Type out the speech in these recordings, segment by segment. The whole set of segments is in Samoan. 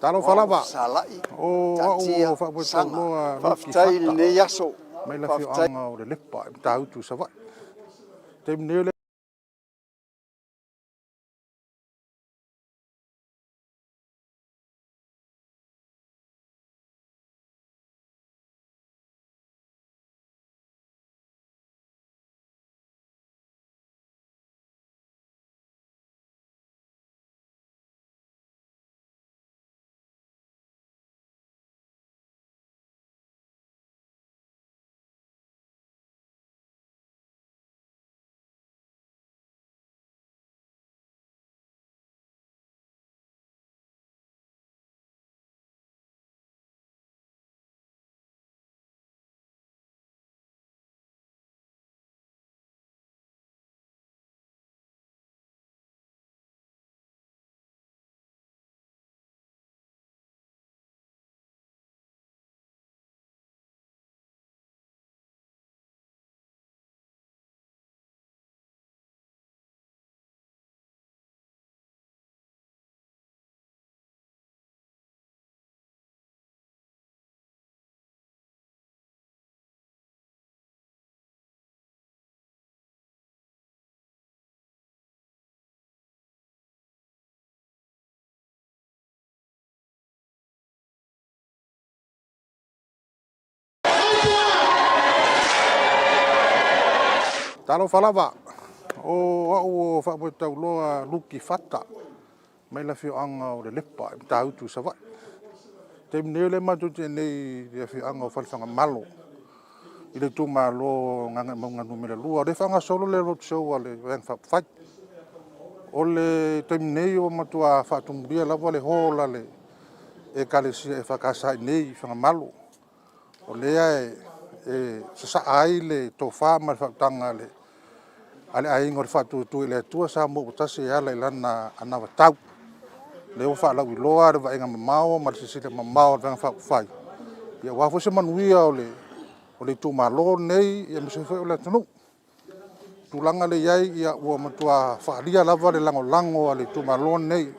Talofa O au lava, ua fesalai, o au taatia o saga. Faafuetauloa Luki Faafetai i Fata lenei aso, mai le faafetai. afioaga o Lelepa i Matautu i Savaii. Taimi nei o le Talofa lava, o au o Faafuetauloa Luki Fata mai le afioaga o Lelepa i Matautu i Savaii. O le taimi nei o lea matou te i inei i le afioaga o Falefagamalo i le itumalo o Gagaemauga 2. O lea e faagasolo le road show a le Vaega Faaupufai. O le taimi nei ua matua faatumulia lava le hall a le Ekalesia EFKS i inei i Fagamalo, o lea e sasaa ai le tofa ma le faautaga a le Aiga o le Faatuatua i le Atua Samoa ua Tasi e ala i Lana anavatau. O lea ua faalauiloa le vaaiga mamao ma le silasila mamao a le Vaega Faaupufai aua foi se manuia o le itumalo lenei aemaise foi o le atunuu. O le tulaga lea e i ai, ua matua faaalia lava le lagolago a le itumalo lenei o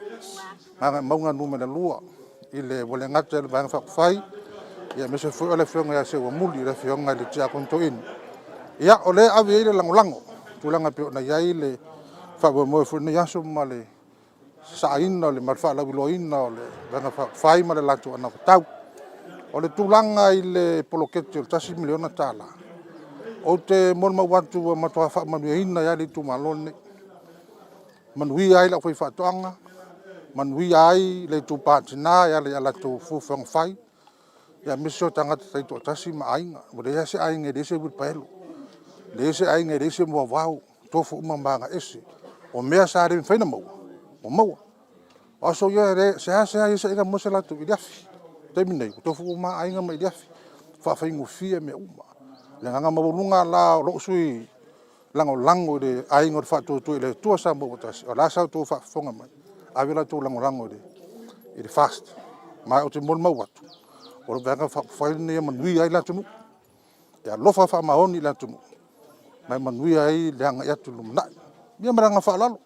Gagaemauga 2, ua le gata i le Vaega Faaupufai, aemaise foi o le Afioga ia Seuamuli le Afioga i le Tiakono Toeaina. Ia, o lea e ave i ai le lagolago i tulaga e pei ona i ai le faamoemoe foi i lenei aso ma le sasaaina ma le faalauiloaina o le Vaega Faaupufai ma le latou anavatau. O le tulaga i le poloketi o le $1 miliona, ou te molimau atu ua matua faamanuiaina ai lava le itumalo lenei, manuia ai le aufaifaatoaga, manuia ai le itupa i tina e ala i a latou fuafuaga fai, aemaise o tagata taitoatasi ma aiga. Ua leai lava se aiga e leai se uili paelo, leai se aiga e leai se moavao, tofu uma ma agaese. O mea sa le mafai ona maua, ua maua. O aso ia e seasea i ai se aiga maua se latou iliafi. O le taimi lenei, ua tofu uma lava aiga ma iliafi, ua faafaigofie mea uma. O le agaga maualuga la o lou sui usufono lagolago i le Aiga o le Faatuatua i le Atua Samoa ua Tasi, o le a sa outou faafofoga mai, ave la outou lagolago i le FAST. Ma ou te molimau atu, o le Vaega Faaupufai lenei e manuia ai le atunuu, e alofa faamaoni i le atunuu ma e manuia ai le agai atu i le lumanai. Ia ma le agaga faaaloalo.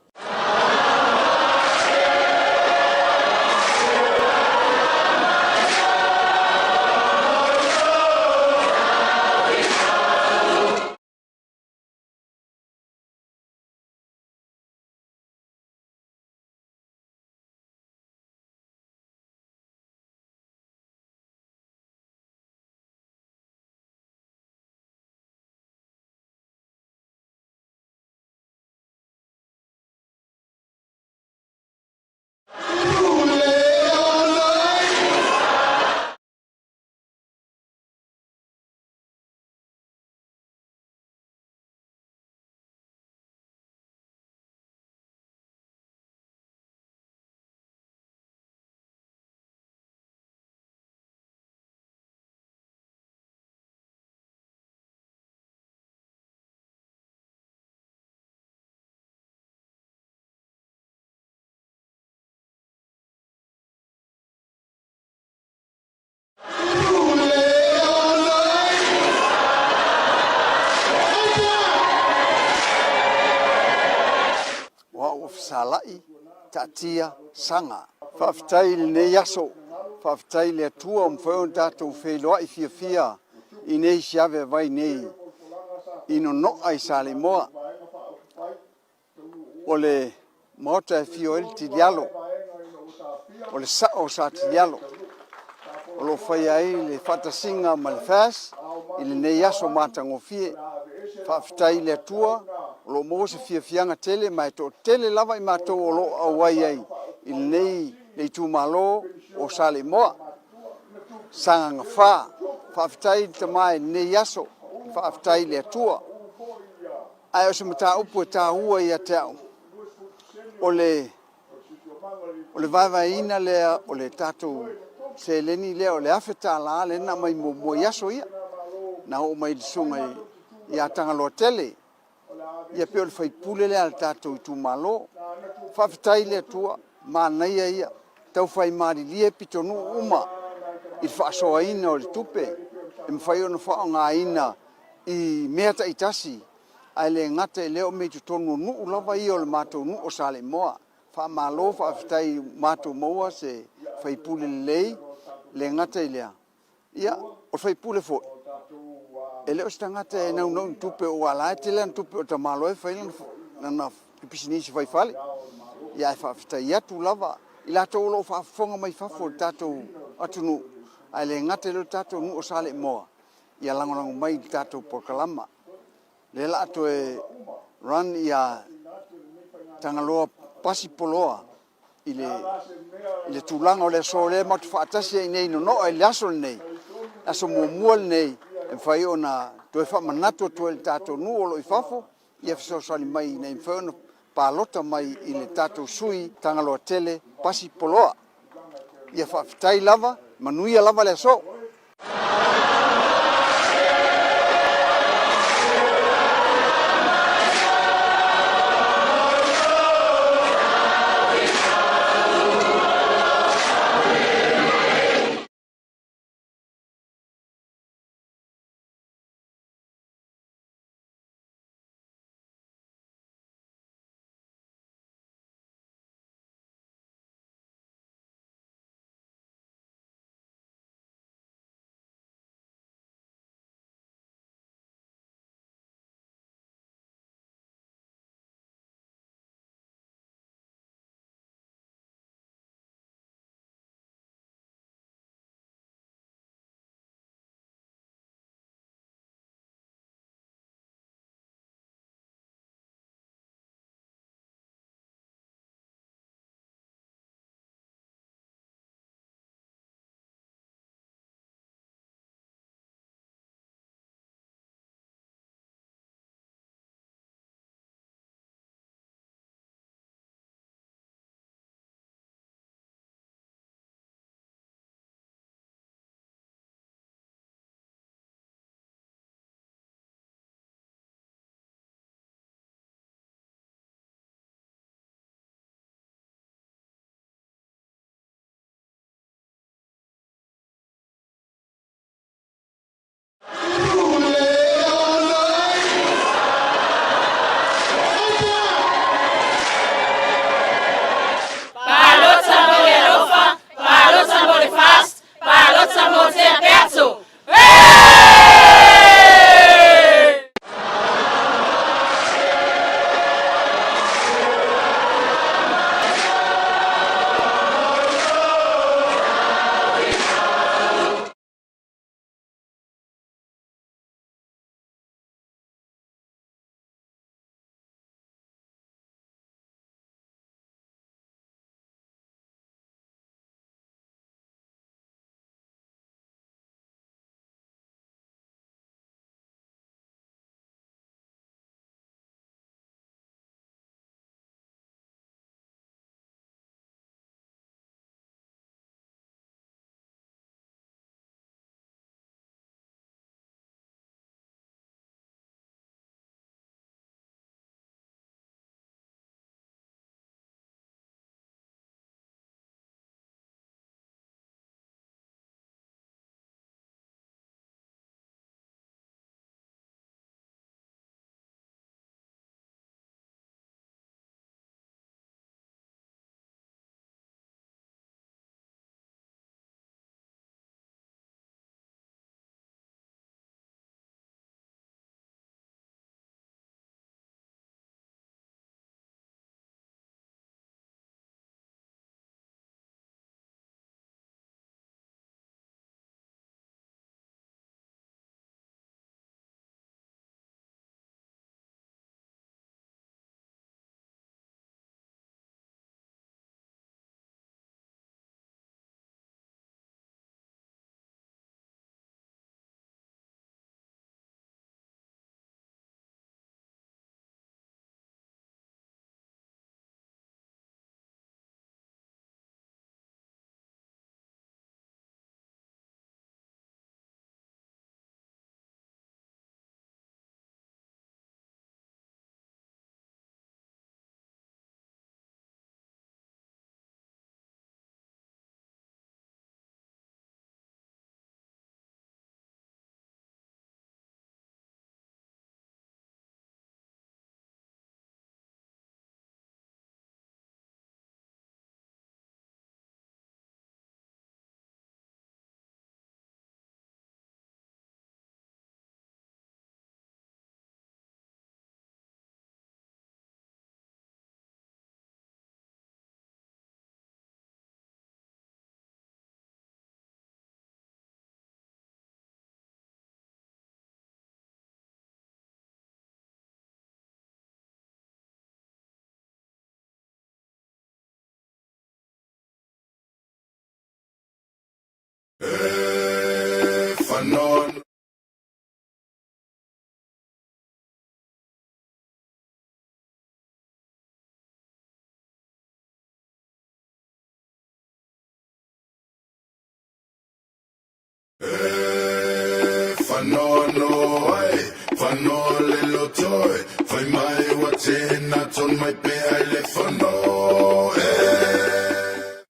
O au ua fesalai, taatia saga. Faafetai i lenei aso, Faafetai i le Atua ua mafai ona tatou feiloai fiafia i nei si aveavai nei i Nono'a i Saleimoa. O le Maota e afio ai le Tilialo, o le Sa'o o Sa Tilialo o lo o faia ai le faatasiga ma le FAST i lenei aso matagofie. Faafetai i le Atua o lo o maua se fiafiaga tele ma e toatele lava i matou o lo o auai ai i lenei itumalo o Saleimoa, Sagaga 4. Faafetai i le Tama i lenei aso, faafetai i le Atua. Ae o se mataupu e taua ia te au, o le vaevaeina lea o le tatou seleni lea o le $1000 lea na aumai muamua i aso ia, na oo mai i le Susuga ia Tagaloatele, ia pei o le sui usufono lea a le tatou itumalo. Faafetai i le Atua, manaia ia, taufai malilie pitonuu uma i le faasoaina o le tupe e mafai ona faaaogaina i mea taitasi, ae le gata i lea o mea i totonu o nuu lava ia o le matou nuu o Saleimoa. Faamalo faafetai ua matou maua se sui usufono lelei, e le gata i lea, o le sui usufono foi e le o se tagata e naunau i ni tupe aua o la e tele ana tupe, o le tamaloa e fai lana pisinisi fai fale. Ae faafetai atu lava i latou o lo o faafofoga mai fafo o le tatou atunuu, ae le gata i lea o le tatou nuu o Saleimoa, ia lagolago mai i le tatou polokalama. O lea o le a toe run ia Tagaloa Pasi Poloa i le tulaga o le aso lea matou te faatasi ai i inei i Nono'a i le aso lenei, le aso muamua lenei e mafai ona toe faamanatu atu ai i le tatou nuu o lo o i fafo ia fesoasoani mai ina ia mafai ona palota mai i le tatou sui Tagaloatele Pasi Poloa. Ia faafetai lava, manuia lava le aso.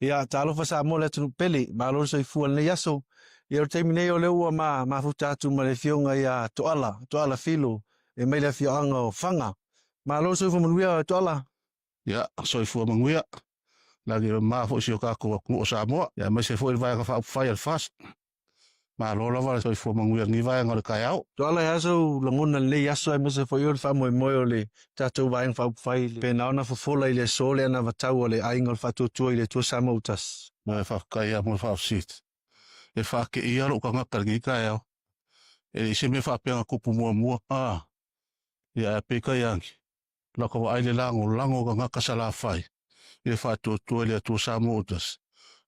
Ia, talofa Samoa le atunuu pele, malo le soifua i lenei aso. Ia, o le taimi nei o lea ua ma mafuta atu ma le afioga ia Toala, Toala Filo, e mai le afioaga o Faga. Malo le soifua manuia Toala. Ia, soifua manuia. Lagi ma foi si o tatou atunuu o Samoa, ia aemaise foi le Vaega Faaupufai a le FAST. Malo lava le soifua manuia i lenei vaega o le taeao. Tuala, e a sou lagona i lenei aso aemaise foi o le faamoemoe o le tatou Vaega Faaupufai pena ona fofola i le aso le anavatau a le Aiga o le Faatuatua i le Atua Samoa ua tasi? Ma e faafetai lava mo le faafesili. E faateia lou tagata i lenei taeao. E leai se mea faapea na tupu muamua, a, ia ae peitai ane, Lata vaai le lagolago o tagata Salafai i le faatuatua i le Atua Samoa Utasi,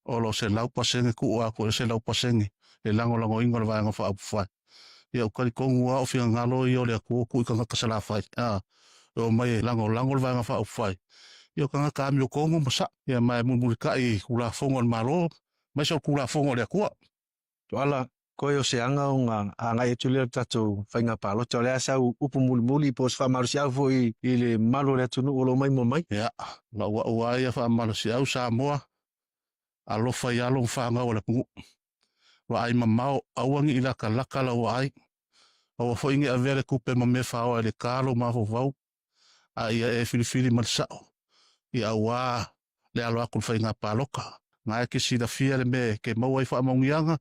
o lo o 100% tuu atu i le 100% le lagolagoina o le Vaega Faaupufai. Ia ou talitonu lava o finagalo ia o le Atua tuu i tagata Salafai a e omai e lagolago le Vaega Faaupufai. Ia o tagata amiotonu ma saʻa, ia ma e mulimulitai i Tulafono a le Malo aemaise o le Tulafono a le Atua. Tuala, koe o se aga ona agai atu lea o le tatou faiga palota. O le a sau upu mulimuli po o se faamalosiau foi i le mamalu o le atunuu o lo o maimoa mai? Ia, lau au lava ia faamalosiau Samoa, alofa i alo ma fanau a le atunuu. Vaai mamao, aua ne i latalata lau vaai. Aua foi ne i avea le tupe ma mea faoa i le ta lou mafaufau. a ia e filifili ma le sao, ia aua le alo atu i le faiga palota. Na e te silafia le mea e te maua ai faamauniaga,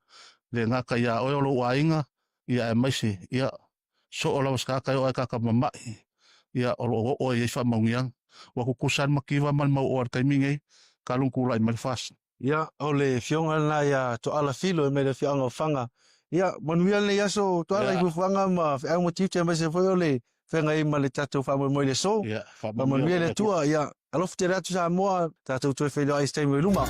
le gata ia oe o lou aiga, ia aemaise, ia, soo lava se tagata e oo ai tagata mamai, ia o lo o oo ai i ai faamauniaga. Ua tutusa le mativa ma le mauoa i le taimi nei, talu ona tulai mai le FAST. Ia, o le afioga lena ia Toala Filo e mai le afioaga o Faga. Ia, manuia lenei aso Toala i fuafuaga ma feau ma tiute aemaise foi o le feagai ma le tatou faamoemoe i le aso. Ia, Faamanuia le Atua. Ia, alofa tele atu Samoa, tatou toe feiloai i se taimi o i luma.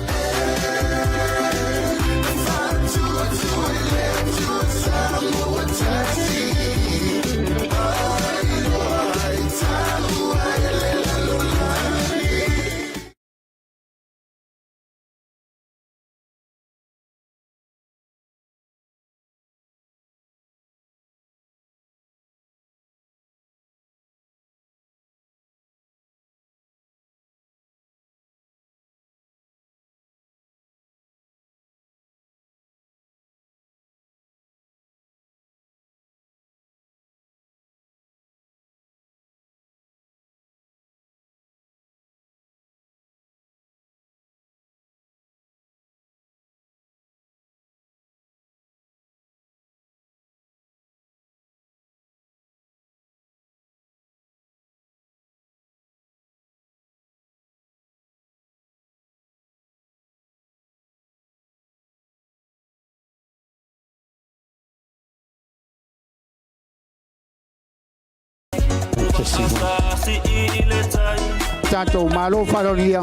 Tatou Malo faaaloalogia,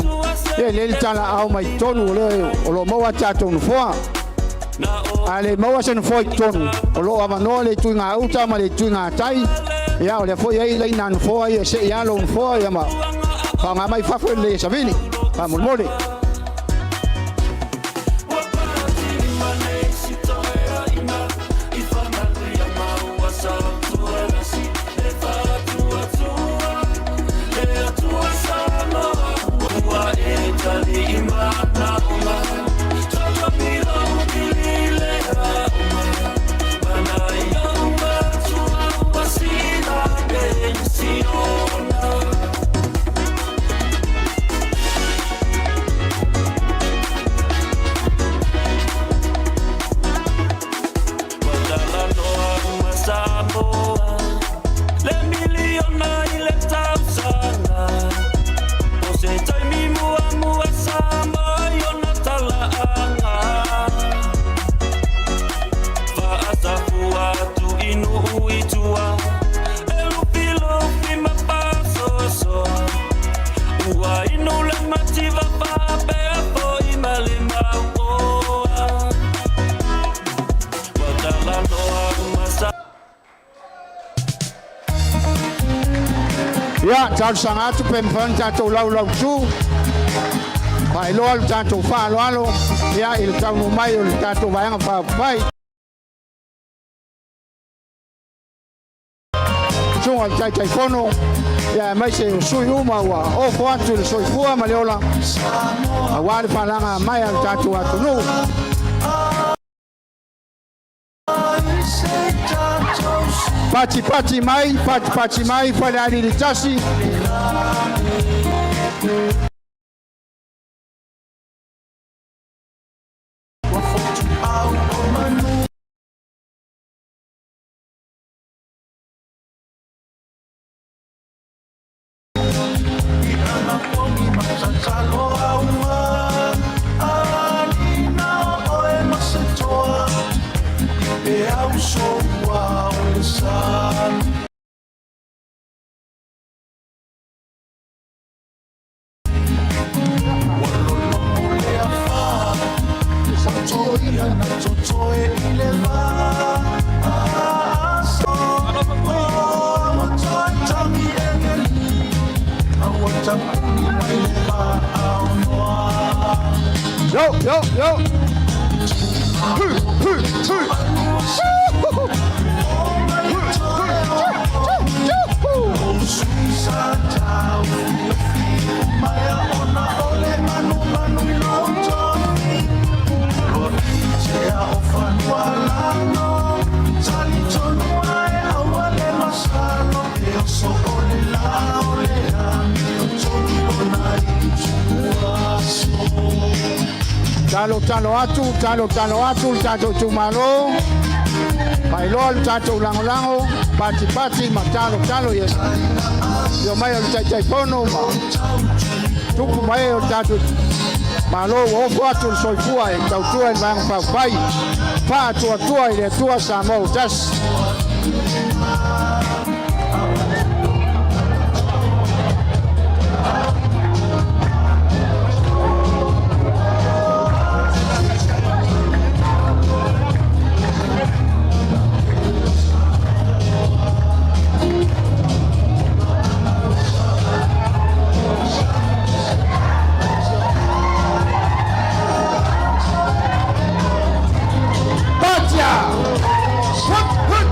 e lelei le talaaao mai totonu o lea o lo o maua tatou nofoa. A le maua se nofoa i totonu, o lo o avanoa le itu i gauta ma le itu i gatai. Ia, o lea foi e i ai laina nofoa ia e sei lava lou nofoa ia ma faaaoga mai fafo e lelei e savili. Faamolemole. Ia, talosaga atu pe mafai ona tatou laulautu, faailoa lo tatou faaaloalo ia i le taunuu mai o le tatou Vaega Faaupufai. Susuga i le Taitaifono, ia aemaise o sui uma ua ofo atu i le soifua ma le ola aua le faalagamaea a le tatou atunuu. Patipati mai, patipati mai, Falealili tasi. Yo, yo, yo. Hu, hu, hu. Talo talo atu, talo talo atu le tatou itumalo. Faailoa le tatou lagolago, patipati ma talo talo i afio mai o le Taitaifono ma tupu ma ee o le tatou Malo ua ofo atu le soifua e tautua i le Vaega Faaupufai Faatuatua i le Atua Samoa ua tasi. Patia! Hut, hut!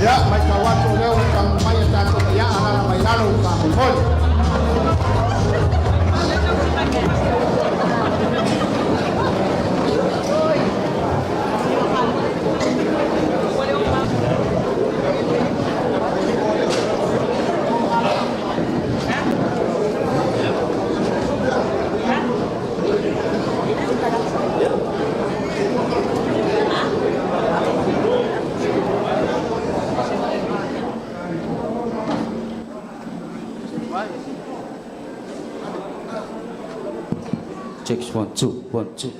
Ia, matau atu o lea ua taunuu mai a tatou iaa alaala mai lalo i faamolemole. Checks one two one two.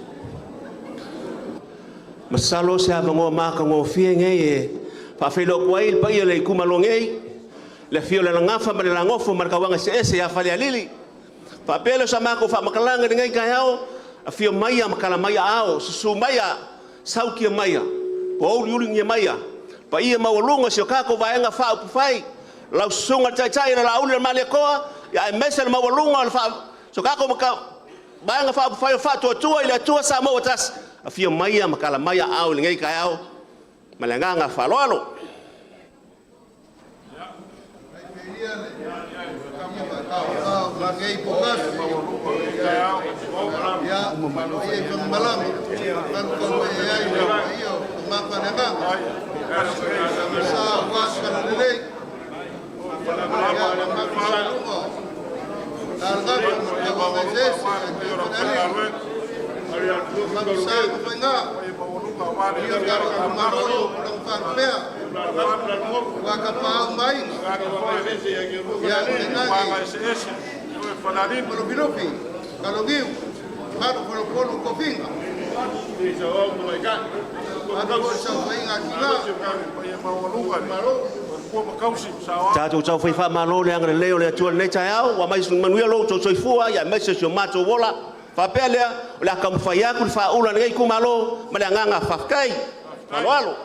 Masalo se avanoa matagofie nei e faafeiloa atu ai le paia o le itumalo nei, le afio o le Alagafa ma le Lagofo ma le Tauaga Eseese ia Falealili. Faapea lea o sa matou faamatalaga i lenei taeao, afio maia ma tala mai aao, susu maia, sautia maia, poouliuligia maia, paia maualuga o si o tatou Vaega Faaupufai, lau Susuga i le Taitai o le Laauli o le Malietoa, aemaise le maualuga o le si o tatou Vaega Faaupufai o Faatuatua i le Atua Samoa ua Tasi. Afio mai ma tala mai aao i lenei taeao ma le agaga faaaloalo. Tatou taufai faamalo le agalelei o le Atua i lenei taeao, ua aumai se manuia lo outou soifua aemaise si o matou ola. Faapea lea, o le a taumafai atu le faaula a lenei itumalo ma le agaga faafetai. Faaaloalo.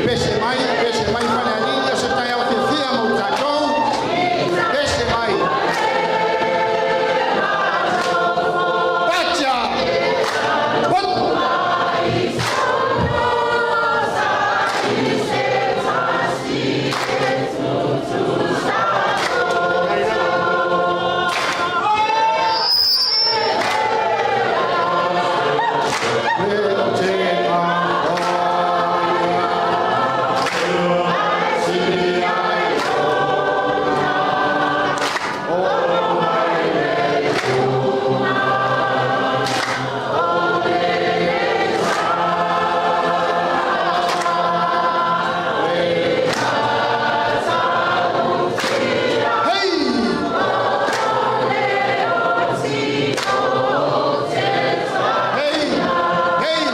Pese mai, pese mai Falealili, o se taeao fiafia mo tatou. Pese mai. Pacha! Hop! Hey! Hey! Hey!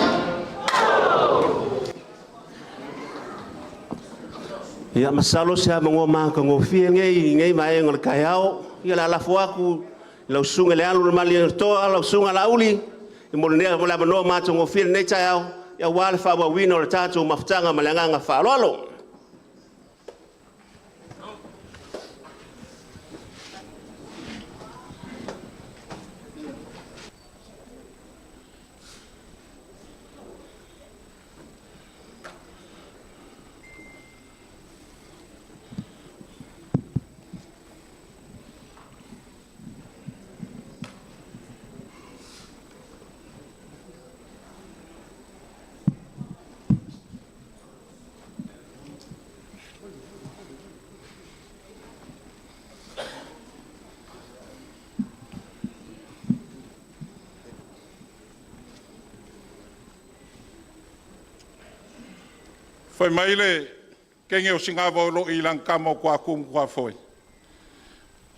Ia masalo se avanoa matagofie lenei i lenei vaega o le taeao. Ia o le a lafo atu i lau Susuga i le Alo o le Malietoa, lau Susuga Laauli, mo le avanoa matagofie i lenei taeao, aua le faaauauina o le tatou mafutaga ma le agaga faaaloalo. Fai mai le kenge o Sigavaoloi i lana tama o Tuaatu ma Tuafoe,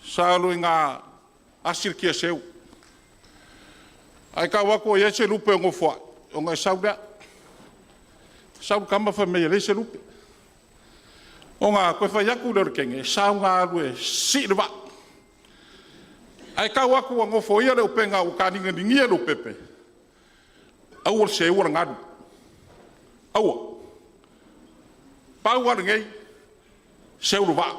sa alu ina asi le kiaseu, ae tau atu o i ai se lupe o nofoai, ona e sau lea. Sau le tama fai mai e leai se lupe. Ona toe fai atu lea o le teine, sau ina alu e sii le vaa. Ae tau atu ua nofoia le upega ua tagigigia leaupepe, aua le seua le galu, aua. Pau lava lenei, Seu le vaa,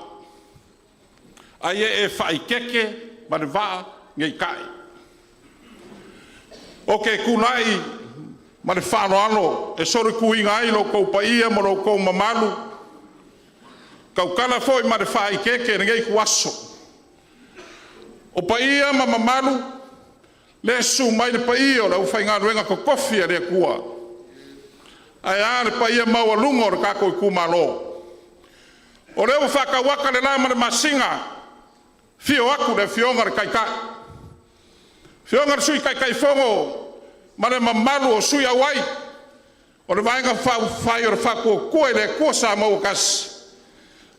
ai e e faaikeke ma le vaa nei tae. Ou te tulai ma le faaaloalo e solituina ai lo outou paia ma lo outou mamalu, tautala foi ma le faaeteete i lenei ituaso. O paia ma mamalu, lea e susu mai le paia o le aufaigaluega totofi a le Atua, ae a le paia maualuga o le tatou itumalo. O lea ua faatauata le la ma le masina, afio atu le Afioga i le Taitai, afioga i le Sui Taitaifono ma le mamalu o sui auai o le Vaega Faaupufai o le Faatuatua i le Atua Samoa ua Tasi,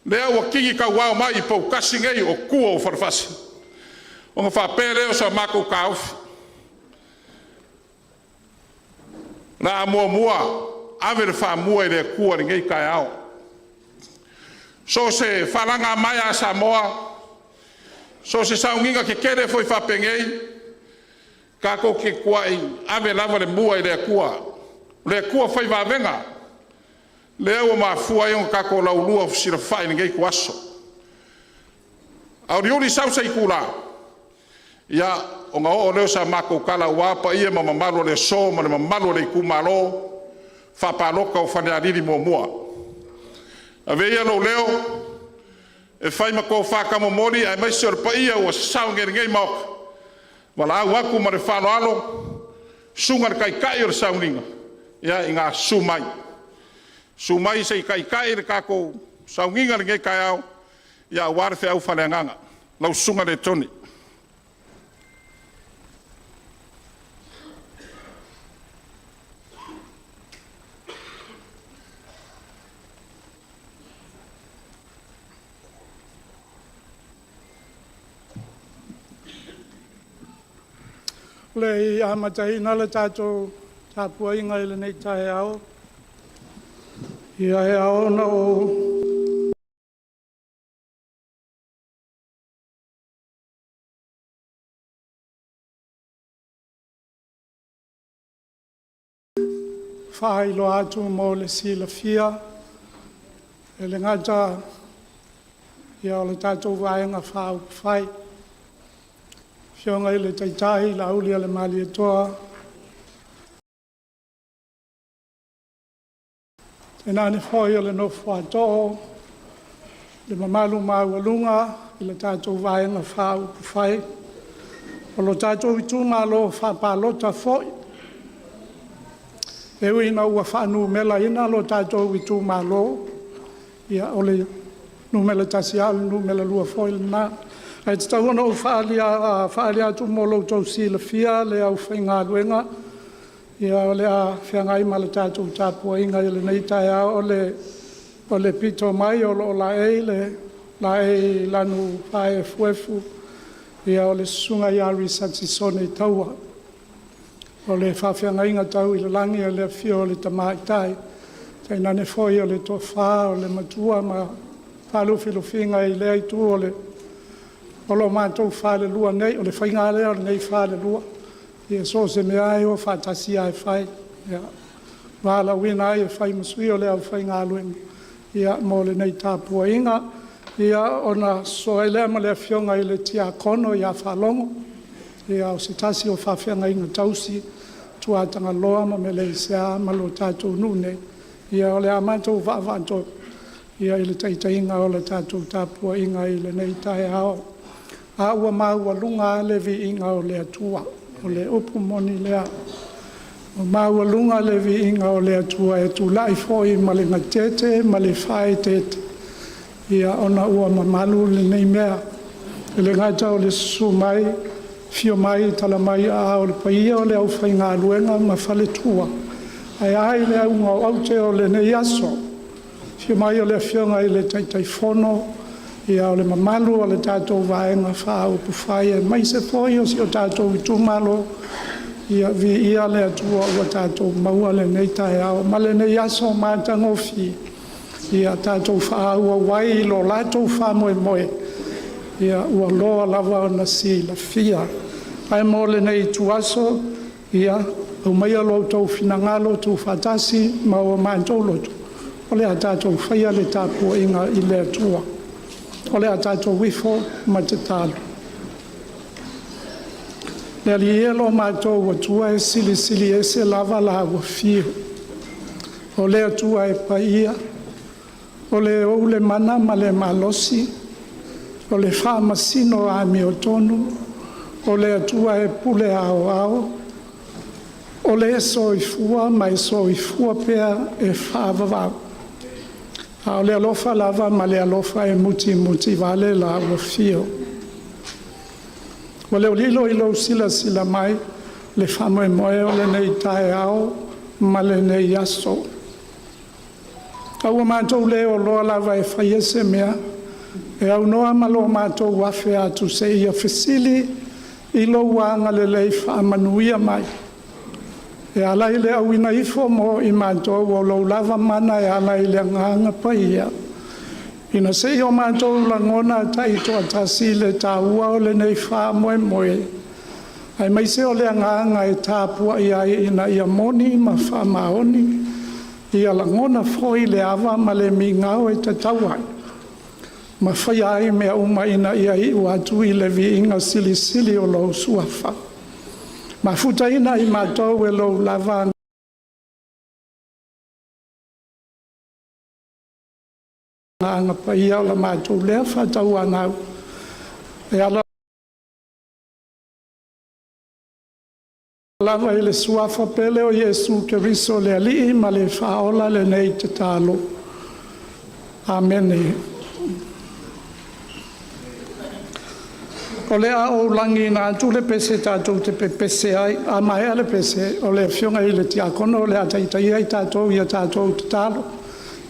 lea ua tini tauao mai i poutasi nei o tua o falefasi, ona faapea lea o so matou taofi, o le a muamua ave le faamua i le Atua i lenei taeao. So o se faalagamaea a Samoa, so o se sauniga tetele foi faapenei, tatou te tuai ave lava le mua i le Atua, o le Atua fai vavega, lea ua mafua ai ona tatou laulua fesilafai i lenei ituaso. Auliuli sau se itula, ia, ona oo lea o sa matou tala aua paia ma mamalu o le aso ma le mamalu o le itumalo faapalota o Falealili 1. Avea ia lou leo e fai ma tofa taumomoli aemaise o le paia ua sasao nei i lenei Maota, valaau atu ma le faaaloalo le susuga i le Taitai o le sauniga, ia ina susu mai, susu mai se i taitai le tatou sauniga i lenei taeao aua le feau faaleagaga. Lau Susuga i le Tony. O le i amataina le tatou tapuaiga i lenei taeao, ia e ao ona ou faailoa atu mo le silafia, e le gata o le tatou Vaega Faaupufai, Afioga i le Taitai Laaulialemalietoa, tainane foi o le nofo a too, le mamalu maualuga i le tatou Vaega Faaupufai. O lo tatou itumalo faapalota foi, e ui ina ua faanumeraina lo tatou itumalo, ia o le numera 1 lava o le numera 2 foi lena. Ae tatau ona ou faaali atu mo lo outou silafia le aufaigaluega o le a feagai ma le tatou tapuaiga i lenei taeao. O le pito mai o lo o laei Laei Lanupaefuefu o le Susuga ia Risati Soni Taua. O le faafeagaiga tau i le lagi o le afio o le Tamaitai, tainane foi o le Toafa o le Matua ma faalufilufiga i lea itu o lo matou falelua nei. O le faiga lava lea o lenei falelua, ia so o se mea lava e o faatasi lava e fai, valaauina ai e fai ma sui o le aufaigaluega mo lenei tapuaiga. Ia, ona sosoo ai lea ma le afioga i le Tiakono ia Faalogo, o se tasi o faafeagaiga tausi i Tuatagaloa ma Meleisea ma lo tatou nuu nei. Ia o le a matou vaavaatolu i le taitaiga o le tatou tapuaiga i lenei taeao. A ua maualuga lava le viiga o le Atua, o le upu moni lea. Ua maualuga le viiga o le Atua e tulai foi ma le gatete ma le faaeteete ona ua mamalu lenei mea. E le gata o le susu mai, afio mai tala mai aao i le paia o le aufaigaluega ma faletua, ae a le auga o aute o lenei aso. Afio mai o le Afioga i le Taitaifono, o le mamalu o le tatou Vaega Faaupufai aemaise foi o si o tatou itumalo, ia viia le Atua ua tatou maua lenei taeao ma lenei aso matagofie, ia tatou faaauau ai lo latou faamoemoe ua loa lava ona silafia. Ae mo lenei ituaso, ia aumaia lo outou finagalo tuufaatasi ma o matou loto, o le a tatou faia le tapuaiga i le Atua. O le a tatou ifo ma tatalo. Le Alii e lo matou Atua e silisili ese lava lau afio. O le Atua e paia, o le ou le mana ma le malosi, o le faamasino amiotonu, o le Atua e pule aoao, o le soifua ma e soifua pea e faavavau. A o le alofa lava ma le alofa e mutimuti vale lau afio. Ua le o lilo i lou silasila mai le faamoemoe o lenei taeao ma lenei aso. A ua matou le oloa lava e faia se mea e aunoa ma lo matou afe atu seia fesili i lou agalelei faamanuia mai e ala i le auina ifo mo i matou o lou lava mana e ala i le Agaga Paia, ina se i o matou lagona taitoatasi le taua o lenei faamoemoe, aemaise o le agaga e tapuai ai ina ia moni ma faamaoni ia lagona foi le ava ma le migao e tatau ai ma faia ai mea uma ina ia iu atu i le viiga silisili o lou Suafa. Mafutaina i matou e lou lava Agaga Paia o la matou lea faatauanau e ala lava i le Suafa pele o Iesu Keriso o le Alii ma le Faaola lenei tatalo. Amene. O le a ou lagiina atu le pese tatou te pepese ai. A maea le pese, o le afioga i le Tiakono o le a taitaia i tatou i a tatou tatalo,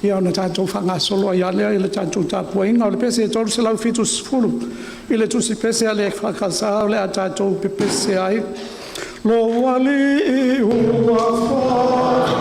ia ona tatou faagasolo ai lava lea i le tatou tapuaiga. O le pese 370 i le Tusi Pese a le EFKS o le a tatou pepese ai. Lou Alii ua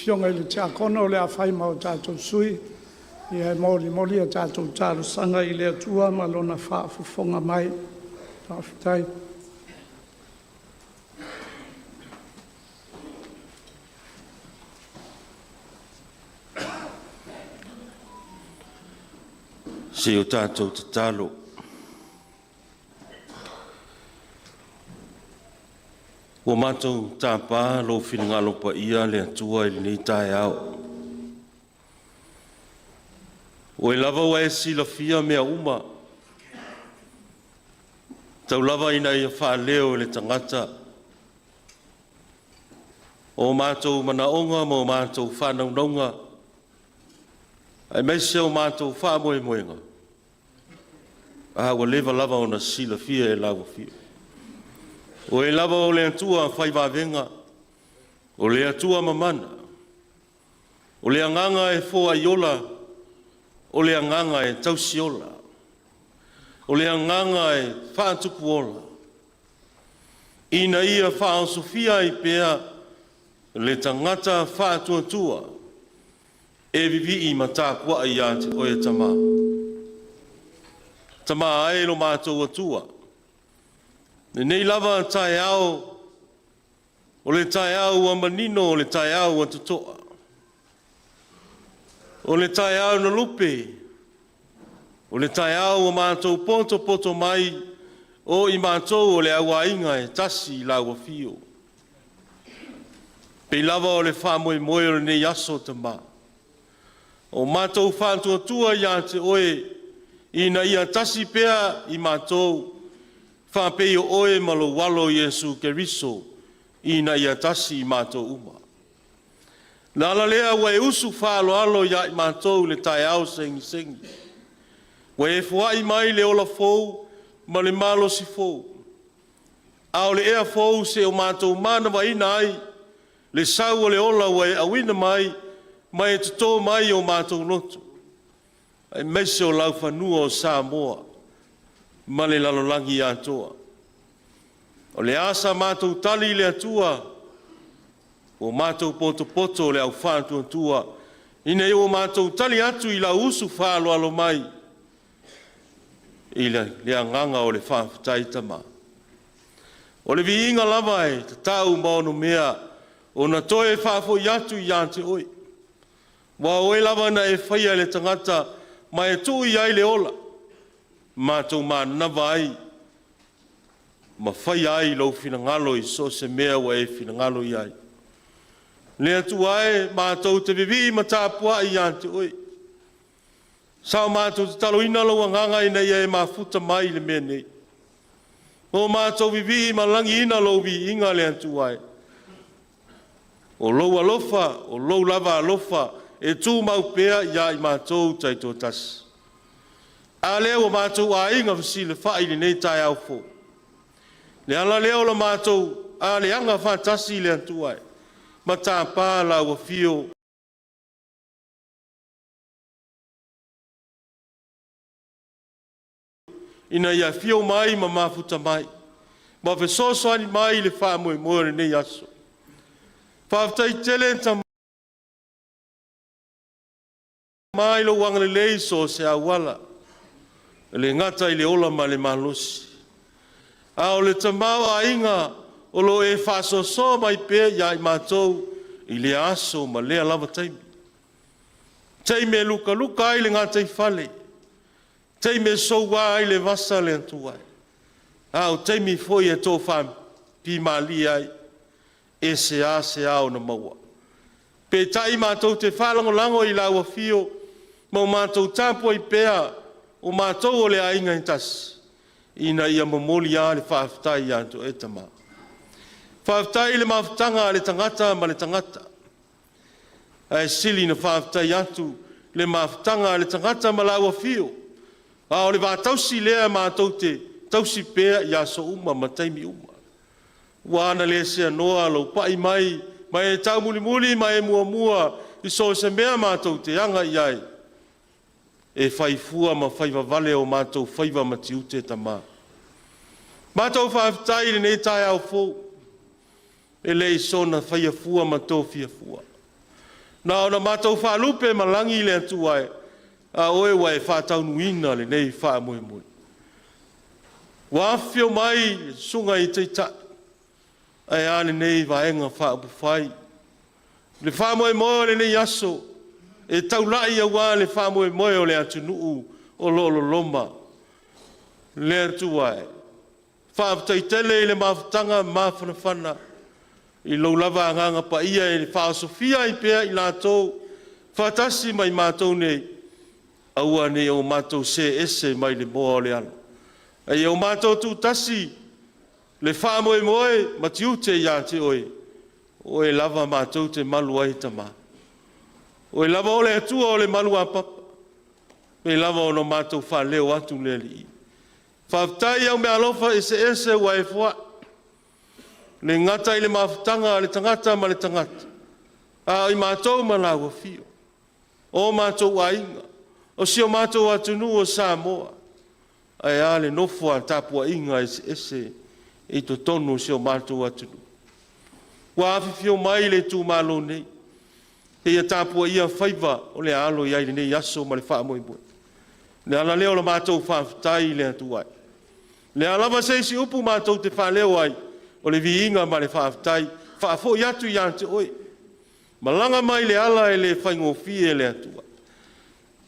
Afioga i le Tiakono o le a fai ma o tatou sui e molimoli a tatou talosaga i le Atua ma Lona faafofoga mai. Faafetai. Se i o tatou tatalo. Ua matou tapa lou finagalo paia le Atua i lenei taeao. Oe lava ua e silafia mea uma, tau lava ina ia faaleo e le tagata o matou manaoga ma o matou faanaunauga, aemaise o matou faamoemoega, a ua leva lava ona silafia e lau Afio. Oe lava o le Atua fai vavega, o le Atua mamana, o le Agaga e foai ola, o le Agaga e tausi ola, o le Agaga e faatupu ola, ina ia faaosofia ai pea le tagata faatuatua e vivii ma tapuai ia te Oe Tama. Tama e lo matou Atua, lenei lava taeao, o le taeao ua manino, o le taeao ua totoa, o le taeao na lupe, o le taeao ua matou poto poto mai, o i matou o le auaiga e tasi i lau afio. Pei lava o le faamoemoe o lenei aso Tama, o matou faatuatua ia te Oe, ina ia tasi pea i matou, faapei o Oe ma lou Alo Iesu Keriso, ina ia tasi i matou uma. Le ala lea ua e usu faaaloalo ia i matou i le taeao segisegi, ua e foai mai le ola fou ma le malosi fou, a o le ea fou seia o matou manavaina ai le sau o le ola ua e auina mai ma e toto mai i o matou loto, aemaise o laufanua o Samoa ma le lalolagi atoa. O le a sa matou tali i le Atua, ua matou potopoto le au faatuatua, ina ua matou tali atu i lau usu faaaloalo mai i le agaga o le faafetai Tama. O le viiga lava e tatau ma onomea ona toe faafoi atu ia te Oe, aua o Oe lava na e faia le tagata ma e tuu i ai le ola, matou manava ai ma faia ai lou finagalo i so o se mea ua e finagalo i ai. Le Atua e, matou te vivii ma tapuai ia te Oe, sa o matou tataloina lou Agaga ina ia e mafuta mai i le mea nei. O matou vivii ma lagiina lou viiga le Atua e. O lou alofa, o lou lava alofa e tumau pea ia i matou taitoatasi. A lea ua matou aiga fesilafai i lenei taeao fou. Le ala lea o le matou aleaga faatasi le Atua e, ma tapa lau Afio ina ia afio mai ma mafuta mai, ma fesoasoani mai i le faamoemoe o lenei aso. Faafetai tele Tama i lou agalelei i so o se auala, e le gata i le ola ma le malosi, a o le tamaoaiga o lo o e faasoasoa mai pea ia i matou i lea aso ma lea lava taimi. Taimi e lukaluka ai le gataifale, taimi e soua ai le vasa le Atua e, a o taimi foi e tofafimalie ai, e seasea ona maua. Peitai matou te faalagolago i lau Afio ma o matou tapuai pea, o matou o le aiga e tasi, ina ia momoli lava le faafetai ia te Oe Tama. Faafetai i le mafutaga a le tagata ma le tagata, ae sili ona faafetai atu le mafutaga a le tagata ma lau Afio, a o le va tausi lea matou te tausi pea i aso uma ma taimi uma. Ua a na le seanoa lou pai mai ma e taumulimuli ma e muamua i so o se mea matou te aga i ai, e fai fua ma faiva vale o matou faiva ma tiute Tama. Matou faafetai i lenei taeao fou, e le i soona faia fua ma tofia fua. Na ona matou faalupe malagi le Atua e, a o Oe ua e faataunuuina lenei faamoemoe. Ua afifio mai le Susuga i Taitai, ae a lenei Vaega Faaupufai. Le faamoemoe o lenei aso, e taulai aua le faamoemoe o le atunuu o lo o loloma. Le Atua e, faafetai tele i le mafutaga mafanafana i lou lava Agaga Paia e faaosofia ai pea i latou faatasi ma i matou nei, aua ne i o matou see ese mai le moa o le ala, a ia o matou tutasi le faamoemoe ma tiute ia te Oe, o Oe lava matou te malu ai Tama. O Oe lava o le Atua o le maluapapa, e pei lava ona matou faaleo atu le Alii. Faafetai i au meaalofa eseese ua e foai, e le gata i le mafutaga a le tagata ma le tagata, a o i matou ma lau Afio, o matou aiga, o si o matou atunuu o Samoa, ae a le nofo a tapuaiga eseese i totonu o si o matou atunuu. Ua afifio mai le itumalo nei, seia tapuaia faiva o le a alo i ai i lenei aso ma le faamoemoe. O le ala lea o le matou faafetai i le Atua. O le a lava se isi upu matou te faaleo ai, o le viiga ma le faafetai e faafoi atu ia te Oe. Malaga mai le ala e le faigofie le Atua,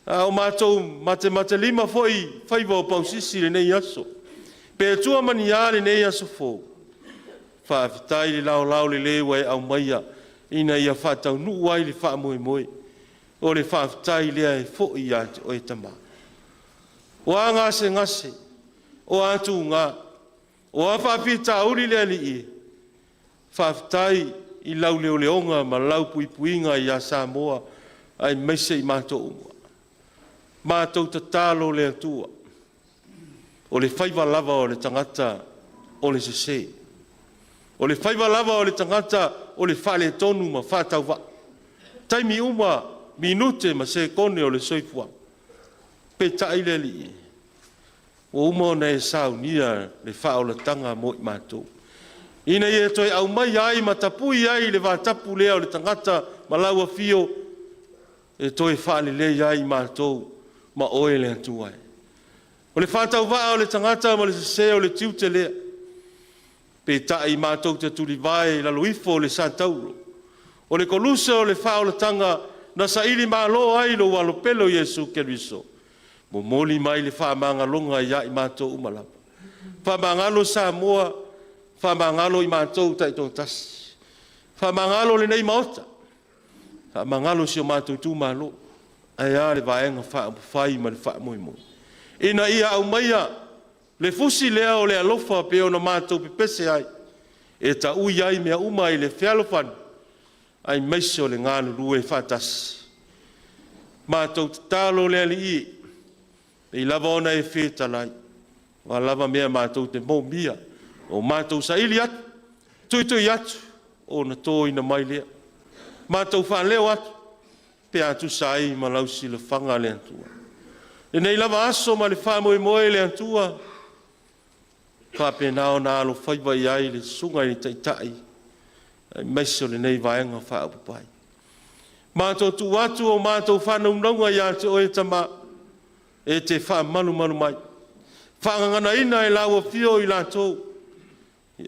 a o matou matematelima foi i faiva o Pausisi i lenei aso. Pe tua ma ni a lenei aso fou, faafetai le laolao lelei ua e aumaia ina ia faataunuu ai le faamoemoe. O le faafetai lea e foi ia te Oe Tama. O a gasegase, o a tuga, o a faafitauli le Alii e, faafetai i lau leoleoga ma lau puipuiga ia Samoa aemaise i matou uma. Matou tatalo le Atua, o le faiva lava o le tagata o le sese. O le faiva lava o le tagata o le faaletonu ma faatauvaa. Taimi uma, minute ma sekone o le soifuaga. Peitai le Alii, ua uma ona e saunia le faaolataga mo i matou, ina ia toe aumaia ai ma tapui ai le vatapu lea o le tagata ma lau Afio, e toe faalelei ai i matou ma Oe le Atua e. O le faatauvaa o le tagata ma le sese o le tiute lea, peitai matou te tulivae i lalo ifo o le satauro, o le koluse o le faaolataga na sailimalo ai lou Alo pele o Iesu Keriso, momoli mai le faamagaloga ia i matou uma lava. Faamagalo Samoa, faamagalo i matou taitoatasi, faamagalo lenei Maota, faamagalo si o matou itumalo, ae a le Vaega Faaupufai ma le faamoemoe, ina ia aumaia le fusi lea o le alofa pei ona matou pepese ai, e taui ai mea uma i le fealofani aemaise o le galulue faatasi. Matou tatalo le Alii, e pei lava ona e fetalai, o a lava mea matou te moomia, ua matou saili atu, tuitui atu, ona toina mai lea. Matou faaleo atu pe a tusa ai ma lau silafaga le Atua. I lenei lava aso ma le faamoemoe le Atua, faapena ona alofaiva i ai le Susuga i le Taitai aemaise o lenei Vaega Faaupufai. Matou tuu atu o matou faanaunauga ia te Oe Tama, e te faamalumalu mai, faagaganaina e lau Afio i latou,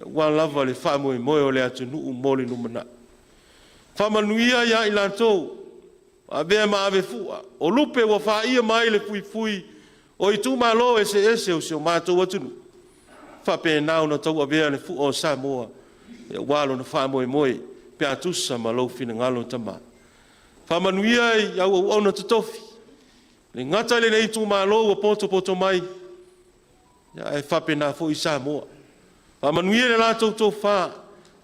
aua lava le faamoemoe o le atunuu mo le lumanai. Faamanuia ia i latou ua avea ma avefua, o lupe ua faia mai le fuifui o itumalo eseese o si o matou atunuu, faapena ona tauavea le fua o Samoa aua lona faamoemoe pe a tusa ma lou finagalo Tama. Faamanuia i au auauna totofi, e le gata i lenei itumalo ua potopoto mai, ae faapena foi Samoa. Faamanuia i le latou tofa,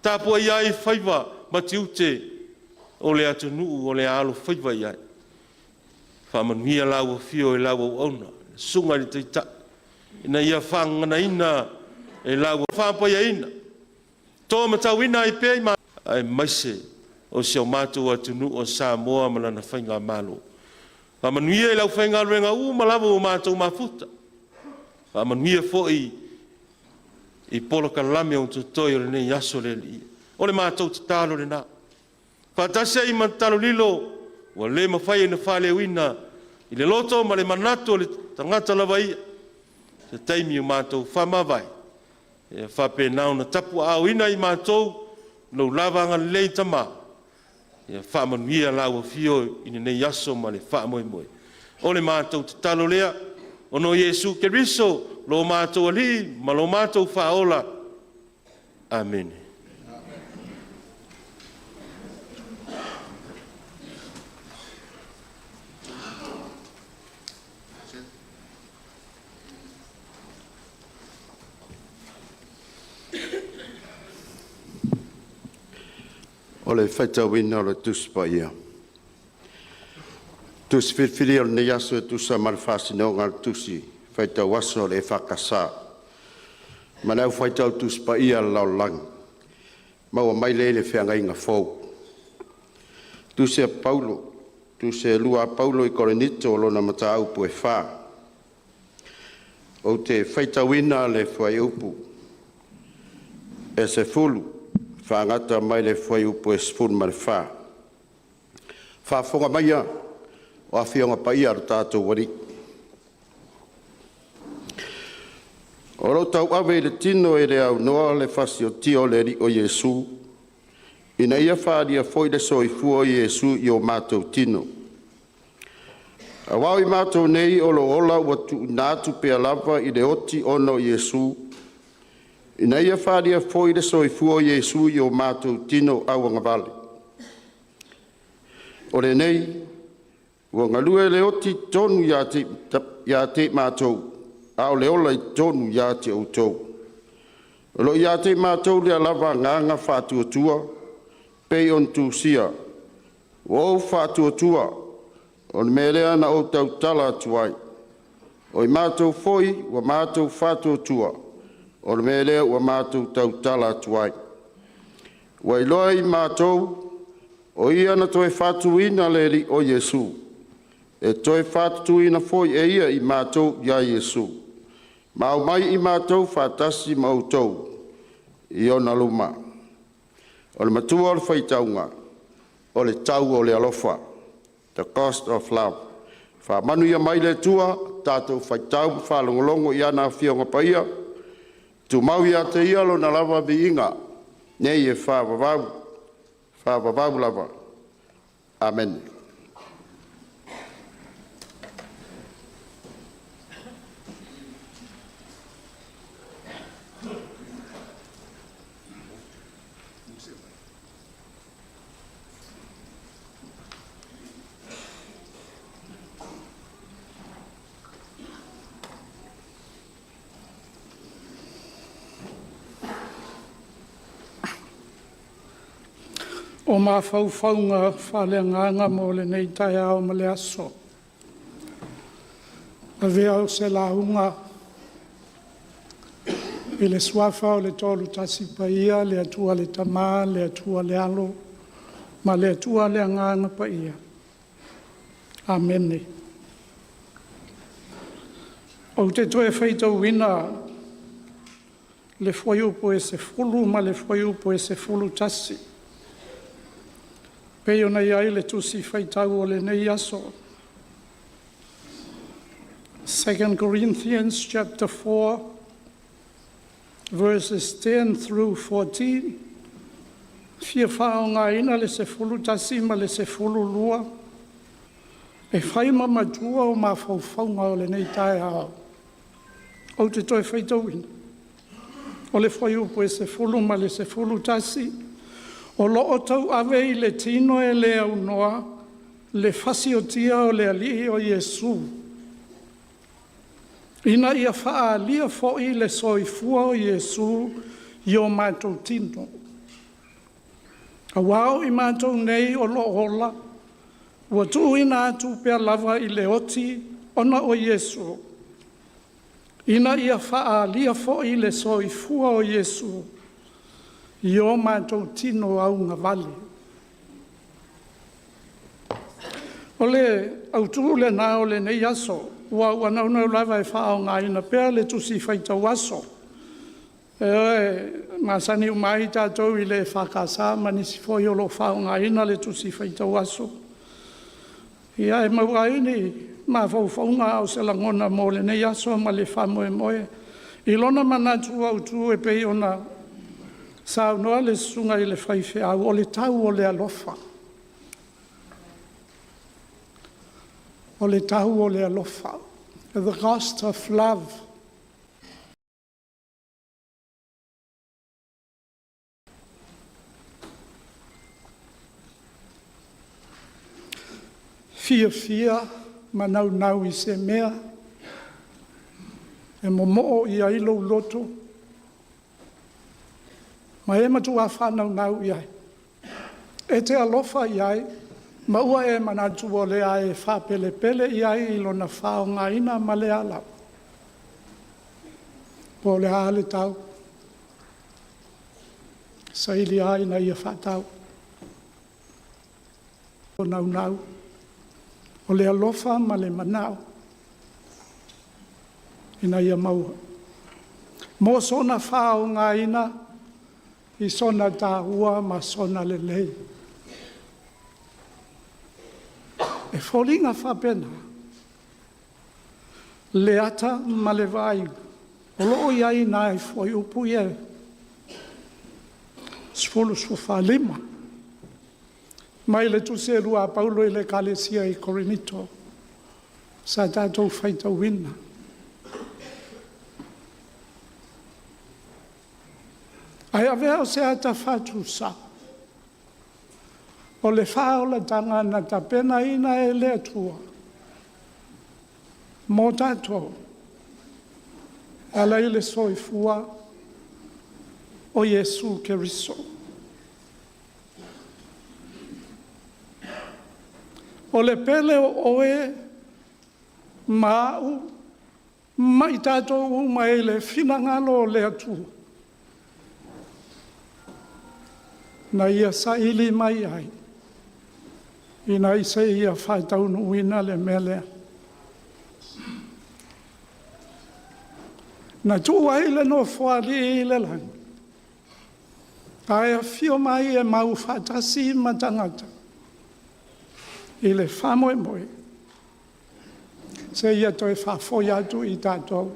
tapuaia ai faiva ma tiute o le atunuu o le a alofaiva i ai. Faamanuia lau Afio i lau auauna, le Susuga i le Taitai, ina ia faagaganaina e lau faapaia toamatauina ai pea i aemaise o si o matou atunuu o Samoa ma lana Faigamalo. Faamanuia i le aufaigaluega uma lava ua matou mafuta, faamanuia foi i polokalame o totoe o lenei aso le Alii. O le matou tatalo lena. faatasi ai ma tatalo lilo ua le mafai ona faaleoina i le loto ma le manatu o le tagata lava ia, se taimi ua matou faamavae, ia faapena ona tapuaaoina i matou i Lou lava agalelei Tama, ia faamanuia lau Afio i lenei aso ma le faamoemoe. O le matou tatalo lea, ona o Iesu Keriso lo matou Alii ma lo matou Faaola. Amene. O le faitauina o le Tusi Paia. Tusi filifilia o lenei aso e tusa ma le faasinoga a le Tusi Faitau Aso a le EFKS ma le Au Faitau Tusi Paia a le Lalolagi, maua mai lea i le Feagaiga Fou. Tusi a Paulo, Tusi e lua a Paulo i Korinito, lona mataupu e 4. Ou te faitauina le fuaiupu e 10 faagata mai le fuaiupu e 14. Faafofoga maia o Afioga Paia a lo tatou Alii, O loo tauave i le tino e le aunoa le fasiotia o le Alii o Iesu, ina ia faaalia foi le soifua o Iesu i o matou tino. Aua o i matou nei o lo o ola ua tuuina atu pea lava i le oti ona o Iesu, ina ia faaalia foi le soifua o Iesu i o matou tino auagavale. O lenei ua galue le oti i totonu ia te i matou, a o le ola i totonu ia te outou. O lo o ia te i matou lea lava agaga faatuatua, pei ona tusia, “Ua ou faatuatua, o le mea lea na ou tautala atu ai. O i matou foi ua matou faatuatua, o le mea lea ua matou tautala atu ai. Ua iloa e i matou, o Ia na toe faatuina le Alii o Iesu, e toe faatutuina foi e Ia i matou ia Iesu, ma aumai i matou faatasi ma outou i ona luma. O le matua o le faitauga, o le tau o le alofa. The Cost of Love. Faamanuia mai le Atua i le tatou faitau ma faalogologo i ana Afioga Paia, tumau ia te Ia Lona lava viiga nei e faavavau, faavavau lava. Amene. O mafaufauga faaleagaga mo lenei taeao ma le aso. Avea o se lauga i le Suafa o le Toalu Tasi Paia, le Atua le Tama, le Atua le Alo ma le Atua le Agaga Paia. Amene. Ou te toe faitauina le fuaiupu e 10 ma le fuaiupu e 11 pei ona i ai le Tusi Faitau o lenei aso. 2 Corinthians chapter 4 verses 10 through 14. Fia faaaogaina le 11 ma le 12 e fai ma matua o mafaufauga o lenei taeao. Ou te toe faitauina, o le fuaiupu e 10 ma le 11, o lo o tauave i le tino e le aunoa le fasiotia o le Alii o Iesu, ina ia faaalia foi le soifua o Iesu i o matou tino. Aua o i matou nei o lo o ola, ua tuuina atu pea lava i le oti ona o Iesu, ina ia faaalia foi le soifua o Iesu i o matou tino augavale. O le autu lena o lenei aso, ua naunau lava e faaaogaina pea le Tusi Faitau Aso. Ioe, e masani uma ai tatou i le EFKS ma nisi foi o lo o faaaogaina le Tusi Faitau Aso. Ia e maua ai ni mafaufauga a o se lagona mo lenei aso ma le faamoemoe i lona manatu autu e pei ona saunoa le susuga i le faifeau, o le tau o le alofa. O le tau o le alofa. The cost of love. Fiafia ma naunau i se mea e momoo i ai lou loto ma e matua faanaunau i ai. E te alofa i ai ma ua e manatu o le a e faapelepele i ai i lona faaaogaina ma le lava, po o le a le tau, saili lava ina ia faatau. O naunau, o le alofa ma le manao ina ia maua mo sona faaaogaina i sona taua ma sona lelei. E foliga faapena le ata ma le vaaiga o lo o i ai nai fuaiupu ia e 10, 14, 5 mai le Tusi e 2 a Paulo i le Ekalesia i Korinito sa tatou faitauina. Ae avea o se ata faatusa o le faaolataga na tapenaina e le Atua mo tatou e ala i le soifua o Iesu Keriso. O le pele o oe ma au ma i tatou uma i le finagalo o le Atua, na Ia saili mai ai ina se i Ia faataunuuina le mea lea. Na tuu ai le Nofoalii i le lagi ae afio mai e mau faatasi ma tagata i le faamoemoe seia toe faafoi atu i tatou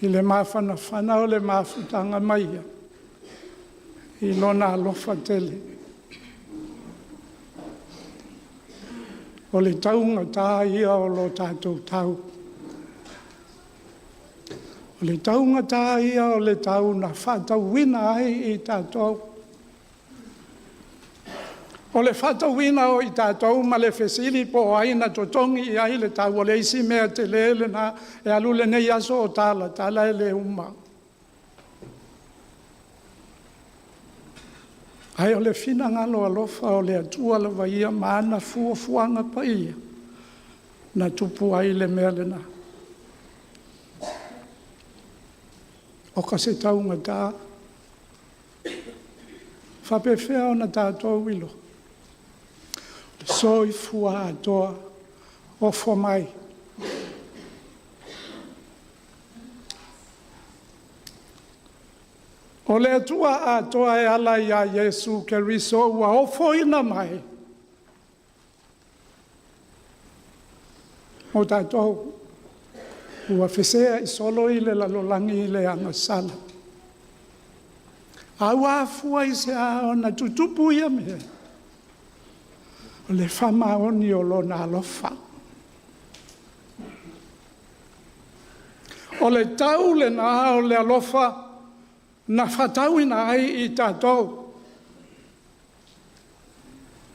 i le mafanafana o le mafutaga ma Ia i Lona alofa tele. O le taugata ia o lo tatou tau. O le taugata ia o le tau na faatauina ai i tatou. O le faatauina o i tatou ma le fesili po o ai na totogi i ai le tau, o le isi mea tele lena e alu lenei aso o talatala e le uma. Ae o le finagalo alofa o le Atua lava ia ma ana fuafuaga paia na tupu ai le mea lena. O ka se taugata. Faapefea ona tatou iloa? Soifua atoa, ofo mai. O le Atua atoa e ala iā Iesu Keriso ua ofoina mai mo tatou ua feseai solo i le lalolagi i le agasala. A ua afua i se a ona tutupu ia mea? O le faamaoni o Lona alofa. O le tau lena o le alofa na faatauina ai i tatou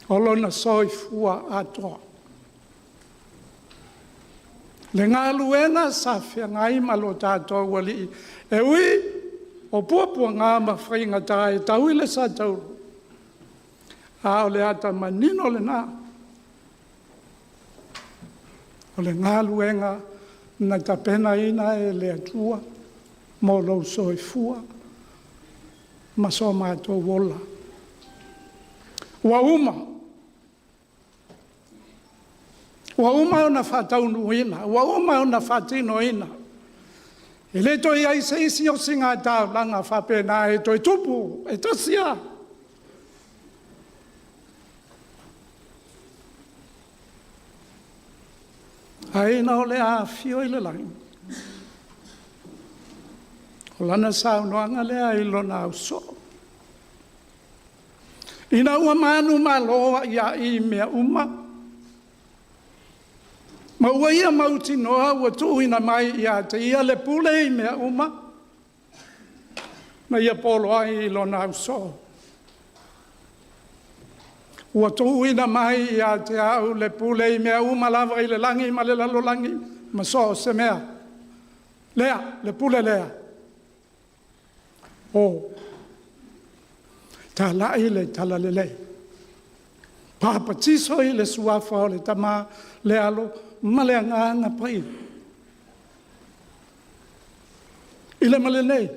o Lona soifua atoa. Le galuega sa feagai ma lo tatou Alii, e ui o puapuaga ma faigata e tau i le satauro, a o le ata manino lena o le galuega na tapenaina e le Atua mo lou soifua ma so matou ola. Ua uma, ua uma ona faataunuuina, ua uma ona faatinoina. E le toe i ai se isi osigataulaga faapena e toe tupu, e tasi lava. Ae ina o le a afio i le lagi, o lana saunoaga lea i lona ausoo. Ina ua manumalo ai i mea uma, ma ua ia mautinoa ua tuuina mai ia te ia le pule i mea uma, na ia polo ai i lona ausoo. Ua tuuina mai ia te au le pule i mea uma lava i le lagi ma le lalolagi ma so o se mea. Lea, le pule lea. O, talai le talalelei, papatiso i le suafa o le Tama, le Alo ma le Agaga Paia. I le ma lenei,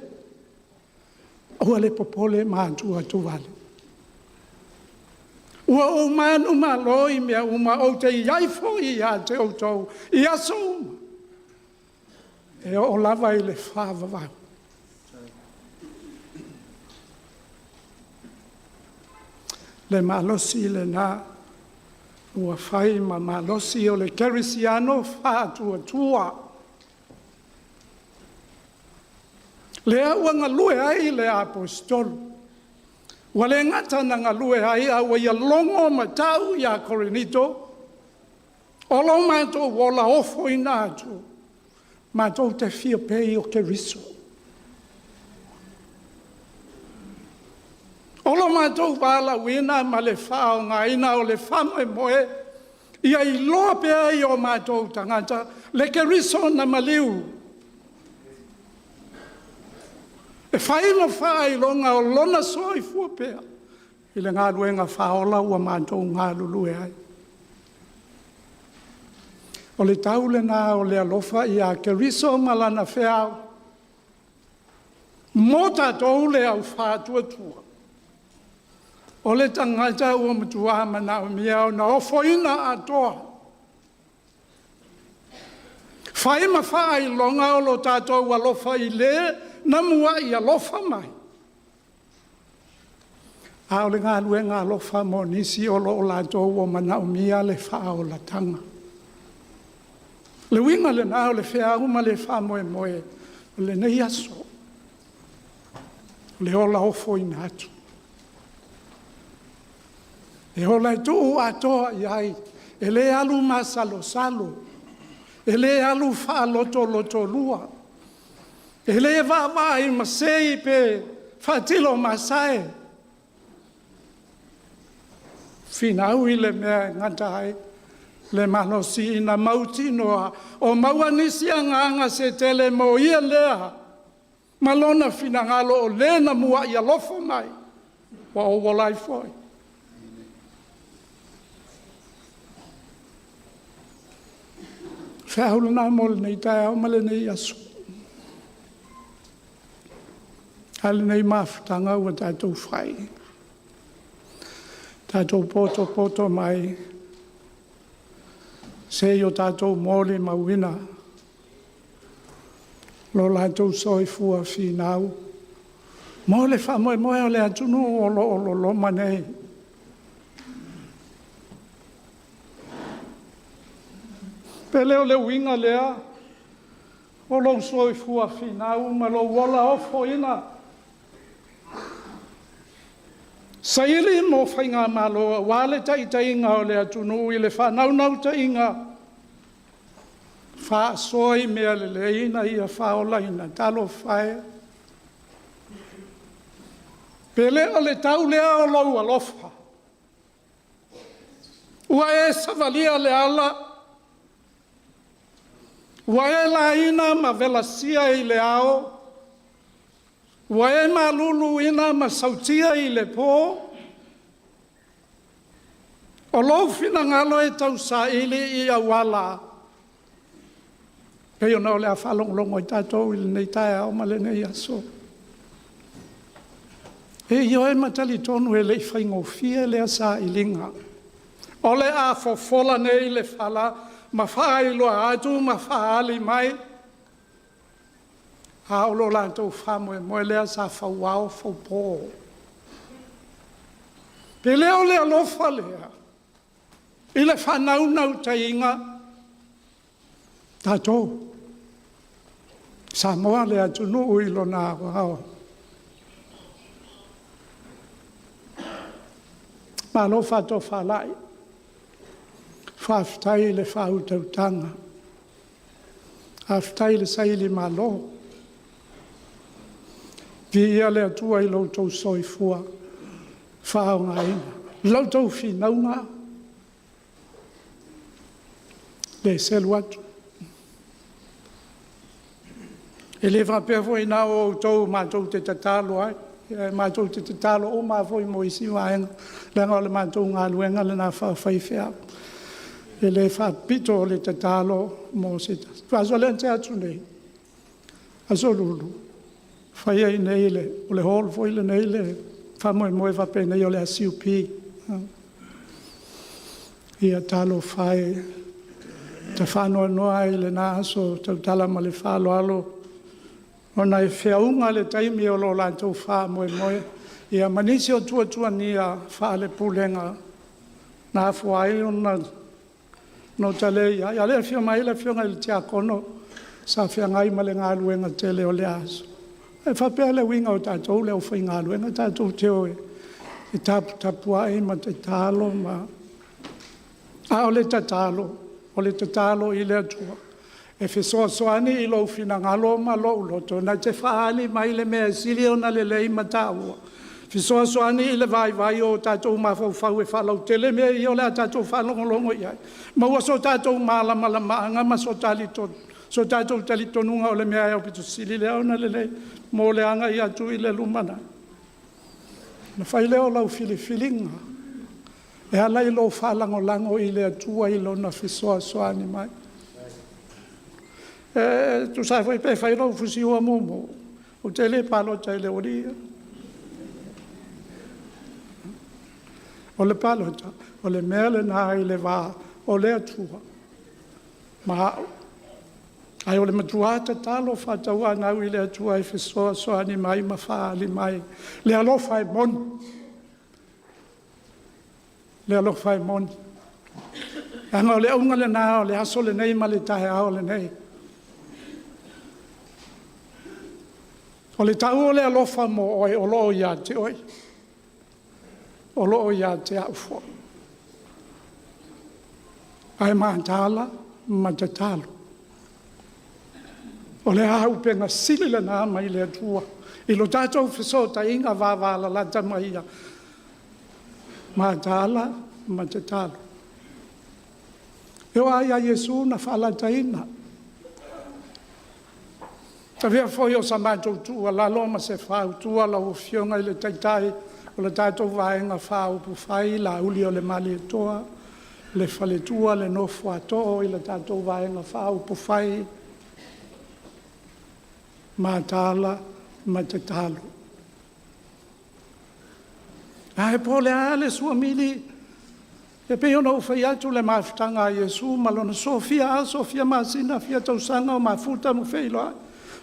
aua le popole ma atuatuvale. Ua ou manumalo i mea uma, ou te i ai foi ia te outou i aso uma, e oo lava i le faavavau. Le malosi lena ua fai ma malosi o le kerisiano faatuatua. Lea ua galue ai le Aposetolo. Ua le gata na galue ai, a ua ia logo ma tau ia Korinito, o lo matou ola ofoina atu, matou te fia pei o Keriso. O lo matou valaauina ma le faaaogaina o le faamoemoe, ia iloa pea i o matou tagata le Keriso na maliu, e fai ma faailoga o lona soifua pea i le galuega faaola ua matou galulue ai. O le tau lena o le alofa ia Keriso ma lana feau, mo tatou le au faatuatua. O le tagata ua matua manaomia ona ofoina atoa. Fai ma faailoga o lo tatou alofa i le na muai alofa mai. A o le galuega alofa mo nisi o lo o latou ua manaomia le faaolataga. Le uiga lena o le feau ma le faamoemoe o lenei aso, o le ola ofoina atu. E ola e tuu atoa i ai, e le alu masalosalo, e le alu faalotolotolua, e le vaavaai masei pe faatilo masae, finau i le mea e gata ai le malosi ina mautinoa o maua nisi agaga se tele mo ia lea ma lona finagalo o le na muai alofa mai ua ou ola ai foi. Feau lena mo lenei taeao ma lenei aso. A lenei mafutaga ua tatou fai, tatou poto mai se i o tatou molimauina lo latou soifua finau mo le faamoemoe o le atunuu o lo o loloma nei. Pe le o le uiga lea o lou soifua finau ma lou ola ofoina. Saili mo faigamalo aua le taitaiga o le atunuu i le faanaunautaiga, faasoa i mea lelei ina ia faaolaina. Talofa e, pe le o le tau lea o lou alofa, ua e savalia le ala, ua e laina ma velasia i le ao, ua e maluluina ma sautia i le po, o lou finagalo e tausaili i auala, pei ona o le a faalogologo ai tatou i lenei taeao ma lenei aso. E ioe ma talitonu e le i faigofie lea sailiga. O le a fofola nei le fala ma faailoa atu ma faaali mai. A o lo latou faamoemoe lea sa fauao faupo. Pe le o le alofa lea i le faanaunautaiga tatou Samoa le atunuu i lona aoao. Malo faatofalai, faafetai i le faautautaga, faafetai i le sailimalo. Viia le Atua i lo outou soifua faaaogaina, la outou finauga le selu atu. E le faapea foi na o outou matou te tatalo ai, matou te tatalo uma lava foi mo isi vaega, leaga o le matou galuega lena faafaifeau. E le faapito le tatalo mo se tasi. O le vaiaso lea na tea atu nei, Aso Lulu, fai ai nei i le hall foi lenei le faamoemoe faapenei o le SUP. Ia talofa e, na ta faanoanoa ai i lena aso e tautala ma le faaaloalo ona e feauga le taimi o lo latou faamoemoe ma nisi o tuatuagia faale-Pulega na afua ai ona ta le i ai. A o lea e afio mai le Afioga i le Tiakono sa feagai ma le galuega tele o lea aso. E faapea le uiga o tatou le aufaigaluega, tatou te o e taputapuai ma tatalo ma… A o le tatalo, o le tatalo i le Atua e fesoasoani i lou finagalo ma lou loto na te faaali mai le mea e sili ona lelei ma taua, fesoasoani i le vaivai o tatou mafaufau e faalautele mea ia o le a tatou faalogologo i ai, maua so tatou malamalamaaga ma so tatou talitonuga o le mea e aupito sili lea ona lelei mo le agai atu i le lumanai. Ona fai lea o lau filifiliga e ala i lou faalagolago i le Atua i Lona fesoasoani mai. E tusa lava foi pe fai lou fusiua mumu, ou te le palota i le aualii ia. O le palota, o le mea lena i le va o le Atua ma au. Ae o le matua tatalo faatauanau i le Atua e fesoasoani mai ma faaali mai le alofa e moni, le alofa e moni. Leaga o le auga lena o le aso lenei ma le taeao lenei. O le tau o le alofa mo oe o lo o ia te oe, o lo o ia te au foi. Ae mataala ma tatalo. O le auupega sili lena mai le Atua i lo tatou fesootaiga vavalalata ma Ia, mataala ma tatalo. E oo lava ia Iesu na faalataina. Avea foi o sa matou tuualalo ma se fautua lau Afioga i le Taitai o le tatou Vaega Faaupufai Lauliolemalietoa, le faletua le nofo a too i le tatou Vaega Faaupufai, mataala ma tatalo. Ae po o le a le suamili, e pei ona ou fai atu i le mafutaga a Iesu ma lona soso, fia aso, fia masina, fia tausaga o mafuta ma feiloai,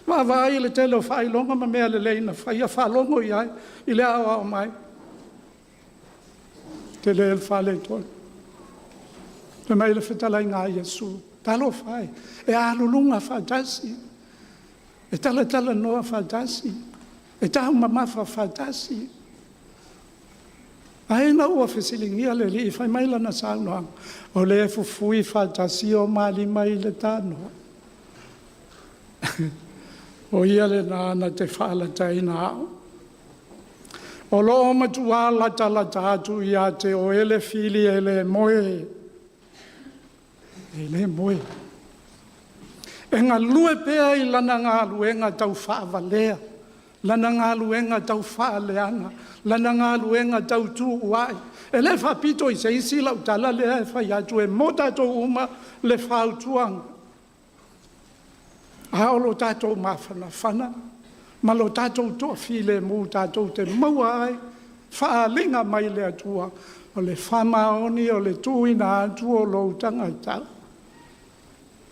vaavaai i le tele o faailoga ma mea lelei na faia, faalogo i ai i le aoao mai. Tele le faaletonu. Fai mai le fetalaiga a Iesu, talofa e, e aluluga faatasi, e talatalanoa faatasi, e taumamafa faatasi. Ae ina ua fesiligia le Alii fai mai lana saunoaga, o lea e fufui faatasi o ma lima i le tanoa. O Ia lena na te faalataina au. O lo o matua latalata atu ia te oe le fili e le moe, e le moe. E galue pea i lana galuega taufaavalea, lana galuega taufaaleaga, lana galuega tautuua'i. E le faapito i se isi lau tala lea e fai atu e mo tatou uma le fautuaga. A o lo tatou mafanafana ma lo tatou toafilemu tatou te maua ai faaaliga mai le Atua o le faamaoni o le tuuina atu o lou tagata e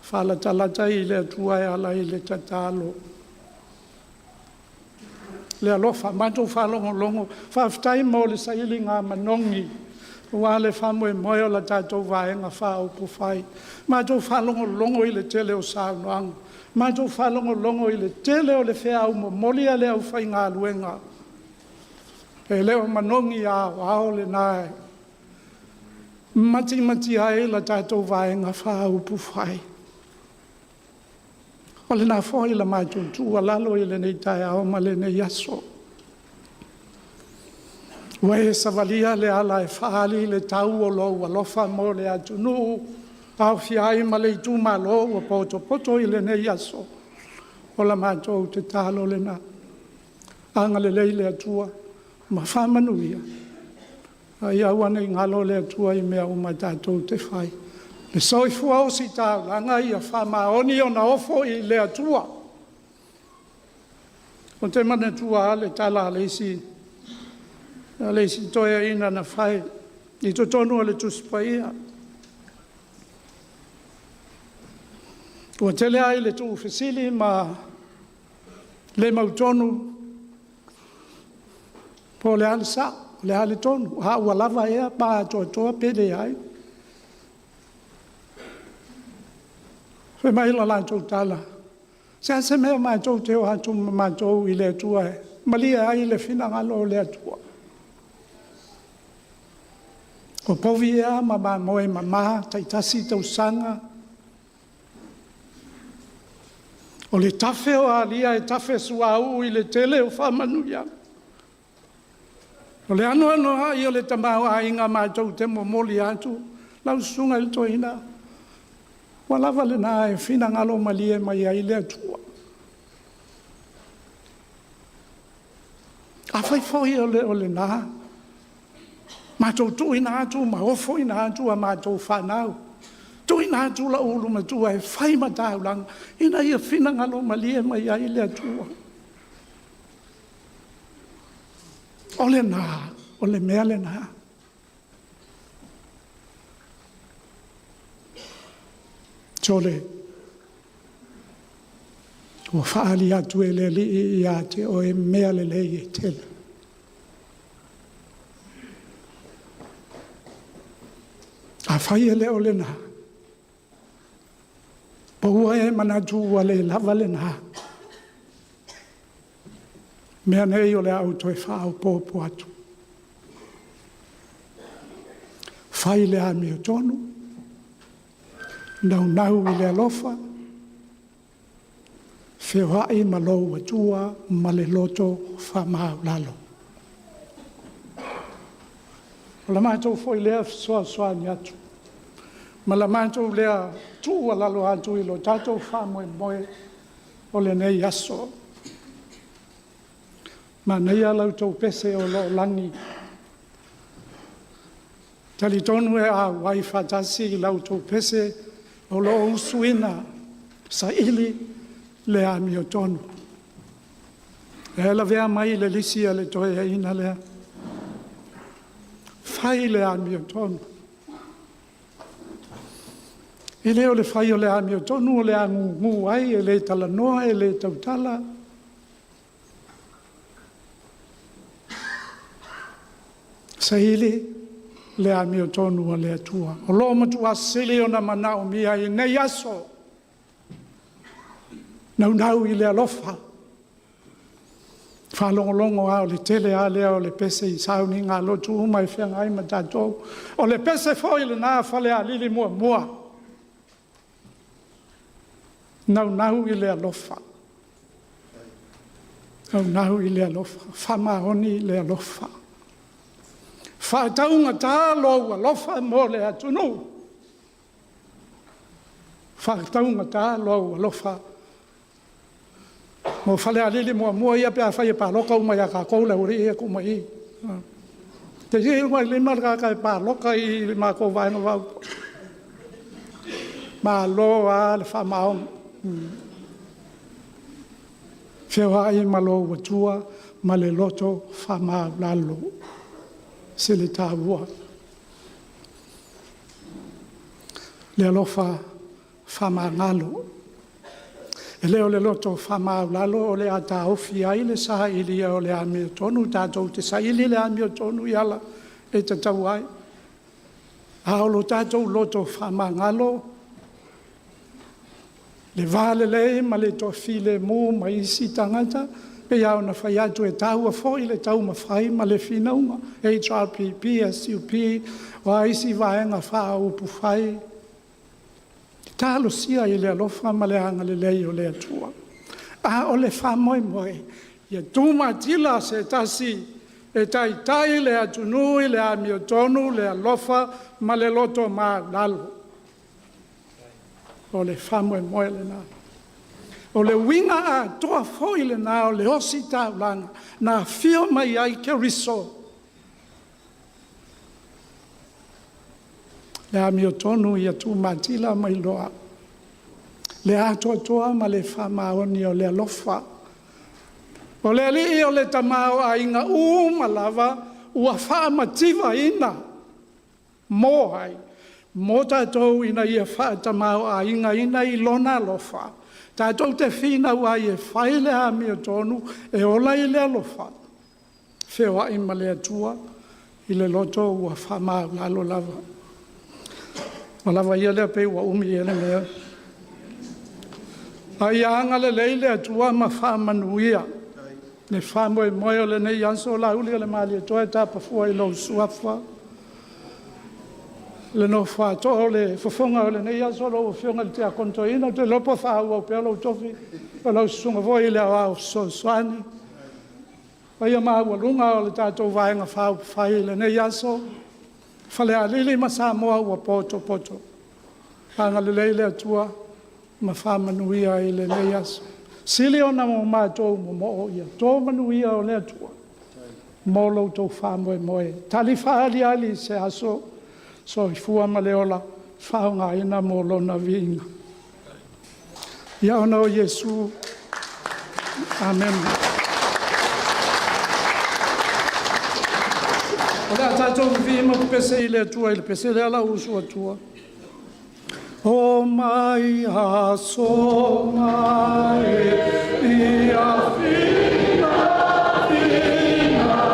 faalatalata i le Atua e ala i le tatalo. le alofa. Matou faalogologo, faafetai mo le sailiga manogi aua le faamoemoe o le tatou Vaega Faaupufai. Matou faalogologo i le tele o saunoaga, matou faalogologo i le tele o le feau momoli a le aufaigaluega, e le o manogi aoao lena e matimati ai la tatou Vaega Faaupufai. O lena foi la matou tuualalo i lenei taeao ma lenei aso. Ua e savalia le ala e faaali le tau o lou alofa mo le atunuu, aofia ai ma le itumalo ua potopoto i lenei aso. O la matou tatalo lena, agalelei le Atua ma faamanuia, a ia aua ne i galo le Atua i mea uma tatou te fai. Le soifua ositaulaga ia faamaoni ona ofo i le Atua. Ou te manatua lava le tala a le isi toeaina na fai i totonu o le Tusi Paia. Ua tele lava ina tuufesili ma le mautonu po o le a le sao, po o le a le tonu, a ua lava ea ma atoatoa pe leai. Fai mai le latou tala, “E seasea mea matou te o atu ma matou i le Atua e malie ai le finagalo o le Atua.” O povi ea ma mamoe mama taitasi tausaga, o le tafe o alia e tafe suauu i le tele o faamanuiaga. O le anoanoai o le tamaoaiga matou te momoli atu lau susuga i le toeaina, ua lava lena e finagalo malie mai ai le Atua. Afai foi e le o lena, matou tuuina atu ma ofoina atu a matou fanau, tuuina atu lou ulu matua e fai ma taulaga ina ia finagalo malie mai ai le Atua. O lena, o le mea lena. Sole, ua faaali atu e le Alii ia te oe mea lelei e tele. Afai e le o lena, pau e manatu ua le lava lena, mea nei o le a ou toe faaopoopo atu. Fai le amiotonu, naunau i le alofa, feoai ma lou Atua ma le loto faamaualalo. O la matou foi lea fesoasoani atu ma la matou lea tuualalo atu i lo tatou faamoemoe o lenei aso. Manaia la outou pese o lo o lagi. Talitonu e auai faatasi i la outou pese o lo o usuina, saili le amiotonu. E lavea mai le lisi a le toeaina lea, fai le amiotonu. E le o le fai o le amiotonu o le a gugu ai, e le talanoa, e le tautala. Saili le amiotonu a le Atua. O lo o matua sili ona manaomia i nei aso, naunau i le alofa, faalogologo lava o le tele lava lea o le pese i sauniga a lotu uma e feagai ma tatou. O le pese foi lena a Falealili 1, naunau i le alofa, naunau i le alofa, faamaoni le alofa, faataugata lou alofa mo le atunuu, faataugata lou alofa mo Falealili 1 ia pe afai e palota uma ia tatou le aualii ia e tuu mai i i. le tagata e palota i le matou Vaega Faaupufai. Malo lava le faamaoni. Feoai ma lou Atua ma le loto faamaualalo. E sili taua le alofa faamagalo. E le o le loto faamaualalo o le a taofi ai le sailia o le amiotonu, tatou te saili le amiotonu i ala e tatau ai. A o lo tatou loto faamagalo, le va lelei ma le toafilemu ma isi tagata, e pei lava ona fai atu e taua foi le taumafai ma le finauga, HRPP, SUP, o a isi Vaega Faaupufai, talosia i le alofa ma le agalelei o le Atua. A o le faamoemoe, ia tumatila se tasi e taitai le atunuu i le amiotonu, le alofa ma le lotomaualalo. O le faamoemoe lena. O le uiga atoa foi lena o le ositaulaga na afio mai ai Keriso, le amiotonu ia tumatila ma iloa le atoatoa ma le faamaoni o le alofa. O le Alii o le tamaoaiga uma lava ua faamativaina mo ai? Mo tatou ina ia faatamaoaigaina i Lona alofa, tatou te finau ai e fai le amiotonu, e ola i le alofa, feoai ma le Atua i le loto ua faamaualalo lava. Ua lava ia lea pei ua umi ea le mea. A ia agalelei le Atua ma faamanuia le faamoemoe o lenei aso Laulii tapa fua i lou suafa le nofo a too o le fofoga o lenei aso lau Afioga i le Tiakono Toeaina. Ou te iloa po o faaauau pea lou tofi po o lau susuga foi i le Aoao Fesoasoani. Le paia maualuga o le tatou Vaega Faaupufai i lenei aso, Falealili ma Samoa ua potopoto, agalelei le Atua ma faamanuia i lenei aso. Sili ona matou momoo ia to manuia o le Atua mo lo outou faamoemoe. Tali faaaliali i se aso, soifua ma le ola faaaogaina mo Lona viiga. Ia ona o Iesu, amene. O le a tatou vivii ma pepese i le Atua i le pese lea lou uso atua. O mai aso e ia fina fina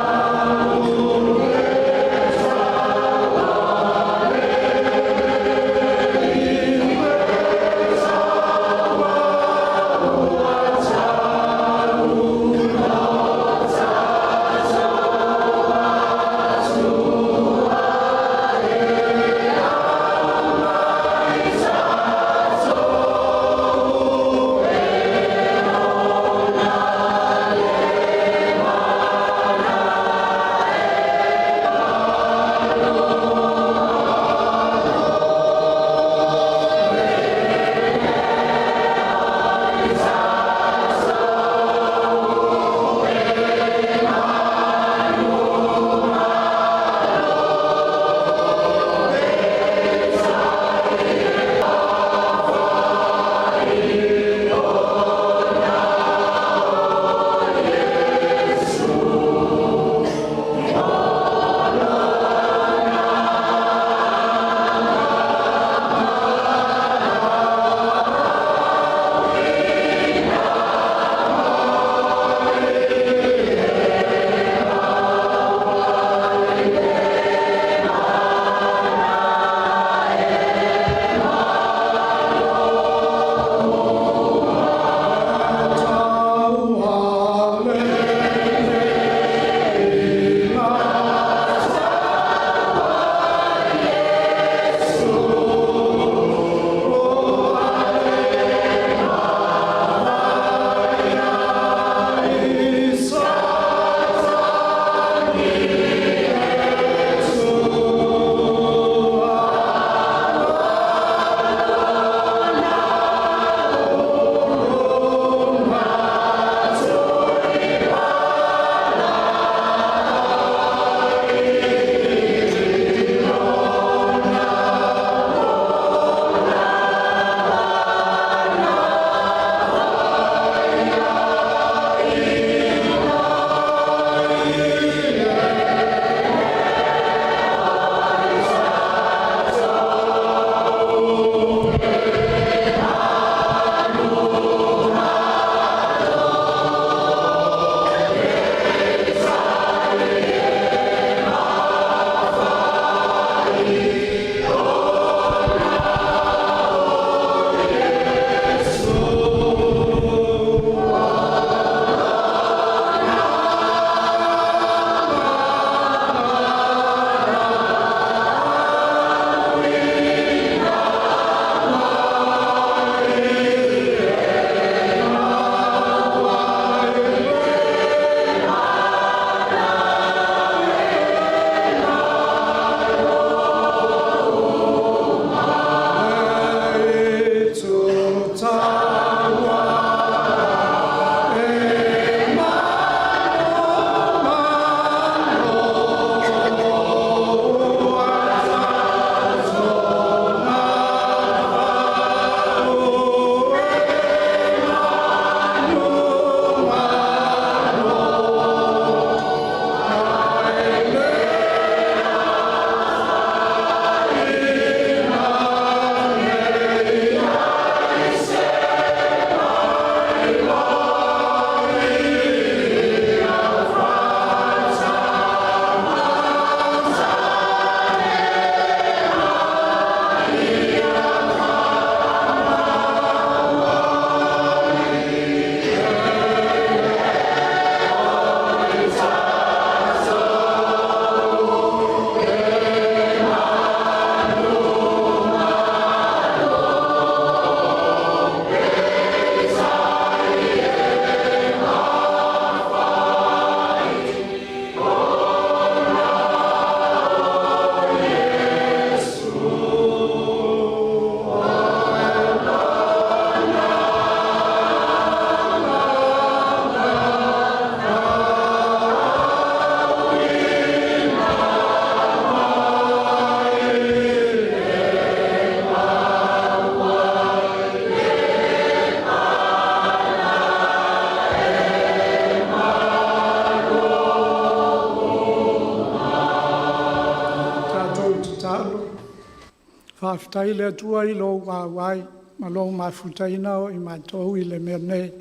Faafetai i le Atua i lou auai ma lou mafutaina o i matou i le mea nei.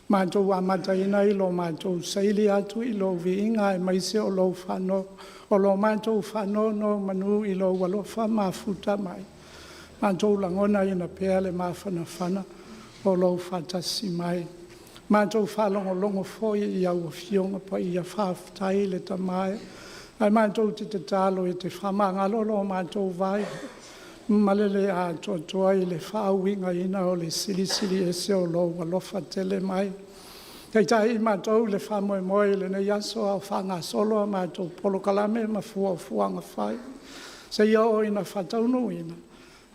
Matou amataina i lo matou saili atu i lou viiga aemaise o lou o lo matou faanonomanu i lou alofa mafuta mai. Matou lagonaina pea le mafanafana o lou faatasi mai. Matou faalogologo foi i au Afioga Paia. Faafetai le Tama e, ae matou te tatalo e te faamagalo lo matou vai ma le le atoatoa i le faauigaina o le Silisili Ese o lou alofa tele mai. Taitai i matou i le faamoemoe i lenei aso a o faagasolo a matou polokalame ma fuafuaga fai, seia oo ina faataunuuina.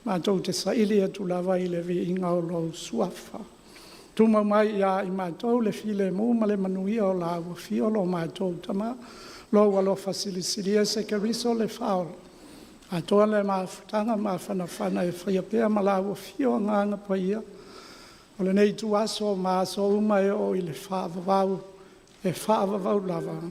Matou te saili atu lava i le viiga o lou Suafa. Tumau mai ia i matou le filemu ma le manuia o la ua afio lo matou Tama, lou alofa Silisili Ese Keriso le Faaola, atoa le mafutaga mafanafana e faia pea ma lau Afio Agaga Paia o lenei ituaso ma aso uma e oo i le faavavau, e faavavau lava.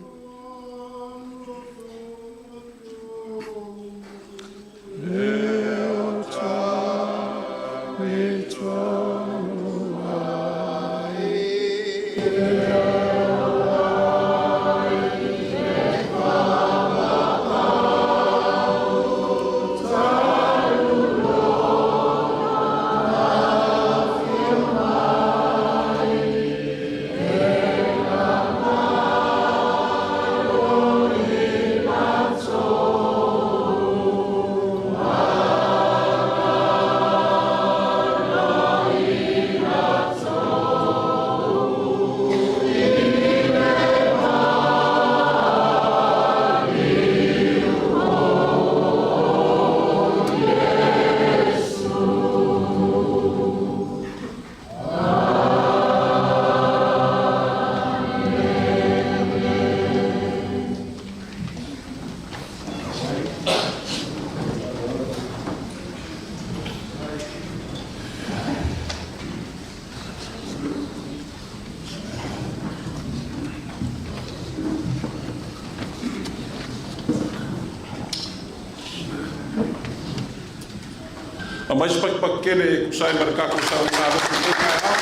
Aumai se patupatu tele e tusa ai ma le tatou sailigamalosi i lenei taeao.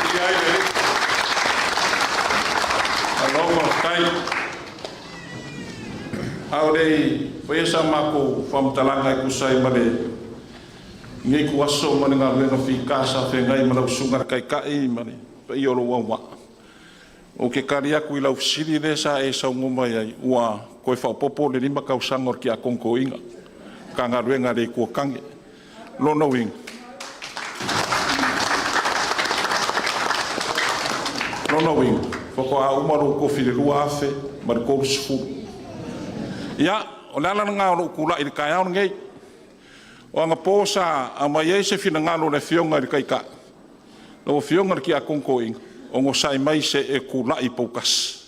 Viia ai le Alii. Malo faafetai. A o le i faia sa matou faamatalaga e tusa ai ma lenei ituaso ma le galuega fita sa feagai ma lau Susuga i le Taitai ma le paia o lou auvaa, ou te tali atu i lau fesili lea sa e saunoa mai ai ua toe faaopoopo le 5 tausaga o le Tiakono Toeaina, Matagaluega a le Itu o Tane. O lona uiga, faatoa uma lou tofi i le 2030. Ia, o le ala lena o lou tulai i le taeao lenei. O anapo sa aumai ai se finagalo o le Afioga i le Taitai, lau Afioga i le Tiakono Toeaina, onosai mai se i e tulai i Poutasi.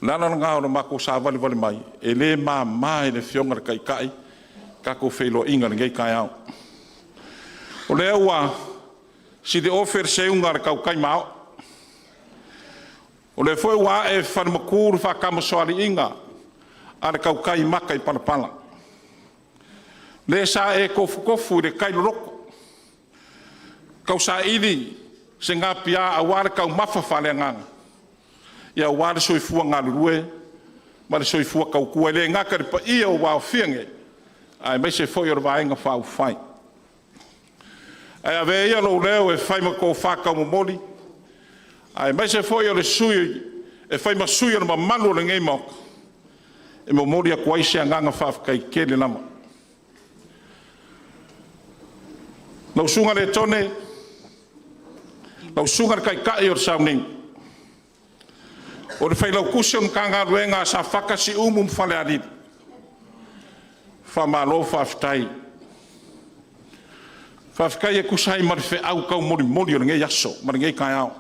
O le ala lena o le matou savalivali mai, e le mama i le Afioga i le Taitai le tatou feiloaiga i lenei taeao. O lea ua siliofe le seuga a le tautai maoo, o lea foi ua ae falematu le faatamasoaliiga a le tautai mataipalapala. Le sa e tofutofu i le tai loloto, tausaili se napiā aua le taumafa faaleagaga aua le soifua galulue ma le soifua tautua, e le gata i le paia ua aofia nei, aemaise foi o le Vaega Faaupufai. Ae avea ia lou leo e fai ma tofa taumomoli, aemaise foi o le sui usufono e fai ma sui o le mamalu o lenei Maota, e momoli atu ai se agaga faafetai tele lava. Lau Susuga Letone, lau Susuga i le Taitai o le Sauniu, o le Failautusi o le Matagaluega a Safata, Siumu ma Falealili, faamalo faafetai. Faafetai e tusa ai ma le feau taumolimoli o lenei aso ma lenei taeao.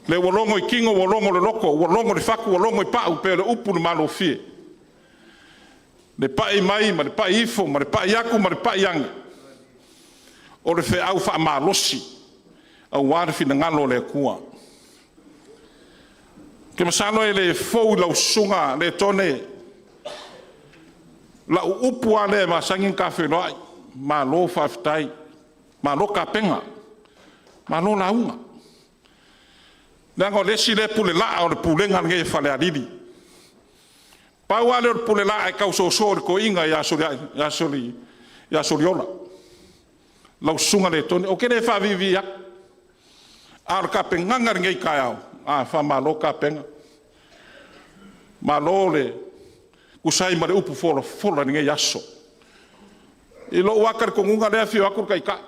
O lea ua logo i tino ua logo i le loto, ua logo i le fatu ua logo i pau pei o le upu i le malofie, le pai mai ma le pai ifo ma le pai atu ma le pai ane, o le feau faamalosi aua le finagalo o le Atua. Ou te masalo e le fou i lau Susuga Letone. Lau upu lava lea e masani ona ta feiloai, malo faafetai, malo tapena, malo lauga. Leaga o le isi lea pulelaa o le pulega lenei a Falealili. Pau lava lea o le pulelaa e tausoso e le toeaina ia Soliola, lau Susuga Letone. Ou te le faaviivii atu, a o le tapenaga i lenei taeao, a, faamalo tapena, malo le tusa ai ma le upu folafola i lenei aso. I lou lava talitonuga o lea e afio atu le Taitai,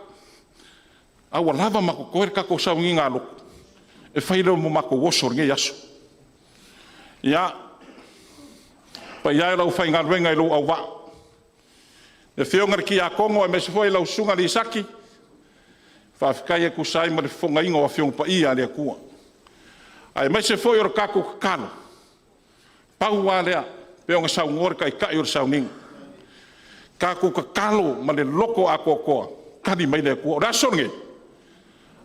a ua lava ma totoe le tatou sauniga lotu, e fai lea ma o matou oso i lenei aso. Ia, le paia e o le aufaigaluega i lou auvaa, le Afioga i le Tiakono aemaise foi lau Susuga Lisati, faafetai e tusa ai ma le fofogaina o Afioga Paia a le Atua, aemaise foi o le tatou tatalo, pau lava lea pei ona saunoa le Taitai o le sauniga, tatou tatalo ma le loto atoatoa, tali mai le Atua. O le aso lenei, o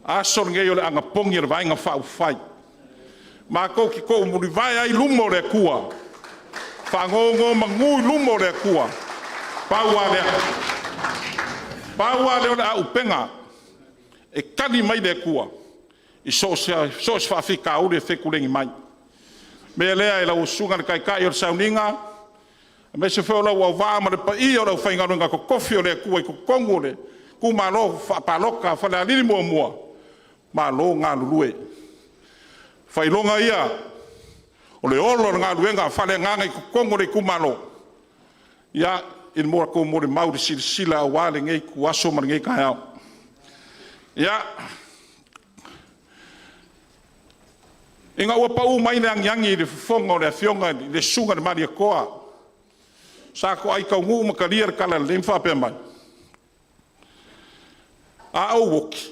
le aso lenei o le anapogi a le Vaega Faaupufai, matou te toumulivae ai i luma o le Atua, faanonomanu i luma o le Atua, pau lava lea. Pau lava lea o le aupega e tali mai le Atua i so o se faafitauli e fetuleai mai. O le mea lea i lau Susuga i le Taitai o le sauniga, aemaise foi o lou auvaa ma le paia o le aufaigaluega totofi a le Atua i totonu o le itumalo faapalota o Falealili 1, malo galulue. O faailoga ia o le ola o le galuega faaleagaga i totonu o le itumalo i le matou molimau i le silasila aua lenei ituaso ma lenei taeao. Ia, ina ua pau mai le agiagi i le fofoga o le afioga i le Susuga i le Malietoa Sa Toai Taunuu ma talia le talalelei ma faapea mai, “A ou oti,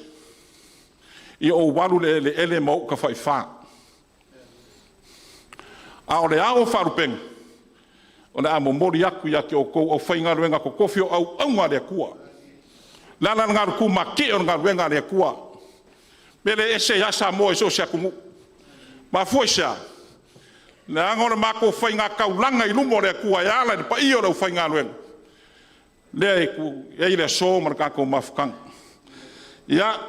ia ou alu i le eleele ma ou tafaifa, a o le ao o faalupega, o le a momoli atu ia te outou aufaigaluega totofi o auauna a le Atua.” O le ala lena o le tumatie o le galuega a le Atua. O le mea lea e ese ai lava Samoa i so o se atunuu. E mafua i se a? Leaga o le matou faigataulaga i luma o le Atua e ala i le paia o le aufaigaluega, lea e i ai le aso ma le tatou mafutaga. Ia,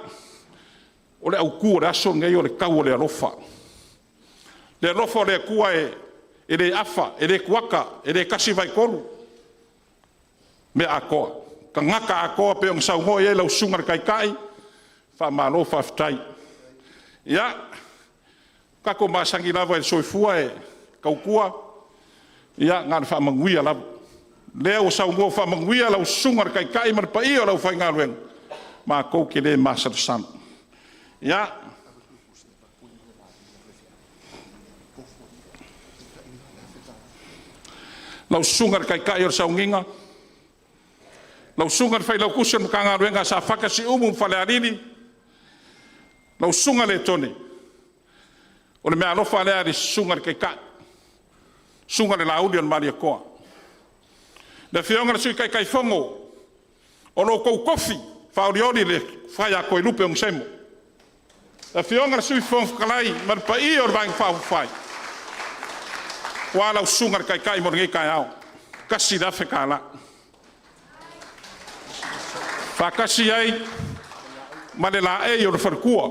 o le autu o le aso lenei o le tau o le alofa. Le alofa o le Atua e le afa, e le tuata, e le 1/3, mea atoa, tagata atoa pei ona saunoa i ai lau Susuga i le Taitai, faamalo faafetai. Ia, tatou masani lava i le soifua e tautua, ia na ona faamanuia lava. O lea ua saunoa faamanuia lau Susuga i le Taitai ma le paia o le aufaigaluega, matou te le masalosalo. Ia, lau Susuga i le Taitai o le sauniga, lau Susuga i le Failautusi o le Matagaluega a Safata, Siumu ma Falealili, lau Susuga Letone, o le meaalofa lea a le Susuga i le Taitai, Susuga i le Lauli o le Malietoa. Le Afioga i le Sui Taitaifono o lo outou tofi faaolioli le Tofa ia Toelupe Ponesemo, le Afioga i le Sui Fofoga Fetalai ma le paia o le Vaega Faaupufai, aua lau Susuga i le Taitai mo lenei taeao, $1,000. Faatasi ai ma le laei o le faletua,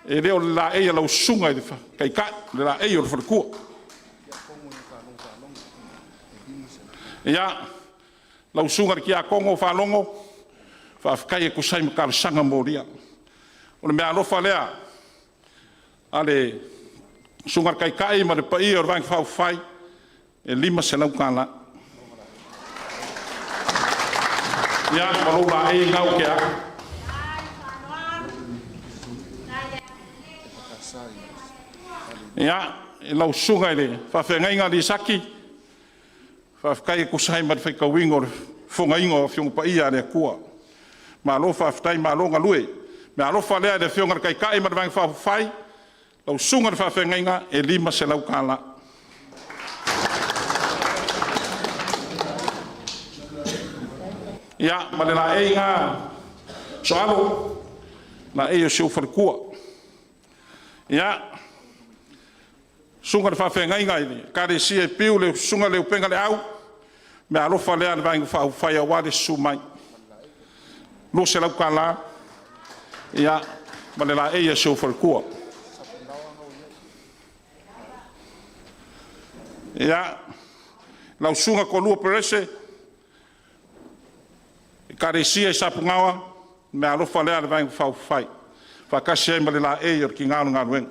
e le o le laei a lau Susuga i le Taitai, o le laei o le faletua. Ia, lau Susuga i le Tiakono o Faalogo, faafetai e tusa ai ma talosaga molia. O le meaalofa lea a le Susuga i le Taitai ma le paia o le Vaega Faaupufai, e $500. Ia ma lou laei lena ua tea atu. Ia, i lau susuga i le faafeagaiga Lisati, faafetai e tusa ai ma le faitauina o le fofogaina o Afioga Paia a le Atua. Malo faafetai malo galue. O le meaalofa lea a le Afioga i le Taitai ma le Vaega Faaupufai, lau susuga i le faafeagaiga, e $500. Ia, ma le laei lena Sooalo, laei o si ou faletua. Ia, susuga i le faafeagaiga i le Ekalesia i Piu lau Susuga Leupega Leau, Meaalofa lea a le Vaega Faaupufai aua le susu mai, $200 ia ma le laei a si ou faletua. Ia, lau Susuga Toalua Perese, Ekalesia i Sapugaoa, meaalofa lea a le Vaega Faaupufai, faatasi ai ma le laei o le Tina o le Galuega.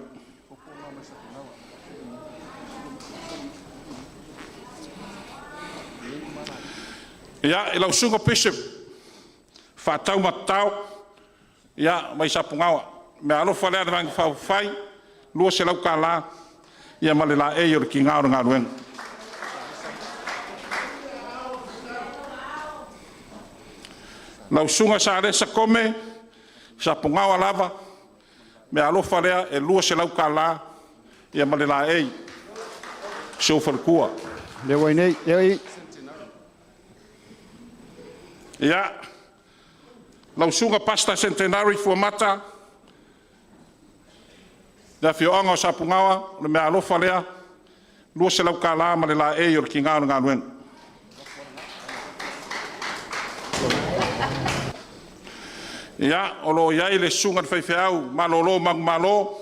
Ia, i lau Susuga Bishop Faatau Matatao mai Sapugaoa, meaalofa lea a le Vaega Faaupufai, $200 ia ma le laei o le Tina o le Galuega. Lau Susuga Salesa Kome, Sapugaoa lava, meaalofa lea e $200 ia ma le laei si ou faletua. Lea ua i inei, lea e i. Ia, lau Susuga Pastor Centenary Fuamata, le afioaga o Sapugaoa, o le meaalofa lea $200 ma le laei o le Tina o le Galuega. Ia, o lo o i ai le susuga i le faifeau malolo manumalo,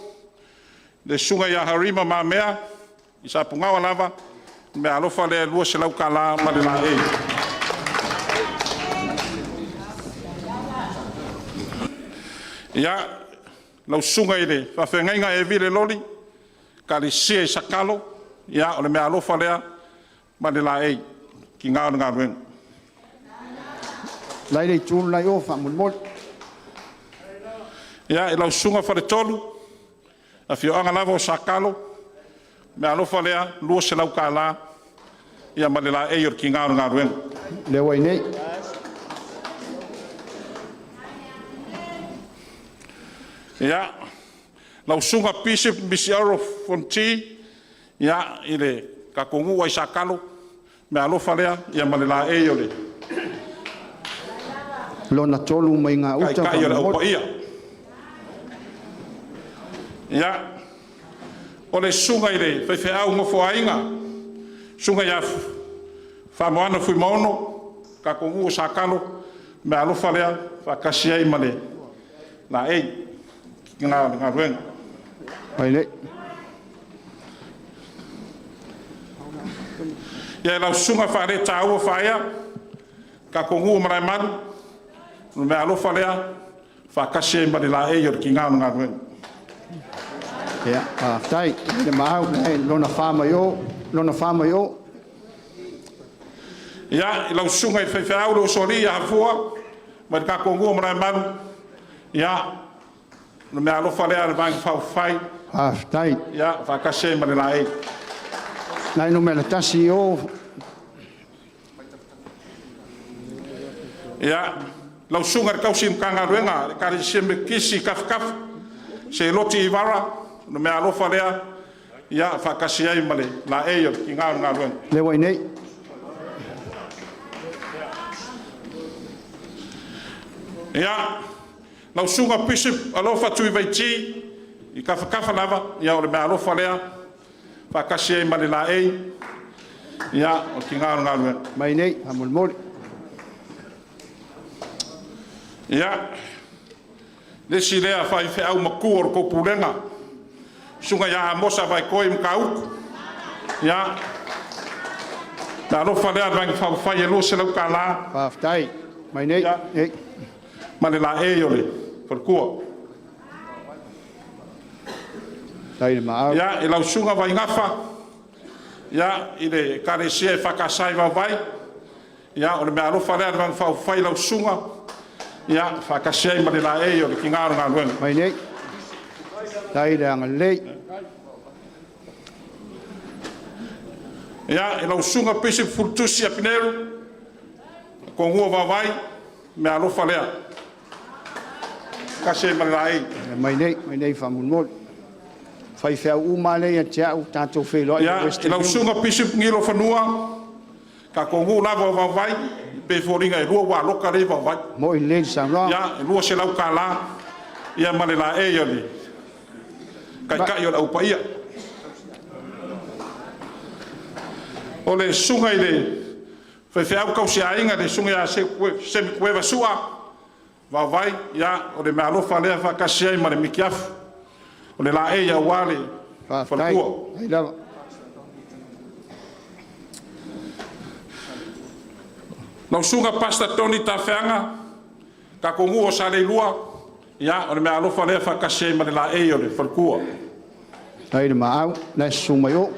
le Susuga ia Harima Mamea i Sapugaoa lava, o le meaalofa lea e $200 ma le laei. Ia, lau susuga i le faafeagaiga Evile Loli, Ekalesia i Sakalo, ia o le meaalofa lea ma le laei, tina o le galuega. La e i le itu le la i o faamolemole. Ia, i lau Susuga Faletolu, afioaga lava o Sakalo, meaalofa lea $200 ia ma le laei o le tina o le galuega. Lea ua i inei. Ia, lau Susuga Bishop Misiaro Fonoti, ia, i le tatou nuu lava i Sakalo, meaalofa lea ma le laei o le Lona tolu mai gauta taitai o le Au faamolemole. Paia. Ia, o le susuga i le faifeau nofoaiga, susuga ia Faamoana Fuimaono, tatou nuu o Sakalo, meaalofa lea faatasi ai ma le laei, tina o le galuega. Mai i inei. Ia, lau Susuga Faaletaua Faaea, tatou nuu o Malaemalu, o le meaalofa lea faatasi ai ma le laei o le tina o le galuega. Ia, faafetai. Le maau, lona fa mai o, lona fa mai o. Ia, i lau susuga i le faifeau le Usoalii ia Hafua mai le tatou nuu o Malaemalu, ia, o le meaalofa lea a le Vaega Faaupufai. Faafetai. Ia, faatasi ai ma le laei. Nai numera tasi i o. Ia, lau susuga i le tausi Matagaluega a le Ekalesia Metotisi i Tafitafa, Seloti Ivara, o le meaalofa lea, ia, faatasi ai ma le laei o le tina o le galuega. Lea ua i inei. Ia, lau susuga Bishop Alofa Tuivaiti i Tafatafa lava, ia o le meaalofa lea faatasi ai ma le laei, ia, o le tina o le galuega. Mai i inei, faamolemole. Ia, le isi lea faifeau matua o le tou pulega, susuga ia Amosa Vaitoe Matautu, ia, meaalofa lea a le Vaega Faaupufai e $200. Faafetai. Mai i inei. Ia, Ei. ma le laei o le faletua. Tai le maau. Ia, i lau susuga Vaigafa, ia, i le Ekalesia EFKS i Vaovai, ia, o le meaalofa lea a le Vaega Faaupufai i lau susuga, ia, faatasi ai ma le laei o le tina o le galuega. Mai i inei. Tai le agalelei. Ia, i lau susuga Bishop Fulutusi Apineru, Togua Vaovai, meaalofa lea, faatasi ai ma le laei. Mai i inei, mai i inei faamolemole. Faifeau uma lea ia te au, tatou feiloai i le Ia, i Western lau Union. susuga Bishop Gilo Fanua, tatou nuu lava o Vaovai, pei e foliga e lua ua lea i Vaovai. Moi lelei le saunoaga. Ia, e $200 ia ma le laei o le taitai o le Au Paia. O le susuga i le Faifeau tausiaiga le Susuga ia Semi Kueva Sua Vaovai, ia, o le meaalofa lea faatasi ai ma le mitiafu o le laei aua le faletua. Lau Susuga Pastor Tony Tafeaga, tatou nuu o Saleilua, ia, o le meaalofa lea faatasi ai ma le laei o le faletua. Faafetai le maau, la e susu mai o.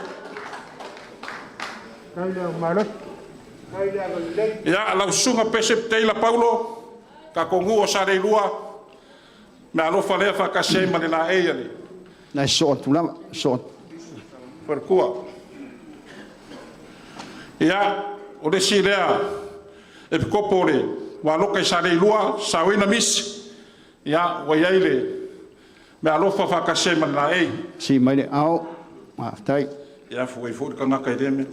Ia, lau Susuga Pesep Taylor Paulo, tatou nuu o Saleilua, meaalofa lea faatasi ai ma le laei a le La e sosoo atu lava, sosoo atu. Faletua. Ia, o le isi lea epikopo o le Ualoka i Saleilua, saoina misi, ia, ua i ai le meaalofa faatasi ai ma le laei. Sii mai le ao. Faafetai. Ia, fua ai foi le tagata i lea mea.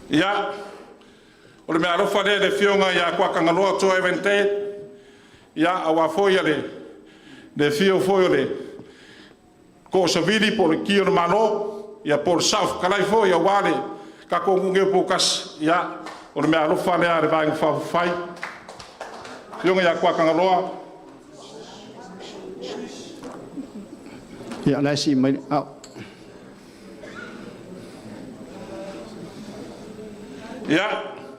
Ia, o le meaalofa lea i le afioga ia Tuatagaloa Joe Evan Ted, ia, aua foi le afio foi o le Toosavili po o le Ki o le Malo, ia po o le Saofetalai foi aua le tatou nuu nei o Poutasi, ia, o le meaalofa lea a le Vaega Faaupufai. Afioga ia Tuatagaloa. Ia, la e sii mai le ao. Ia,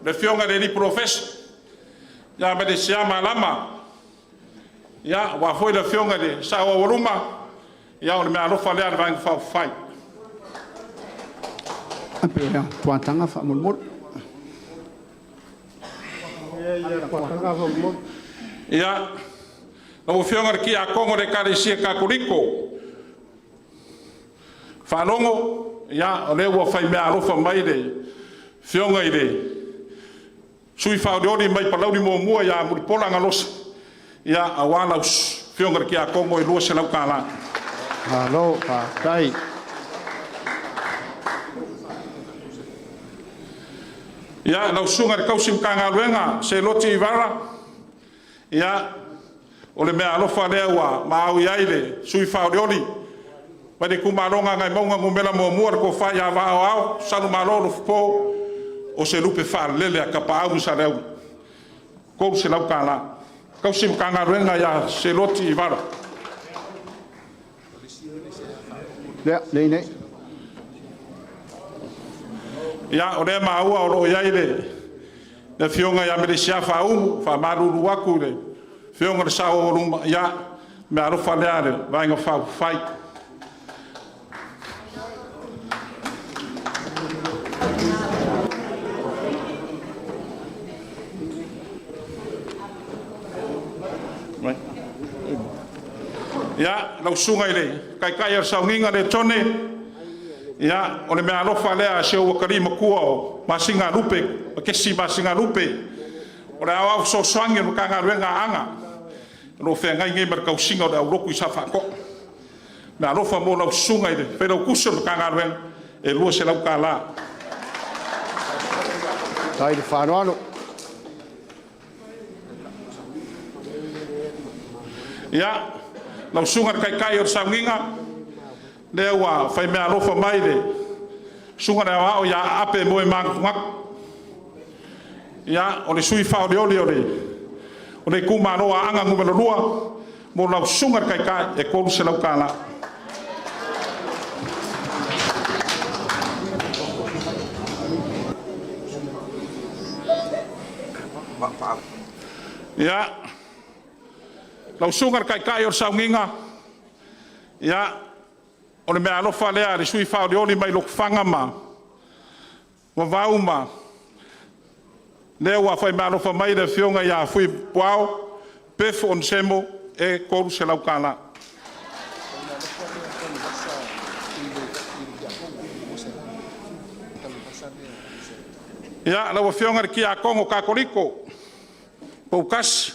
le afioga i le alii Polofesa ia Melesia Malama, ia, aua foi le afioga i le Sao Aualuma, ia, o le meaalofa lea a le Vaega Faaupufai. Ia, Tuataga faamolemole. Ia, lau Afioga i le Tiakono o le Ekalesia Katoliko, Faalogo, ia, o lea ua fai meaalofa mai le afioga i le sui faaolioli mai Palauli 1 ia Mulipola Anarosa, ia, aua lau afioga i le Tiakono e $200. Malo, faafetai. Ia, lau susuga i le tausi Matagaluega Seloti Ivara, ia, o le meaalofa lea ua maau i ai le sui faaolioli mai le itumalo Gagaemauga 1, le Tofa ia Vaa Aoao Salumalo Alofapo, o se lupe faalele a Tapaau ma Saleaula, $300. Tausi Matagaluega ia Seloti Ivara. Ia, lea i inei. Ia, o lea e maua o lo o i ai le afioga ia Melesia Faaumu, e faamalulu atu i le afioga i le Sao Aualuma, ia, meaalofa lea a le Vaega Faaupufai. Ia, lau susuga i le Taitai o le Sauniga Letone, ia, o le meaalofa lea a si ou atalii matua o Masinalupe, Makesi Masinalupe, o le aoao fesoasoani a le Matagaluega a Aana, o lo o feagai nei ma le tausiga o le aulotu i Safaatoa. Meaalofa mo lau susuga i le Failautusi o le Matagaluega, e $200. Faafetai le faaaloalo. Ia, lau susuga i le Taitai o le Sauniga, lea ua fai meaalofa mai le susuga i le Aoao ia Ape Moemanatunatu. Ia, o le sui faaolioli o le itumalo o Aana Nu.2, mo lau susuga i le Taitai, e $300. Ia, lau susuga i le Taitai o le Sauniga, ia, o le meaalofa lea a le sui faaolioli mai Lotofaga ma Vavau ma... lea ua fai meaalofa mai le afioga ia Fui Puao Pefo Onesemo e $300. Ia, lau Afioga i le Tiakono Katoliko Poutasi,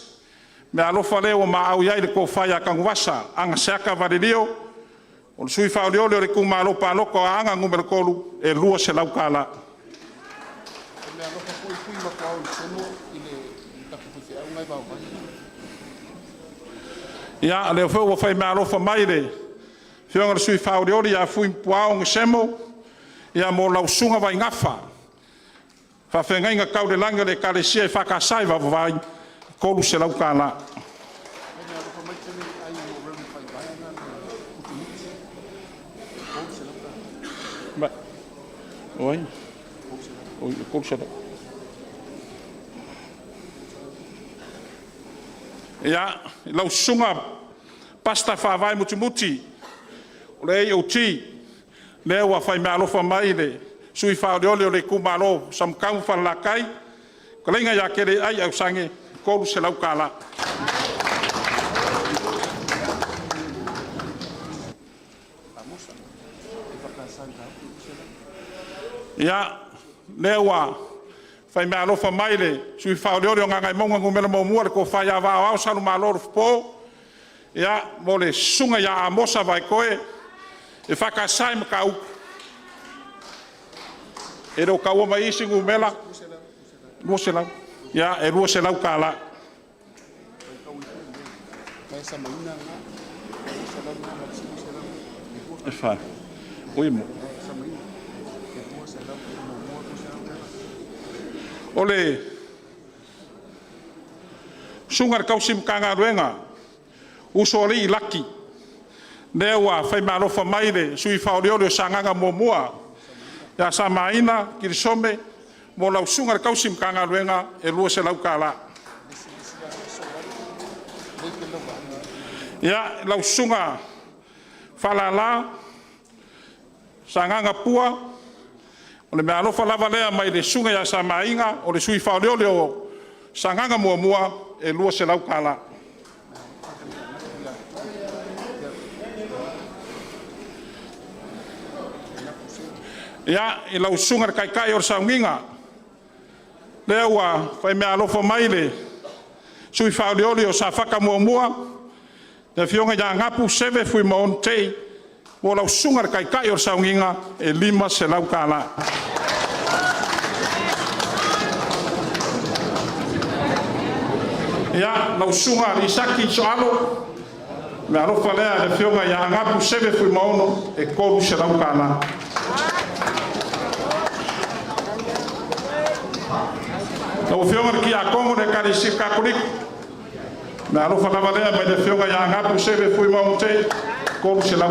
meaalofa lea ua maau i ai le tofa ia Tanuvasa Agaseata Valelio, o le sui faaolioli o le itumalo palota o Aana Nu.3, e $200. Ia, o lea foi ua fai meaalofa mai le afioga i le sui faaolioli ia Fuipuao Onesemo. Ia mo lau Susuga Vaigafa, faafeagaiga tau i le lagi a le Ekalesia EFKS i Vaovavai, $300. O ai? Oi, e $300. Ia, lau Susuga Pastor Faavae Mutimuti o le AOG, lea ua fai meaalofa mai le sui faaoleole o le itumalo o Samatau ma Falelatai, fetalaiga ia Keleai Ausage, $300. Ia, lea ua fai meaalofa mai le sui faaoleole o Gagaemauga Nu.1, le Tofa ia Vaa o Ao Salumalo Alofapo, ia, mo le Susuga ia Amosa Vaitoe EFKS i Matautu. E le o taua mai isi numera, 200. Ia, e $200. O le susuga i le tausi Matagaluega Usoalii Laki, lea ua fai meaalofa mai le sui faaoleole o Sagaga 1 ia Samaina Kirisome mo lau susuga i le tausi Matagaluega e $200. Ia, lau Susuga Faalala Sagaga Pua, o le meaalofa lava lea mai le susuga ia Samaina o le sui faaoleole o Sagaga 1, e $200. Ia, i lau susuga i le Taitai o le Sauniga, lea ua fai meaalofa mai le sui faaoleole o Safata 1, le Afioga ia Napu Seve Fuimaono Tei, mo lau susuga i le Taitai o le Sauniga, e $500. Ia, lau Susuga Lisati Sooalo, o le meaalofa lea a le Afioga ia Napu Seve Fuimaono, e $300. Lau Afioga i le Tiakono o le Ekalesia Katoliko, o le meaalofa lava lea mai le Afioga ia Napu Seve Fuimaono Tei, $300.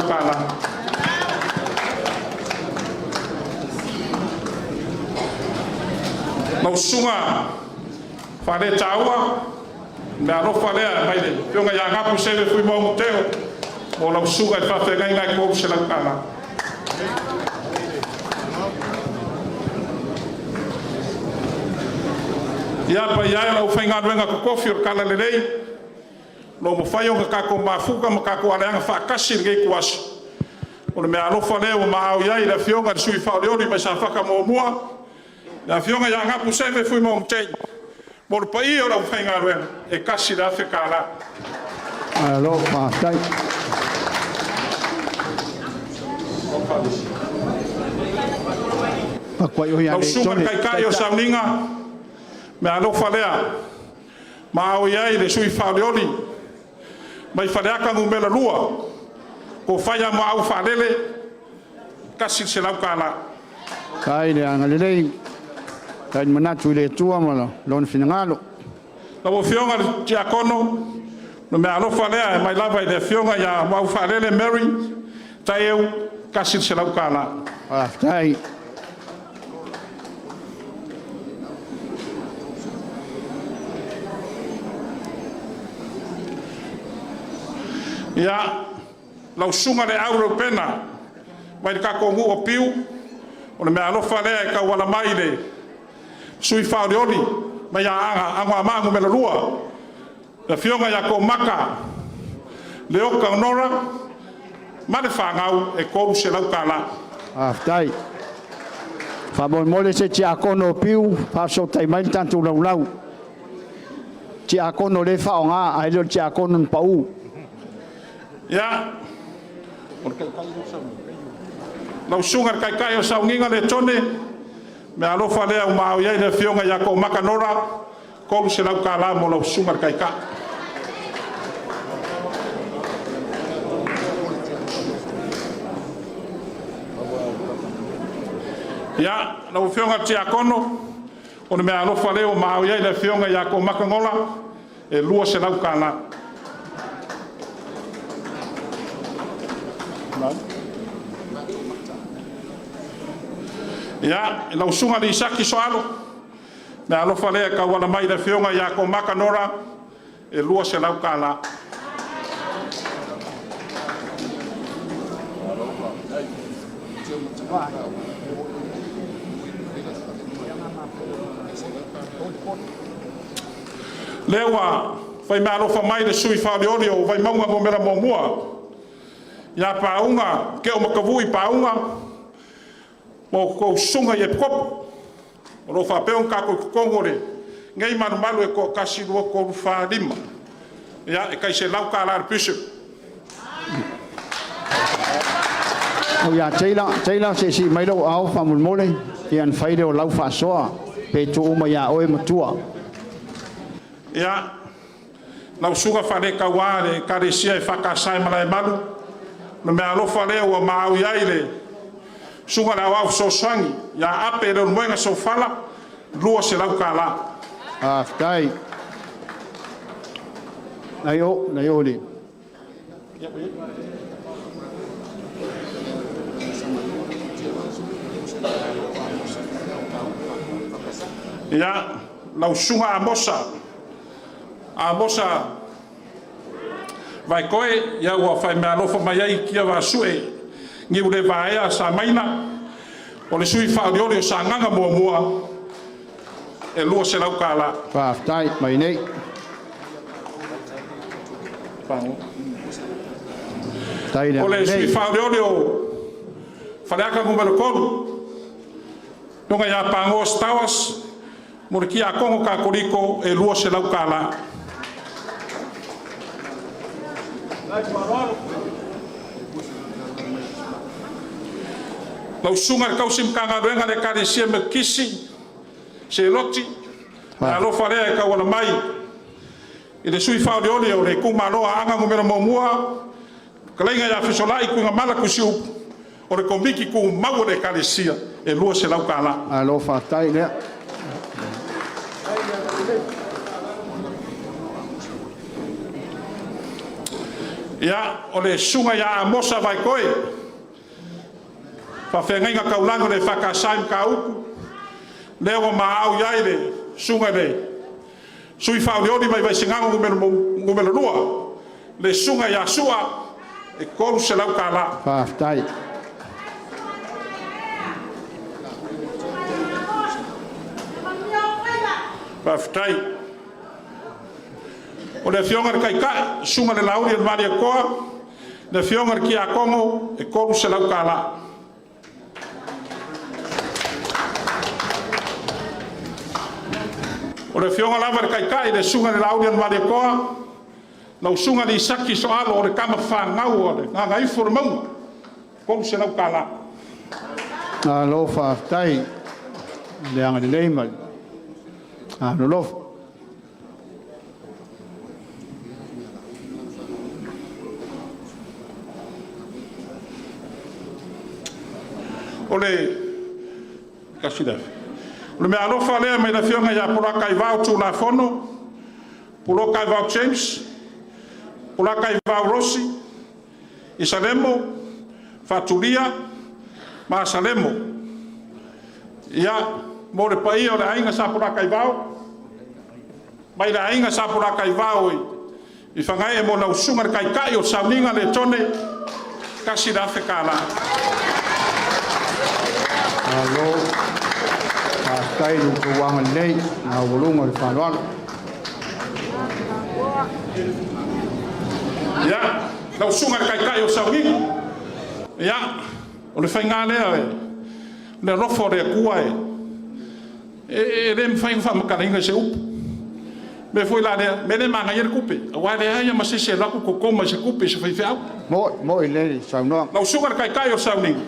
Lau Susuga Faaletaua, o le meaalofa lea mai le Afioga ia Napu Seve Fuimaono Teo mo lau susuga i le faafeagaiga e $300. Ia, paia e o le aufaigaluega totofi o le Talalelei, o lo o mafai ona tatou mafuta ma tatou aleaga faatasi i lenei ituaso, o le meaalofa lea ua maao i ai le Afioga i le sui faaoleole mai Safata 1, le Afioga ia Napu Seve Fuimaono Tei, mo le paia o le aufaigaluega, e $1,000. Malo faafetai. Lau Susuga i le Taitai o le Sauniga, meaalofa lea ma ao i ai le sui faaolioli mai Faleata Nu.2, Tofaia Mauu Faalele, $100. Faafetai le agalelei, faafetai le manatu i le Atua ma Lona finagalo. Lau Afioga i le Tiakono, o le meaalofa lea e mai lava i le Afioga ia Maufaalele Mary Taeu, $100. Faafetai. Ia, lau Susuga Leau Reupena mai le tatou nuu o Piu, o le meaalofa lea e tauala mai i le sui faaolioli mai Anoamaa Nu.2, le Afioga ia Toomata Leota Honora ma le fanau, e $300. Faafetai. Faamolemole se tiakono o Piu, faafesootai mai le tatou laulau. Tiakono lea e faaaoga, ae le o le tiakono na pau. Ia, lau susuga i le Taitai o le Sauniga le Tone, meaalofa lea ua maao i ai le Afioga ia Toomaka Nora, $300 mo lau susuga i le Taitai. Ia, lau Afioga i le Tiakono, o le meaalofa lea ua maau i ai le Afioga ia Komata Gola, e $200. Ia, lau Susuga Lisati Sooalo, meaalofa lea e tauala mai i le Afioga ia Komata Nora, e $200. Lea ua faimeaalofa mai le sui usufono faolioli o Vaimauga 1, ia Pauga Keomatavui Pauga, ma outou susuga i Epikopo o lo o faapea ona tatou i totonu o lenei malumalu e toa-1, 2, 3, 4, 5. Ia, e tai $100 a le bishop. O ia Taylor, Taylor se i sii mai lou aao faamolemole, ia ona fai lea o lau faasoa, pe tuu uma ia oe matua. Ia, lau Susuga Faalekauā a le Ekalesia EFKS i Malaemalu, o le meaalofa lea ua maau i ai le Susuga i le Aoao Fesoasoani ia Ape Leulumoega Sofala, $200. Faafetai. Nai o, nai o le. Ia, lau Susuga Amosa, Amosa Vaekoe, ia ua fai meaalofa mai ai Tiavaasue Niulevaea Samaina, o le sui faaolioli o Sagaga 1, e $200. Faafetai mai nei. Faafetai le O le sui agalelei. faaolioli o Faleata Nu.3, Afioga ia Pagoa Stowers, mo le Tiakono Katoliko e $200. Lau Susuga i le Tausi Matagaluega a le Ekalesia Metotisi, Seloti, le alofa lea e tauala mai i le sui faaolioli o le itumalo Aana Nu.1, fetalaiga ia Fesolai Tuigamala Tusiupu, o le Komiti Tumau a le Ekalesia e $200. Malo faafetai lea. Ia, o le susuga ia Amosa Vaekoe, faafeagaiga taulagi o le EFKS i Matautu, lea ua maau i ai le susuga i le sui faaolioli mai Vaisigano Nu.2, le susuga ia Sua, e $300. Faafetai. Faafetai. O le afioga i le Taitai, susuga i le Laauli o le Malietoa, le afioga i le Tiakono, e $300. O le afioga lava i le Taitai, le susuga i le Laauli o le Malietoa, lau susuga Lisati Sooalo o le tama fanau a le Gagaifo o le Mauga, $300. Malo faafetai i le agalelei ma le alolofa. O le O le meaalofa lea mai le afioga ia Polataivao Tuulafono, Polataivao James, Polataivao Rosi, Isalemo, Faatulia ma Asalemo. Ia, mo le paia o le aiga Sa Polataivao, mai le aiga Sa Polataivao i Fagaee mo lau susuga i le Taitai o le Sauniga Letone, $1,000. Malo faafetai i lo outou agalelei maualuga i le faaaloalo. Ia, lau susuga i le Taitai o le Sauniga, ia, o le faiga lea, le alofa o le Atua e le mafai ona faamatalaina i se upu. O le mea foi la lea, o le mea lea e manaia ai le tupe, aua e leai lava ma se isi e alu atu toto mai se tupe i se faifeau. Mo'i, mo'i lelei saunoaga. Lau susuga i le Taitai o le Sauniga,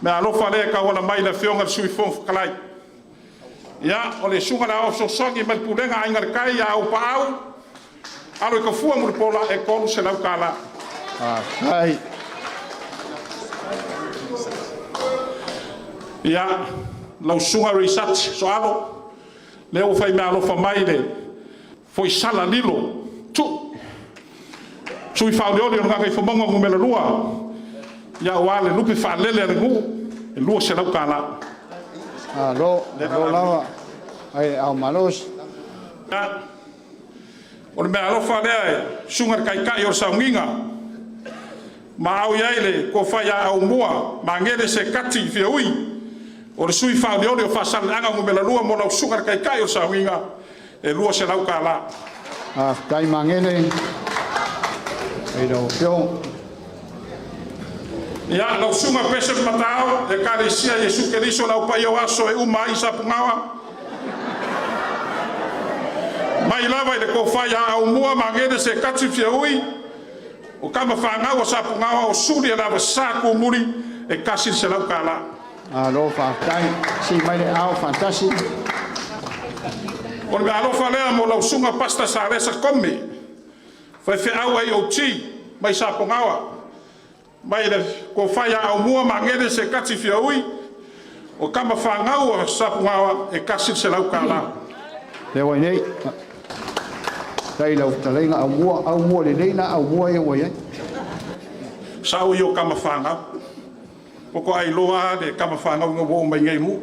meaalofa lea e tauala mai i le Afioga i le Sui Fofoga Fetalai. Ia, o le susuga i le Aoao Fesoasoani mai le Pulega a Aiga i le Tai ia Auuapaau, Aloitafua Mulipola, e $300. Faafetai. Ia, lau Susuga Research Sooalo, lea ua fai meaalofa mai le Foisala Lilo Tuu, sui usufono faaolioli o le Gagaifomauga Nu.2, ia aua le lupe faalele a le nuu, e $200. Malo, malo lava ai le ao malosi. Ia, o le meaalofa lea e Susuga i le Taitai o le Sauniga, ma au i ai le tofa ia Aumua Magele Sekati Fiaui, o le sui usufono faaolioli o Faasaleleaga Nu.2 mo lau Susuga i le Taitai o le Sauniga, e $200. Faafetai Magele i lau Afioga. Ia, lau Susuga Pese Mataao, Ekalesia Iesu Keriso o le Au Paia o Aso e uma ai i Sapugaoa, mai lava i le tofa ia Aumua Magele Sekati Fiaui, o tama fanau a Sapugaoa o Suli e le Avasa Tumuli, e $100. Malo faafetai. Sii mai le aao faatasi. O le meaalofa lea mo lau Susuga Pastor Salesa Kome, faifeau AOG mai Sapugaoa, mai le tofa ia Aumua Magele Sekati Fiaui, o tama fanau a Sapugaoa, e $100. Lea ua i inei. Faafetai i lau fetalaiga Aumua, Aumua lelei la Aumua ia ua i ai. Sao ia o tama fanau. Faatoa iloa lava le tama fanau ina ua oo mai nei i nuu.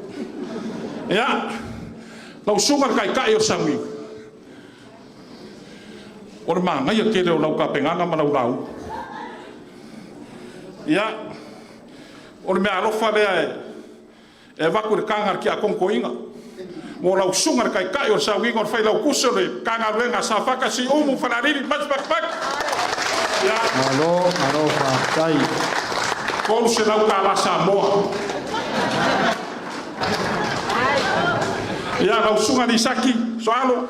Ia, lau susuga i le Taitai o le Sauniga, o le manaia tele o lau tapenaga ma lau lauga. Ia, o le meaalofa lea e avatu i le taga a le Tiakono Toeaina mo lau susuga i le Taitai o le Sauniga, o le Failautusi o le Matagaluega a Safata, Siumu, Falealili ma Sipafata. Ia, Malo, malo faafetai. $300 Samoa. Ia, lau susuga Lisati Soalo,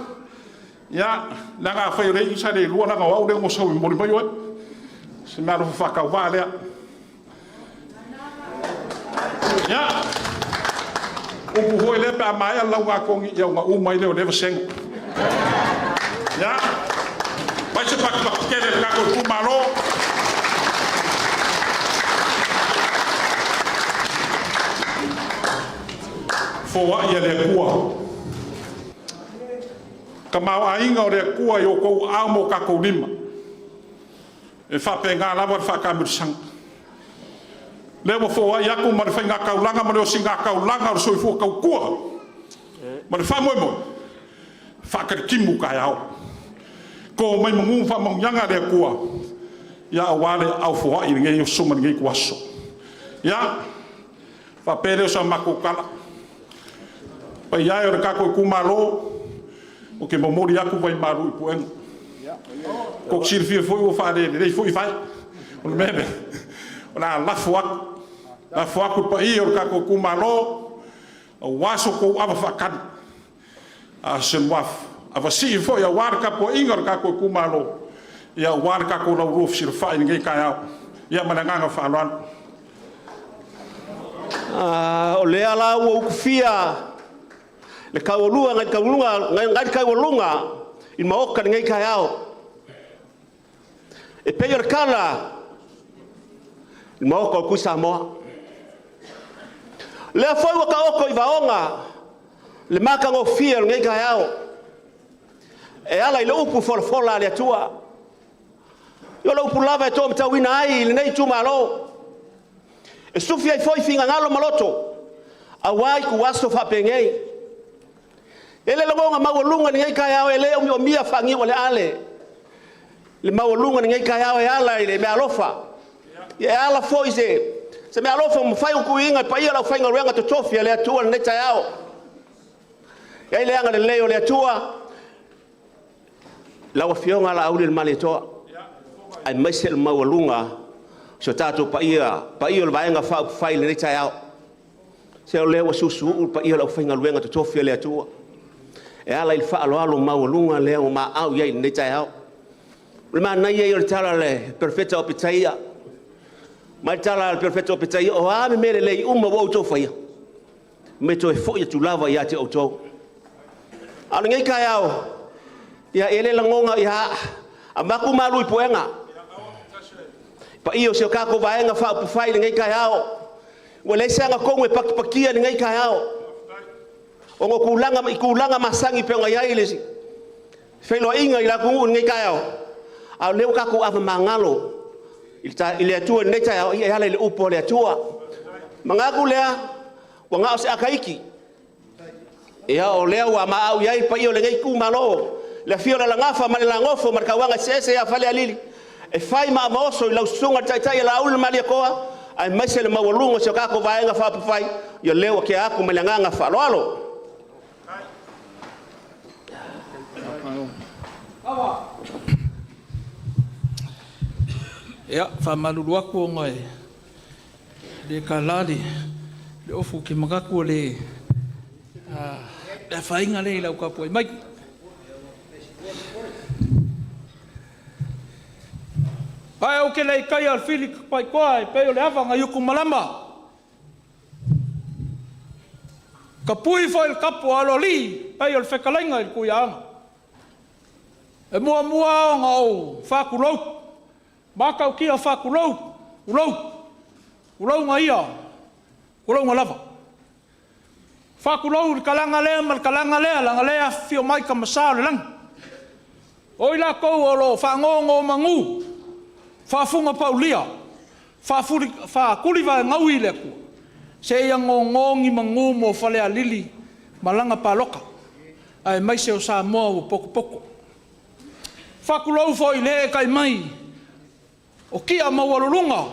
ia, leaga afai o lea e i i sa le iloa, leaga o au lea na ou sau e momoli mai oe. Se meaalofa faatauvaa lea. Ia, upu foi lea pe a maea le lauga a Togi, ia ona uma ai lea o lea vasega. Ia, fai se patupatu tele i le tatou itumalo. Foai e le Atua. Tamaoaiga o le Atua i outou aao ma o tatou lima. E faapena lava le faataamilosaga. Lea ua foai atu ma le faigataulaga ma le osigataulaga o le soifua tautua ma le faamoemoe, faatalikinu taeao. To mai manu faamanuiaga a le Atua, ia aua le aao foai i lenei aso ma lenei ituaso. Ia, faapea lea o sa matou tala. Paia e o le tatou itumalo, ou te momoli atu vaimalu i puega. Tou te silafia foi ua faalelelei foi vai. O le mea lea, o le a lafo atu, lafo atu i le paia o le tatou itumalo aua so outou ava faatali, a o se avasii foi aua le tapuaiga a le tatou itumalo, aua le tatou laulua fesilafai i lenei taeao. Ia ma le agaga faaaloalo. O lea la ua utufia le taualua nai taualuga nai le taualuga i maota lenei taeao. E pei o le tala i maota o Tui Samoa. Lea foi ua taoto i vaoga le matagofie o lenei taeao e ala i le upu folafola a le Atua. O le upu lava e toamatauina ai i lenei itumalo, e sufi ai foi finagalo ma loto, aua ituaso faapenei. E le lagona maualuga i lenei taeao e le omiomia faaniu o le ale, le maualuga i lenei taeao e ala i le meaalofa. E ala foi se meaalofa ua mafai ona tuuina i paia o le aufaigaluega totofi a le Atua i lenei taeao. E i ai le agalelei o le Atua, lau Afioga Laauli le Malietoa, aemaise le maualuga o si o tatou paia, paia o le Vaega Faaupufai i lenei taeao. Se o lea ua susuuu le paia o le aufaigaluega totofi a le Atua, e ala i le faaaloalo maualuga lea ua maau i ai i lenei taeao. O le manaia ia o le tala a le Perofeta o Petaia, mai le tala a le Perofeta o Petaia, o a mea lelei uma ua outou faia, me toe foi atu lava ia te outou. A o lenei taeao, ia e le lagona, ia avatu malu i puega. Paia o si o tatou Vaega Faaupufai i lenei taeao, Ua leai se agatonu e patipatia i lenei taeao, ona o tulaga i tulaga masani pei ona i ai le feiloaiga i le atunuu i lenei taeao, a o lea ua tatou avamagalo i le Atua i lenei taeao e ala i le upu a le Atua. Manatu lea, ua na o se ata iti, ia o lea ua maau i ai le paia o lenei itumalo, le afio o le Alagafa ma le Lagofo ma le Tauagaeseese ia Falealili, e fai ma ava oso i lau susuga i le Taitai o Laaulialemalietoa, aemaise le maualuga o si o tatou Vaega Faaupufai, ia lea ua tea atu ma le agaga faaaloalo. Ia, faamalulu atu ona e le tala le ofu, ou te manatu o le afaina lea i lau tapuai mai. Ae ou te le i taia le fili tapaitoa e pei o le ava nai utumalama, tapui foi le tapu a Aloalii pei o le fetalaiga i le Tuiaana. E muamua ona ou faatulou, matautia faatulou, tulou, tulouna ia, tulouna lava. Faatulou i le talaga lea ma le talaga lea, leaga o lea e afifio mai tama sa o le lagi. O i latou o lo o faanonomanu, faafugapaulia, faatulivaegaui i le Atua, seia gogo ni manu mo Falealili ma lana palota, aemaise o Samoa ua potopoto. Faatulou foi i le eetai mai o tia maualuluga,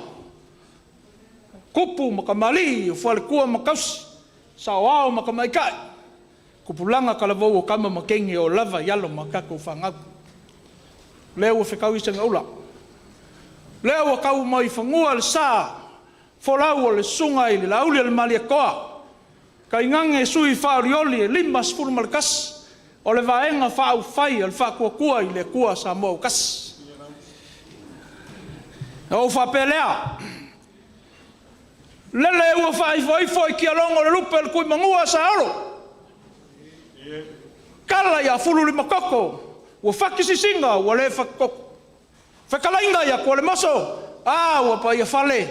tupu ma tamalii, o faletua ma tausi, saoao ma tamaitai, tupulaga talavou o tama ma teine e oo lava i alo ma a tatou fanau. O lea ua fetaui segaula, o lea ua tau mai i fanua le sa folau o le susuga i le Laaulialemalietoa, tainane sui faaolioli e 51 o le Vaega Faaupufai a le Faatuatua i le Atua Samoa ua Tasi. Ona ou faapea lea, lele ua faaifoifo i tialogo o le lupe o le Tuimanua Saolo, tala ia Fululimatoto, ua fati sisina ua le fatitoto. Fetalaiga ia Tualemoso, a ua paia fale,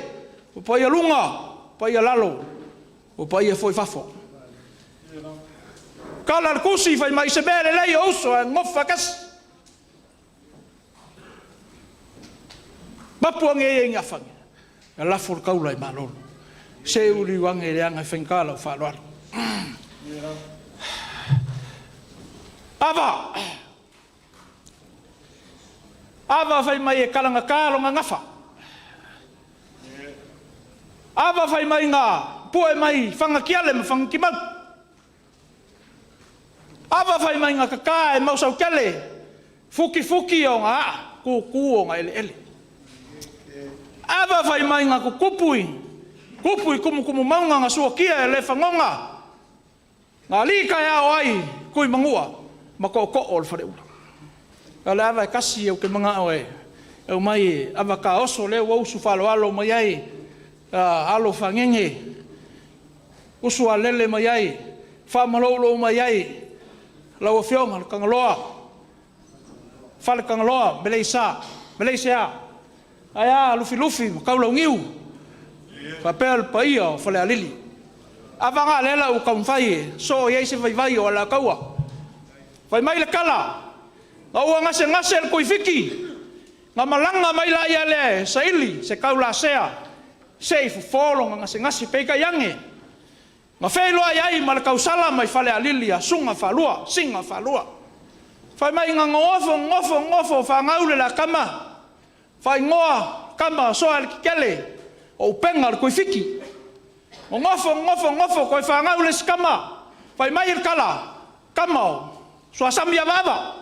ua paia luga, paia lalo, ua paia foi fafo. Tala le tusi fai mai se mea lelei o uso ae nonofo faatasi. Mapu ane ia i Niafane, ia lafo le taula i Malolo. Se uliu ane leaga e faigata lau faaaloalo. Ava! Ava fai mai e kalagata lona gafa. Ava fai mai na pue mai Fagatiale ma Fagatimau. Ava fai mai na tata e Mausautele, fukifuki ona aa, tutu ona eleele. Ava fai mai na tutupu i tupu i tumutumu mauga na suakia e le fagoga, Na alii taeao ai Tuimanua ma tootoo o le Faleula. O le ava e tasi ou te manao e aumai e ava taoso lea ua usu faaaloalo mai ai alo fagege, usu alele mai ai, faamaloulou mai ai lau Afioga le Tagaloa, Fale Tagaloa, Meleisa, Meleisea, ae a Lufilufi ma Taulauniu faapea le paia o Falealili. Ava na lea la ua taumafai e soo i ai se vaivai o Alataua. Fai mai le tala, na ua gasegase le Tuifiti, na malaga mai laia lea e saili se taulasea se i fofo lona gasegase. Peitai ane, na feiloai ai ma le tausala mai Falealili a Suga Faalua, Siga Faalua. Fai mai na nonofo, nonofo, nonofo, fanau le la tama, faaigoa tama Soaeletetele o upega o le Tuifiti. Nonofo, nonofo, nonofo, toe fanau le isi tama, fai mai le tala, tama o Suasami Avaava.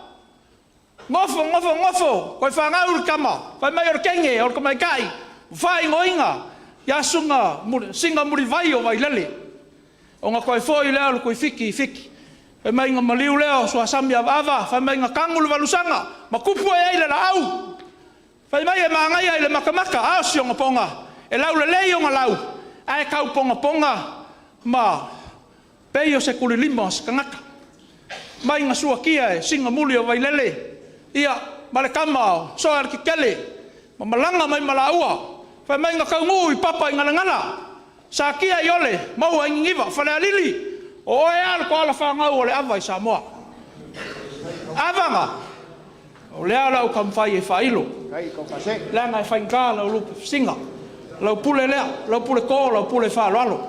Nofo, nofo, nofo, toe fanau le tama, fai mai o le teine, o le tamaitai, ua faaigoaina ia Suga, Siga Mulivai o Vailele. Ona toe foi lea o le Tuifiti i Fiti. Fai mai na maliu lea o Suasami Avaava, fai mai na tanu le valusaga ma tupu ae ai le laau. Fai mai e manaia i le matamata, a o si ona poga, e laulelei ona lau, ae tau pogapoga ma pei o se tulilima o se tagata. Mai na suakia e Sigamuli o Vailele, ia, ma le tama o Soaletetele, ma malaga mai ma laua. Fai mai na taunuu i papa i Galagala. Sakia Iole, maua i Niniva, Falealili, o oe lava le koala fanau o le ava i Samoa. Avaga, o lea o le a ou taumafai e faailo, leaga e faigata lau lupefesiga, lau pule lea, lau pule to, lau pule faaaloalo.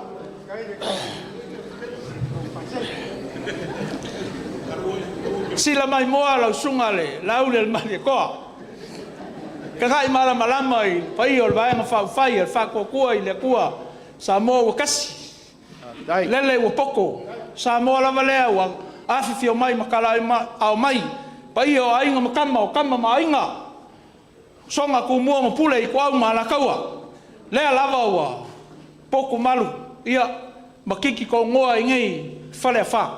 Sila maimoa lau susuga le Laauli a le Malietoa, tagai malamalama i le paia o le Vaega Faaupufai a le Faatuatua i le Atua Samoa ua Tasi, lele ua poto, Samoa lava lea ua afifio mai ma talaaao mai, paia o Aiga ma Tama, o Tama ma Aiga, Usoga, Tumua ma Pule, Ituau ma Alataua, lea lava ua potu malu ia ma titi togoa i nei fale afa.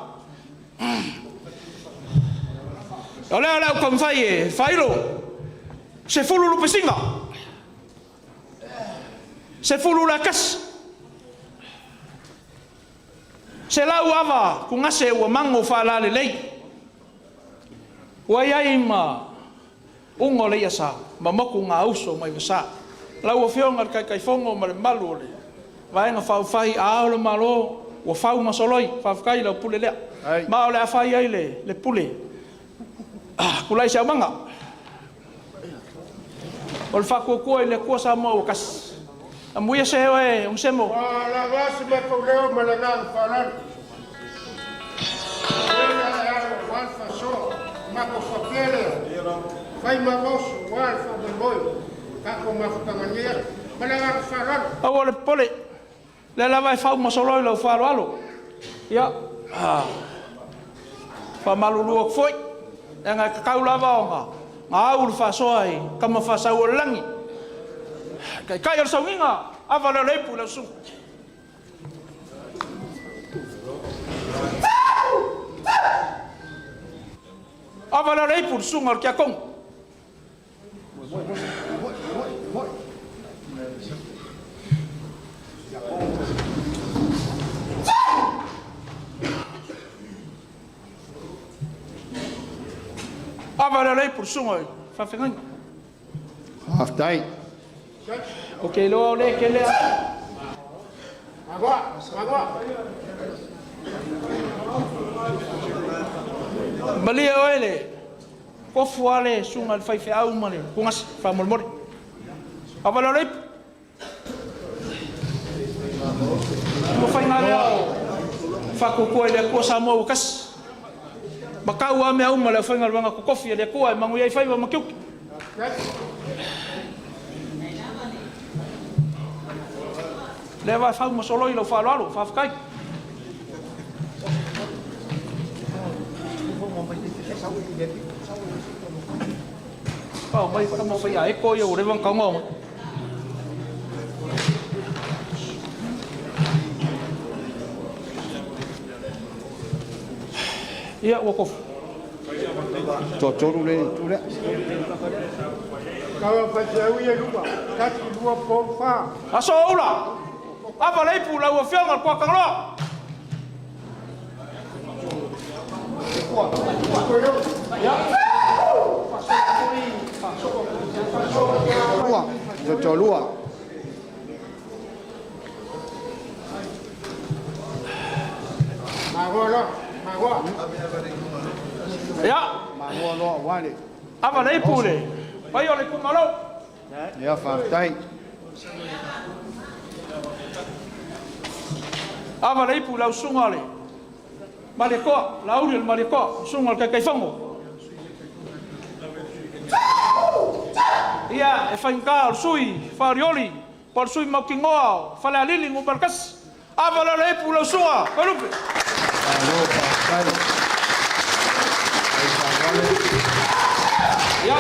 O lea o le a ou taumafai e faailo 10 lupesiga, 10 lakasi, 100 ava tugase ua mago faalalelei, ua i ai ma uga o le iasa ma motu gauso mai vasa. Lau Afioga i le Taitaifono ma le mamalu o le Vaega Faaupufai a Ao o le Malo, ua fau ma soloi, faafetai i lau pule lea. Ma o le a fai ai le pule. Tulai se aumaga. O le faatuatua i le Atua Samoa ua tasi. Amuia se oe Onesemo. Ua lava se matou leo ma le agaga faaaloalo. Lea e alo aua le faasoa, matou faapea lea, fai ma oso aua le faamoemoe o tatou mafutaga i lenei aso. Ma le agaga faaaloalo. Aua le popole, lea lava e fau ma soloi lau faaaloalo. Ia, faamalulu atu foi, leaga e tatau lava ona au le faasoa i tama faasau o le lagi. Taitai o le sauniga, ava lea o le ipu i lau susuga. Ava lea o le ipu i le susuga o le tiakono. Ava lea o le ipu i le susuga o le faafeagaiga. Faafetai. Ou te iloa o lea e tele a. Malie oe le tofu a le susuga i le faifeau ma le tugasi faamolemole. Ava lea o le ipu. Ua faiga lea o faatuatua i le Atua Samoa ua tasi. Matau a mea uma le aufaigaluega totofi a le Atua e manuia ai faiva ma tiute. Lea va fau ma soloi lau faaaloalo, faafetai. Pao mai tama fai a eko ia ua leva ona tago mai. Ia ua tofu. Toatolu le itu lea. Tau faifeau ia luma, tasi, lua, tolu, fa. Aso Oula, ava le ipu lau afioga i le Tuatagaloa. Lua, toalua. Ia. Magoa loa aua le. Ava le ipu le paia o le itumalo. Ia, faafetai. Ava le ipu i lau susuga le Malietoa, Laauli o le Malietoa, susuga o le Taitaifono. Ia, e faigata o le sui faaolioli po o le sui mautinoa o Falealili Nu.1. Ava lea o le ipu i lau susuga Toelupe. Malo faafetai. Ia,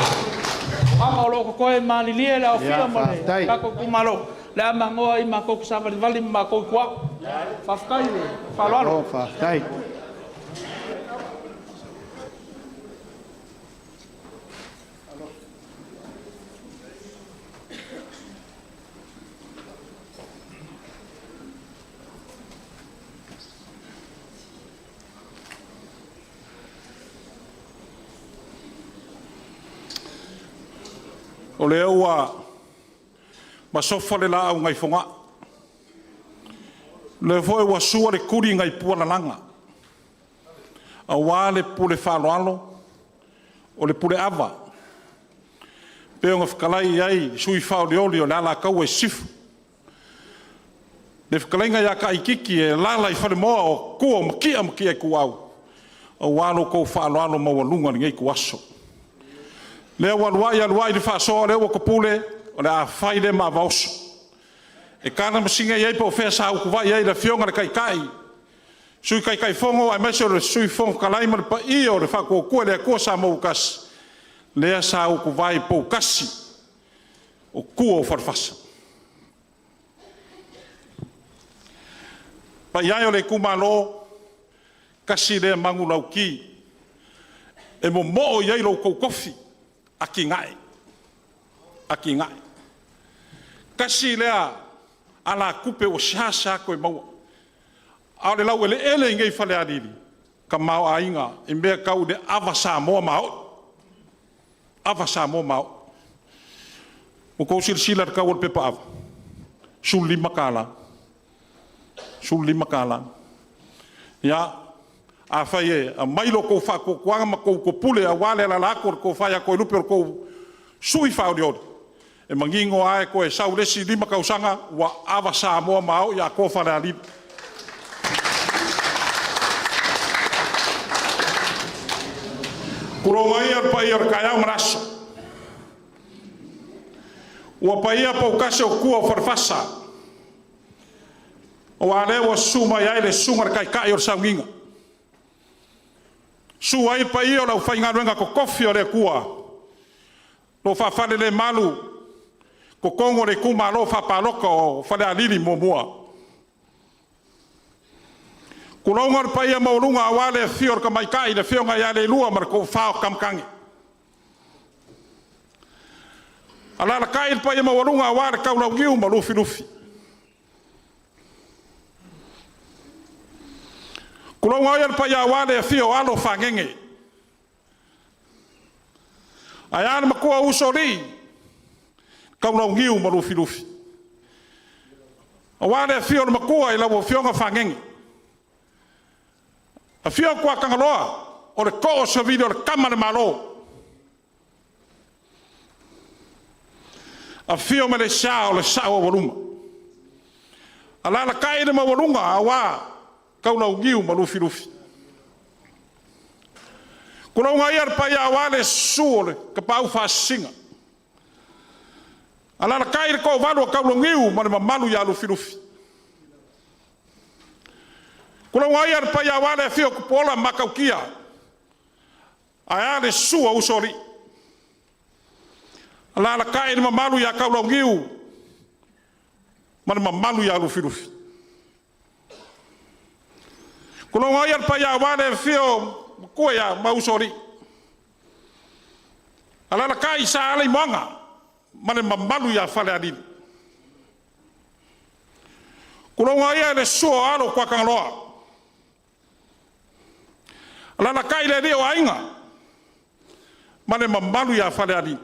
o aga o lo o totoe malilie le aofia Ia, ma le faafetai. tatou itumalo. Le a magoa ai matou te savalivali ma matou i tua. Faafetai le faaaloalo. Malo faafetai. O lea ua masofa le laau nai Fogaa. Lea foi ua sua le tuli nai Pualalaga, aua le pule faaaloalo, o le pule ava, pei ona fetalai i ai le sui usufono faaolioli o le Alataua Sisifo, le fetalaiga ia Taititi e alaala i Falemoa o tua o Matia ma Matia Ituau, aua lo outou faaaloalo maualuga i lenei ituaso. Lea ua alu ai alu ai le faasoa o lea ua topule, o le a fai lea maa vaoso e tala masina i ai po o fea sa utuvai ai le Afioga i le Taitai, Sui Taitaifono aemaise o le Sui Fofoga Fetalai ma le paia o le Faatuatua i le Atua Samoa ua Tasi, lea sa utuvai poutasi o tua o falefasa. Le paia e o le itumalo, tasi lea manulauti e momoo i ai lo outou tofi, atinae, atinae. Tasi lea alatupe ua seasea toe maua, a o le laueleele i inei i Falealili, tamaoaiga i mea tau le ava Samoa maoli, ava Samoa maoli. Ua outou silasila i le tau o le pepa ava? E $15, $15. Ia, afai e aumai lo outou faatuatuaga ma outou topule aua le alaala atu o le Tofa ia Toelupe o le tou sui usufono faaolioli, e manino lava e toe sau le isi 5 tausaga ua ava Samoa ma ao'i atoa Falealili. Tulou ia le paia o le taeao ma le aso, ua paia poutasi o tua o falefasa, aua o lea ua susu mai ai le susuga i le Taitai o le Sauniga, susu ai le paia o le aufaigaluega totofi a le Atua o lo o faafalelemalu i totonu o le itumalo faapalota o Falealili 1. Tulouna le paia maualuga aua le afio o le Tamaitai le Afioga ia Leilua ma le toafa o Tama Tane. Alaalatai le paia maualuga aua le Taulauniu ma Lufilufi. Tulouna le paia aua le afio o alo o Fagege, ae a le matua o Usoalii, Taulauniu ma Lufilufi. Aua le afio o le Matua i lau Afioga Fagege, afio Tuatagaloa o le too o savili o le tama a le Malo, afio Malaiesa o le sao aualuma, alaalatai le maualuga aua Taulauniu ma Lufilufi. Tulouna ia le paia aua le susu o le Tapaau Faasisina, alaalatai le toavalu o Taulauniu ma le mamalu ia Lufilufi. Tulouna ia le paia aua le afio o Tupuola ma Matautia, ae a le susu o Usoalii. Alaalatai le mamalu ia Taulauniu ma le mamalu ia Lufilufi. Tulouna ia le paia aua le afifio o Matua ma Usoalii, alaalatai Sa Alaimoana ma le mamalu ia Falealili. Tulouna ia le susu o alo o Tuatagaloa, alaalatai le alii o aiga ma le mamalu ia Falealili.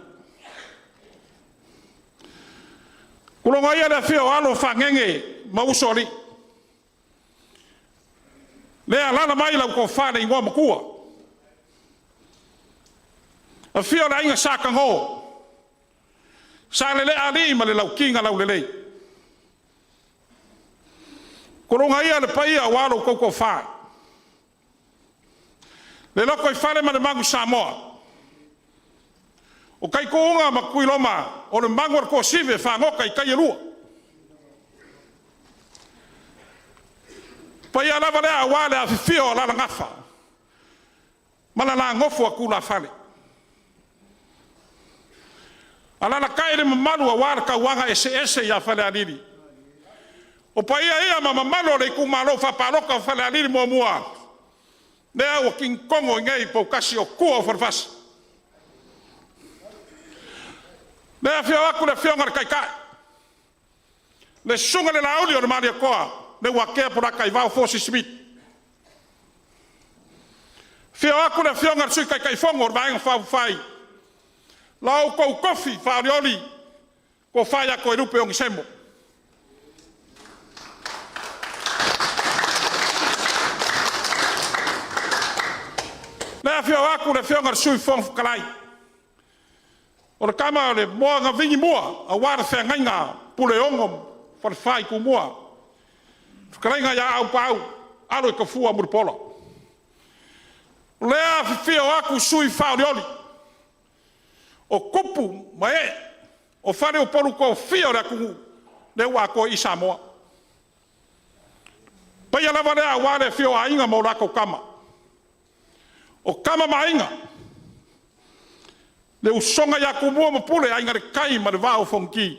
Tulouna ia le afio o alo o Fagege ma Usoalii, lea e alaala mai lau Tofa i le Igoamatua, afio le Aiga Sa Tago, Sa Leleaalii ma le Lauti na Laulelei. Tulouna ia le paia aua lo outou toafa, le lotoifale ma le Magu Samoa, o Taituuga ma Tuiloma o le magu o le tuasivi e fagota i tai e lua. O paia lava lea aua le afifio o Alalagafa ma le la nofo a tulafale. Alaalatai le mamalu aua le tauaga eseese ia Falealili. O paia ia ma mamalu o le itumalo faapalota o Falealili 1, lea ua kinitogo i inei i poutasi o tua o falefasa. O lea e afio atu le Afioga i le Taitai, le Susuga i le Laauli o le Malietoa Leuatea Polataivao Fosi Smith. Afio atu le Afioga i le Sui Taitaifono o le Vaega Faaupufai, la outou tofi faaolioli, tofa ia Toelupe Onisemɔ. afio atu le Afioga i le Sui Fofoga Fetalai, o le tama o le moa na vinimua aua le feagaiga a Puleono ma Falefa i Tumua, fetalaiga ia Aupaau, alo i Tafua Mulipola. O lea e afifio atu sui faaolioli o tupu ma ee o faleupolu tofia o le atunuu, lea ua atoa i i Samoa. O le paia lava lea aua le afio o Aiga ma latou Tama, o Tama ma Aiga, le usoga ia Tumua ma Pule, Aiga i le Tai ma le Vaa o Fonoti.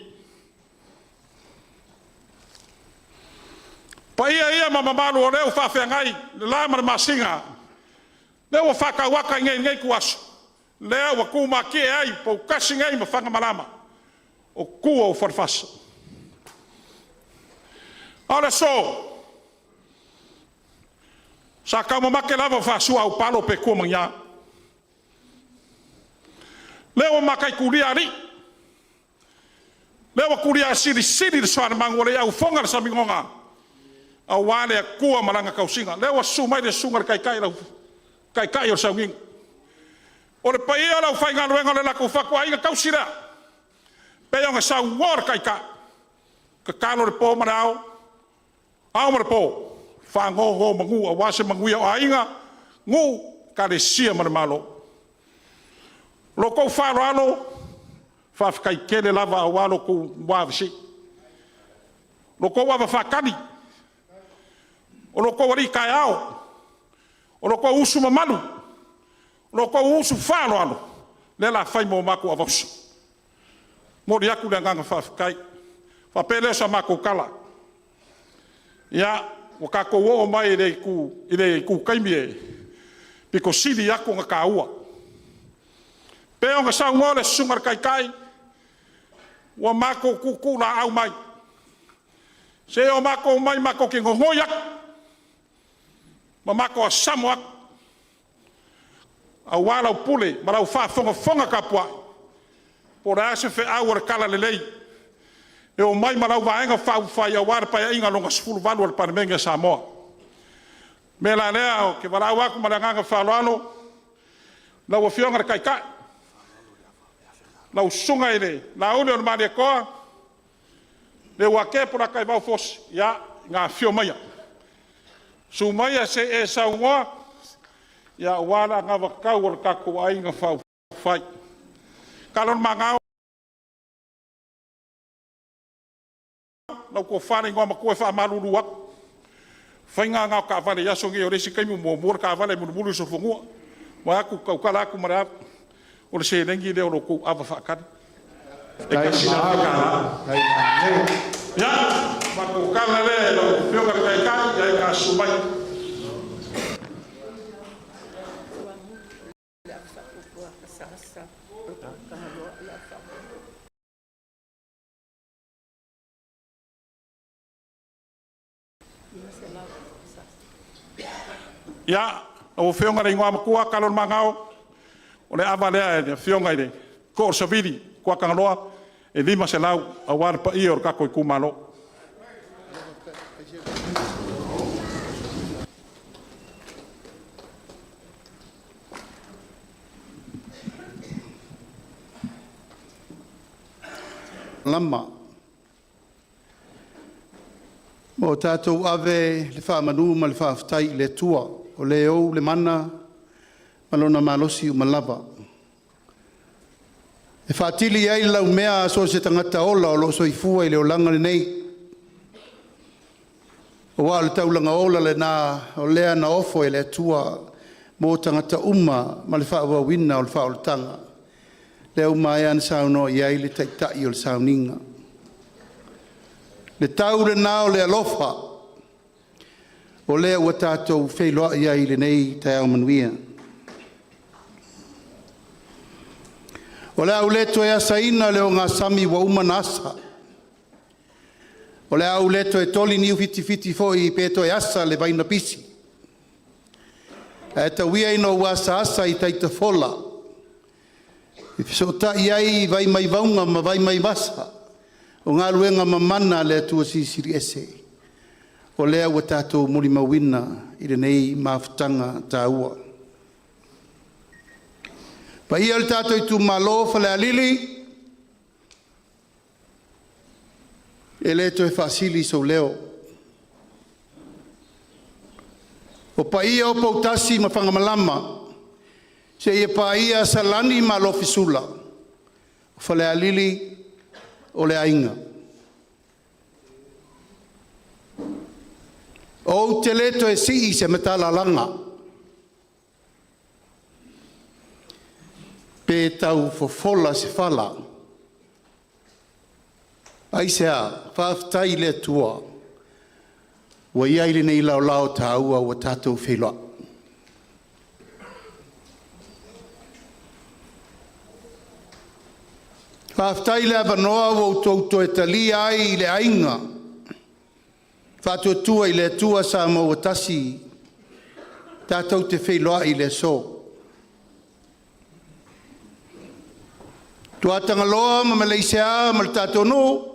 O paia ia ma mamalu o lea ua faafeagai le la ma le masina, lea ua faatauata i lenei ituaso, lea ua tumatie ai Poutasi nei ma Fagamalama, o tua o falefasa. A o le aso, sa taumamate lava o faasuaupalo pe tua ma ni a. Lea ua mataitulia alii, lea ua tulia silisili le sualemanu ua le aufofoga le saminoga aua le Atua ma Lana tausiga. Lea ua susu mai le susuga i le Taitai o le Sauniga. O le paia o le aufaigaluega o le latou fatuaiga tausi lea, e pei ona saunoa le Taitai, tatalo i le po ma le ao, ao ma le po, faanonomanu aua se manuia o aiga, nuu, Ekalesia ma le Malo. O lo outou faaaloalo, faafetai tele lava aua lo outou muavesii, lo outou ava faatali, o lo outou alii taeao, o lo outou usu mamalu, o lo outou usu faaaloalo, lea o le a fai ma o matou avauso. E momoli atu le agaga faafetai. Ona faapea lea o sa matou tala, ia, ua tatou oo mai i le itu taimi e pito sili atu ona taua. E pei ona saunoa le susuga i le Taitai, ua matou tuutuulaau mai, se i o matou omai matou te nonoi atu, ma matou asamo atu, aua lau pule ma lau faafogafoga tapuai, po o le a se feau o le talalelei e omai ma lau Vaega Faaupufai aua le Paeaiga Lona XVIII o le Palemene a Samoa. O le mea la lea ou te valaau atu ma le agaga faaaloalo lau Afioga i le Taitai, lau Susuga i le Laauliolemalietoa Leuatea Polataivao Fosi, ia ina afio maia, susu maia se i e saunoa aua le anavatau a le tatou Aiga Faaupufai. Kalo le magao lau Tofa i le Igoamatua e faamalulu atu, o le faiga lena o taavale i aso nei, o le isi taimi ua muamua le taavale ae mulimuli le sofonua, vaeatu tautala atu ma le ava, o le seleni lea o la outou ava faatali e $1,000. Ia, o le matou tala lea i lau Afioga i le Taitai, ia e susu mai. Ia, lau Afioga i le Igoamatua Kalo-le-Magao, o le ava lea i le afioga i le Too o le Savili Tuatagaloa, e $500 aua le paia o le tatou itumalo. Lama. Ma o tatou ave le faamanu ma le faafetai i le Atua, o Le ou le mana ma Lona malosi uma lava, e faatili ai le laumea a so o se tagata ola o lo o soifua i le olaga lenei, aua o le taulaga ola lena o lea na ofo e le Atua mo tagata uma ma le faaauauina o le faaolataga, lea ua maea ona saunoa i ai le Taitai o le sauniga. Le tau lena o le alofa o lea ua tatou feiloai ai i lenei taeao manuia. O le a ou le toe asaina le ogasami ua uma ona asa, o le a ou le toe toli niu fitifiti foi pe toe asa le vai na pisi, ae tau ia ina ou asaasa i taita fola e fesootai ai vai mai mauga ma vai mai vasa, o galuega mamana a le Atua Silisili Ese, o lea ua tatou molimauina i lenei mafutaga taua. Paia o le tatou itumalo o Falealili, e le toe faasili sou leo. O paia o Poutasi ma Fagamalama, seia paia Salani ma Alofisula, o Falealili o le aiga. Ou te le toe sii se matalalaga pe tau fofola se fala. Aisea? Faafetai i le Atua ua i ai lenei laolao taua ua tatou feiloai. Faafetai i le avanoa ua outou toe talia ai le Aiga Faatuatua i le Atua Samoa ua Tasi tatou te feiloai i le aso. Tuatagaloa ma Maleisea ma le tatou nuu,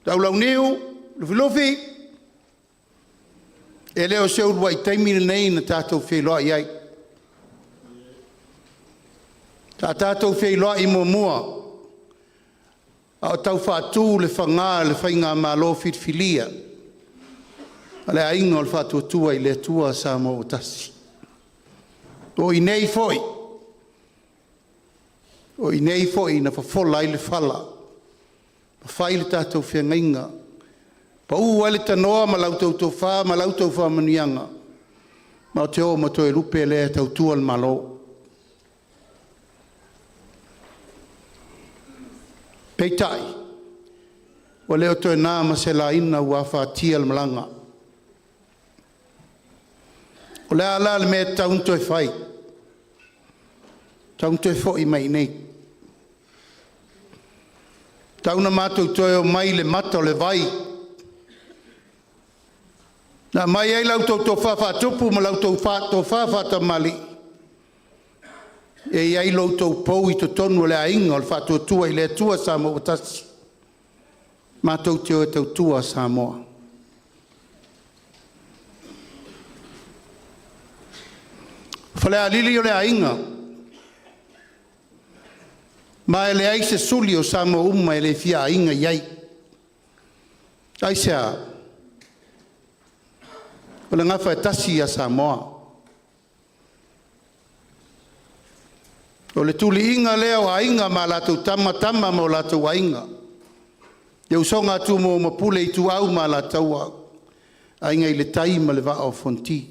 Taulauniu, Lufilufi, e le o se uluai taimi lenei na tatou feiloai ai. Sa tatou feiloai muamua a o tau faatu le faga o le Faigamalo Filifilia a le Aiga o le Faatuatua i le Atua Samoa ua Tasi. O i inei foi, o i inei foi na fofola ai le fala, ma fai le tatou feagaiga, pau ai le tanoa ma la outou tofa ma la outou faamanuiaga, matou te o ma toe lupe lea e tautua le Malo. Peitai, ua le o toe na ma se laina ua afatia le malaga. O le a la le mea e tatau ona toe fai? E tatau ona toe foi mai i inei. E tatau ona matou toe omai i le mata o le vai na aumai ai la outou tofa faatupu ma la outou tofa faatamalii e i ai lo outou pou i totonu o le Aiga o le Faatuatua i le Atua Samoa ua Tasi, matou te o e tautua Samoa. Falealili o le aiga, ma e leai se suli o Samoa uma e le fia aiga i ai. Aisea? O le gafa e tasi ia Samoa. O le tuliga lea o Aiga ma latou Tama, Tama ma o latou Aiga, le usoga a Tumua ma Pule, Ituau ma Alataua, Aiga i le Tai ma le Vaa o Fonoti.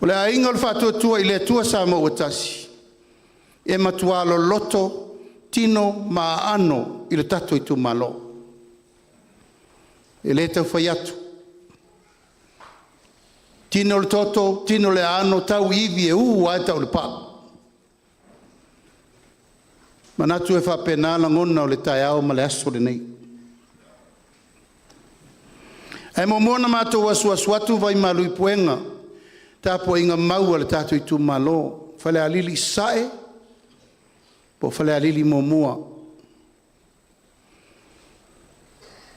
O le Aiga o le Faatuatua i le Atua Samoa ua Tasi, e matua loloto tino ma aano i le tatou itumalo. E le tau fai atu, tino le toto tino le aano, tau i ivi e u lava tau i le pā. Manatu e faapena lagona o le taeao ma le aso lenei. Ae muamua ona matou asuasu atu vai malu i puega, tapuaiga mau a le tatou itumalo, Falealili Sasae po o Falealili 1,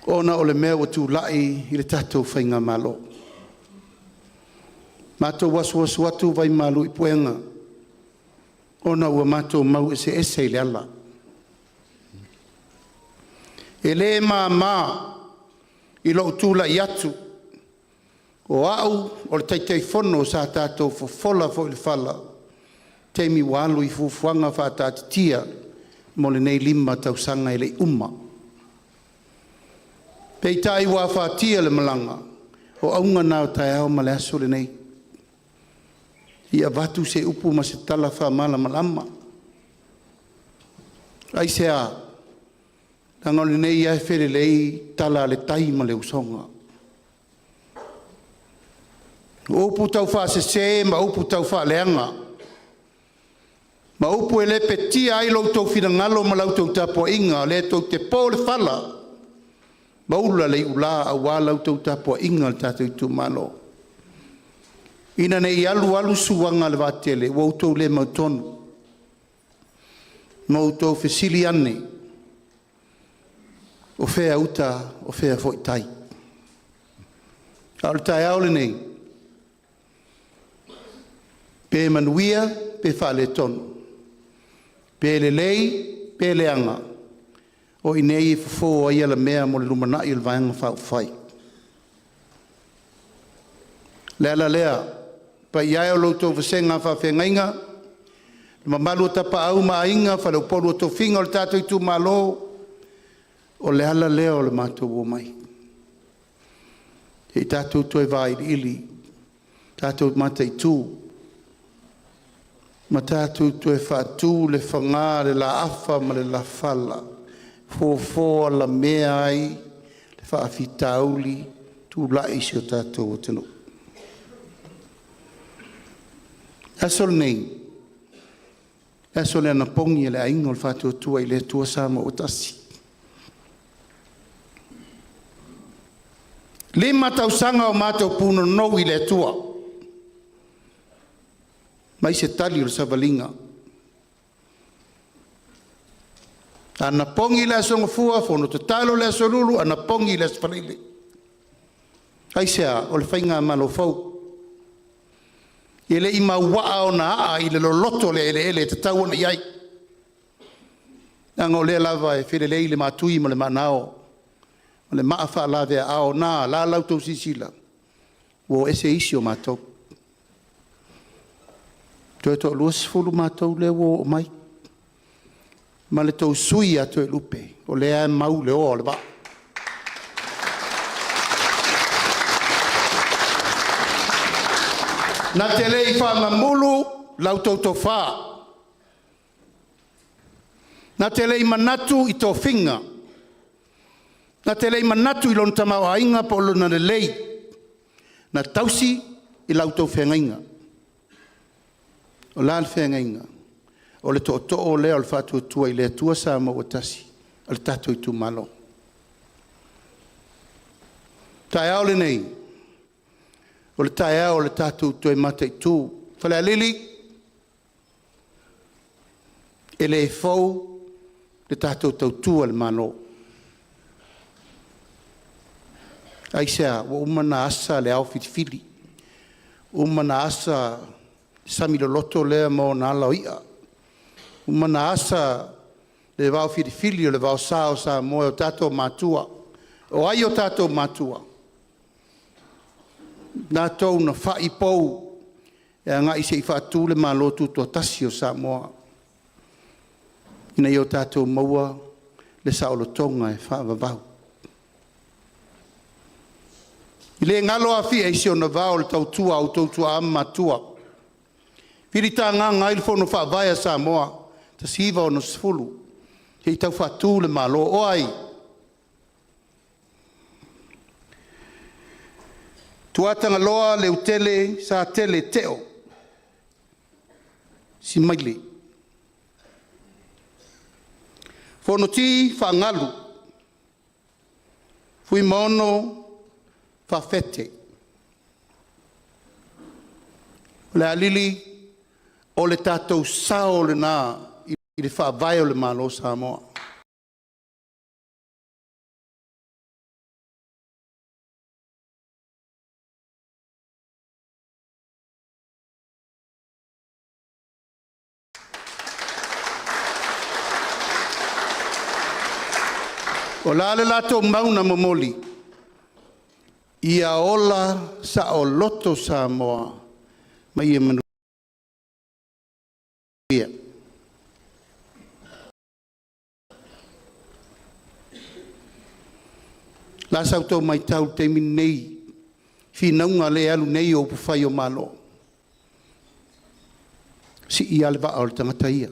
ona o le mea ua tulai i le tatou faigamalo. Matou asuasu atu vai malu i puega ona ua matou mau eseese i le ala. E le mama i lou tulai atu o au o le Taitaifono sa tatou fofola foi le fala i taimi ua alu i fuafuaga faataatitia mo lenei 5 tausaga e le i uma. Peitai ua afatia le malaga, o auga na o taeao ma le aso lenei, ia avatu se upu ma se tala faamalamalama. Aisea? Leaga o lenei lava e felelei tala a le tai ma le usoga. O upu taufaasese ma upu taufaaleaga ma upu e lepetia ai lo outou finagalo ma la outou tapuaiga, o lea tou te po le fala ma ula le iula aua la outou tapuaiga i le tatou itumalo. Ina ne i alu alu suaga a le vaatele ua outou le mautonu ma outou fesili ane, o fea uta, o fea foi tai. A o le taeao lenei, Pe manuia pe faaletonu, pe lelei pe leaga, o i inei e fofo ai alamea mo le lumanai o le Vaega Faaupufai. O le ala lea, le paia e o lo outou vasega faafeagaiga, le mamalu o Tapaau ma Aiga, Faleupolu o Tofiga o le tatou itumalo, o le ala lea o le matou omai, se i tatou toe vailiili, tatou mataitu ma tatou toe faatu le faga, le laafa ma le lafala, fofo alamea ai le faafitauli tulai i si o tatou atunuu. O le aso lenei, le aso le anapogi a le Aiga o le Faatuatua i le Atua Samoa ua Tasi. E 5 tausaga o matou punonou i le Atua, aumai se tali o le savaliga. Anapogi le Aso Gafua, fono tatalo le Aso Lulu, anapogi le Aso Faraile. Aisea? O le faigamalo fou. E le i mauaa ona aa i le loloto o le eleele e tatau ona i ai, leaga o lea lava e felelei le maatui ma le maanao ma le maa faalaveaao na. O le a la outou silasila? Ua o ese isi o matou, toe toa-20 matou lea ua oo mai ma le tou sui usufono ia Toelupe, o lea e mau le oa o le vaa. Na te le i faamamulu la outou tofa, na te le i manatu i tofiga, na te le i manatu i lona tamaoaiga po o lona lelei, na tausi i la outou feagaiga. O le a le feagaiga? O le tootoo lea o le Faatuatua i le Atua Samoa ua Tasi, o le tatou itumalo. O le taeao lenei, o le taeao o le tatou toe mataitu. Falealili, e le fou le tatou tautua i le Malo. Aisea? Ua uma ona asa le ao filifili, ua uma ona asa le sami loloto lea ma ona ala o i'a, ua uma ona asa le vaofilifili o le vaosa o Samoa e o tatou matua. O ai o tatou matua? O latou na fai pou e agai se i faatu le Malo Tutoatasi o Samoa, ina ia tatou maua le saolotoga e faavavau. E le galo Afia i si ona vao i le tautua a outou tuaa ma matua, filitagaga ai le Fono Faavae a Samoa 1960 se i tau faatu le Malo. O ai? Tuatagaloa Leutele Satele Teo Simaili. Fonoti Faagalu Fuimaono Fafete. Falealili, o le tatou sao lena i le faavae o le Malo o Samoa. O le a le latou mau na momoli? Ia ola saoloto Samoa ma ia manuia. O le a sa outou matau i le taimi lenei i finauga lea e alu nei o upufai o Malo? Sii lava le vaa o le tagata ia.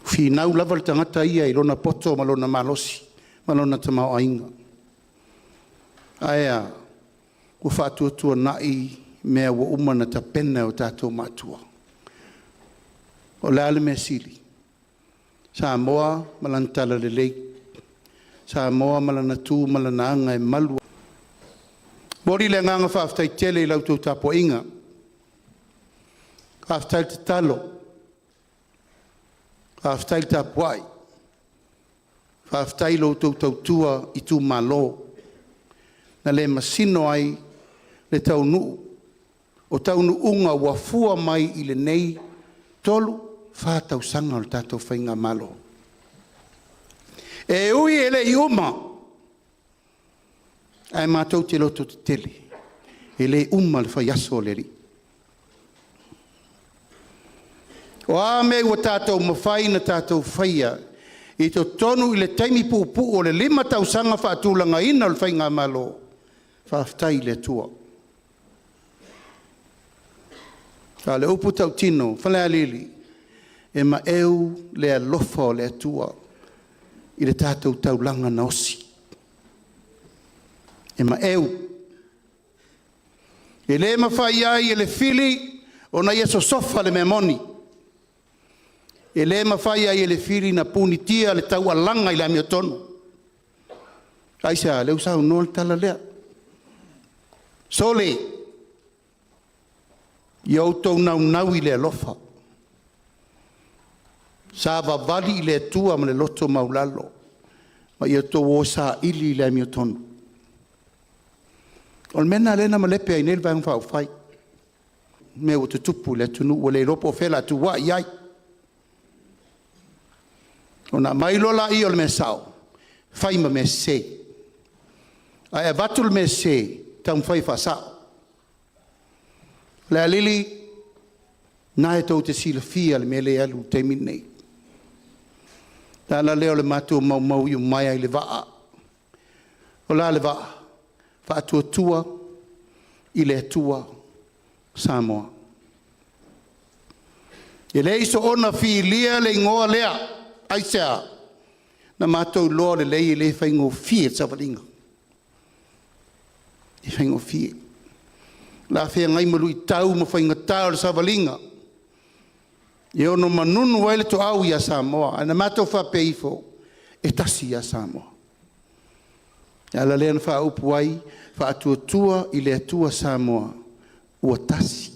Finau lava le tagata ia i lona poto ma lona malosi ma lona tamaoaiga. Ae a? Ua faatuatuanai mea ua uma ona tapena e o tatou matua. O le a le mea sili? Samoa ma lana talalelei, Samoa ma lana tu ma lana aga e malu. E momoli le agaga faafetai tele i la outou tapuaiga, faafetai tatalo, faafetai le tapuai, faafetai i la outou tautua itumalo na le masino ai le taunuu O taunuuga ua fua mai i lenei 3, 4 tausaga o le tatou faigamalo. E ui e le i uma, ae matou te lototetele, e le uma le faiaso o le Alii. O a mea ua tatou mafai ona tatou faia i totonu i le taimi puupuu o le 5 tausaga faatulagaina o le faigamalo, faafetai i le Atua. A o le upu tautino, Falealili, e maeu le alofa o le Atua i le tatou taulaga na osi. E maeu. E le mafai ai e le fili ona ia sosofa le mea moni. E le mafai ai e le fili ona punitia le taualaga i le amiotonu. Aisea? O lea ua saunoa le tala lea, sole, ia outou naunau i le alofa, savavali i le Atua ma le loto maualalo, ma ia outou o e saili le amiotonu. O le mea lena o lea na malepe ai nei le Vaega Faaupufai, i mea ua tutupu i le atunuu ua le iloa po o fea o le a tua i ai. Ona aumai loa lea o le mea sao fai ma mea sese, ae avatu le mea sese taumafai e faasao. Falealili, o lena tou te silafia le mea lea e alu i le taimi lenei. O le ala lea o le matou maumau iumaea i le vaa. O le a le vaa? Faatuatua i le Atua Samoa. E le i soona filia le igoa lea. Aisea? Na matou iloa lelei e le faigofie le savaliga, e le faigofie. O le a feagai ma luitau ma faigata o le savaliga e ono manunu ai le toau ia Samoa. Ae na matou faapea ifo, e tasi ia Samoa. O le ala lea na faaupu ai, Faatuatua i le Atua Samoa ua tasi.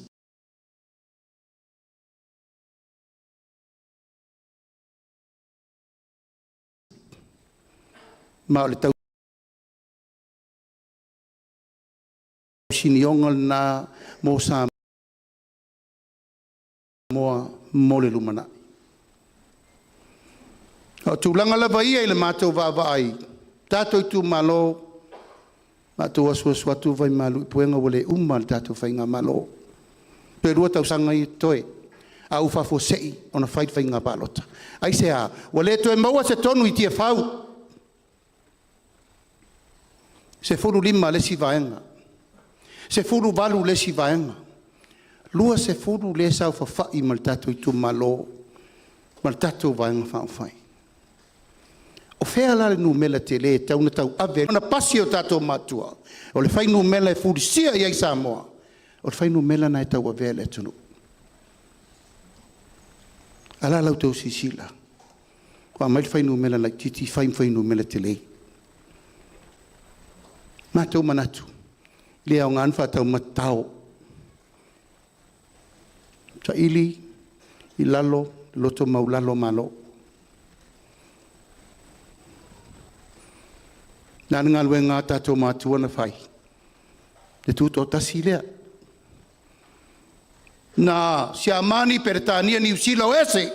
Ma o le tausinioga lena mo Samoa mo le lumanai. A o tulaga lava ia i le matou vaavaai, tatou itumalo, matou asuasu atu vaimalu i puega ua le uma le tatou faigamalo. Toe 2 tausaga ia totoe, a ua faafuasei ona fai le faiga palota. Aisea? Ua le toe maua se tonu i Tiafau, 15 le isi vaega, 18 le isi vaega, 20 lea e saofafai ma le tatou itumalo ma le tatou Vaega Faaupufai. O fea la le numera tele e tatau ona tauave ona pasi e o tatou matua? O le fuainumera e fulisia i ai Samoa, o le fuainumera lena e tauavea e le atunuu. A o le a la outou silasila? Ua aumai le fuainumera laitiiti fai ma fuainumera tele. Matou manatu, e le aoga ona faataumatatao, saili i lalo le loto maualalo o Malo. O le a le galuega a o tatou matua na fai? Le tutoatasi lea. Na Siamani, Peretania, Niu Sila o ese,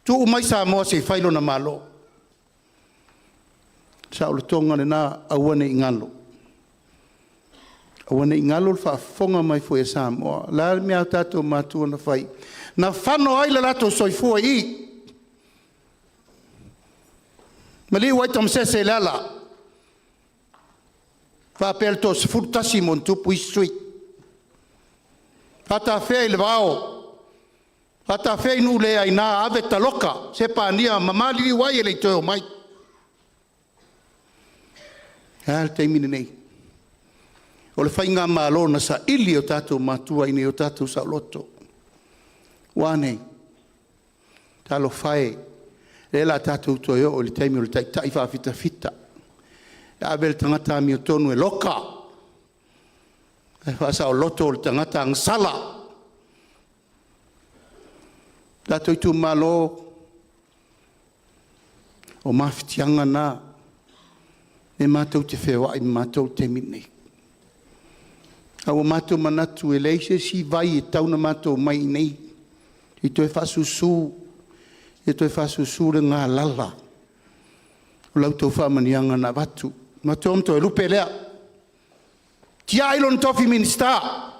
tuu mai Samoa se i fai lona Malo. Saolotoga lena, aua ne i galo. Aua ne i galo le faafofoga mai foi a Samoa. O le a le mea a o tatou matua na fai? Na fano ai le latou soifua i i, maliu ai Tamasese i le ala, faapea le toa-11 ma ona tupu isi sui. Faatafea i le vao, faatafea i nuu le aina, ave taloka Sepania ma maliliu ai e le i toe omai. Ae a le taimi lenei? O le faigamalo na saili e o tatou matua ina ia o tatou saoloto. Ua a nei? Talofa e, lea o le a tatou toe oo i le taimi o le taitai faafitafita, e ave le tagata amiotonu e loka, ae faasaoloto le tagata agasala. Tatou itumalo, o mafatiaga na e matou te feoai ma matou i le taimi lenei. A ua matou manatu e leai se isi vai e tatau ona matou omai i inei e toe faasusu, e toe faasusu le galala o la outou faamanuiaga na avatu. Matou o ma Toelupe lea, tiai lona tofi Minisita,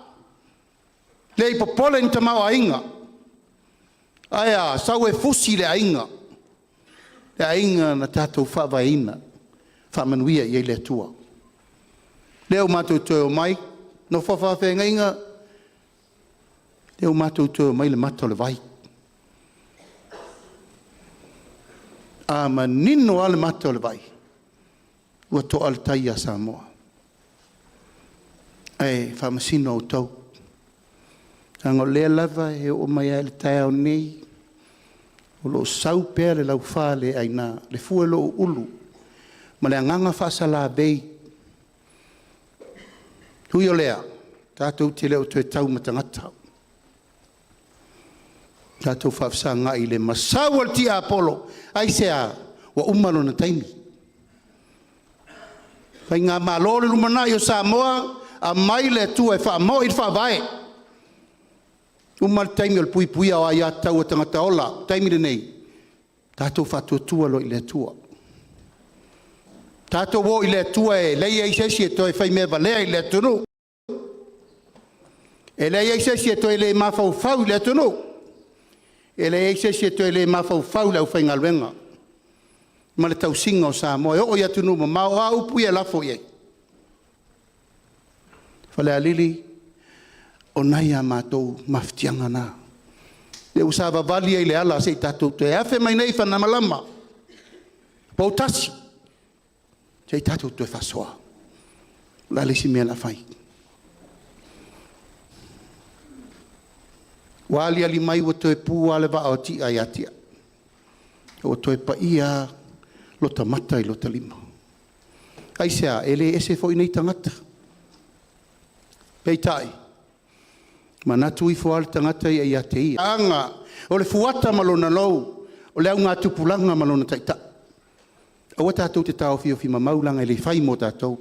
le i popole i ni tamaoaiga. Ae a? Sau e fusi le aiga, le aiga na tatou faavaeina, faamanuia i ai le Atua. Lea ua matou toe omai, nofo a faafeagaiga, lea ua matou toe omai i le mata o le vai. A manino lava le mata o le vai, ua toa le tai ia Samoa. Ae faamasino outou, leaga o lea lava e oo mai lava i le taeao nei o lo o sau pea le laufa le aina, le fua o lou ulu ma le agaga faasalavei. E ui o lea, tatou te le o toe tau ma tagata, tatou faafesagai i le masau o le tiapolo. Aisea? Ua uma lona taimi. Faigamalo le lumanai o Samoa, aumai le Atua e faamoi le Faavae. Uma le taimi o le puipuia o aia tatau a tagata ola. O le taimi lenei, tatou faatuatua loa i le Atua. Tatou o i le Atua e leai se isi e toe faimea valea i le atunuu, e leai se isi e toe le mafaufau i le atunuu, e leai se isi e toe le mafaufau i le aufaigaluega ma le tausiga o Samoa e oo i atunuu mamao. O a upu ia e lafo i ai? Falealili, o nai a matou mafatiaga na, lea ua savavali ai i le ala se i tatou toe afe mai nei i fanamalama Poutasi se i tatou toe faasoa. O le a le isi mea o le a fai? Ua aliali mai ua toe pu lava le vaa o Ti'a ia Ti'a, ua toe paia lava lota mata i lota lima. Aisea? E le ese foi nei tagata. Peitai, manatu ifo lava le tagata ia ia te ia. Aga o le fuata ma lona lou, o le augatupulaga ma lona taitai. Aua tatou te taofiofi mamau leaga e le fai mo tatou.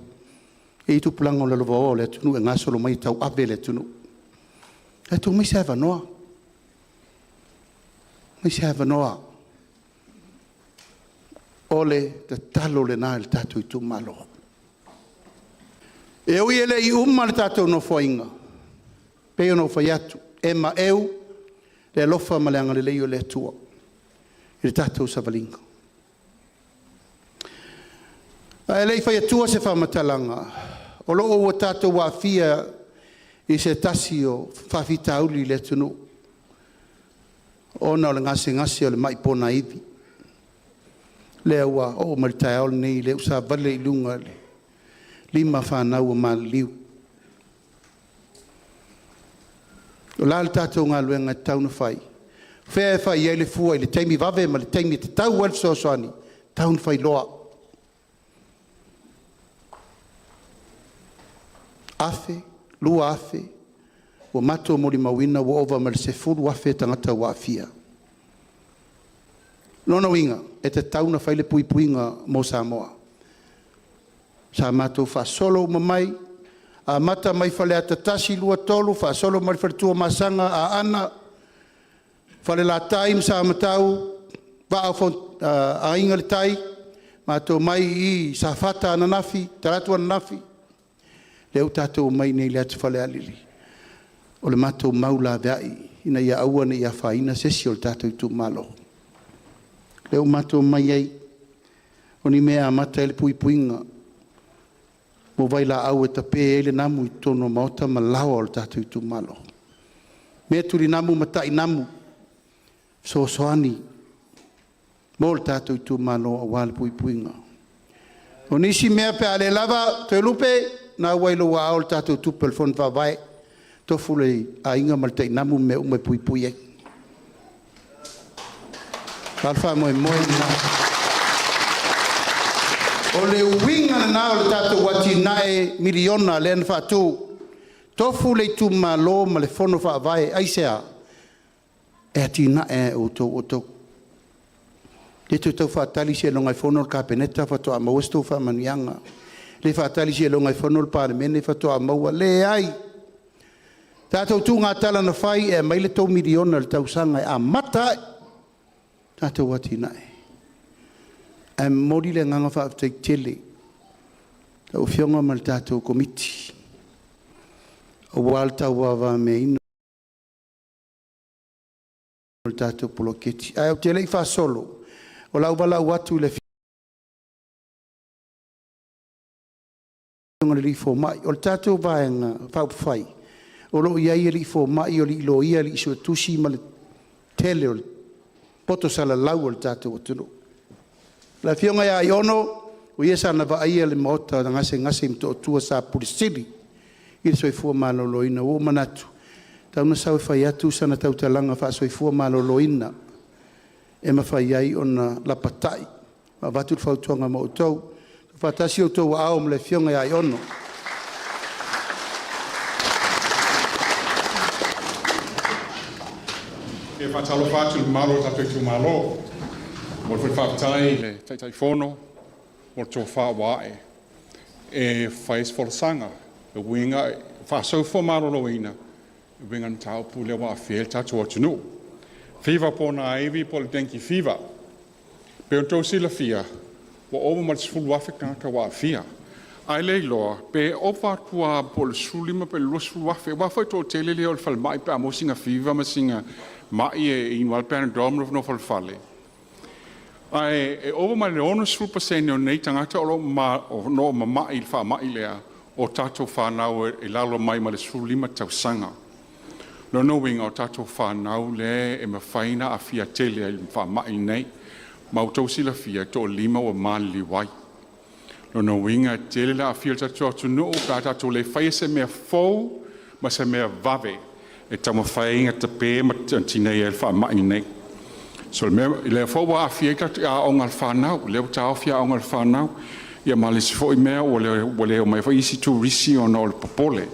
E i ai tupulaga o lalovaoa o le atunuu e gasolo mai e tauave le atunuu. Ae tuu mai se avanoa, tuu mai se avanoa. O le tatalo lena i le tatou itumalo. E ui e le i uma le tatou Nofoaiga, pei ona ou fai atu, e maeu le alofa ma le agalelei o le Atua i le tatou savaliga. Ae le i fai atua se faamatalaga, o lo o ua tatou aafia i se tasi o faafitauli i le atunuu ona o le gasegase o le mai ponaivi, lea ua oo mai i le taeao lenei, o lea ua savali i luga i le 5 fanau ua maliliu. O le a le tatou galuega e tatau ona fai? O fea e fai i ai le fua i le taimi vave ma le taimi e tatau ai le fesoasoani? E tatau ona fai loa. $1,000, $2,000, ua matou molimauina ua ova ma le 10,000 tagata ua aafia. O lona uiga, e tatau ona fai le puipuiga mo Samoa. Sa matou faasolo uma mai, amata mai Faleata 1, 2, 3, faasolo mai le fale Tuamasaga, Aana, Falelatai ma Samatau, Vaa o Aiga i le Tai, matou mai i Safata ananafi, talaatu ananafi, lea ua tatou omai nei i le atu Falealili. O le matou mau laveai ina ia aua ne i afaina se isi o le tatou itumalo. Lea ua matou omai ai, o ni mea e amata ai le puipuiga o vailaau e tape ai le namu i totonu o maota ma laoa o le tatou itumalo. Mea tulinamu ma tainamu, e fesoasoani mo le tatou itumalo aua le puipuiga. O nisi mea pe a le lava, Toelupe, o lena ua i lou aao le tatou tupe o le Fono Faavae, tofu le aiga ma le tainamu ma mea uma e puipui ai. A o le faamoemoe lena. O le uiga lena o le tatou atinae miliona lea na faatu, tofu le itumalo ma le Fono Faavae. Aisea? E atinae lava e outou o outou. E le toe tau faatali seiloga e fono le Kapeneta faatoa maua se tou faamanuiaga, le faatali seiloga e fono le Palemene faatoa maua. Leai! Tatou tuuga tala na fai e aumai le $3 miliona i le tausaga e amata ai tatou atinae. Ae momoli le agaga faafetai tele i lau Afioga ma le tatou Komiti aua le tauavameaina o le tatou poloketi. Ae ou te le i faasolo, o le a ou valaau atu i le Afioga i le alii Fomai. O le tatou Vaega Faaupufai, o lo o i ai alii fomai, o alii loia, alii suetusi ma le tele o le poto salalau o le tatou atunuu. Le Afioga ia Aiono, o ia sa na vaaia le maota na gasegase i Motootua, sa Pule Sili i le Soifua Maloloina. Ua ou manatu, e tatau ona sau e fai atu sana tautalaga faa-soifua maloloina e mafai ai ona lapatai ma avatu le fautuaga mo outou. Tuufaatasi outou aao ma le Afioga ia Aiono. E faatalofa atu i le mamalu o le tatou itumalo. E momoli foi le faafetai i le Taitaifono mo le tofa ua a'e e fai se folasaga e uiga i faa-soifua maloloina e uiga i le mataupu lea ua aafia ai le tatou atunuu. Fiva ponaivi po o le Dengue Fever. E pei ona outou silafia, ua ova ma le 10,000 tagata ua aafia, ae le iloa pe ova atu lava po o le 15 pe o le 20,000, aua foi e toatele e le o i le falemai pe a maua sina fiva ma sina mai e inu lava le Panadol ma nofonofo i le fale. Ae e ova ma le 60% o nei tagata o lo o mamai i le faamai lea o tatou fanau e i lalo mai ma le 15 tausaga. O lona uiga o tatou fanau lea e mafai ona aafia tele ai i le faamai lenei. Ma ua outou silafia e toalima ua maliliu ai. O lona uiga e tele le aafia o le tatou atunuu pe a tatou le faia se mea fou ma se mea vave e taumafai ai ona tape ma tineia ai le faamai lenei. So le mea lea foi ua aafia ai tatou aoga a le fanau, lea ua taofi aoga a le fanau, ia ma le isi foi mea ua le omai foi isi turisi ona o le popole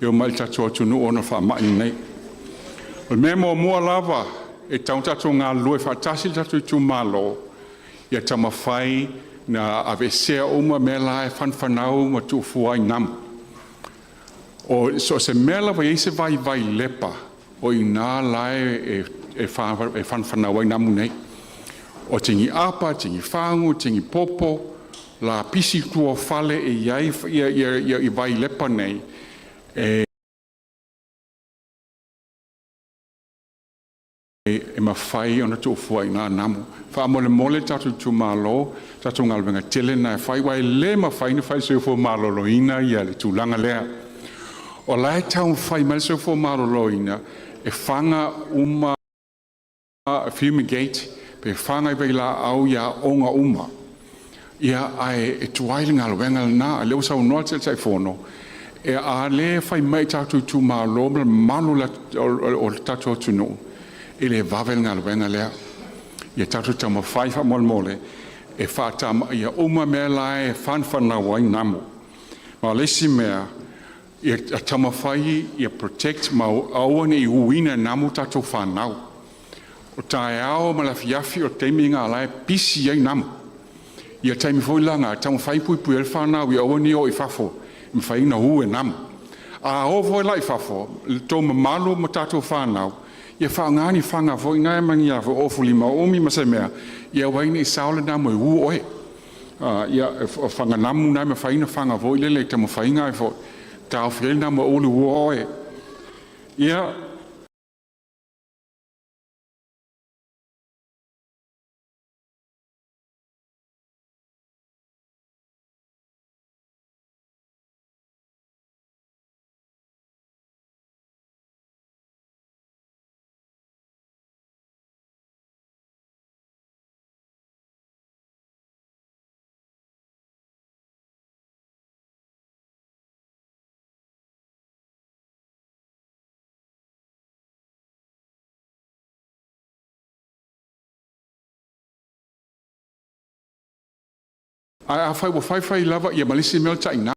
e omai i le tatou atunuu ona o le faamai lenei. O le mea muamua lava e tatau ona tatou galulue faatasi le tatou itumalo, ia taumafai na aveesea uma mea la e fanafanau ma tuufua ai namu. O so o se mea lava e i ai se vaivai lepa, o i ina la e fanafanau ai namu nei. O tini'apa, tinifagu, tinipopo, lapisi i tua o fale e i ai vailepa nei, e mafai ona tuufua ai i ina namu. Faamolemole le tatou itumalo, tatou galuega tetele lena e fai, aua e le mafai ona fai e le Soifua Maloloina le tulaga lea. O la e taumafai mai le Soifua Maloloina e faga uma, fumigate, pe faga i vailaau i aoga uma. Ia, ae e tuai le galuega lena. O lea ua saunoa le Taitaifono, a le fai mai i tatou itumalo ma le mamalu o le tatou atunuu, e le vave le galuega lea. Ia tatou taumafai faamolemole e faatamaia uma mea la e fanafanau ai namu. Ma o le isi mea, ia taumafai ia protect ma aua ne i uina e namu tatou fanau. O taeao ma le afiafi o le taimi lena o la e pisi ai namu. Ia taimi foi la na, e taumafai e puipui ai le fanau ia aua ne i o i fafo e mafai ona u e namu. A o foi la i fafo, le tou mamalu ma tatou fanau, ia faaaoga ni faga foi na ma ni ofu limaumi ma se mea, ia aua ai ne i sao le namu e u oe. Ia, o faga namu na e mafai ona faga foi lele i taumafaiga ai foi, taofi ai le namu aua le uua oe. Ia. Ae afai ua fai fai lava, ia ma le isi mea o le tainamu.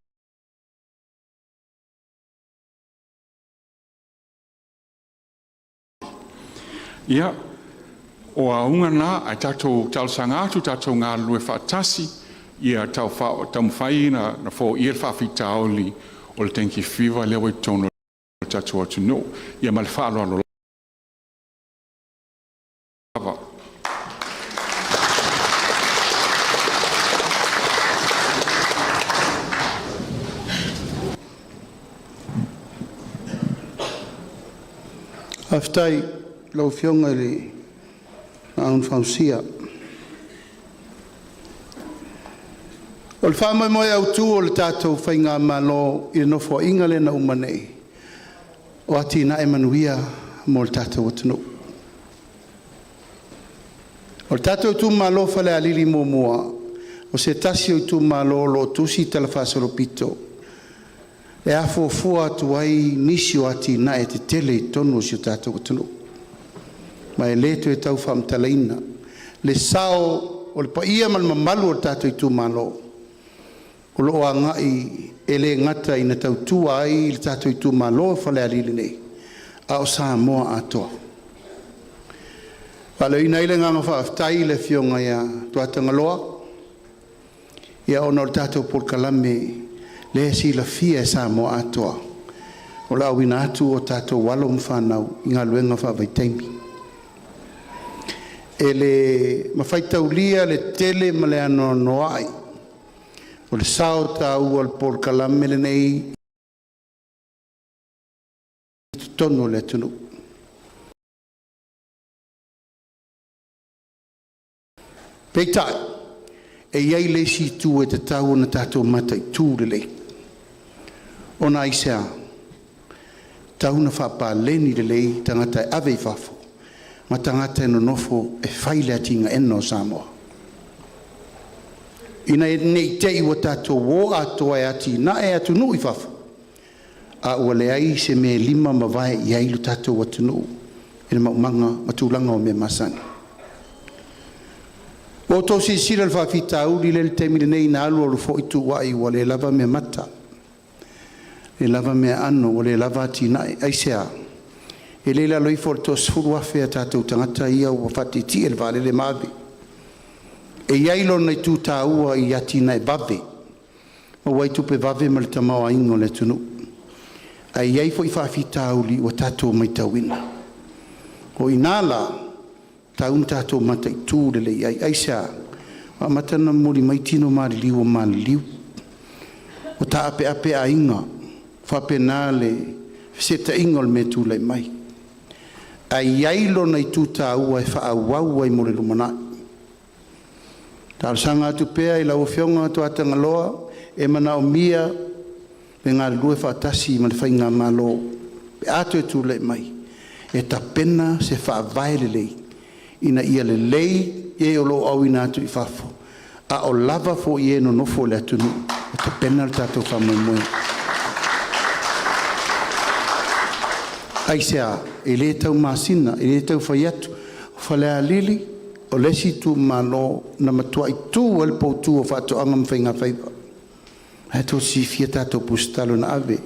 Ia, o auga na, ae tatou talosaga atu, tatou galulue faatasi, ia taumafai na foia le faafitauli o le dengue fever lea ua i totonu o Tatou atunuu. Ia ma le faaaloalo lava. Faafetai i lau Afioga i le Laau na Fausia. O le faamoemoe autu o le tatou Faigamalo i le Nofoaiga lea na uma nei, o atinae manuia mo le tatou atunuu. O le tatou itumalo o Falealili 1, o se tasi o itumalo o loo tusi talafaasolopito e afuafua atu ai nisi o atinae tetele i totonu o si o tatou atunuu. Ma e le toe tau faamatalaina le sao o le paia ma le mamalu o le tatou itumalo o lo o agai e le gata ina tautua ai le tatou itumalo o Falealili nei, a o Samoa atoa. E faaleoina ai le agaga faafetai i le Afioga ia Tuatagaloa ona o le tatou polokalame lea e silafia e Samoa atoa, o le auina atu o tatou alo ma fanau i galuega faavaitaimi. E le mafai taulia le tele ma le anoanoai o le sao taua o le polokalame lenei i totonu o le atunuu. Peitai, e i ai le isi itu e tatau ona tatou mataitu lelei. Ona aisea? E tatau ona faapaleni lelei tagata e ave i fafo ma tagata e nonofo e fai le atinaeina o Samoa. Ina ne i te i ua tatou o atoa e atinae atunuu i fafo, a ua leai se mea e lima ma vae i ai lo tatou atunuu i le maumaga ma tulaga o mea masani. Ua outou silasila i le faafitauli lea i le taimi lenei na alu alu foi tuuai ua le lava meamata, le lava meaano ua le lava atinae. Aisea? E le i lalo ifo o le 30,000 a tatou tagata ia ua faatietie i le vaalele ma ave. E i ai lona itu taua i atinae vave, maua ai tupe vave ma le tamaoaiga o le atunuu. Ae i ai foi faafitauli ua tatou matauina. O i ina la, e tatau ona tatou mataitu lelei ai. Aisea? Ua amata ona momoli mai tino maliliu ua maliliu, ua taapeape aiga, faapena le fesetaiga o le mea e tulai mai. Ae i ai lona itu taua e faaauau ai mo le lumanai. E talosaga atu pea i lau Afioga Tuatagaloa, e manaomia le galulue faatasi ma le Faigamalo pe a toe tulai mai e tapena se faavae lelei ina ia lelei e o lo o auina atu i fafo, a o lava foi e nonofo i le atunuu e tapena le tatou faamoemoe. Aisea? E le taumasina, e le tau fai atu, o Falealili o le isi itumalo na matuai tu ai le poutu o Faatoaga ma Faigafaiva. Ae tou te silafia tatou pusa talo na ave i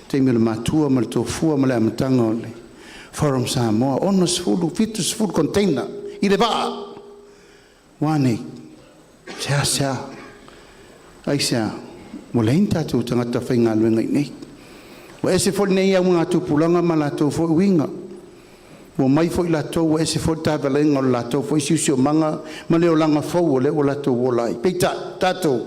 taimi o le matua ma le tofua ma le amataga o le Forum Samoa, 60, 70 container i le vaa. Ua a nei? Seasea. Aisea? Ua leai ni tatou tagata faigaluega i inei. Ua ese foi lenei augatupulaga ma latou foi uiga. Ua omai foi latou ua ese foi le tavelega o le latou foi siosiomaga ma le olaga fou o lea ua latou ola ai. Peitai, o tatou,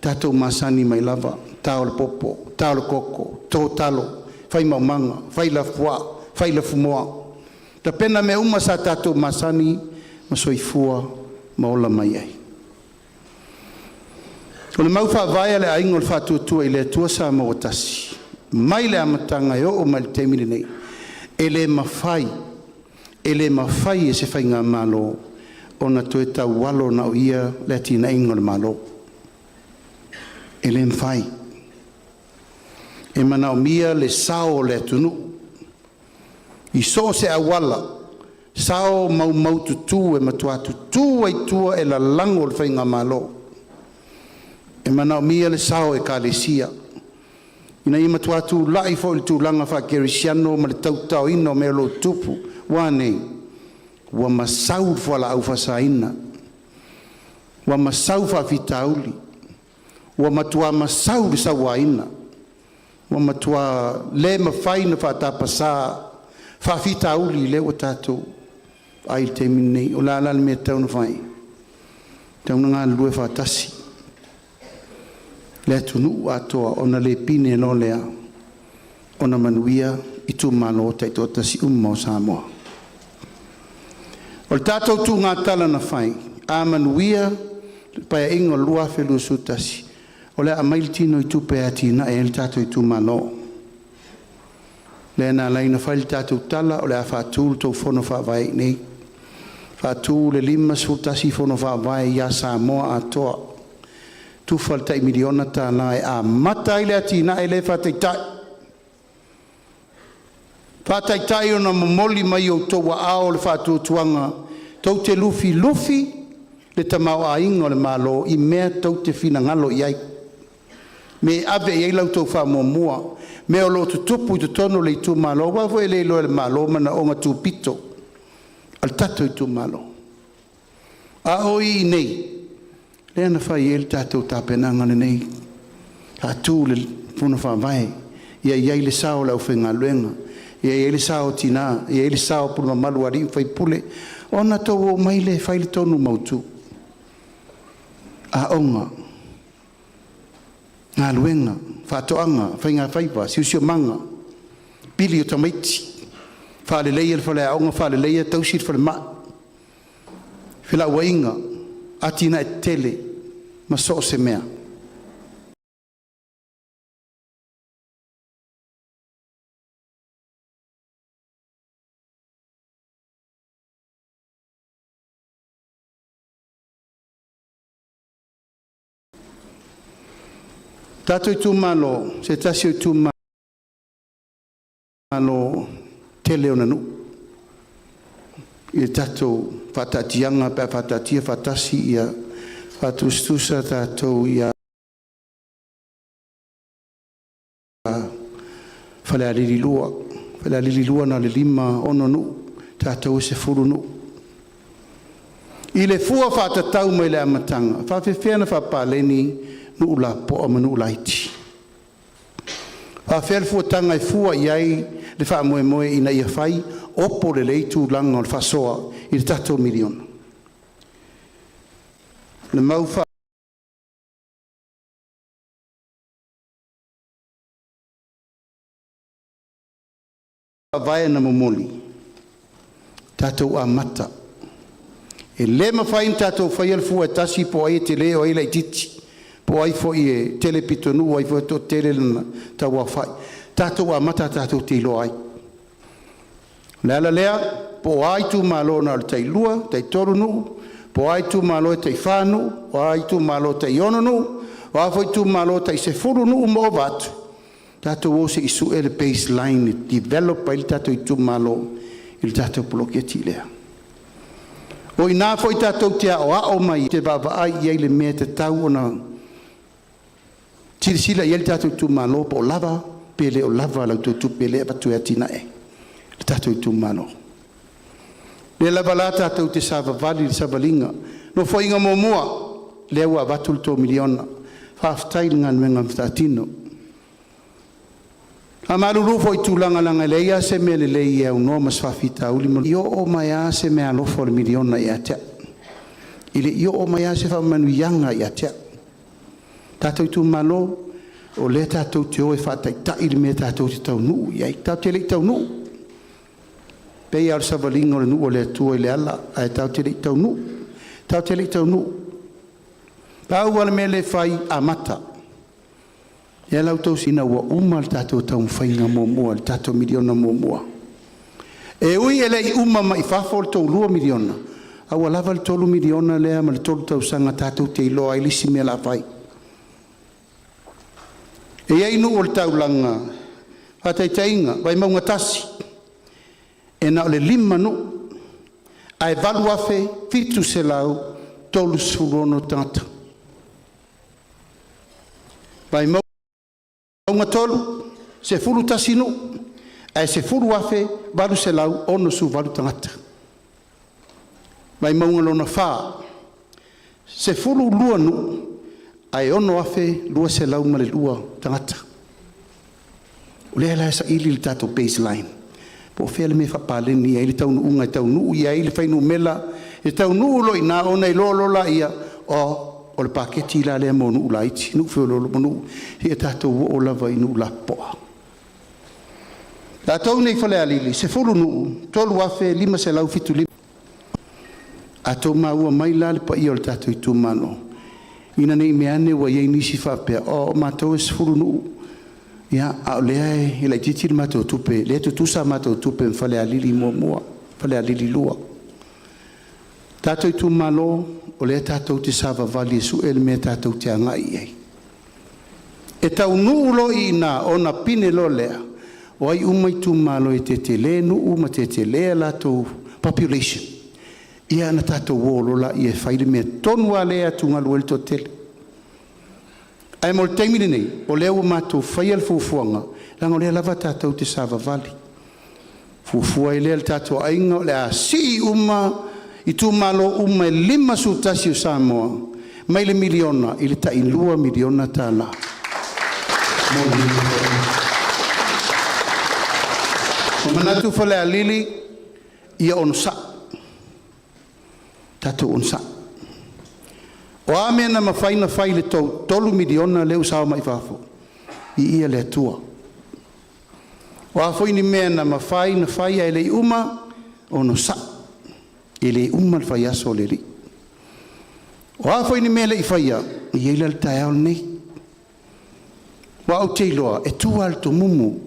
tatou masani mai lava, tao le popo, tao le koko, toto talo, fai maumaga, fai lafuaa, fai lafumoa, tapena mea uma sa tatou masani ma soifua ma ola mai ai. O le mau faavae a le Aiga o le Faatuatua i le Atua Samoa ua Tasi, mai le amataga e oo mai le taimi lenei, e le mafai, e le mafai e se faigamalo ona toe taualo na o ia le atinaeina o le Malo. E le mafai. E manaomia le sao o le atunuu i so o se auala, sao maumaututu e matua tutu ai i tua e lalago le faigamalo. E manaomia le sao o Ekalesia ina ia matua tulai foi i le tulaga faakerisiano ma le tautaoina o mea o lo o tutupu. Ua a nei? Ua masau le fualaau faasaina, ua masau faafitauli, ua matua masau le sauaina. Ua matua le mafai ona faatapasā faafitauli lea ua tatou vaai i le taimi lenei. O le a la le mea e tatau ona fai? E tatau ona galulue faatasi le atunuu atoa ona le pine loa lea ona manuia itumalo taitoatasi uma o Samoa. O le tatou tuugatala na fai, a manuia le Paeaiga o le 2021, o le a aumai le tino i tupe e atinae ai le tatou itumalo. Lea na ala ai ona fai le tatou tala o le a faatu le tou Fono Faavae i inei, faatu le 51 Fono Faavae ia Samoa atoa, tufa le tai $1miliona e amata ai le atinae lea e faataitai, faataitai ona momoli mai outou aao le faatuatuaga tou te lufilufi le tamaoaiga o le Malo i mea tou te finagalo i ai, me e ave i ai la outou faamuamua, mea o lo o tutupu i totonu o le itumalo. Aua foi e le iloa e le Malo manaoga tupito o le tatou itumalo. A o i inei lea na fai ai le tatou tapenaga lenei, faatu le Fono Faavae, ia i ai le sao o le aufaigaluega, ia i ai le sao o tina, ia i ai le sao o pule mamalu a alii ma faipule, ona outou omai lea e fai le tonu mautu, aoga, galuega, faatoaga, faigafaiva, siosiomaga, pili o tamaiti, faaleleia le faleaoga, faaleleia, tausi le falemai, felauaiga, atinae tetele ma so o se mea. Tatou itumalo, o se tasi o itumalo tele ona nuu i le tatou faataatiaga pe a faataatia faatasi ia faatusatusa tatou ia Falealili 2. Falealili 2 na o le 5, 6 nuu, tatou e 10 nuu. I le fua faatatau mai le amataga, e faapefea ona faapaleni nuu lapopoa ma nuu laiti? Faafefea le fuataga e fua i ai le faamoemoe ina ia fai opo lelei tulaga o le faasoa i le tatou miliona? O le mau faavae na momoli, tatou amata. E le mafai ona tatou faia le fua e tasi po o ai e tele o ai e laitiiti, po o ai foi e tele pitonuu, o ai foi e toatele lona tauaofai. Tatou amata tatou te iloa ai. O le ala lea, po o a itumalo na o le tailua, taitolu nuu, po o a itumalo e taifa nuu, o a itumalo e taiono nuu, o a foi itumalo e tai 10 nuu ma ova atu, tatou o se i sue le baseline e develop ai le tatou itumalo i le tatou poloketi lea. O i ina foi tatou te aoao mai te vaavaai i ai i le mea e tatau ona silasila i ai le tatou itumalo, po o lava pe le o lava la outou tupe lea e avatu e atinae le tatou itumalo. O lea lava la tatou te savavali i le savaliga. Nofoaiga muamua, lea ua avatu le tou $1miliona. Faafetai i le galuega na faatino. E faamalulu foi i tulaga leaga e leai lava se mea lelei e aunoa ma se faafitauli ma i oo mai lava se meaalofa o le $1miliona ia te au. E le i oo mai lava se faamanuiaga ia te au. Tatou itumalo, o lea tatou te o e faataitai le mea tatou te taunuu i ai. Tatou te le i taunuu. Pei lava o le savaliga o le nuu o le Atua i le ala, ae tatou te le i taunuu. Tatou te le i taunuu. Pau lava le mea lea e fai, amata. Lea la outou ina ua uma le tatou taumafaiga muamua, le tatou $1miliona muamua. E ui e le i uma mai i fafo le tou $2miliona, a ua lava le $3 miliona lea ma le 3 tausaga tatou te iloa ai le isi mea o le a fai. E i ai nuu o le taulaga, faataitaiga, Vaimauga 1, e na o le 5 nuu, ae 8,736 tagata. Vaimauga 3, 11 nuu, ae 10,868 tagata. Vaimauga lona 4, 12 nuu, ae 6,202 tagata. O lea la e saili le tatou baseline, po o fea le mea e faapaleni ai le taunuuga e taunuu i ai le fuainumera e taunuu loa i ina ona iloa loa lea, o le paketi la lea mo nuu laiti, nuu feoloolo ma nuu, seia tatou oo lava i nuu lapopoa. Tatou nei i Falealili, 10 nuu, 3,575. A outou maua mai la le paia o le tatou itumalo, ina ne i meaane ua i ai nisi faapea, o matou e 10 nuu, ia, a o lea e laitiiti le matou tupe, lea e tutusa a matou tupe ma Falealili 1, Falealili 2. Tatou itumalo, o lea tatou te savavali e sue le mea tatou te agai i ai. E taunuu loa i ina ona pine loa lea o ai uma itumalo e tetele nuu ma tetele a latou population, ia ona tatou o loa lea e fai le mea tonu lava lea e atugalu ai le toatele. Ae mo le taimi lenei, o lea ua matou faia le fuafuaga, leaga o lea lava tatou te savavali. Fuafua ai lea le tatou aiga o le a sii uma itumalo uma e 51 o Samoa mai le $1 miliona i le tai $2 miliona tala. Ua manatu Falealili, ia onosai, tatou onosai. O a mea na mafai ona fai i le tou $3 miliona lea ua sao mai fafo, viia le Atua. O a foi ni mea na mafai ona fai ae le i uma, onosai, e le uma le faiaso o le Alii. O a foi ni mea e le i faia, e i ai la le taeao lenei. Aua ou te iloa, e tua lava i le tomumu,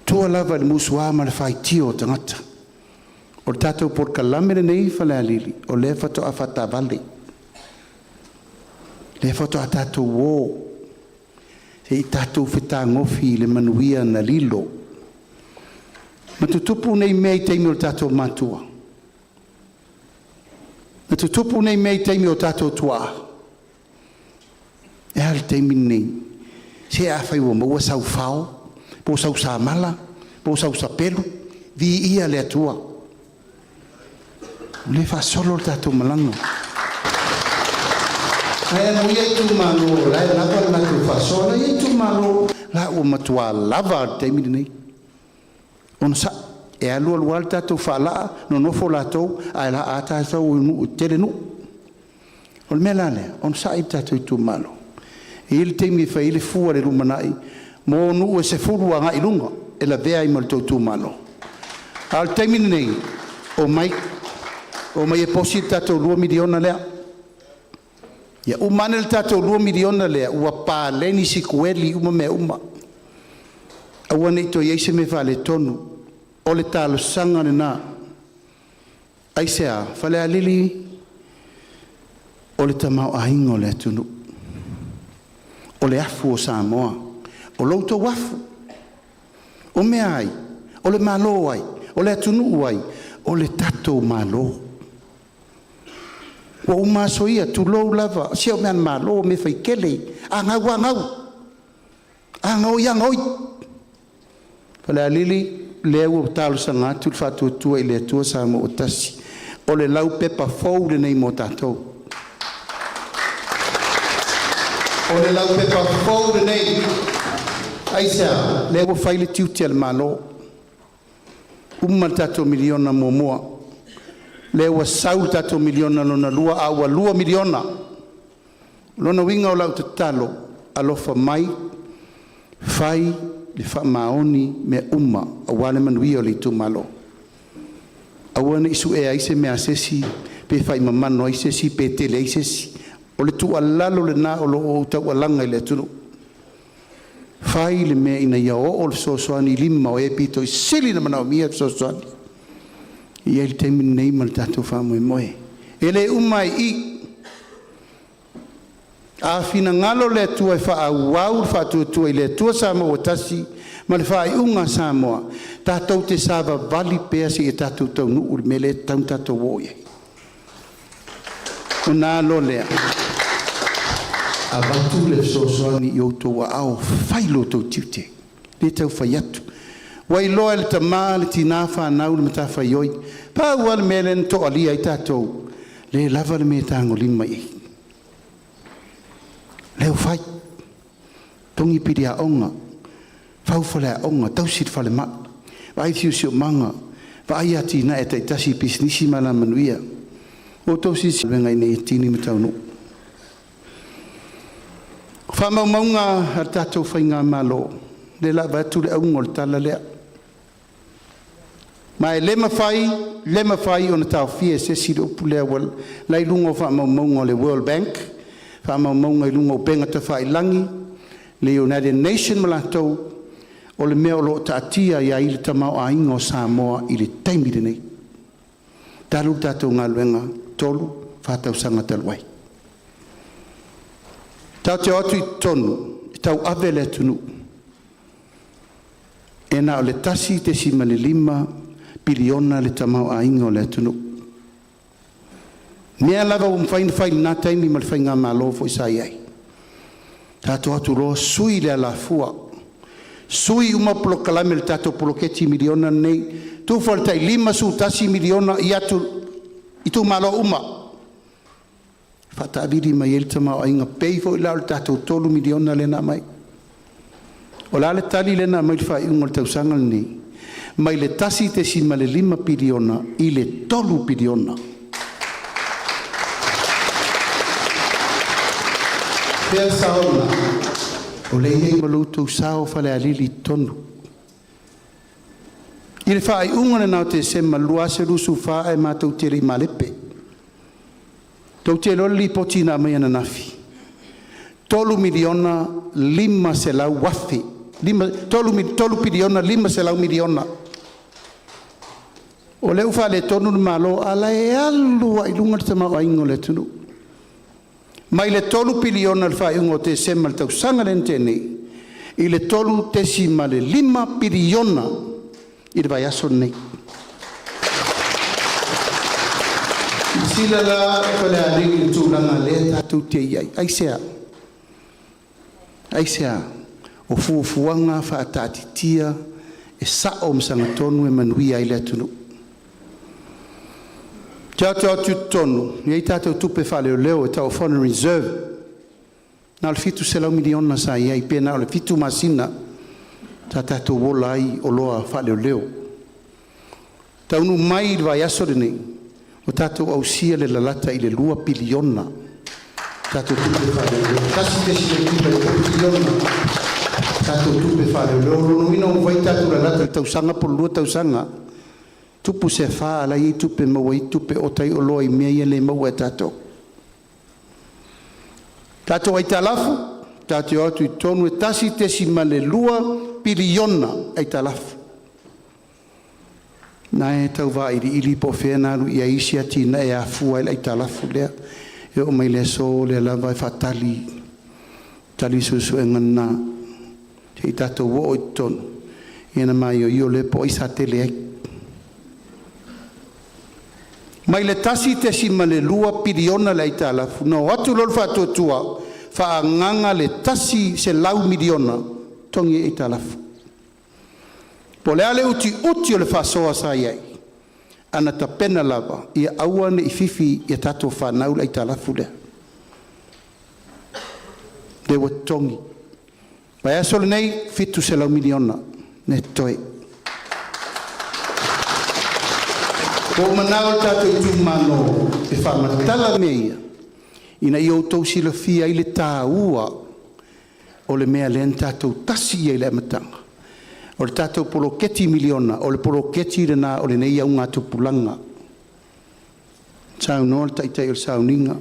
tua lava i le musua ma le faitio o tagata. O le tatou polokalame lenei Falealili, o lea faatoa faatavale, lea faatoa tatou o se i tatou fetagofi i le manuia na lilo. Na tutupu nei mea i taimi o tatou matua, na tutupu nei mea i taimi o tatou tuaa. E a le taimi lenei? Se afai ua maua sau fao, po o sau samala, po o sau sapelu, viia le Atua. O lea e faasolo le tatou malaga. Ae amuia itumalo o la e lava le latou faasoa. La e i ai itumalo la ua matua lava le taimi lenei. Onosai, e alu alu lava le tatou faalaa, nonofo latou, ae laa lava tatou i nuu tele nuu. O le mea la lea, onosai le tatou itumalo. E i ai le taimi e fai ai le fua i le lumanai mo nuu e 10 agai i luga e lavea ai ma le tou itumalo. A o le taimi lenei, omai, omai e posi le tatou $2 miliona lea. Ia uma ane le tatou $2 miliona lea, ua paleni sikueli uma mea uma. Aua ne i toe i ai se mea faaletonu. O le talosaga lena. Aisea? Falealili, o le tamaoaiga o le atunuu. O le afu o Samoa. O lo outou afu. O mea ai, o le Malo ai, o le atunuu ai, o le tatou Malo. Ua uma aso ia, tulou lava, si au mea malo, mea faitele, a gau lava gau, a gaoi lava gaoi. Falealili, lea ua talosaga atu le Faatuatua i le Atua Samoa ua tasi. O le laupepa fou lenei mo tatou. O le laupepa fou lenei. Aisea? Lea ua fai le tiute a le Malo. Uma le tatou miliona muamua. Lea ua sau le tatou miliona lona lua, a ua $2 miliona. Lona uiga o lau tatalo, alofa mai, fai le faamaoni mea uma aua le manuia o le itumalo. Aua ne i suea ai se mea a se isi, pe faimamano ai se isi, pe tele ai se isi. O le tuualalo lena o lo o ou taualaga i le atunuu. Fai le mea ina ia oo le fesoasoani i lima o e pito i sili na manaomia le fesoasoani. E i ai le taimi lenei ma le tatou faamoemoe. E le uma ai i i. A finagalo le Atua e faaauau le faatuatua i le Atua Samoa ua tasi ma le faaiuga a Samoa, tatou te savavali pea seia tatou taunuu i le mea lea e tatau ona tatou oo i ai. Ona a loa lea, avatu le fesoasoani i outou aao, fai lo outou tiute, le tau fai atu. Ua iloa e le tama, le tina, fanau le matafaioi. Pau lava le mea lea na toalia ai tatou, le lava le mea e tagolima i ai. Lea ua fai, togi pili aoga. Fau faleaoga, tausi le falemai, vaai le siosiomaga, vaai atinae taitasi, pisinisi ma alamanuia. Ua outou silasila galuega ina ia tini ma taunuu. O faamaumauga a le tatou Faigamalo, lea o le a avatu le auga o le tala lea. Ma e le mafai, le mafai ona taofia e se isi le upu lea ua la i luga o faamaumauga o le World Bank, faamaumauga i luga o upega tafailagi, le United Nation ma latou, o le mea o lo o taatia ai le tamaoaiga o Samoa i le taimi lenei, talu le tatou galuega 3, 4 tausaga talu ai. Tatou te o atu i totonu e tauave le atunuu, e na o le $1.5 piliona le tamaoaiga o le atunuu. O lea lava ua mafai ona fai i lena taimi ma le faigamalo foi sa i ai, tatou o atu loa sui le alafua, sui uma polokalame o le tatou poloketi miliona lenei, tufa le tai $51 miliona i atu i itumalo uma, faataavili mai ai le tamaoaiga. E pei foi la o le tatou $3 miliona lea na aumai. O le a le tali lea na aumai i le faaiuga o le tausaga lenei? Mai le $1.5 piliona i le $3 piliona. O fea le sao? O lea e i ai ma lo outou sao Falealili i totonu. I le faaiuga lena o Tesema 2024 ae matou te le i malepe. Tou te iloa le lipoti na aumai ananafi? $3 miliona 500 afe, 3 piliona 500 miliona. O lea ua faaletonu le Malo a o la e alu lava i luga le tamaoaiga o le atunuu. Mai le $3 piliona i le faaiuga o Tesema i le tausaga lea na tea nei i le $3.5 piliona i le vaiaso lenei. Silasila la Falealili i le tulaga lea tatou te i ai. Aisea? Aisea? O fuafuaga faataatitia e sao ma sagatonu e manuia ai le atunuu. Tatou te o atu i totonu, e i ai tatou tupe faaleoleo e tau o foreign reserve, na o le $700 miliona sa i ai, pe na o le 7 masina sa tatou ola ai i oloa faaleoleo. Taunuu mai i le vaiaso lenei, ua tatou ausia le lalata i le $2 piliona tatou tupe faaleoleo, $1.53 piliona tatou tupe faaleoleo. O lona uiga ua mafai ona tatou lalata i le tausaga po o le 2 tausaga, tupu se afa, a o la e i ai tupe e maua ai tupe e oka ai oloa i mea ia e le maua e tatou. Tatou aitalafu, tatou te o atu i totonu e $1.2 piliona aitalafu. Na e tau vailiili po o fea na alu i ai isi atinae e afua ai le aitalafu lea. E oo mai le aso o lea lava e faatali tali suesuega na se i tatou oo i totonu ia ona maioio lea po o ai sa tele ai. Mai le $1.2 piliona le aitalafu, na o atu loa le faatuatua faaagaaga le $100 miliona e totogi ai aitalafu. Po o le a le utiuti o le faasoa sa i ai, ana tapena lava ia aua ne i fifi i a tatou fanau le aitalafu lea. Lea ua totogi. Vaiaso lenei, $700 miliona lea e totoe. Ua ou manao le tatou itumalo e faamatala mea ia ina ia outou silafia ai le taua o le mea lea na tatou tasi ai i le amataga. O le tatou poloketi miliona, o le poloketi lena o lenei augatupulaga. Saunoa le taitai o le sauniga,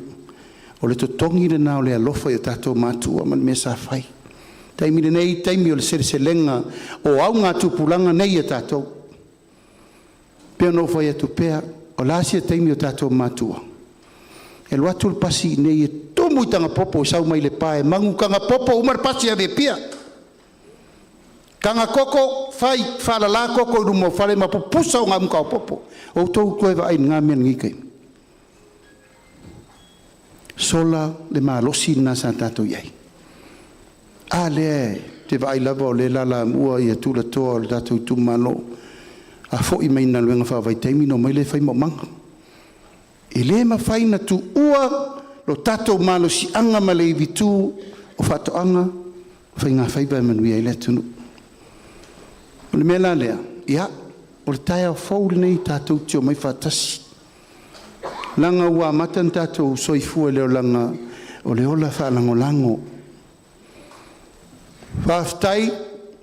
o le totogi lena o le alofa i o tatou matua ma le mea sa fai. O le taimi lenei o le taimi o le seleselega o augatupulaga nei a tatou. E pei ona ou fai atu pea, o le a se taimi o tatou matutua, e alu atu le pasi i inei e tumu i Tagapopo e sau mai Lepa e magu Tagapopo uma le pasi e ave i Apia. Taga koko, fai faalala koko i luma o fale ma pupusa au gamuta-popo. O outou toe vaai i lena mea i lenei taimi? Sola le malosi lena sa tatou i ai. A lea e te vaai lava o lea e lalamua tulatoa o le tatou itumalo. A foi mai galuega faavaitaimi ona omai lea fai maumaga. E le mafai ona tuua lo tatou malosiaga ma le ivitu o faatoaga ma faigafaiva e manuia ai le atunuu. O le mea la lea, ia, o le taeao fou lenei tatou te omai faatasi. Leaga ua amata ona tatou soifua i le olaga o le ola faalagolago. Faafetai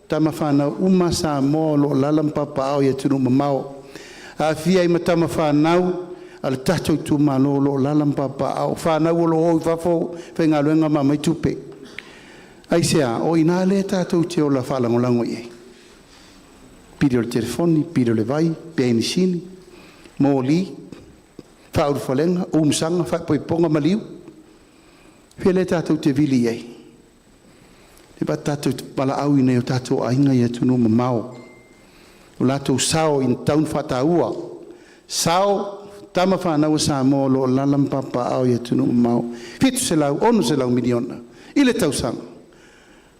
tama fanau uma a Samoa o lo o alaala ma papaaao i atunuu mamao, aafia ai ma tama fanau a le tatou itumalo o lo o alaala ma papaaao, o fanau o lo o o i fafo e faigaluega ma aumai tupe. Aisea? O i ina lea tatou te ola faalagolago i ai, pili o le telefoni, pili o le vai, penisini, moli, faaulufalega, umusaga, faaipoipoga maliu. O fea lea tatou te vili i ai? E tatou te valaauina nai o tatou aiga i atunuu mamao, o latou sao ina tatau ona faataua, sao o tama fanau a Samoa o lo o alaala ma papaaao i atunuu mamao, $700, $600 miliona i le tausaga,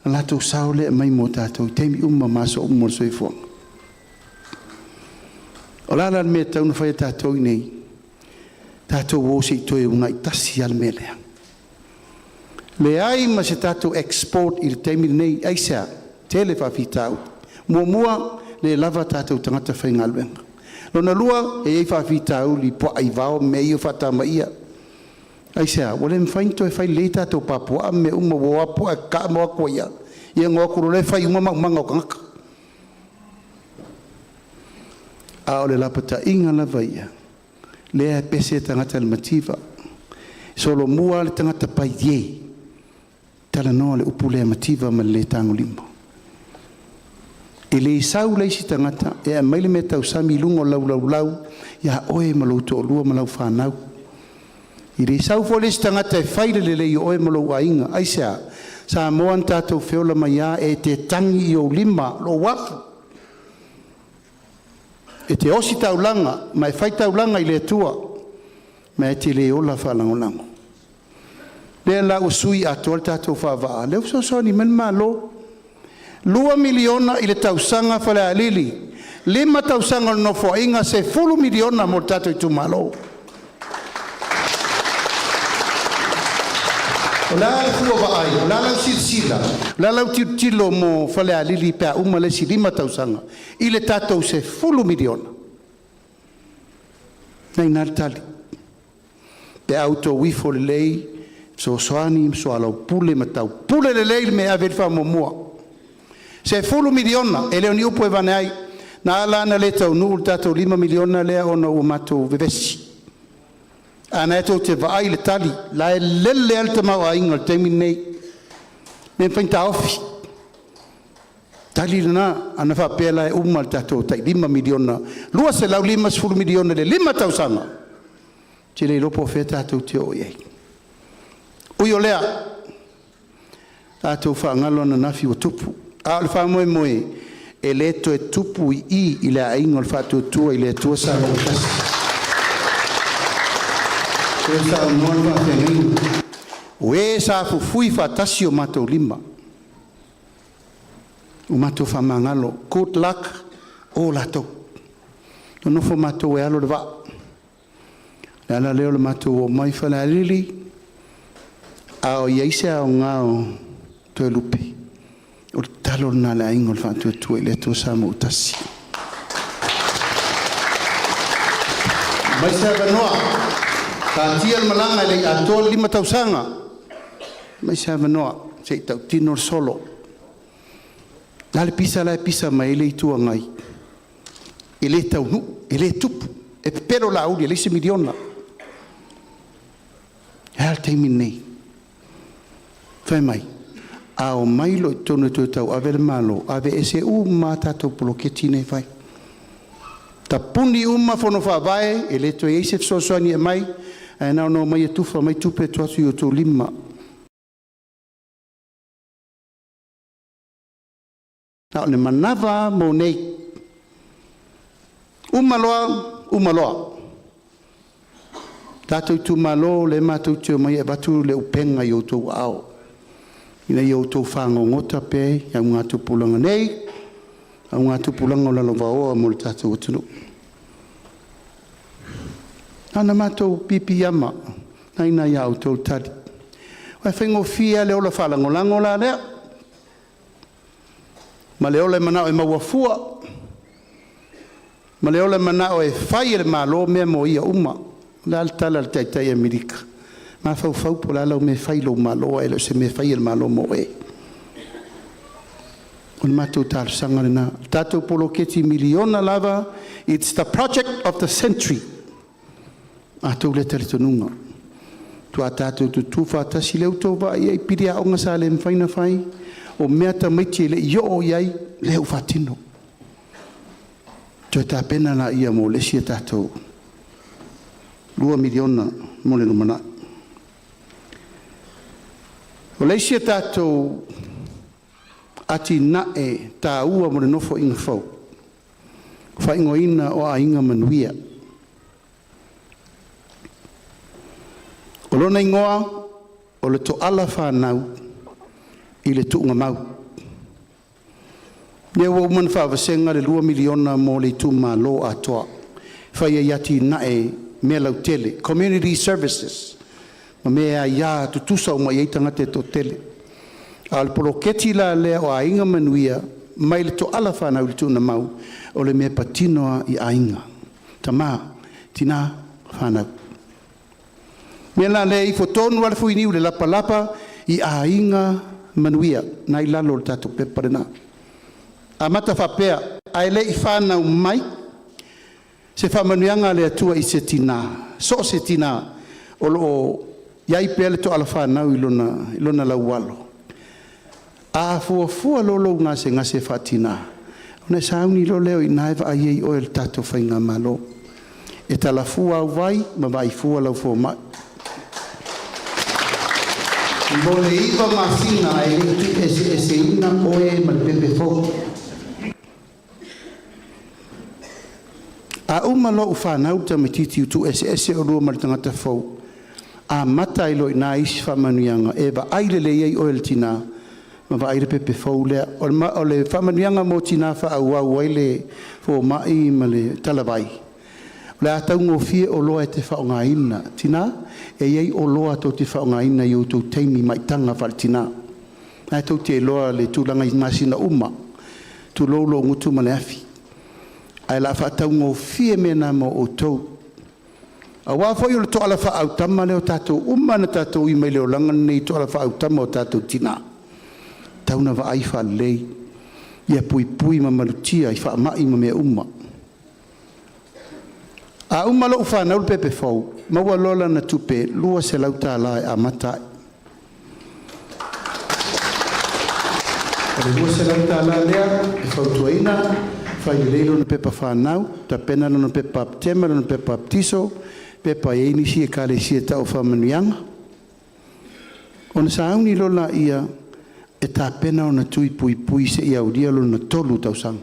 o latou sao lea e aumai mo tatou i taimi uma ma aso uma o le soifuaga. O le a la le mea e tatau ona fai e tatou i inei? Tatou o se i toe uunai tasi lava le mea lea. Leai ma se tatou export i le taimi lenei. Aisea? Tele faafitauli. Muamua, le lava tatou tagata faigaluega. Lona lua, e i ai faafitauli i puaa aivao ma mea ia e faatamaia. Aisea? Ua le mafai ona toe fai lelei tatou papuaa ma mea uma, ua o atu lava puaa e tataa ma o atu ai lava, ia ona o atu loa lea fai uma maumaga o tagata. A o le lapataiga lava ia, lea e pese tagata i le mativa, e solomua lava le tagata paiē, talanoa le upu lea mativa ma le le tagolima. E le sau le isi tagata e aumai le meatausami i luga o lau laulau ia oe ma lou toalua ma lau fanau. E le sau foi le isi tagata e fai le lelei o oe ma lou aiga. Aisea? Samoa na tatou feola mai lava e te tagi i ou lima lou afu, e te ositaulaga ma e faitaulaga i le Atua, ma e te le ola faalagolago. Lea la ua sui atoa le tatou faavaa, lea ua fesoasoani mai le Malo, $2 miliona i le tausaga Falealili, 5 tausaga o le Nofoaiga, $10 miliona mo le tatou itumalo. O le a le fua vaai? O le a lau silasila? O le a lau tilotilo mo Falealili pe a uma le isi 5 tausaga i le tatou $10 miliona? O lena e i ina le tali. Pe a outou ifo lelei, fesoasoani ma soalaupule ma taupule lelei le mea e ave i ai le faamuamua. $10 miliona, e le o ni upu e aveane ai. Na ala ona le taunuu le tatou $5 miliona lea ona ua matou vevesi. A o lena tou te vaai i le tali, o la e lele lava le tamaoaiga i le taimi lenei, e le mafai ona taofi. O le tali lena. Ana faapea la e uma le tatou tai $5 miliona, $250 miliona i le 5 tausaga, ou te le iloa po o fea tatou te oo i ai. Ui o lea, tatou faagalo ananafi ua tupu, a o le faamoemoe e le toe tupu i i i le Aiga o le Faatuatua i le Atua Samoa ua Tasi. Lea ua saunoa le faafeagaiga, o e sa fufui faatasi o matou lima, ua matou faamagalo. Good luck o latou, nonofo matou e alo le vaa. O le ala lea o le matou omai Falealili, a o i ai se aoga o Toelupe, o le tatalo lena a le Aiga o le Faatuatua i le Atua Samoa ua Tasi. Aumai se avanoa, taatia le malaga e le i atoa le 5 tausaga, aumai se avanoa se i tautino le solo. O le a le pisa la e pisa mai ai le Itu Agai? E le taunuu, e le tupu, e pepelo Laauli e leai se miliona. E a le taimi lenei? Fai mai, a omai loa i totonu e toe tauave le Malo, aveese uma lava tatou poloketi nei e fai. Tapuni uma fono faavae, e le toe i ai se fesoasoani e aumai, ae na ona omai e tufa mai tupe e tuu atu i o outou lima. Na o le manava lava mo nei. Uma loa, uma loa. Tatou itumalo, o lea matou te omai e avatu le upega i outou aao, ina ia outou fagogota pea i augatupulaga nei, augatupulaga o lalovaoa mo le tatou atunuu. Na ona matou piipiiama, o lena e i ina ia outou le tali. Aua e faigofie lava le ola faalagolago la lea, ma le ola e manao e maua fua. Ma le ola manao e fai e le Malo mea mo ia uma. O le a le tala a le Taitai Amerika? Mafaufau po o le a lau mea e fai i lou Malo ae le o se mea e fai e le Malo mo oe. O le matou talosaga lena. O le tatou poloketi miliona lava, it's the project of the century. Matou lea talitonuga. Faatoa tatou tutu faatasi lea ua outou vaai i ai i pili aoga sa le mafai ona fai, o mea tamaiti e le i oo i ai, lea ua faatino. Toe tapena laia mo le isi a tatou $2 miliona mo le lumanai. O le isi a tatou atinae taua mo le Nofoaiga fou, faaigoaina o Aiga Manuia. O lona igoa o le Toala Fanau i le Tuugamau. Lea ua uma ona faavasega le $2 miliona mo le Itumalo atoa, e fai ai atinae mea lautele, community services ma mea e aia tutusa uma i ai tagata e toatele. A o le poloketi la lea o Aiga Manuia mai le toala fanau i le tuugamau, o le mea e patino lava i aiga, tama, tina, fanau. O le mea la lea e ifo tonu lava le fuiniu i le lapalapa i aiga manuia na i lalo o le tatou pepa lena. Amata faapea, ae le i fanau mai se faamanuiaga a le Atua i se tina, so o se tina o lo o i ai pea le toala fanau i lona laualo, a fuafua loa lou gasegase faatina, ona e sauni loa lea o i ina e vaai ai oe e le tatou Faigamalo. E talafua au vai ma vaai fua lau fomai. Mo le 9 masina ae le i tuueseeseina oe ma le pepe fou. A uma loa ua fanau le tamaitiiti ua tuueseese oulua ma le tagata fou, amata ai loa i ina isi faamanuiaga e vaai lelei ai oe e le tina ma vaai le pepe fou lea. O le faamanuiaga mo tina e faaauau ai le fomai ma le talavai, o le a taugofie oloa e te faaaogaina. Tina, e i ai oloa tou te faaaogaina i outou taimi maitaga faale-tina. Na tou te iloa le tulaga i masina uma, tulou lou gutu ma le afi, ae o le a faataugofie mea na mo outou. Aua foi o le toala faaautama lea o tatou uma na tatou ui mai le olaga lenei i toala faaautama o tatou tina, tau na vaai faalelei, ia puipui ma malutia i faamai ma mea uma. A uma loa ua fanau le pepe fou, maua loa lana tupe $200 e amata ai. O le $200 lea e fautuaina, fai lelei lona pepa fanau, tapena lona pepa bapetema, lona pepa papatiso, pepa e i ai nisi ekalesia e tau o faamanuiaga, ona sauni loa lea e tapena ona tui puipui seia aulia lona 3 tausaga.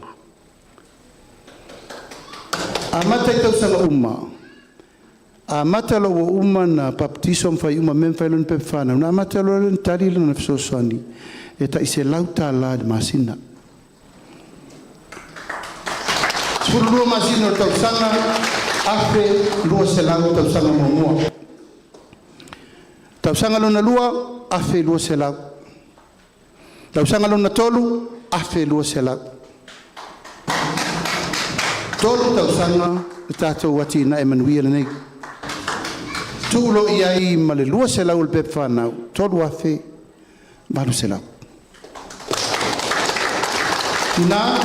Amata i tausaga uma, amata loa ua uma ona papatiso ma fai uma mea ma fai lona pepa fanau, ona amata loa lea ona tali lana fesoasoani e tai $100 i le masina. 12 masina o le tausaga, $1,200 tausaga muamua. Tausaga lona lua, $1,200. Tausaga lona tolu, $1,200. 3 tausaga le tatou atinae manuia lenei. Tuu loa i ai ma le 200 o le pepa fanau, $3,800. Tina,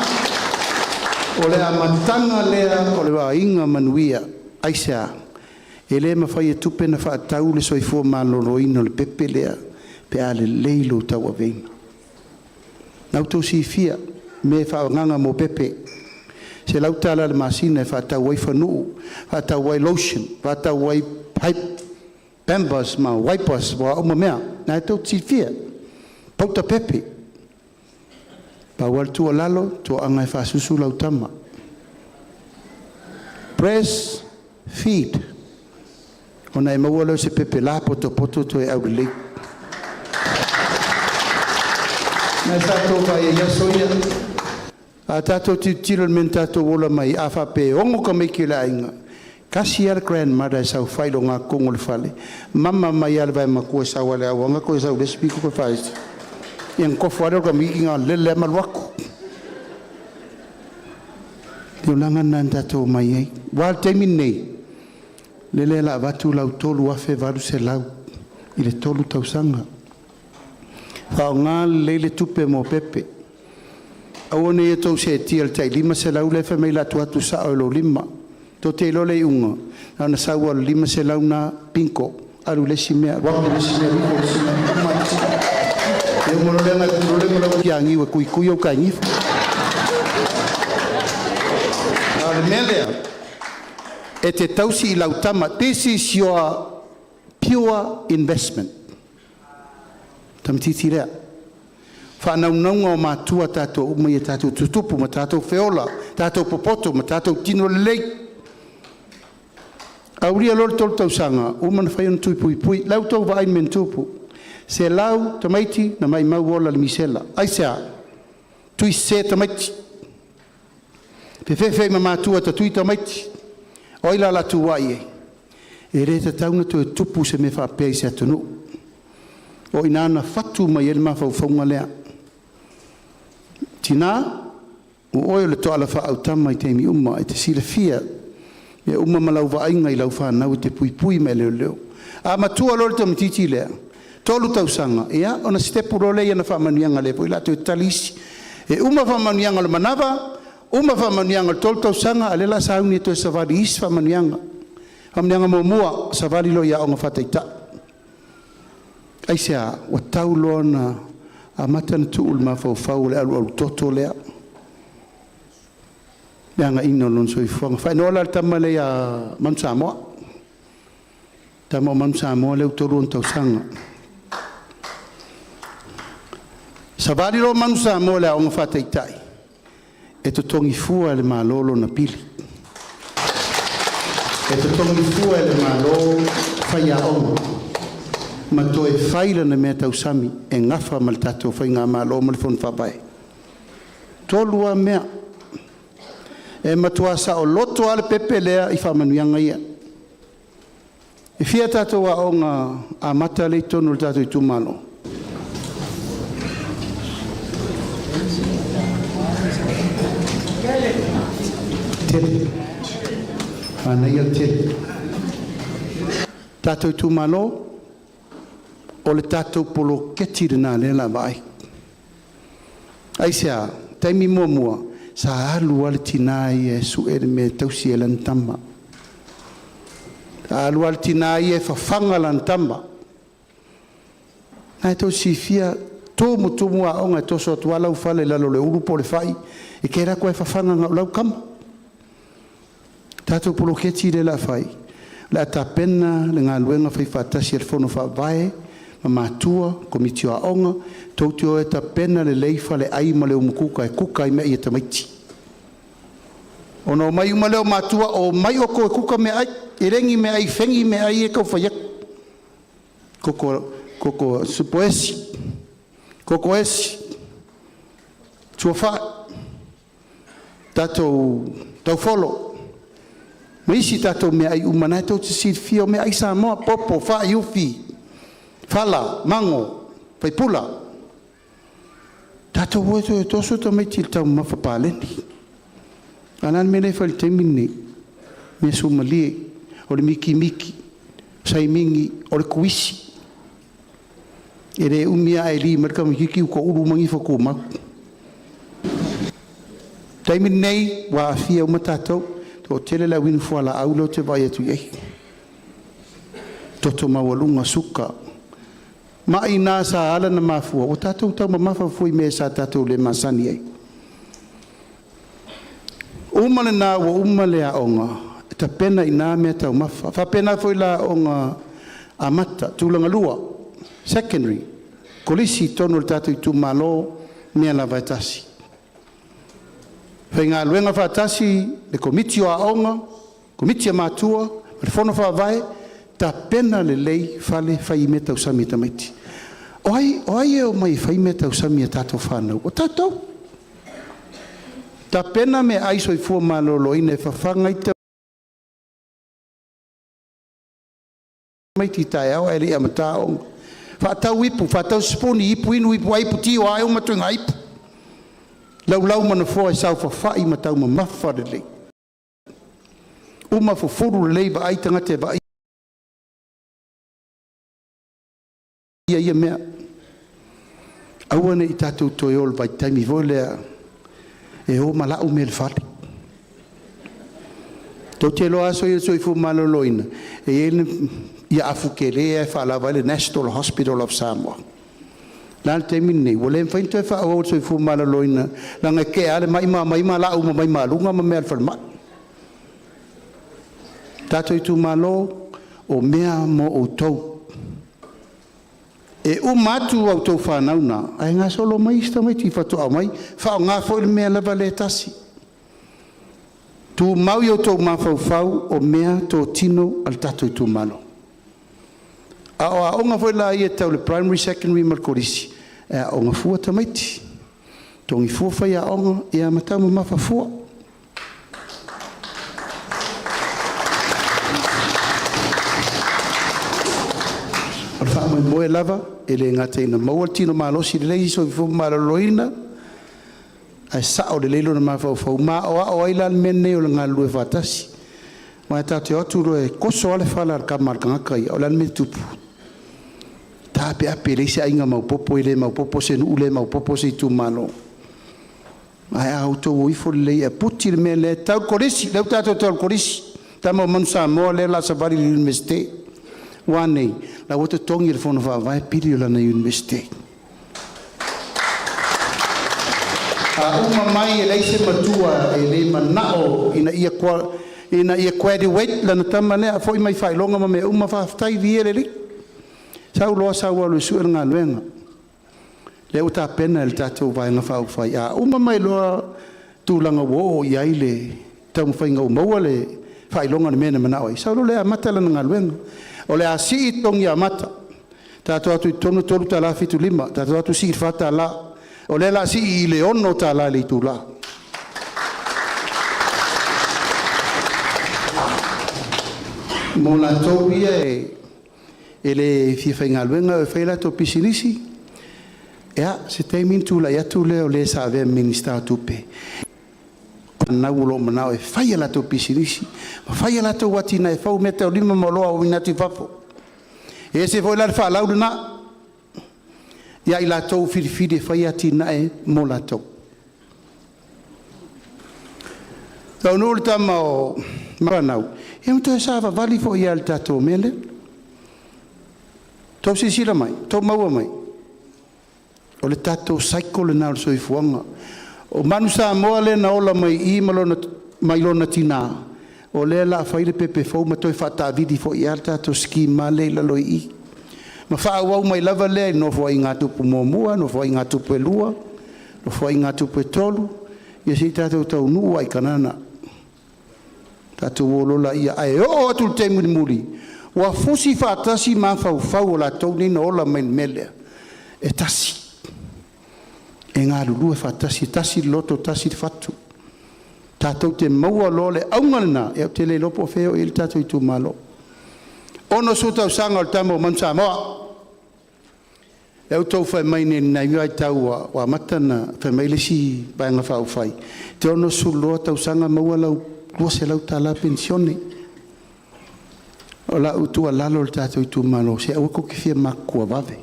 o le amataga lea o le aiga manuia. Aisea? E le mafai e tupe ona faatau le soifua maloloina o le pepe lea pe a lelei lou tauaveina. Na outou silafia mea e faaagaaga mo pepe, $100 i le masina e faatau ai fanuu, faatau ai lotion, faatau ai pampers ma wipers o a uma mea. Na e tou te silafia, pauta pepe. Pau lava le tuualalo, toaga e faasusu lau tama. Breast feed. Ona e maua lea o se pepe lapotopoto toe aulelei. Nai sa outou vaai ai i aso ia. A tatou tilotilo i le mea na tatou ola mai ai, a faapea e 6 tamaiti o le aiga, tasi lava le grandmother e saofai i le ogatotonu o le fale, mama mai lava e le vaematua e sau lava i le auaga toe sau i le isi pito toe faaese. Ia ona tofu lava lea o le tamaititi na o le lele lava ma alu atu. Tulaga lena na tatou omai ai. Aua o le taimi lenei, lele o le a avatu lau $3,800 i le 3 tausaga. Faaaoga lelei le tupe mo pepe. Aua ne i outou seetia i le tai $500 lea e fai mai o le a tuu atu sao i lou lima. Tou te iloa le iuga, na ona sau lava o le $500 lena, bingo, alu i le isi mea, alu atu i le isi mea, alu ifo i le isi mea, uma atu. Ia uma loa lea ona e pulu loa lea ma lau otiagiu e tuitui au taegifo. A o le mea lea, e te tausi i lau tama. This is your pure investment. Tamaitiiti lea. Faanaunauga o matua tatou uma ia tatou tutupu ma tatou feola, tatou popoto ma tatou tino lelei. Aulia loa le 3 tausaga, uma ona fai ona tui puipui. La outou vaai i le mea na tupu, 100 tamaiti na maumau ola i le misela. Aisea? Tui sese tamaiti, fefefe ma matua e tatui tamaiti. O ai la o le a tuai ai? E le tatau ona toe tupu se mea faapea i se atunuu. O i ina na fatu mai ai le mafaufauga lea. Tina, o oe o le toala faaautama i taimi uma, e te silafia mea uma ma lau vaaiga i lau fanau e te puipui ma e leoleo. A matua loa le tamaitiiti lea, 3 tausaga, ia ona sitepu loa lea i ana faamanuiaga lea foi o le a toe tali isi. E uma faamanuiaga o le manava, uma faamanuiaga o le 3 tausaga, a o lea o le a sauni e toe savali i isi faamanuiaga. Faamanuiaga muamua, savali loa i aoga faataitai. Aisea? Ua tau loa ona amata ona tuu le mafaufau o le alualu toto lea, le againa o lona soifuaga. Faaigoa la le tama lea ia Manu Samoa. Tama o Manu Samoa lea ua 3 ona tausaga. Savali loa Manu Samoa i le aoga faataitai, e totogi fua e le Malo lona pili. E totogi fua e le Malo faiaoga ma toe fai lana mea tausami e gafa ma le tatou faigamalo ma le fono faavae. 3 lava mea. E matua saoloto lava le pepe lea i faamanuiaga ia. E fia tatou aoga amata lea i totonu o le tatou itumalo? Tele. Manaia le tele. Tatou itumalo, o le tatou poloketi lena lea o le a vaai. Aisea? Taimi muamua, sa alu lava le tina ia e sue le mea e tausi ai lana tama. Sa alu lava le tina ia e fafaga lana tama. Na e tou silafia, tumutumu aoga e toso atu lava lau fala i lalo o le ulu po o le fai, e te alu atu lava e fafaga na o lau tama. Tatou poloketi lea o le a fai, o le a tapena le galuega faifaatasi a le Fono Faavae ma matua, komiti o aoga, tou te o e tapena lelei faleai ma le umukuka e kuka ai meaai a tamaiti. Ona omai uma lea o matua, omai outou e kuka meaai, e le ni meaai fegi meaai ia e tau fai atu. Koko, koko supo esi, koko esi, tuafai, tatou taufolo, ma isi tatou meaai uma na e tou te silafia o meaai Samoa, popo, fai, ufi, fala, mago, faipula. Tatou o e toe toso tamaiti i le taumamafa paleni. A o le a le mea lea e fai i le taimi lenei? Mea suamalie, o le mikimiki, saimigi, o le tuisi. E le umi lava ae li mai le tamaitiiti ua toulu uma nifo tumau. Taimi lenei ua aafia uma tatou, toatele le au inu fualaau lea ou te vaai atu i ai. Toto maualuga, suka. Mai na sa ala ona mafua, ua tatou taumamafa fua i mea sa tatou le masani ai. Uma lena ua uma le aoga, e tapena i ina mea taumafa. Faapena foi la aoga amata, tulaga lua, secondary, kolisi i totonu o le tatou itumalo, mea lava e tasi. Faigaluega faatasi le komiti o aoga, komiti a matua, ma le fono faavae, tapena lelei fale fai ai mea tausami a tamaiti. O ai e omai e fai mea tausami a tatou fanau? O tatou. Tapena meaai soifua maloloina e fafaga ai tamaiti i taeao ae le i amata aoga. Faatau ipu, faatau sipuni, ipu inu, ipu ai, ipu ti, o a uma ituaiga ipu. Laulau ma nofoa e saofafai ma taumamafa lelei. Uma fufulu lelei vaai tagata e vaaia ia mea. Aua ne i tatou toe o i le vaitaimi foi lea e o ma lau mea i le fale. Tou te iloa aso ia o le soifua maloloina, e i ai le afu tele lava e faalava ai le National Hospital of Samoa. O le a le taimi lenei? Ua le mafai ona toe faaauau e le Soifua Maloloina leaga e tea lava le mai ma aumai ma lau uma mai ma luga ma mea a le falemai. Tatou itumalo, o mea mo outou. E uma atu a outou fanau na, ae gasolo mai isi tamaiti faatoa omai faaaoga foi le mea lava lea e tasi. Tumau i o outou mafaufau o meatotino a le tatou itumalo. A o aoga foi la ia tau le primary, secondary ma le kolisi, e aooga fua tamaiti, totogi fua faiaoga ia ma taumamafa fua. O le faamoemoe lava e le gata ina maua le tino malosi lelei i le soifua maloloina, ae sao lelei lona mafaufau ma aoao ai la le mea lenei o le galulue faatasi. Aua tatou te o atu loa e toso lava le fala a le tama a le tagata ia, o le a le mea e tupu? E taapeape e leai se aiga maopoopo, e le maopoopo se nuu, le maopoopo se itumalo. Ae a outou o ifo lelei e aputi le mea lea e tau i le Kolisi, lea ua tatou tau i le Kolisi, tama o Manu Samoa lea o le a savali i le Iunivesite. Ua a nei? La ua totogi e le Fono Faavae pili o lana Iunivesite. A uma mai e leai se matua e le manao ina ia graduate lana tama lea, foi mai faailoga ma mea uma, faafetai viia le Alii. Sau loa sau alu e sue le galuega. Lea ua tapena e le tatou Vaega Faaupufai. A uma mai loa tulaga ua oo i ai le taumafaiga ua maua le faailoga o le mea na manao ai, sau loa lea e amata lana galuega. O le a sii totogi amata, tatou o atu i totonu e $3.75, tatou o atu sii i le $4, o lea o le a sii i le $6 i le itula. Mo latou ia e le fia faigaluega e fai a latou pisinisi, ia, se taimi ona tulai atu lea o le sa avea ma Minisita o Tupe, o lo o manao e fai a latou pisinisi ma fai a latou atinae fou, meataulima ma oloa auina atu i fafo. E ese foi la le faalau lena ia i latou filifili e fai atinae mo latou. Taunuu le tama o Mafanau, ia ma toe savavali foi lava i le tatou mea lea. Tou silasila mai, tou maua mai, o le tatou cycle lena o le soifuaga. O Manu Samoa lea na ola mai i i ma lona, mai lona tina, o lea o le a fai le pepe fou ma toe faataavili foi i le tatou scheme lea i lalo i i. Ma faaauau mai lava lea i Nofoaiga a Tupu muamua, Nofoaiga a Tupu e lua, Nofoaiga a Tupu e tolu, ia se i tatou taunuu lava i Kanana. Tatou o loa laia, ae oo atu i le taimi mulimuli, ua fusi faatasi mafaufau o latou nei na ola mai i le mea lea, e tasi, e galulue faatasi, e tasi le loto, tasi le fatu. Tatou te maua loa le auga lena, ia ou te le iloa po o fea e oo i ai le tatou itumalo. 60 tausaga o le tama o Manu Samoa. Lea ua outou fai mai nei i lenei vaitau ua amata ona fai mai le isi Vaega Faaupufai, e te 62 tausaga maua lau $200 penisione. O lau tuualalo i le tatou itumalo, se aua tou te fia matutua vave.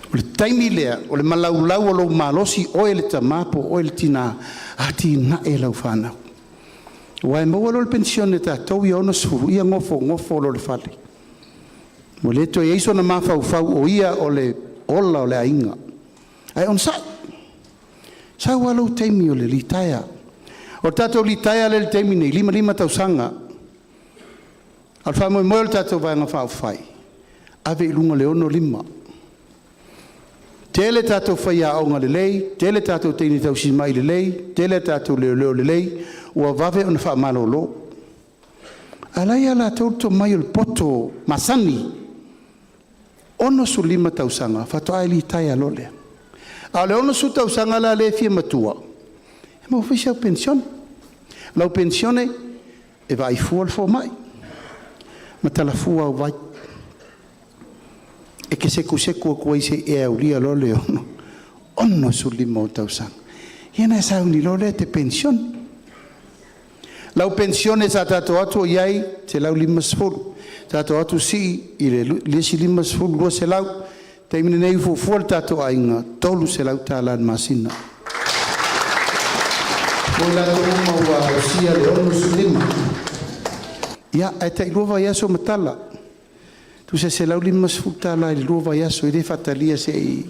O le taimi lea o le malaulau o lou malosi, oe le tama po o oe le tina, atinae lau fanau. Aua e maua loa le penisione a tatou ia 60, ia nofonofo loa i le fale. Ua le toe i ai sona mafaufau o ia o le ola o le aiga. Ae onosai, sau lava lou taimi o le litaea. O le tatou litaea lea i le taimi nei, 55 tausaga. A o le faamoemoe o le tatou Vaega Faaupufai, ave i luga i le 65. Tele tatou faiaoga lelei, tele tatou teine tausimai lelei, tele tatou leoleo lelei, ua vave ona faamalolo. A o la e ia latou le tomai o le poto masani, 65 tausaga faatoa e litaea loa lea. A o le 60 tausaga la lea e fia matua, e maua foi si au penisione. O lau penisione e vaai fua le fomai ma tala fua au vai. E te sekuseku atu ai seia e aulia loa le 65 ou tausaga. Ia ona e sauni loa lea e te penisione. Lau penisione sa tatou o atu o i ai $150, tatou o atu sii i le $50, $200. Taimi lenei e fuafua le tatou aiga e $300 i le masina. Mo i latou uma ua ausia le 65, ia ae tai lua vaiaso ma tala, tusa e $150 i le lua vaiaso, e le faatalia seia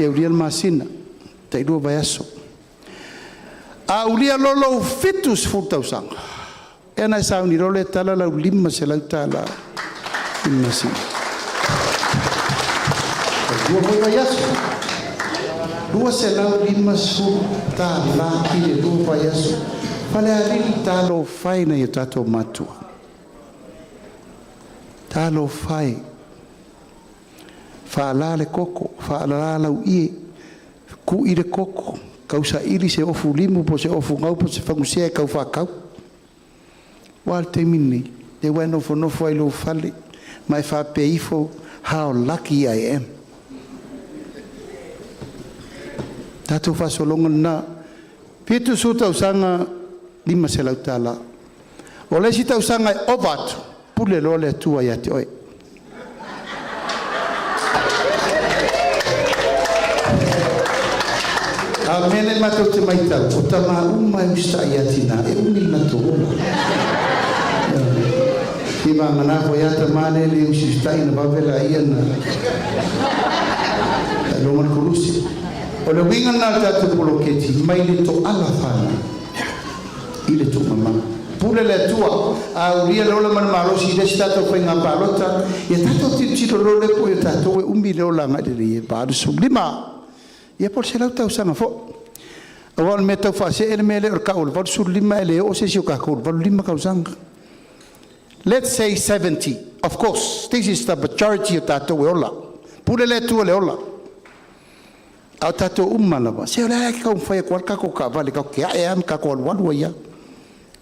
aulia le masina, tai lua vaiaso. A aulia loa lou 70 tausaga, ia ona e sauni loa lea e tala lau $500 i le masina. E lua foi vaiaso, $250 i le lua vaiaso. Falealili, talofa e i nai o tatou matua, talofa e, faalā le koko, faalā lauie, ku'i le koko, tausaili se ofu limu po o se ofu gau po o se fagusea e tau faatau. Ua a le taimi lenei? Lea ua e nofonofo lava i lou fale ma e faapea ifo, how lucky I am. Tatou faasologa lena, 70 tausaga, $500. O le isi tausaga e ova atu, pule loa le Atua ia te oe. A o le mea lea matou te matau, o tama uma lava e usitai i tina e umi le latou ola. Seiavagana foi lava tama ia e le usiusitai ona vave lea ona taailoga le koluse. O le uiga lena o le tatou poloketi mai le toala fanau i le tuumama. Pule le Atua, a aulia le ola ma le malosi i le isi tatou faiga palota, ia tatou tilotilo loa lea po o tatou e umi le ola agai i le 85, ia po o le 100 tausaga foi. Aua o le mea tau faasee le mea lea o le tau o le 85 ae le oo se isi o tatou i le 85 tausaga. Let's say 70. Of course, this is the majority o tatou e ola. Pule le Atua i le ola. A o tatou uma lava, se o lea e taumafai atu lava le tatou taavale tatou te ae lava ma tatou alualu ai lava.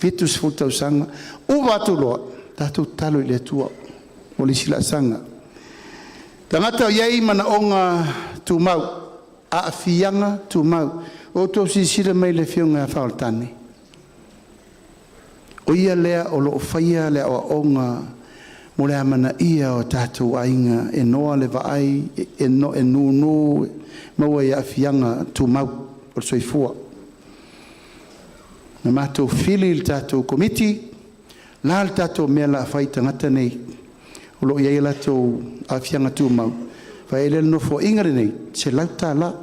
70 tausaga, ova atu loa, tatou tatalo i le Atua mo le isi laasaga. Tagata o i ai manaoga tumau, aafiaga tumau. Ua outou silasila mai i le Afioga ia Faoltane, o ia lea o lo o faia le aoaoga mo le amanaia o tatou aiga e noa le vaai, e nūnū, maua i aafiaga tumau o le soifua. Na matou fili le tatou Komiti, la le tatou mea o le a fai i tagata nei o lo o i ai a latou aafiaga tumau, fai ai lea o le Nofoaiga lenei, $100.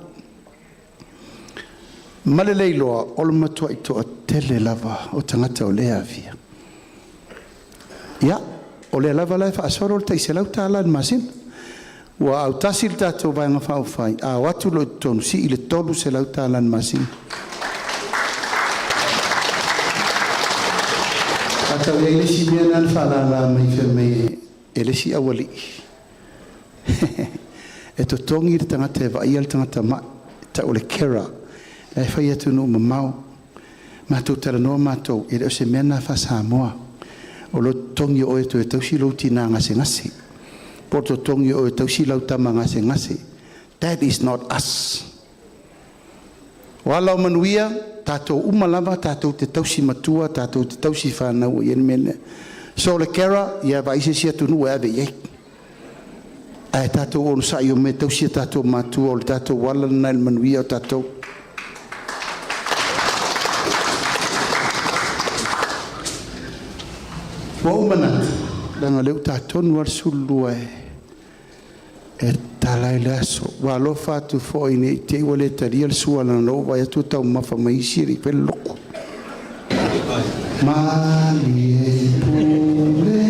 Ma le le iloa o le matuai toatele lava o tagata o lea e aafia. Ia, o lea lava la e faasolo le tai $100 i le masina. Ua autasi le tatou Vaega Faaupufai, a o atu loa i totonu sii i le $300 i le masina. A tau i ai le isi mea lena na faalala mai fai mai e le isi aualii, e totogi le tagata e vaaia le tagata mai, e tau o le carer, la e fai i atunuu mamao. Matou talanoa matou, e le o se mea lena faa-Samoa. O lo totogi o oe e toe tausi lou tina gasegase, po o le totogi o oe e tausi lau tama gasegase. That is not us. O ala o manuia, tatou uma lava tatou te tausi matua, tatou te tausi fanau ua i ai le mea lea. So o le carer, ia vaai se isi atunuu e ave i ai. Ae tatou onosai e omai e tausi a tatou matua, o le tatou ala lena i le manuia o tatou. Ua ou manatu, leaga o lea ua ta tonu lava le 12 e tatala ai le aso. Ua alofa atu foi ne i te i ua le talia le sua, leaga o lea ua ou vaai atu ua taumafa mai isi e le i faia le loto. Malie pule.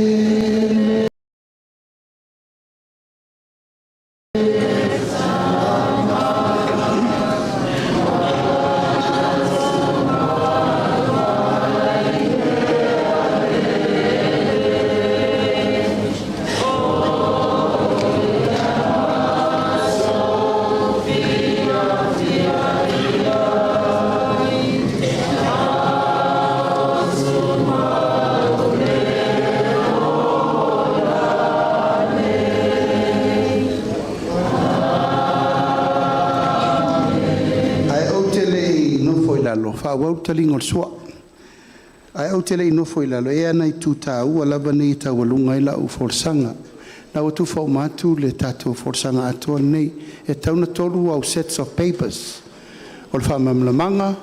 Ae ou te le i nofo i lalo, faaauau le taliga o le sua. Ae ou te le i nofo i lalo, e i ai lava nai itu taua lava nei e taualuga ai lau folasaga. Na ua tufa uma atu le tatou folasaga atoa lenei. E tatau ona tolu au sets of papers. O le faamalamalamaga,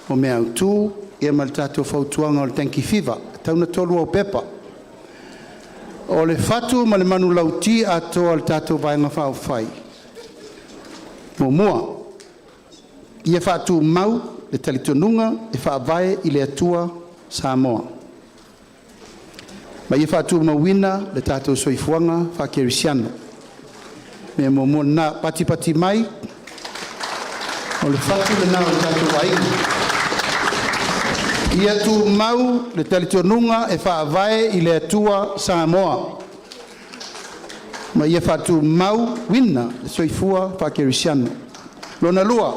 o mea autu, ia ma le tatou fautuaga o le Dengue Fever. E tatau ona tolu au pepa. O le fatu ma le manulauti atoa a le tatou Vaega Faaupufai: 1. Ia faatumau le talitonuga e faavae i le Atua Samoa ma ia faatumauina le tatou soifuaga faakerisiano. Mea muamua lena, patipati mai o le fatu lena o le tatou aiga. Ia tumau le talitonuga e faavae i le Atua Samoa ma ia faatumauina le soifua faakerisiano. Lona lua,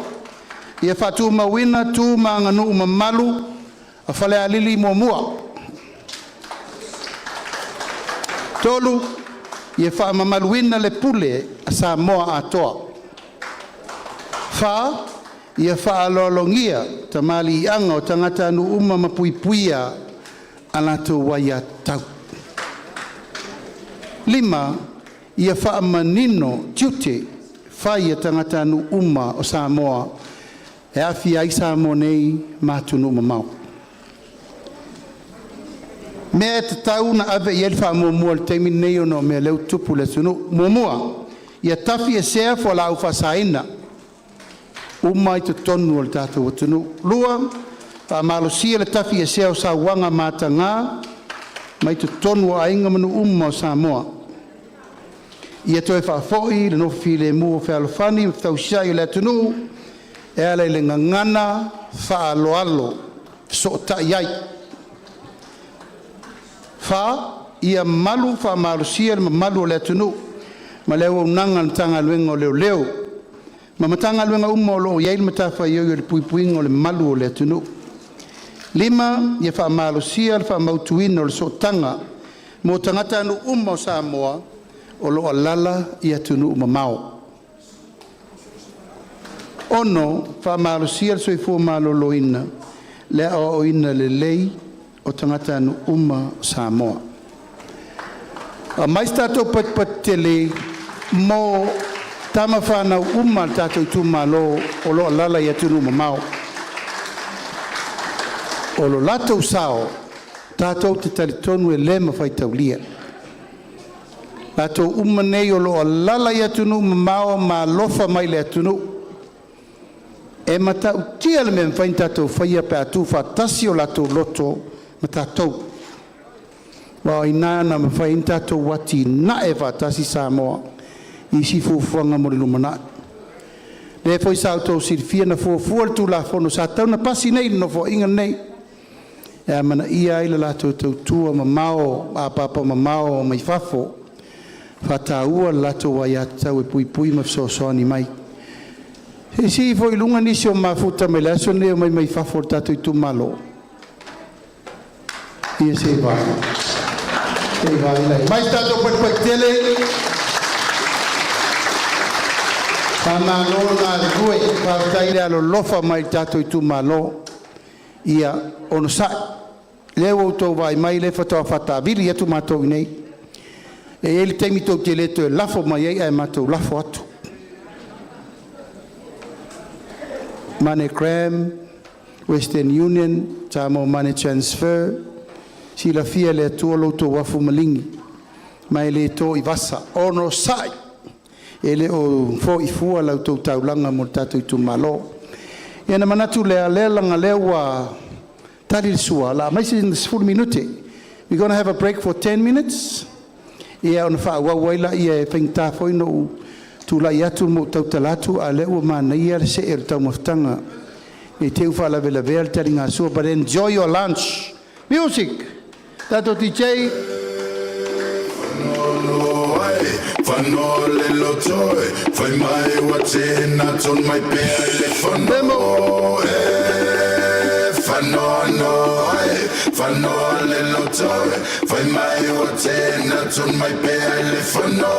ia faatumauina tu ma aganuu mamalu a Falealili 1. 3. Ia faamamaluina le Pule a Samoa atoa. 4. Ia faaaloalogia tamaliiaga o tagatanuu uma ma puipuia a latou aia tatau. 5. Ia faamanino tiute fai a tagatanuu uma o Samoa e aofia ai Samoa nei ma atunuu e mamao. Mea e tatau ona ave i ai le faamuamua i le taimi lenei ona o mea o lea ua tutupu i le atunuu. 1. Ia tafiesea fualaau faasaina uma i totonu o le tatou atunuu. 2. Faamalosia le tafiesea o sauaga mataga mai totonu o aiga ma nuu uma o Samoa. Ia toe faafoi le nofo filemu, fealofani ma fetausiai o le atunuu e ala i le gagana faaaloalo e fesootai ai. 4. Ia malu faamalosia le mamalu o le atunuu ma le auaunaga a le Matagaluega o Leoleo ma Matagaluega uma o lo o i ai le matafaioi o le puipuiga o le mamalu o le atunuu. 5. Ia faamalosia le faamautuina o le sootaga mo tagatanuu uma o Samoa o lo o alaala i atunuu mamao. 6. Faamalosia le soifua maloloina, le aoaoina lelei o tagatanuu uma o Samoa. Aumai se tatou patipati tele mo tama fanau uma a le tatou itumalo o lo o alaala i atunuu mamao. O lo latou sao tatou te talitonu e le mafai ona taulia. Latou uma nei o lo o alaala i atunuu mamao ma alofa mai i le atunuu. E matautia le mea e mafai ona tatou faia pe a tuufaatasi o latou loto ma tatou. Aua o i ina na mafai ai ona tatou atinae faatasi Samoa i isi fuafuaga mo le lumanai. O lea foi sa outou silafia na fuafua le Tulafono sa tatau ona pasi nei i le Nofoaiga lenei, e amanaia ai le latou tautua mamao ma apaapa mamao mai fafo, faataua le latou aiatatau e puipui ma fesoasoani mai. Se i sii foi i luga nisi o mafuta mai le aso lenei e omai mai fafo o le tatou itumalo. Ia se i vaai lai. Mai se tatou patipati tele. Faamalo le galulue, faafetai le alolofa mai i le tatou itumalo. Ia onosai, lea ua outou vaai mai lea faatoa faataavili atu matou i inei. E i ai le taimi tou te le toe lafo mai ai ae matou lafo atu. MoneyGram, Western Union, Samoa Money Transfer, silafia e le Atua lo outou afu maligi ma e le to i vasa. Onosai, e le o fo'i fua la outou taulaga mo le tatou itumalo. Ia ona manatu lea, lea laga lea ua tali le sua, la aumai se 10 minute. We're gonna have a break for 10 minutes. Ia ona faaauau ai lea e faigata foi ona ou tulai atu ma ou tautala atu, a o lea ua manaia le see o le taumafataga ne i te i ua faalavelavea le taligasua. But enjoy your lunch. Music! Tatou DJ. Fano le lotoe, fai mai ua tena ton mai pea i le fano e fano no e fano le lotoe, fai mai ua tena ton mai pea i le fano.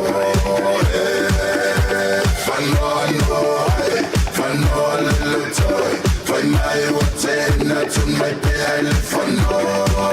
e Fanoano ai, fanoa le lotoi, fai mai ua tena tun mai pea i le fono.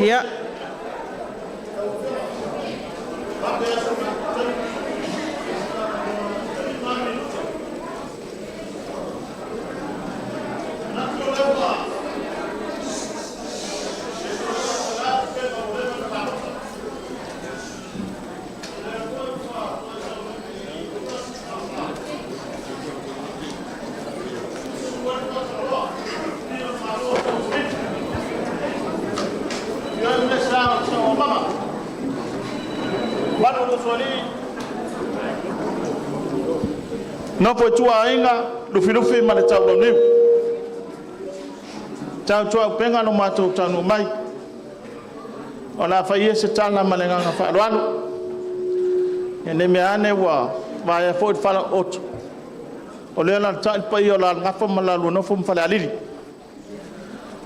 Ia. Nofo i tua aiga Lufilufi ma le Taulauniu. Tautuaupega lo matou taunuu mai. O le a fai ia se tala ma le agaga faaaloalo, ina ne i meaane ua vaea foi le falaooto, o lea e alaalatai le paia o Alalagafa ma le lua Nofo ma Falealili.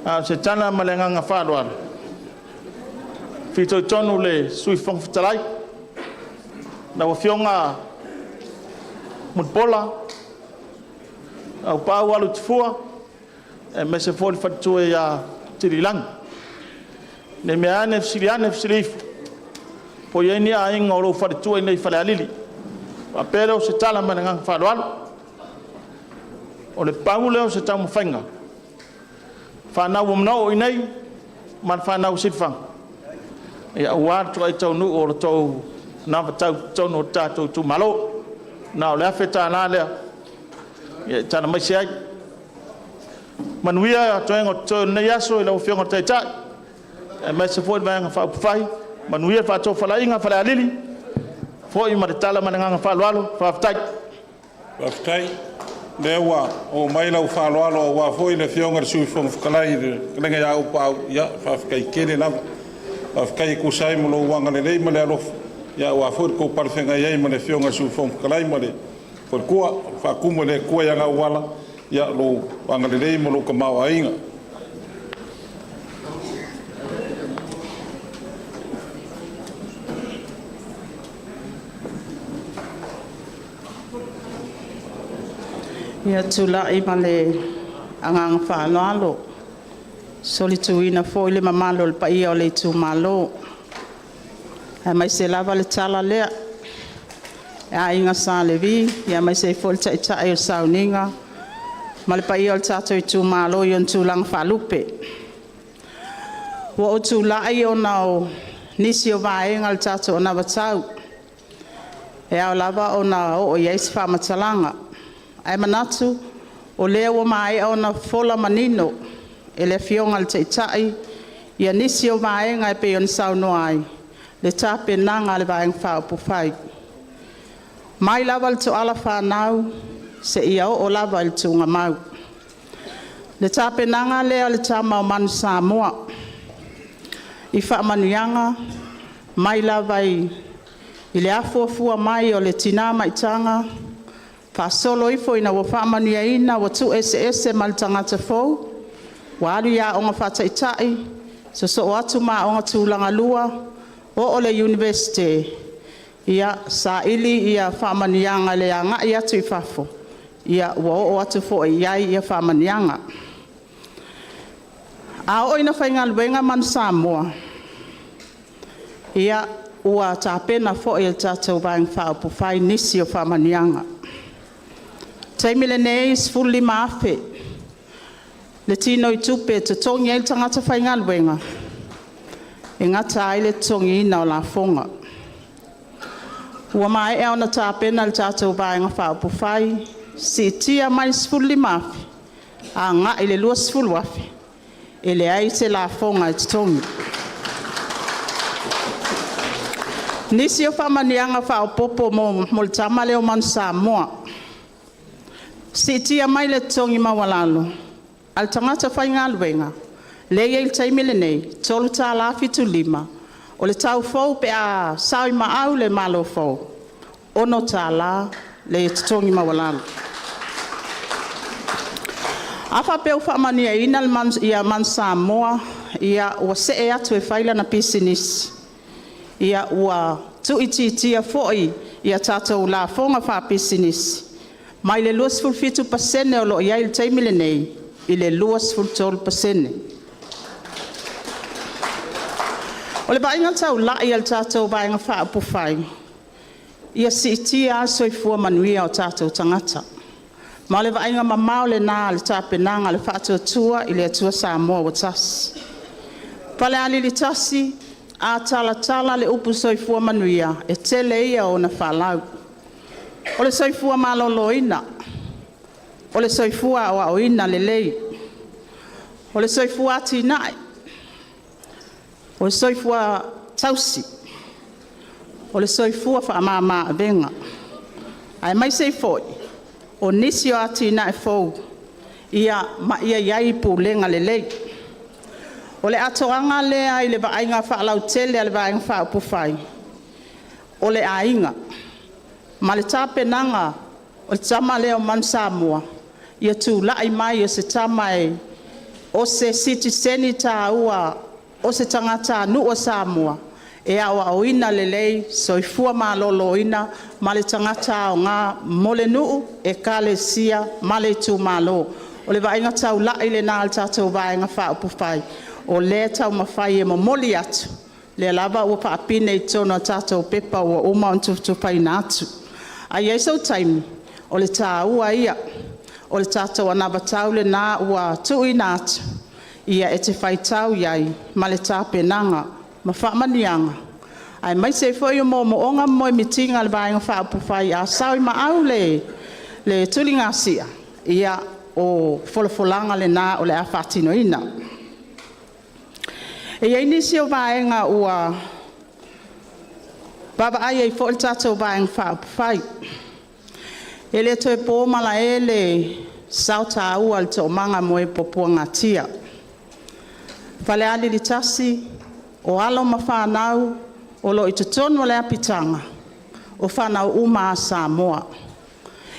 A o se tala ma le agaga faaaloalo, e fitoitonu i le Sui Fofoga Fetalai, lau Afioga Mulipola Auuapaau alu i tafua aemaise foi le faletua ia Tiliilagi. Ne i meaane fesili ane fesili ifo, po o i ai ni aiga o lou faletua i inei i Falealili. Ona faapea lea o se tala ma le agaga faaaloalo. O le pau lea o se taumafaiga, o fanau ua oo i inei ma le fanau a Silisfaga, aua le toai taunuu o le tou anavatau i totonu o le tatou itumalo. Na o le $1,000 lea e talamaise ai. Manuia toega o totoe o lenei aso i lau Afioga i le Taitai aemaise foi le Vaega Faaupufai, manuia le faatofalaiga a Falealili. Foi ma le tala ma le agaga faaaloalo. Faafetai. Faafetai. O lea ua oo mai lau faaaloalo aua foi le Afioga i le Sui Fofoga Fetalai le fetalaiga ia Auuapaau, ia faafetai tele lava. Faafetai e tusa ai ma lou agalelei ma le alofa aua foi le tou palefeagai ai ma le Afioga i le Sui Fofoga Fetalai ma le faletua. Faatumu e le Atua i ana auala lou agalelei ma lou tamaoaiga. Ia, tulai ma le agaga faaaloalo, solituina foi le mamalu o le paia o le itumalo, aemaise lava le tala lea, le Aiga Sa Levi, aemaise ai foi le Taitai o le Sauniga ma le paia o le tatou itumalo i ona tulaga faalupe. Ua ou tulai ona o nisi o vaega o le tatou anavatau e ao lava ona oo i ai se faamatalaga. Ae manatu o lea ua maea ona fofola manino e le Afioga i le Taitai nisi o vaega e pei ona saunoa ai le tapenaga a le Vaega Faaupufai, mai lava i le toala fanau seia oo lava i le tuugamau. Le tapenaga lea a le Tama o Manusamoa i faamanuiaga mai lava i le afuafua mai o le tina maitaga faasolo ifo ina ua faamanuiaina ua tuueseese ma le tagata fou, ua alu i aoga faataitai, sosoo atu ma aoga tulagalua, oo i le Iunivesite, saili faamanuiaga i le agai atu i fafo, ua oo atu foi i ai faamanuiaga. A oo ina faigaluega Manusamoa, ua tapena foi e le tatou Vaega Faaupufai nisi o faamanuiaga. O le taimi lenei e $15,000 le tinoitupe e totogi ai le tagata faigaluega e gata ai le totogiina o lafoga. Ua maea ona tapena e le tatou Vaega Faaupufai, siitia mai le $15,000 agai i le $20,000 e leai se lafoga e totogi. O nisi o faamanuiaga faaopoopo mo le tama lea o Manusamoa; Siitia mai le totogi maualalo a le tagata faigaluega lea e i ai i le taimi lenei e $3.75, o le tau fou pe a sao i maau le Malo fou, e $6 le totogi maualalo. A faapea ua faamanuiaina Manusamoa ua see atu e fai lana pisinisi, ua tuuitiitia foi a tatou lafoga faapisinisi mai le 27% o lo o i ai i le taimi lenei i le 23%. O le vaaiga taulai a le tatou Vaega Faaupufai, ia siitia lava le soifua manuia o tatou tagata. Ma o le vaaiga mamao lena a le tapenaga a le Faatuatua i le Atua Samoa ua Tasi. Falealili 1, a talatala le upu soifua manuia, e tele ia o ona faalau. O le soifua maloloina, o le soifua aoaoina lelei, o le soifua atinae, o le soifua tausi, o le soifua faamama avega, aemaise ai foi o nisi o atinae fou ma ia i ai pulega lelei. O le atoaga lea i le vaaiga faalautele a le Vaega Faaupufai, o le aiga ma le tapenaga o le tama lea o Manusamoa, ia tulai mai o se tama o se sitiseni taua, o se tagatanuu o Samoa e aoaoina lelei, soifua maloloina ma le tagata aoga mo le nuu, Ekalesia ma le itumalo. O le vaaiga taulai lena a le tatou Vaega Faaupufai, o lea e taumafai e momoli atu, lea lava ua faapine i totonu o a tatou pepa ua uma ona tufatufaina atu. A i ai sou taimi, o le taua ia o le tatou anavatau lena ua tuuina atu, e te faitau i ai ma le tapenaga ma faamanuiaga, aemaise ai foi o moomooga ma moemitiga a le Vaega Faaupufai. A sao i maau le tuligasia, ia o folafolaga lena o le a faatinoina. E i ai nisi o vaega ua vaavaai ai foi le tatou Vaega Faaupufai. E le toe po malae le sao taua o le Toomaga mo e Puapuagatia. Falealili 1, o alo ma fanau o lo o i totonu o le apitaga, o fanau uma lava a Samoa.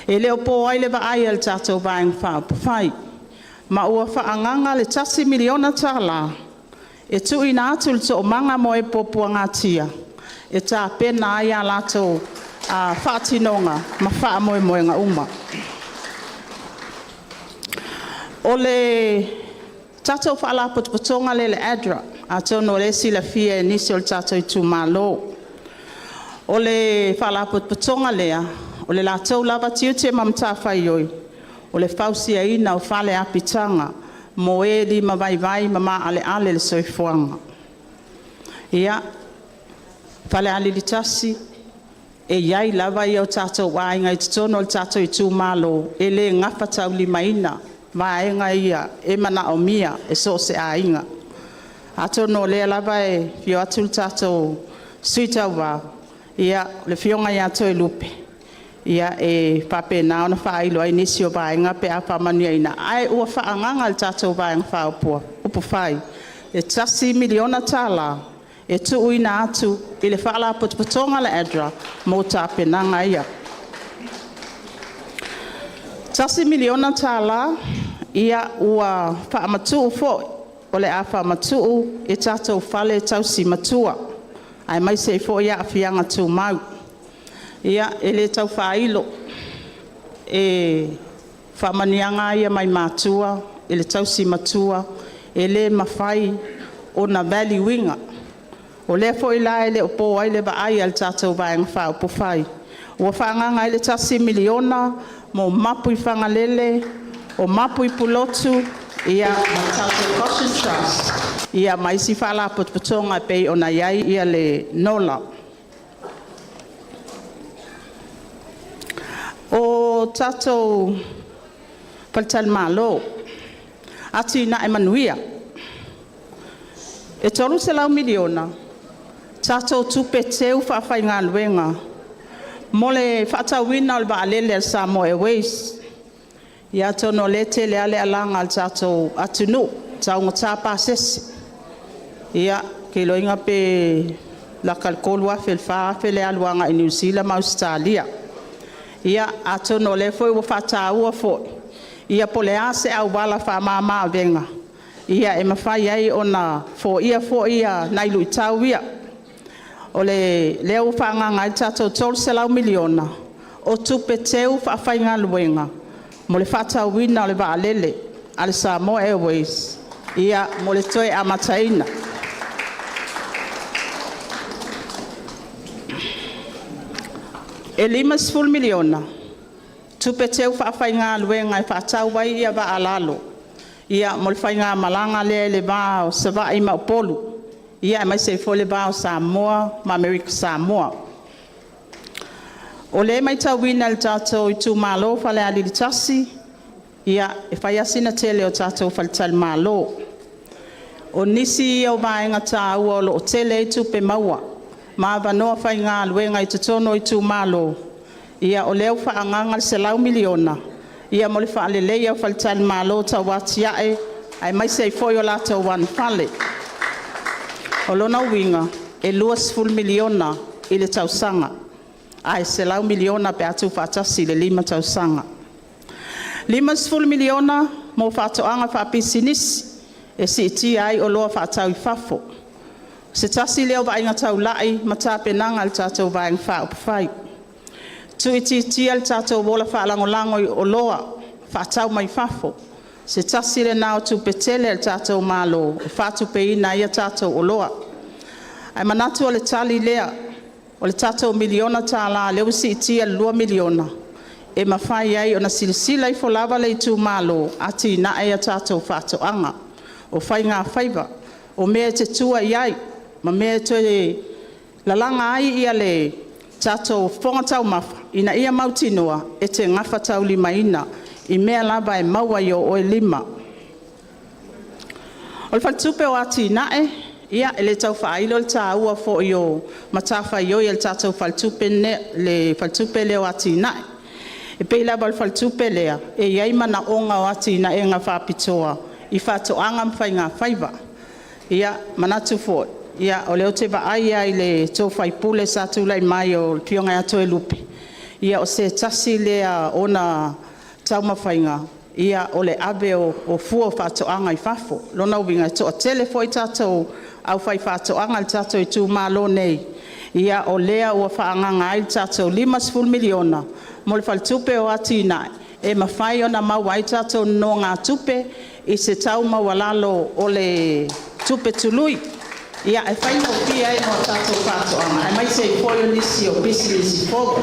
E le o po ai le vaai a le tatou Vaega Faaupufai, ma ua faaagaga le $1 miliona e tuuina atu i le Toomaga mo e Puapuagatia, e tapena ai a latou faatinoga ma faamoemoega uma. O le tatou Faalapotopotoga lea o le ADRA, atonu o lea e silafia e nisi o le tatou itumalo. O le Faalapotopotoga lea, o le latou lava tiute ma matafaioi, o le fausiaina o fale apitaga mo e limavaivai ma maaleale le soifuaga. Ia, Falealili 1, e i ai lava o tatou aiga i totonu o le tatou itumalo e le gafataulimaina vaega ia e manaomia e so o se aiga. Atonu o lea lava e afio atu le tatou sui tauva, le Afioga ia Toelupe, e faapena ona faailo ai nisi o vaega pe a faamanuiaina. Ae ua faaagaga e le tatou Vaega Faaupufai le $1 miliona e tuuina atu i le Faalapotopotoga a le ADRA mo tapenaga ia. E $1 miliona ua faamatuu foi, o le a faamatuu i tatou fale tausi matua, aemaise ai foi aafiaga tumau. Ia, e le tau faailo, o faamanuiaga lava ia mai matua i le tausi matua, e le mafai ona value ina. O lea foi la e le o po ai le vaai a le tatou Vaega Faaupufai, ua faaagaga ai le $1 miliona mo mapu i Fagalele, o mapu i Pulotu, ma le tatou Goshen Trust, ma isi Faalapotopotoga e pei ona i ai le NOLA. O tatou faletalimalo, Atinae Manuia. E $300 miliona tatou tupe teu faafaigaluega mo le faatauina o le vaalele a le Samoa Airways. Ia atonu o lea e tele lava le alaga a le tatou atunuu, e taugata pasese. Ia, ou te iloaina pe lata i le $3,000 i le $4,000 le alu agai Niu Sila ma Ausetalia. Ia atonu o lea foi ua faataua foi, ia po o le a se auala faamama avega e mafai ai ona foia foi nai luitau ia. O lea ua faaagaga ai le tatou $300 miliona o tupe teu faafaigaluega mo le faatauina o le vaalele a le Samoa Airways mo le toe amataina. E $50 miliona tupe teufaafaigaluega e faatau ai vaa a lalo mo le faigamalaga lea i le va o Savaii ma Upolu, aemaise ai foi le va o Samoa ma Amerika Samoa. O lea e maitauina e le tatou itumalo o Falealili 1, e fai lava sina tele o tatou faletalimalo. O nisi ia o vaega taua o loo tele ai tupe maua ma avanoa faigaluega i totonu o itumalo. O lea ua faaagaga le $100 miliona mo le faaleleia o faletalimalo tauatiae aemaise ai foi o latou anofale. O lona uiga e $20 miliona i le tausaga ae $100 miliona pe a tuufaatasi i le 5 tausaga. E $50 miliona mo faatoaga faapisinisi e siitia ai oloa faatau i fafo. O se tasi lea o vaaiga taulai ma tapenaga a le tatou Vaega Faaupufai. Tuuitiitia le tatou ola faalagolago i oloa faatau mai fafo. O se tasi lena o tupe tele a le tatou Malo e faatupeina ai a tatou oloa. Ae manatu o le tali lea o le tatou miliona tala lea ua siitia i le $2 miliona, e mafai ai ona silasila ifo lava le itumalo, atinae a tatou faatoaga, o faigafaiva, o mea e te tua i ai ma mea e toe lalaga ai le tatou fofoga taumafa, ina ia mautinoa e te gafataulimaina i mea lava e maua i o oe lima. O le Faletupe o Atinae, e le tau faailo le taua foi o matafaioi a le tatou Faletupe lea o Atinae. E pei lava o le faletupe lea e i ai manaoga o atinaega faapitoa i faatoaga ma faigafaiva. E manatu foi, o lea ou te vaai lava i le tou sui usufono sa tulai mai o le Afioga ia Toelupe, o se tasi lea o ona taumafaiga o le ave o fua o faatoaga i fafo. O lona uiga e toatele foi tatou aufaifaatoaga a le tatou itumalo nei, o lea ua faaagaga ai le tatou $50 miliona mo le Faletupe o Atinae, e mafai ona maua ai tatou nonogatupe i se tau maualalo o le tupe tului, e faigofie ai mo tatou faatoaga, aemaise ai foi o nisi o pisinisi fou.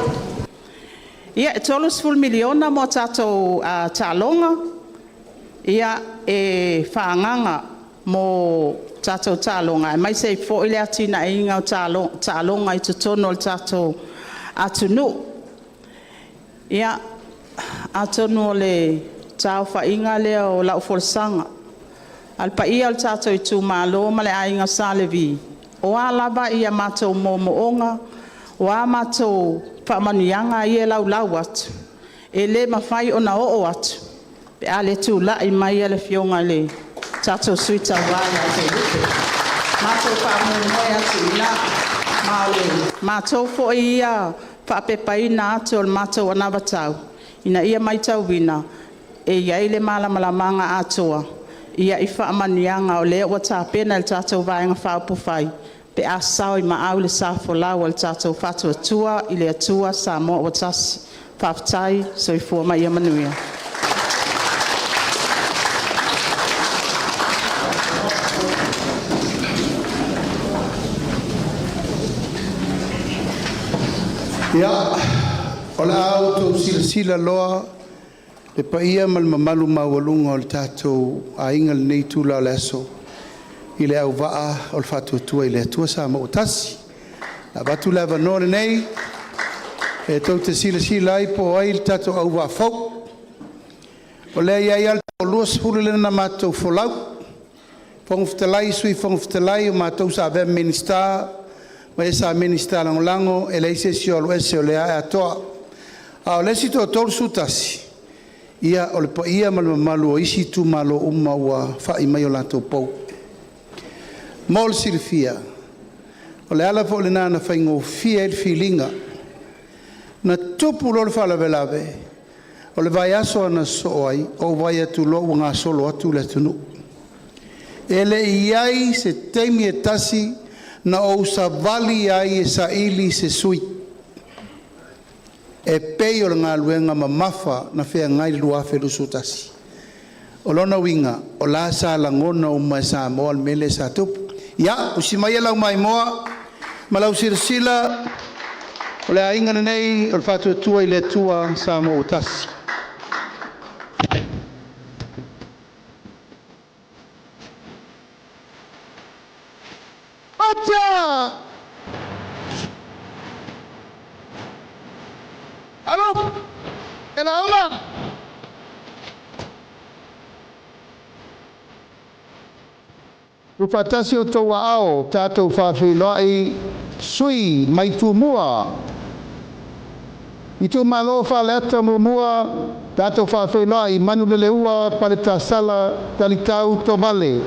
E $30 miliona mo tatou taaloga, e faaagaga mo tatou taaloga, aemaise ai foi le atinaeina o taaloga i totonu o le tatou atunuu. Ia, atonu o le taaofaiga lea o lau folasaga. A o le paia o le tatou itumalo ma le Aiga Sa Levi, o a lava matou moomooga, o a matou faamanuiaga ia e laulau atu, e le mafai ona oo atu pe a le tulai mai le Afioga i le tatou Sui Tauva ia Toelupe. Matou faamoemoe atu i ina, ma o le matou foi ia faapepaina atu o le matou anavatau, ina ia matauina e i ai le malamalamaga atoa i faamanuiaga o lea ua tapena e le tatou Vaega Faaupufai pe a sao i maau le sa folau a le tatou Faatuatua i le Atua Samoa ua Tasi. Faafetai. Soifua ma ia manuia. Ia, o le a outou silasila loa le paia ma le mamalu maualuga o le tatou aiga i lenei itula o le aso i le auvaa o le Faatuatua i le Atua Samoa ua Tasi. Avatu le avanoa lenei e tou te silasila ai po o ai le tatou auvaa fou. O lea e i ai lava le toa-20 lea na matou folau, Fofoga Fetalai, Sui Fofoga Fetalai, o matou sa avea ma Minisita ma e sa Minisita Lagolago, e leai se isi o alu ese, o lea lava e atoa. A o le isi toa-31, ia o le paia ma le mamalu o isi itumalo uma ua fai mai o latou pou. Mo le silafia, o le ala foi lena na faigofie ai le filiga. Na tupu loa le faalavelave, o le vaiaso na sosoo ai, ou vaai atu loa ua gasolo atu le atunuu. E le i i ai se taimi e tasi na ou savali ai e saili se sui e pei o le galuega mamafa na feagai i le 2021. O lona uiga, o la sa lagona uma e Samoa le mea lea sa tupu. Ia, usi maia lau maimoa ma lau silasila. O le aiga lenei o le Faatuatua i le Atua Samoa ua Tasi. Atia! Alo! E lauga! Tuufaatasi outou aao, tatou faafeiloai sui mai Tumua. Itumalo Faleata 1, tatou faafeiloai Manuleleua Paletasala Talitau Tovale.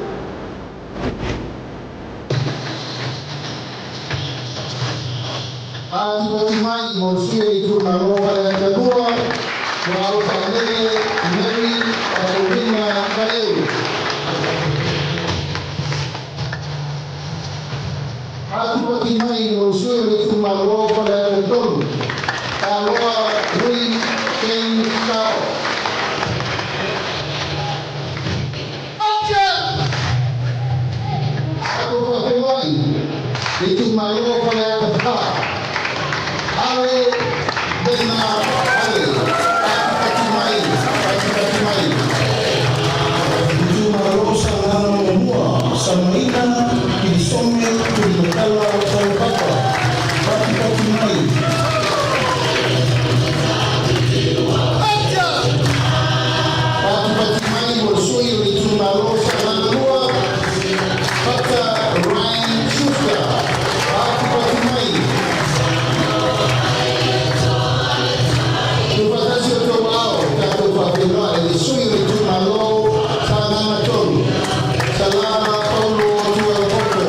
Patipati mai mo le sui o le Itumalo Faleata 2, Muaalofa Mary Pasolina Valeu. Patipati mai mo le sui o le Itumalo Faleata 3, Taloa Rui Ken Sao. Tatou faafeiloai le Itumalo Faleata 4, Ale Bena Ale. Patipati mai, patipati mai. Itumalo Sagaga 1, Samaina Kirisome Tulimatala Taupapa. Patipati mai. Patipati mai mo le sui o le Itumalo Sagaga 2, Fata Ryan Schuster. Patipati mai. Tuufaatasi outou aao, tatou faafeiloai le sui o le Itumalo Sagaga 3, Salama Paulo Tualapoto.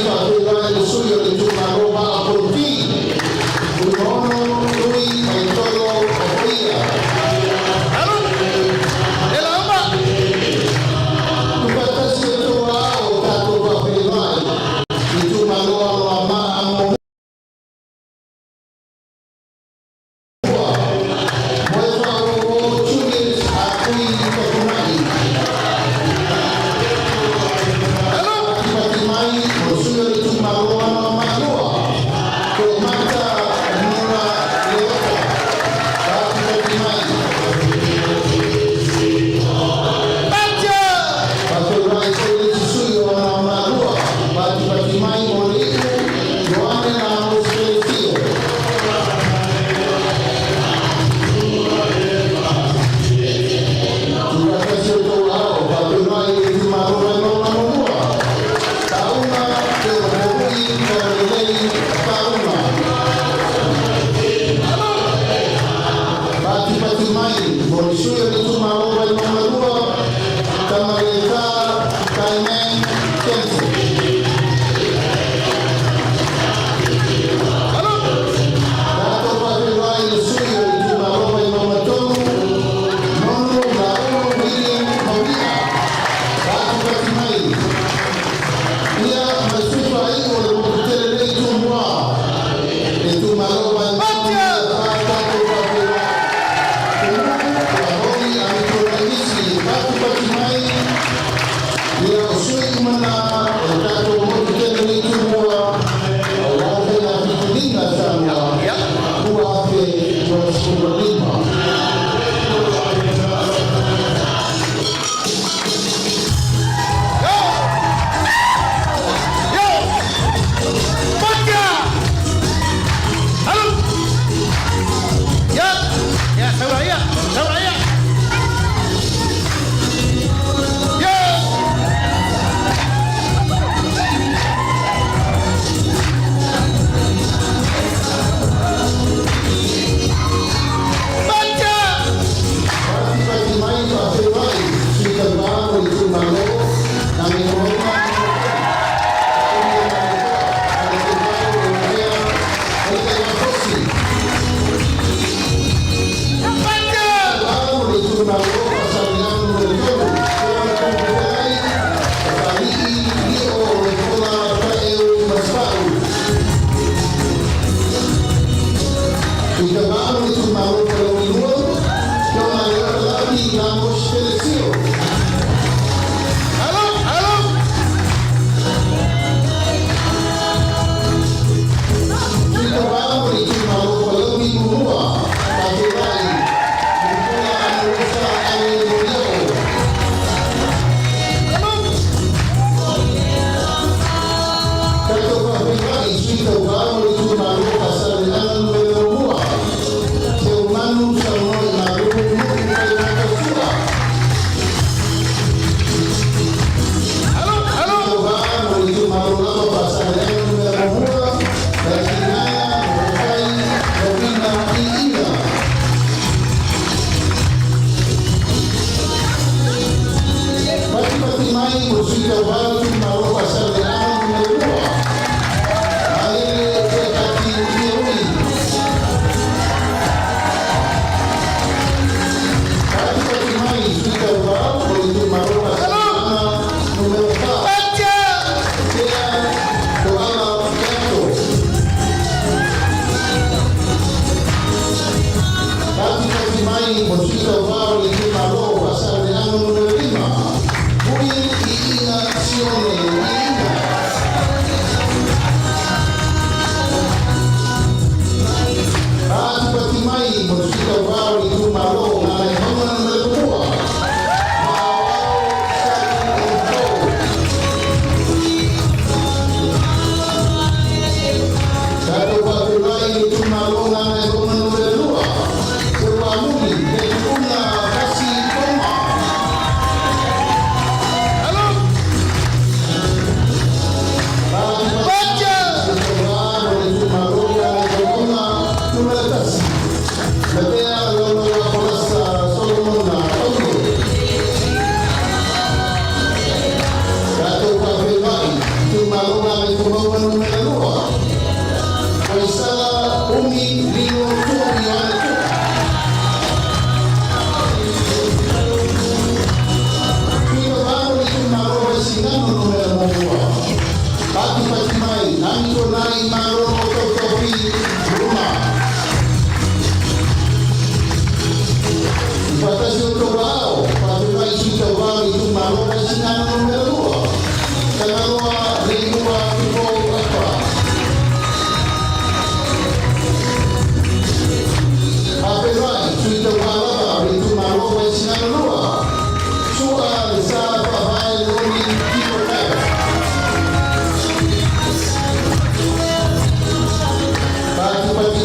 Faafeiloai le sui o le itumalo Vaa o Fonoti, Fuimaono Tui Faitolo Ofoia. E lauma. Tuufaatasi o outou aao o tatou faafeiloai itumalo Anoamaa 1. Moefaauouo Julius Atui Pafuna'i. Patipati mai mo le sui o le itumalo Anoamaa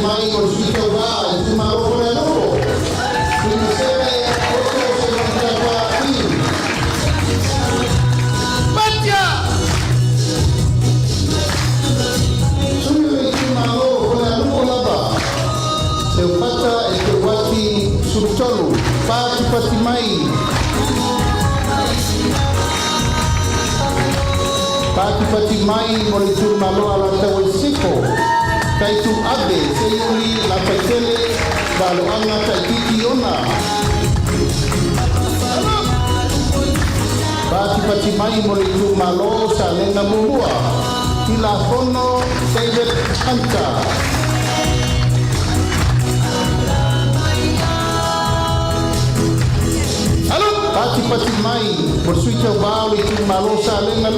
mai mo le Sui Tauva Itumalo Falealupo, Tuimaseve Otto Seumanutafa Fiu. Patia! Sui o le Itumalo Falealupo lava, Seupata Eteuati Sulutolu, patipati mai. Patipati mai mo le Itumalo Alataua i Sisifo, Taitu Abe Seiuli Lafaitele Valoaga Taititi Ona. Patipati mai mo le Itumalo Salega Muamua, Tilafono David Hunter. Patipati mai mo le Sui Tauva o le Itumalo Salega 2,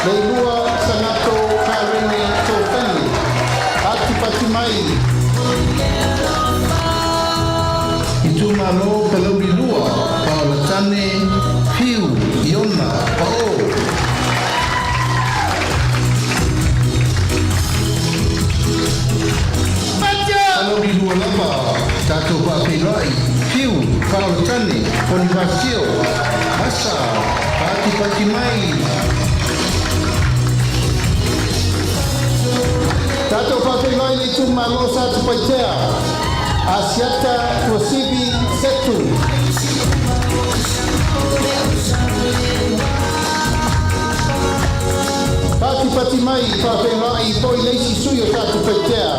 Leilua Sagato Karene Tofani. Patipati mai. Itumalo Palauli 2, Paolatane Piu Iona Pa'o. Palauli 2 lava, tatou faafeiloai, Fiu Paolatane Ponifasio Masa, patipati mai. Tatou faafeiloai le Itumalo Satupaitea, Asiata Tuasivi Setu. Patipati mai faafeiloai foi le isi sui o Satupaitea,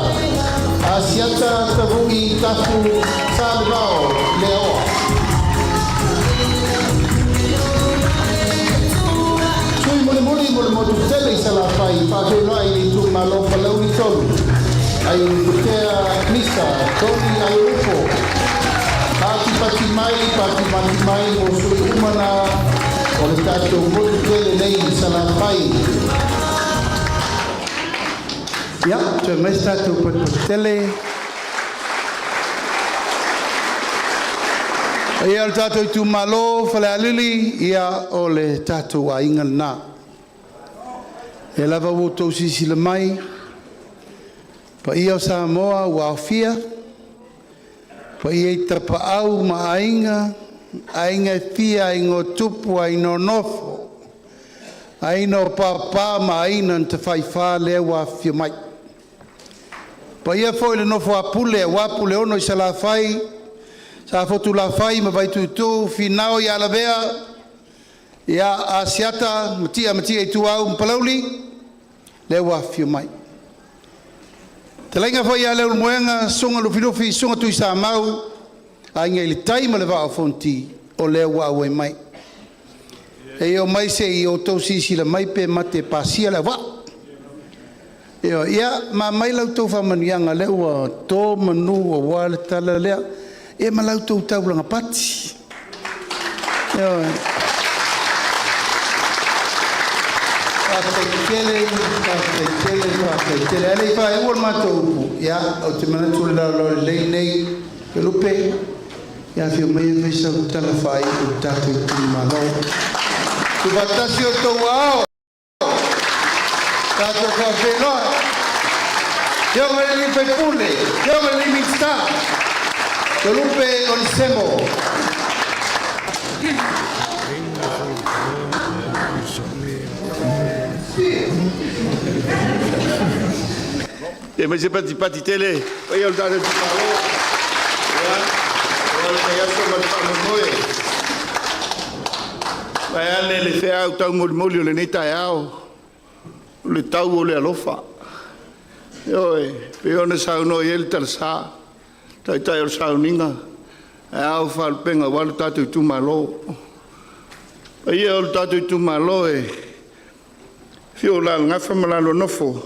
Asiata Tavu'i Tafu Salevao Leaoa. Sui mulimuli mo le motu tele i Salafai, faafeiloai le Itumalo Palauli 3, Aiolupotea Misa Tony Aiolupo. Patipati mai, patipati mai mo sui uma na o le tatou motu tele nei i Salafai. Ia, toe mai se tatou patipati tele. Ia, o le tatou itumalo Falealili, ia o le tatou aiga lena. E lava ua outou silasila mai, paia o Samoa ua aofia, paia i tapaau ma aiga, aiga e fia, aiga o tupu, aiga o nofo, aiga o papa ma aiga na tafaifa lea ua afifio mai. Paia foi le nofo a Pule, aua Puleono i Salafai, Safotulafai ma Vaituutuu, Finao ia Lavea, ia Asiata, Matia Matia Ituau ma Palauli, lea ua afifio mai. Talaiga foi ia Leulumoega, Susuga Lufilufi, Susuga Tuisamau, Aiga i le Tai ma le Vaa o Fonoti, o lea ua auai mai. E o mai se i outou silasila mai pe mate pasia le auvaa. Ia, ma mai la outou faamanuiaga lea ua to manu aua le tala lea. Ia ma la outou taulaga pati. Ioe. Faafetai tele, faafetai tele, faafetai tele. Ae le i faaiua le matou upu, ia, ou te manatu o le laolao lelei lenei, Felupe, ia afio mai e fai sau tala faaiu i le tatou itumalo. Tuufaatasi outou aao. Tatou faafeiloai. Afioga i le sui usufono, Afioga i le Minisita, Toelupe Onesemo. Ia mai se patipati tele, paia o le tatou itumalo. Ia, aua lenei aso ma le faamoemoe. Vaeane le feau taumolimoli o lenei taeao, o le tau o le alofa. Ioe, pei ona saunoa i ai le talasa, taitai o le sauniga, ae a o faalupega aua le tatou itumalo. Paia o le tatou itumalo e afio o Alalagafa ma lalo nofo,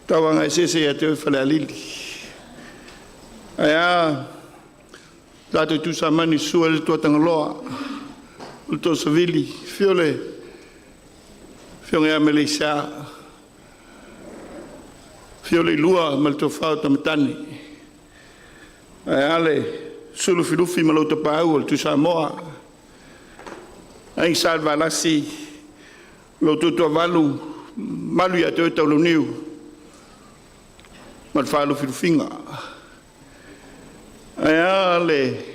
tauaga eseese ia te oe Falealili. Ae a tatou Tuisamani, susu ai le Tuatagaloa, o le Toosavili, afio le afioga ia Meleisa, afio le Ilua ma le Tofa o Tamatane. Ae a le Sulufilufi ma lou tapaau o le Tuisamoa, Aiga Sa Valasi, lo tutuavalu, malu ia te oe Taulauniu. ma le faalufilufiga. Ae a le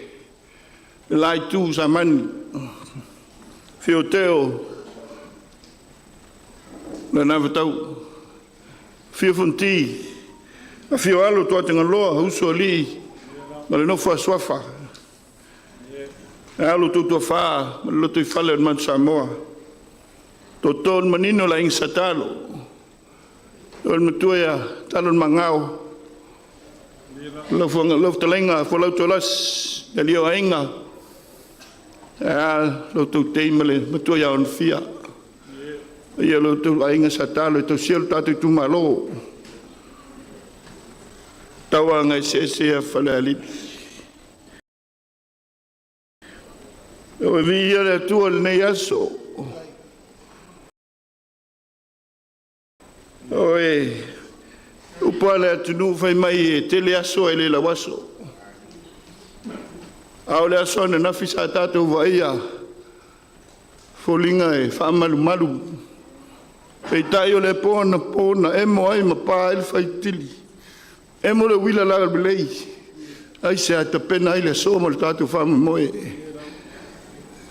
la itu Samani, afio Teo, le Navatau, afio Fonti, afio Alo Tuatagaloa, uso alii ma le nofo a suafa. Ae a lo outou toafa ma le lotoifale o le Manu Samoa. Toto le manino le Aiga Satalo, o le matua ia Talo le Magao, lau fetalaiga Folau Tualas, le alii o aiga, ae a lo outou tei ma le matua ia Onofia. Ia lo outou aiga Satalo e tausia lo tatou itumalo. Tauaga eseese ia Falealili. Ua viia le Atua i lenei aso. O e upu a le atunuu fai mai e tele aso ae le lauaso. A o le aso ananafi sa tatou vaaia foliga e faamalumalu, peitai o le po anapo na emo ai ma pa ai le faitili, emo le uila lalelei, aisea tapena ai le aso ma le tatou faamoemoe.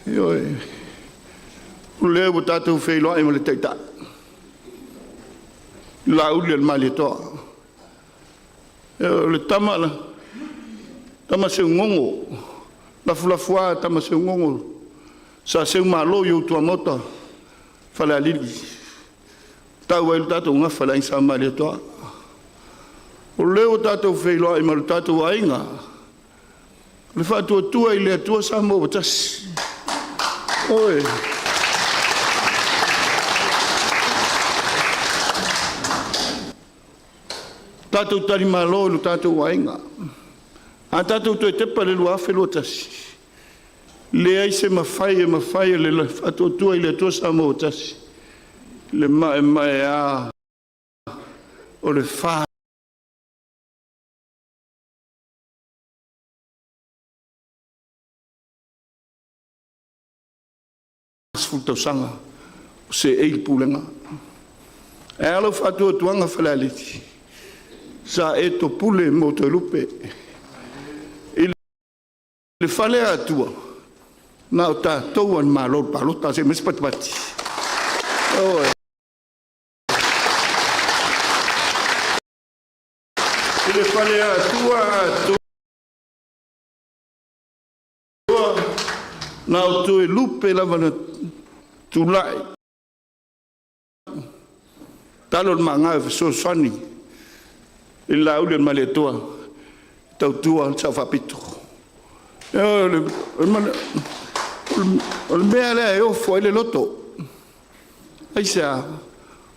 Ioe, o lea ua tatou feiloai ma le Taitai, Laauli o le Malietoa. O le tama, tama seugogo, lafulafoa tama seugogo, sa seumalo i ou tuamaota Falealili, tau ai le tatou gafa le Aiga Sa Malietoa. O lea ua tatou feiloai ma le tatou aiga, le faatuatua i le Atua Samoa ua tasi. Oi. Tatou talimalo i lo tatou aiga. A tatou toe tepa i le 2021, leai se mafai e mafai e le faatuatua i le Atua Samoa ua tasi, le maemaea o le 40 tausaga o seei le pulega. Ae a lau faatuatuaga Falealili? Sa e topule mo Toelupe i le fale Atua, na o tatou a le Malo i le palota se i aumai se patipati. Ioe. I le fale Atua atoa, na o Toelupe lava na tulai talo le maga e fesoasoani i le Laauli o le Malietoa tautua le Sao Faapito. O le mea lea e ofo ai le loto. Aisea?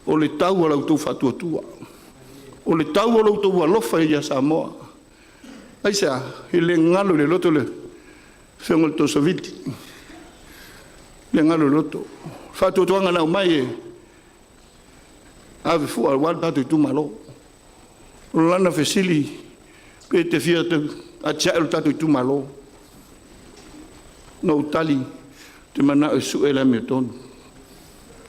O le tau o la outou faatuatua. O le tau o lo outou alofa ia Samoa. Aisea? E le galo i le loto le afioga i le Tosavili. Le galo i le loto. Faatuatuaga na aumai e ave fua aua le tatou itumalo. O lana fesili pe te fia atiae lo tatou itumalo. Na ou tali, te manao e sue le amiotonu.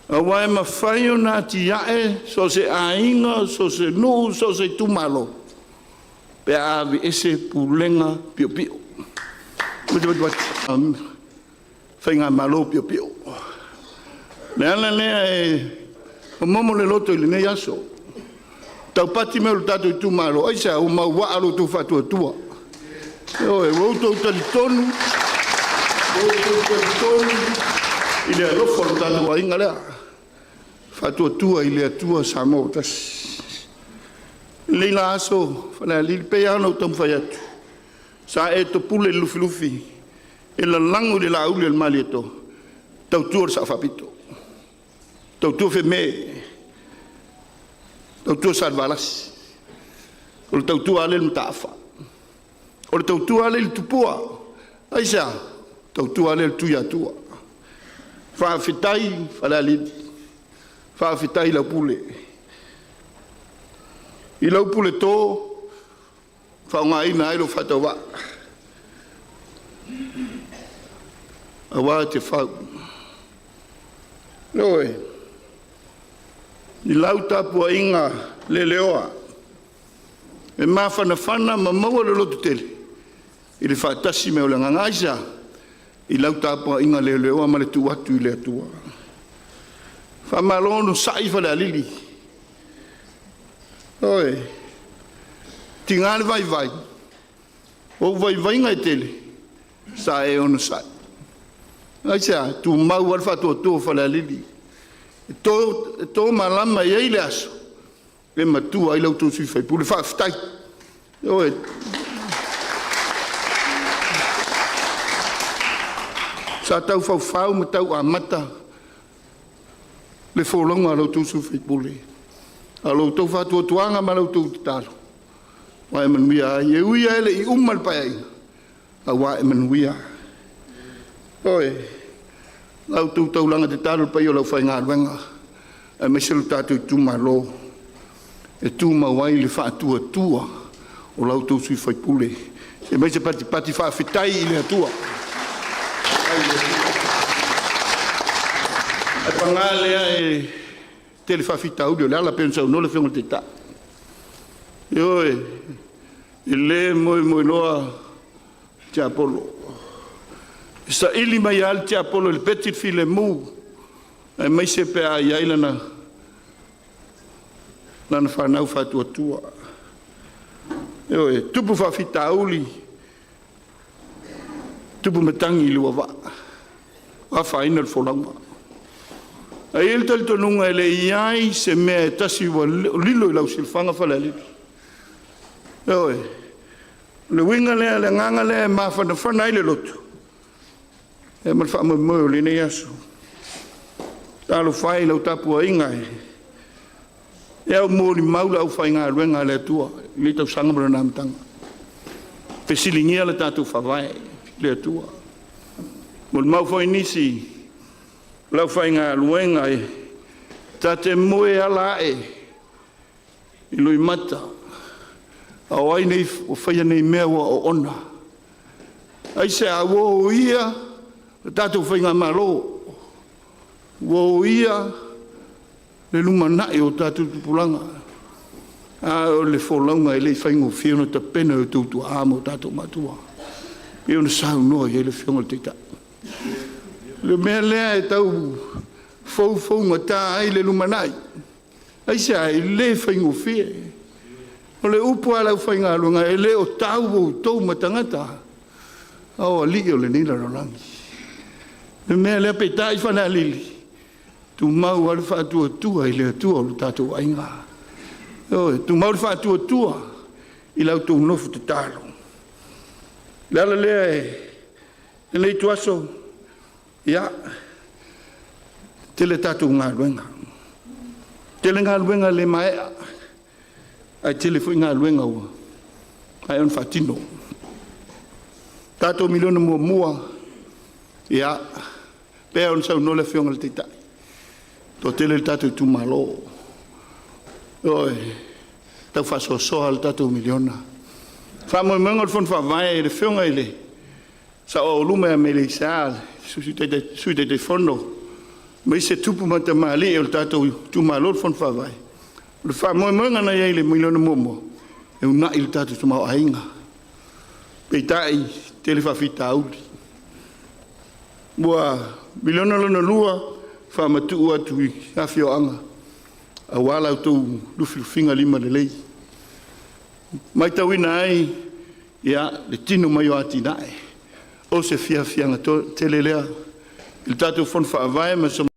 Aua e mafai ona atiae so se aiga, so se nuu, so se itumalo, pe a aveese pulega piopio. Faigamalo piopio. Le ala lea e momomo le loto i lenei aso. Taupati mai o le tatou itumalo, aisea ua mauaa lo outou faatuatua. Ioe, ua outou talitonu, ua outou talitonu i le alofa o le tatou aiga lea. Faatuatua i le Atua Samoa ua tasi. Lenei la aso Falealili, pei lava ona ou taumafai atu, sa e topule i le lufilufi, e lalago i le Laauli o le Malietoa, tautua le Sao Faapito, tautua Fiame, tautua Salevalasi, o le tautua a lea i le Mataafa, o le tautua a lea i le Tupua. Aisea? Tautua a lea i le Tuiatua. Faafetai Falealili, faafetai lau pule. I lau pule to, faaaogaina ai lou faatauvaa aua Tiafau. Ioe, i lau tapuaiga leleoa, E mafanafana ma maua le lototele i le faatasi mai o le Agaga. Aisea? I lau tapuaiga leleoa ma le tuu atu i le Atua. Faamalo onosai Falealili. Ioe, tiga le vaivai, o ou vaivaiga e tele, sa e onosai. Aisea? Tumau lava le faatuatua o Falealili. E to, e to malama e i ai le aso e matua ai la outou sui usufono. Faafetai. Ioe. Sa tau faufau ma tau amata le folauga a la outou sui usufono, a o lo outou faatuatuaga ma la outou tatalo ua e manuia ai. E ui lava e le i uma le Paeaiga, a ua e manuia. Ioe, la outou taulaga tatalo i le paia o le aufaigaluega aemaise lo tatou itumalo e tumau ai le faatuatua o la outou sui usufono. Se patipati faafetai i le Atua. Ae paga lea e tele faafitauli o le ala, pei ona saunoa le Afioga i le Taitai. Ioe, e le moemoenoa tiapolo, e saili mai lava le tiapolo i le peti le filemu, aemaise pe a i ai lana fanau faatuatua. Ioe, e tupu faafitauli, tupu matagi i le uavaa, ua afaina le folauga. Ae i ai le talitonuga e le i ai se mea e tasi ua lilo i lau silafaga Falealili. Ioe, o le uiga lea, le agaga lea e mafanafana ai le loto e ma le faamoemoe o lenei aso. Talofa e i lau tapuaiga e au molimau le aufaigaluega a le Atua i lenei tausaga ma lona amataga. Fesiligia le tatou Faavae i le Atua. Molimau foi nisi o le aufaigaluega e ta te moe ala ae i loimata, a o ai nei ua faia nei mea ua oona? Aisea? Ua oia le tatou faigamalo, ua oia le lumanai o tatou tupulaga, a o le folauga e le i faigofie ona tapena e o outou tuaa ma o tatou matua, pei ona saunoa i ai le Afioga i le Taitai. O le mea lea e tau foufougata ai le lumanai. Aisea? E le faigofie. O le upu a le aufaigaluega, e le o tau outou ma tagata, a o alii o lenei lalolagi. O le mea lea peitai Falealili, tumau lava le faatuatua i le Atua o lo tatou aiga. Ioe, tumau le faatuatua i la outou nofo tatalo. O le ala lea e lenei ituaso, ia, tele tatou galuega, tele galuega le maea, ae tele foi galuega ua maea ona faatino. Tatou miliona muamua, ia, pei ona saunoa le Afioga i le Taitai, toatele le tatou itumalo. Ioe, tau faasoasoa le tatou miliona. Faamoemoega o le Fono Faavae i le Afioga i le Saoauluma ia Meleisa, le Sui Taitaifono, aemaise tupu ma tamalii o le tatou itumalo le Fono Faavae. O le faamoemoega na i ai i le miliona muamua, e uunai le tatou tamaoaiga. Peitai, tele faafitauli. Ua miliona lona lua faamatuu atu i afioaga aua la outou lufilufiga limalelei. Matauina ai ia le tino mai o atinae o se fiafiaga tele lea i le tatou Fono Faavae ma so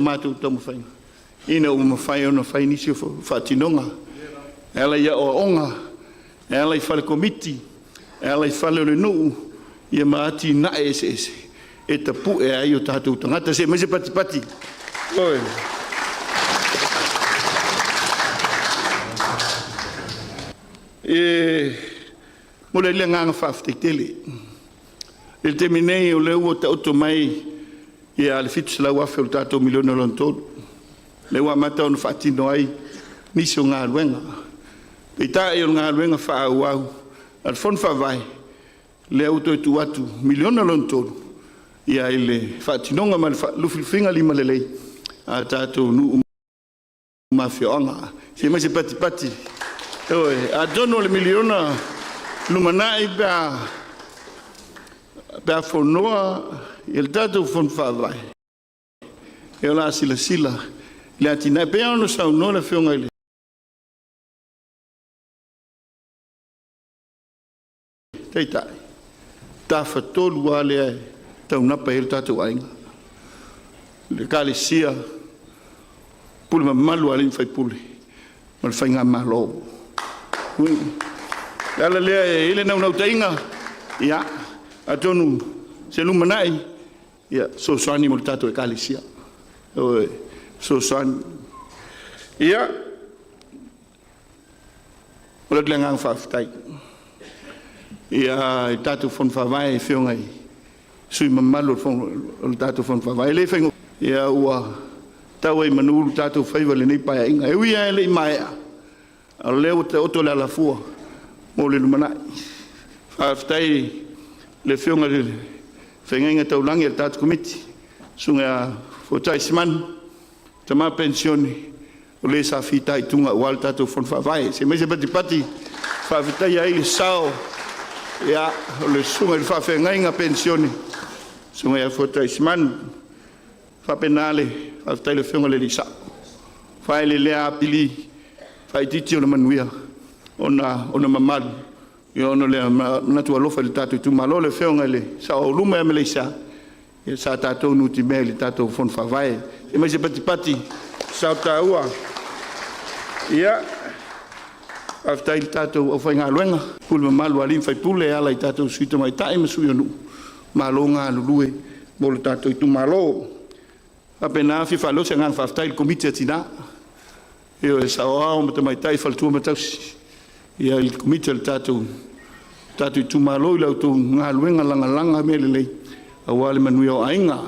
matou taumafaiga ina ua mafai ona fai nisi o faatinoga e ala i aoaoga, e ala i fale komiti, e ala i fale o le nuu, ia ma atinae eseese e tapu'e ai o tatou tagata. Se i aumai se patipati. Ioe. E momoli ai le agaga faafetai tele. I le taimi nei o lea ua taoto mai ia le $700,000 o le tatou miliona lona tolu, lea ua amata ona faatino ai nisi o galuega. Peitai o le galuega faaauau a le Fono Faavae, lea ua toe tuu atu miliona lona tolu ia i le faatinoga ma le lufilufiga limalelei a tatou nuu ma afioaga. Se i aumai se patipati. Ioe, atonu o le miliona lumanai pe a pe a fonoa i le tatou Fono Faavae, e o le a silasila i le atinae. E pei ona saunoa le Afioga i le Taitai, tafatolu lava lea e taunapa i ai le tatou aiga, le Ekalesia, pule mamalu a alii ma faipule ma le faigamalo. O le ala lea e i ai le naunautaiga, ia, atonu se lumanai, ia fesoasoani mo le tatou Ekalesia. Ioe, fesoasoani. Ia, momoli atu le agaga faafetai ia i le tatou Fono Faavae i Afioga i sui usufono mamalu o le tatou Fono Faavae. E le faigofie, ia ua tau ai i manu le tatou faiva i lenei Paeaiga. E ui lava e le i maea, a o lea ua taoto le alafua mo le lumanai. Faafetai i le Afioga i le Feagaiga Taulagi a le tatou Komiti, Susuga ia Fuatai Simanu, tama penisione o le sa fitaituga aua le tatou Fono Faavae. Se i aumai se patipati e faafetaia ai le sao o le susuga i le faafeagaiga penisione, le Susuga ia Fuatai Simanu. E faapena le faafetai i le Afioga i le Alii Sao, ua faeleelea apili faaitiiti ona manuia ona o ona mamalu ona o le manatu alofa i le tatou itumalo. Le Afioga i le Sao Aualuma ia Meleisa, sa tatou nutimea i le tatou Fono Faavae. Se i aumai se patipati sao taua. Ia, faafetai i le tatou aufaigaluega, pule mamalu a alii ma faipule e ala i tatou sui tamaitai ma sui o nuu, malo galulue mo le tatou itumalo. E faapena ona fia faaleo se agaga faafetai i le Komiti a Tina, ioe, saoao ma tamaitai, faletua ma tausi, ia i le Komiti a le tatou itumalo i la outou galuega lagalaga mea lelei aua le manuia o aiga.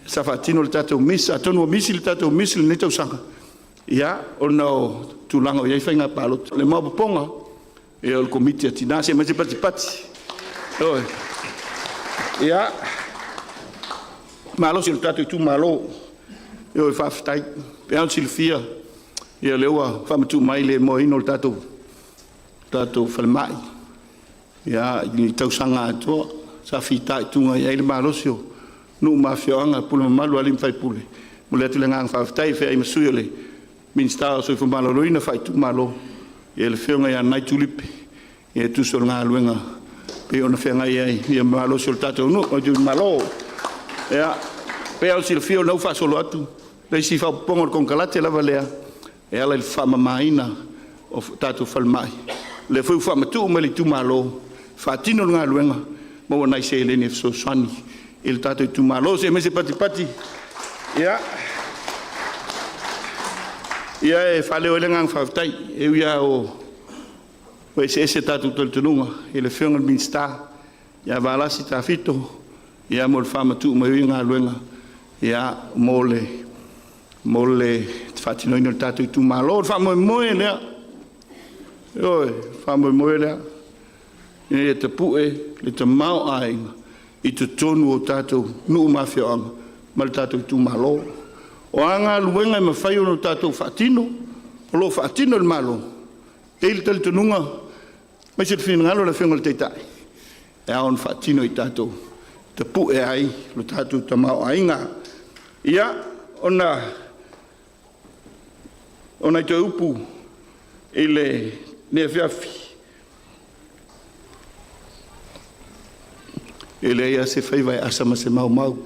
Sa faatino le tatou misa, atonu ua misi le tatou misi i lenei tausaga, ia ona o tulaga o i ai faiga palota. O le maopoopoga, ia o le Komiti a Tina. Se i aumai se patipati. Ioe. Ia, malosi o le tatou itumalo, ioe, faafetai. E pei lava ona silafia, ia o lea ua faamatuu mai le moaina o le tatou falemai i le tausaga atoa. Sa fitaituga i ai le malosi o nuu ma afioaga, pule mamalu a alii ma faipule. E momoli atu le agaga faafetai e feai ma sui o le Minisita o le Soifua Maloloina faaitumalo, le Afioga ia Nai Tulipe e tusa o le galuega pei ona feagai ai ma le malosi o le tatou nuu, o le itumalo. Ia, pei lava ona silafia o lena ua faasolo atu le isi faaopoopoga o le konekarate lava lea e ala i le faamamaina o tatou falemai. O lea foi ua faamatuu mai i le itumalo e faatino le galuega, maua nai seleni e fesoasoani i le tatou itumalo. Se i aumai se patipati. Ia, e faaleo ai le agaga faafetai, e ui lava ua eseese tatou talitonuga i le Afioga i le Minisita ia Valasi Tafito mo le faamatuu mai o ia galuega mo le faatinoina o le tatou itumalo. O le faamoemoe lea, ioe, o le faamoemoe lea ina ia tapue le tamaoaiga i totonu o tatou nuu ma afioaga ma le tatou itumalo. O a galuega e mafai ona tatou faatino, o lo o faatino e le Malo, e i ai le talitonuga aemaise le finagalo o le Afioga i le Taitai, e ao ona faatino e tatou, tapue ai lo tatou tamaoaiga. Ia, ona o nai toe upu i lenei afiafi, e leai lava se faiva e asa ma se maumau.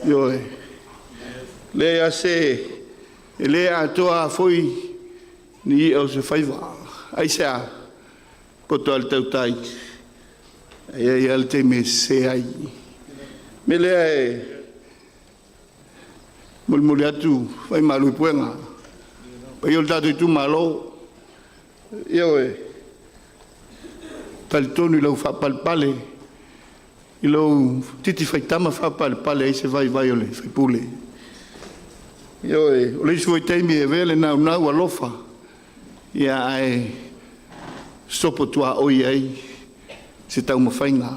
Ioe. E leai lava se… e le atoa lava foi ni i'a o se faiva. Aisea? E poto lava le tautai, e i ai lava le taimi e sese ai. O le mea lea e molimoli atu faimalo i puega i le paia o le tatou itumalo, ioe, e talitonu i lau faapalepale, i lou titi faitama faapalepale ai se vaivai o le sui usufono. Ioe, o le isi foi taimi e avea le naunau alofa ae sopotuaoi ai se taumafaiga. O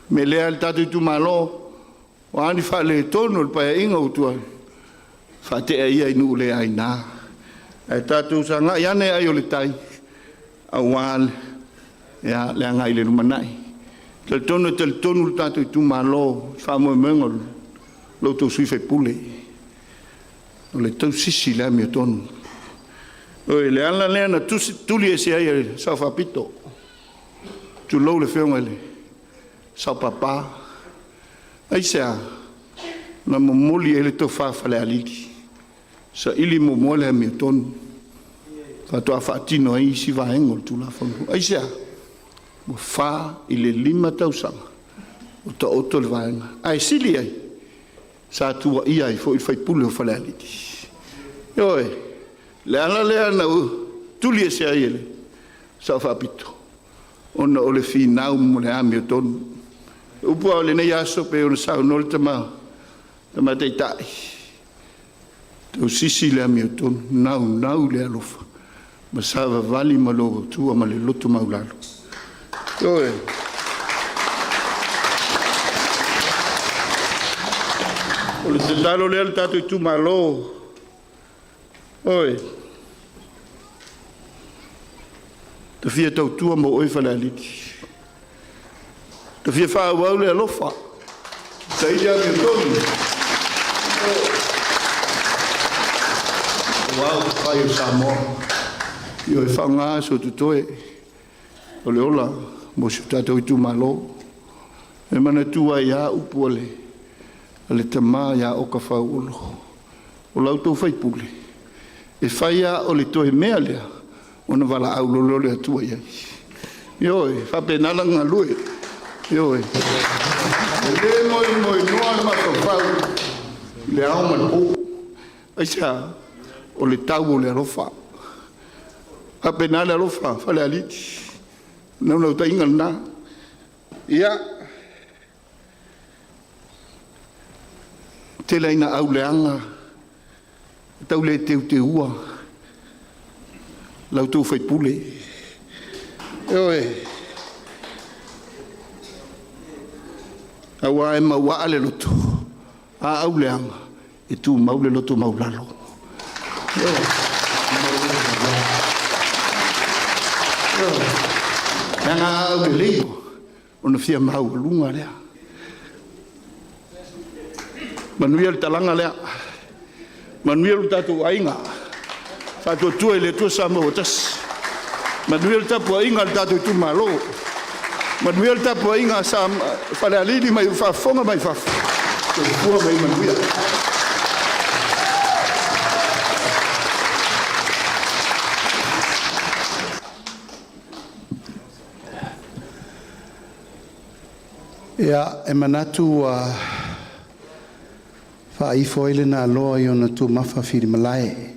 le mea lea le tatou itumalo, o a ni faaletonu o le Paeaiga ua tuanai, faatea ia i nuu le aina. Ae tatou sagai ane ai o le tai aua ia, le agai i le lumanai. Talitonu e talitonu le tatou itumalo i faamoemoega o lo outou sui usufono. O le tausisi i le amiotonu. Oi, le ala lea na tuli ese ai e le Sao Faapito, tulou le afioga i le Sao Papa, aisea? Na momoli ai le tofa Falealili, saili muamua le amiotonu, faatoa faatino ai isi vaega o le Tulafono. Aisea? Ua 4 i le 5 tausaga o taoto le vaega. Ae sili ai, sa tuuaia ai foi le faipule o Falealili. Ioe, le ala lea na tuli ese ai e le Sao Faapito, ona o le finau mo le amiotonu. O upu lava o lenei aso pei ona saunoa le tama taitai, tausisi le amiotonu, naunau le alofa, ma savavali ma lo Atua ma le loto maulalo. Ioe. O le tatalo lea le tatou itumalo, oi, ta fia tautua mo oe Falealili. Ta fia faaauau le alofa, saili amiotonu. Aua upufai o Samoa, ioe, faaaoga aso totoe o le ola mo si o tatou itumalo. E manatua ai lava upu a le tama ia Oka Fauolo, o la outou faipule, e fai lava o le toe mea lea, ona valaau loa lea o le Atua i ai. Ioe, faapena lana galue. Ioe. E le moemoenoa le mafaufau i le ao ma le po. Aisea? O le tau o le alofa. Faapena le alofa Falealili. Naunautaiga lena. Ia, tele ai na auleaga, tau le teuteua la outou faipule. Ioe, aua e mauaa le loto, a auleaga, e tumau le loto maulalo. Ioe, leaga a aulelei, ona fia maualuga lea. Manuia le talaga lea. Manuia lo tatou aiga. Faatuatua i le Atua Samoa ua tasi. Manuia le tapuaiga a le tatou itumalo. Manuia le tapuaiga a Falealili mai faafofoga mai fafo. Soifua ma ia manuia. Ia, e manatu ua faaifo ai le naloa i ona tumafa filimalae.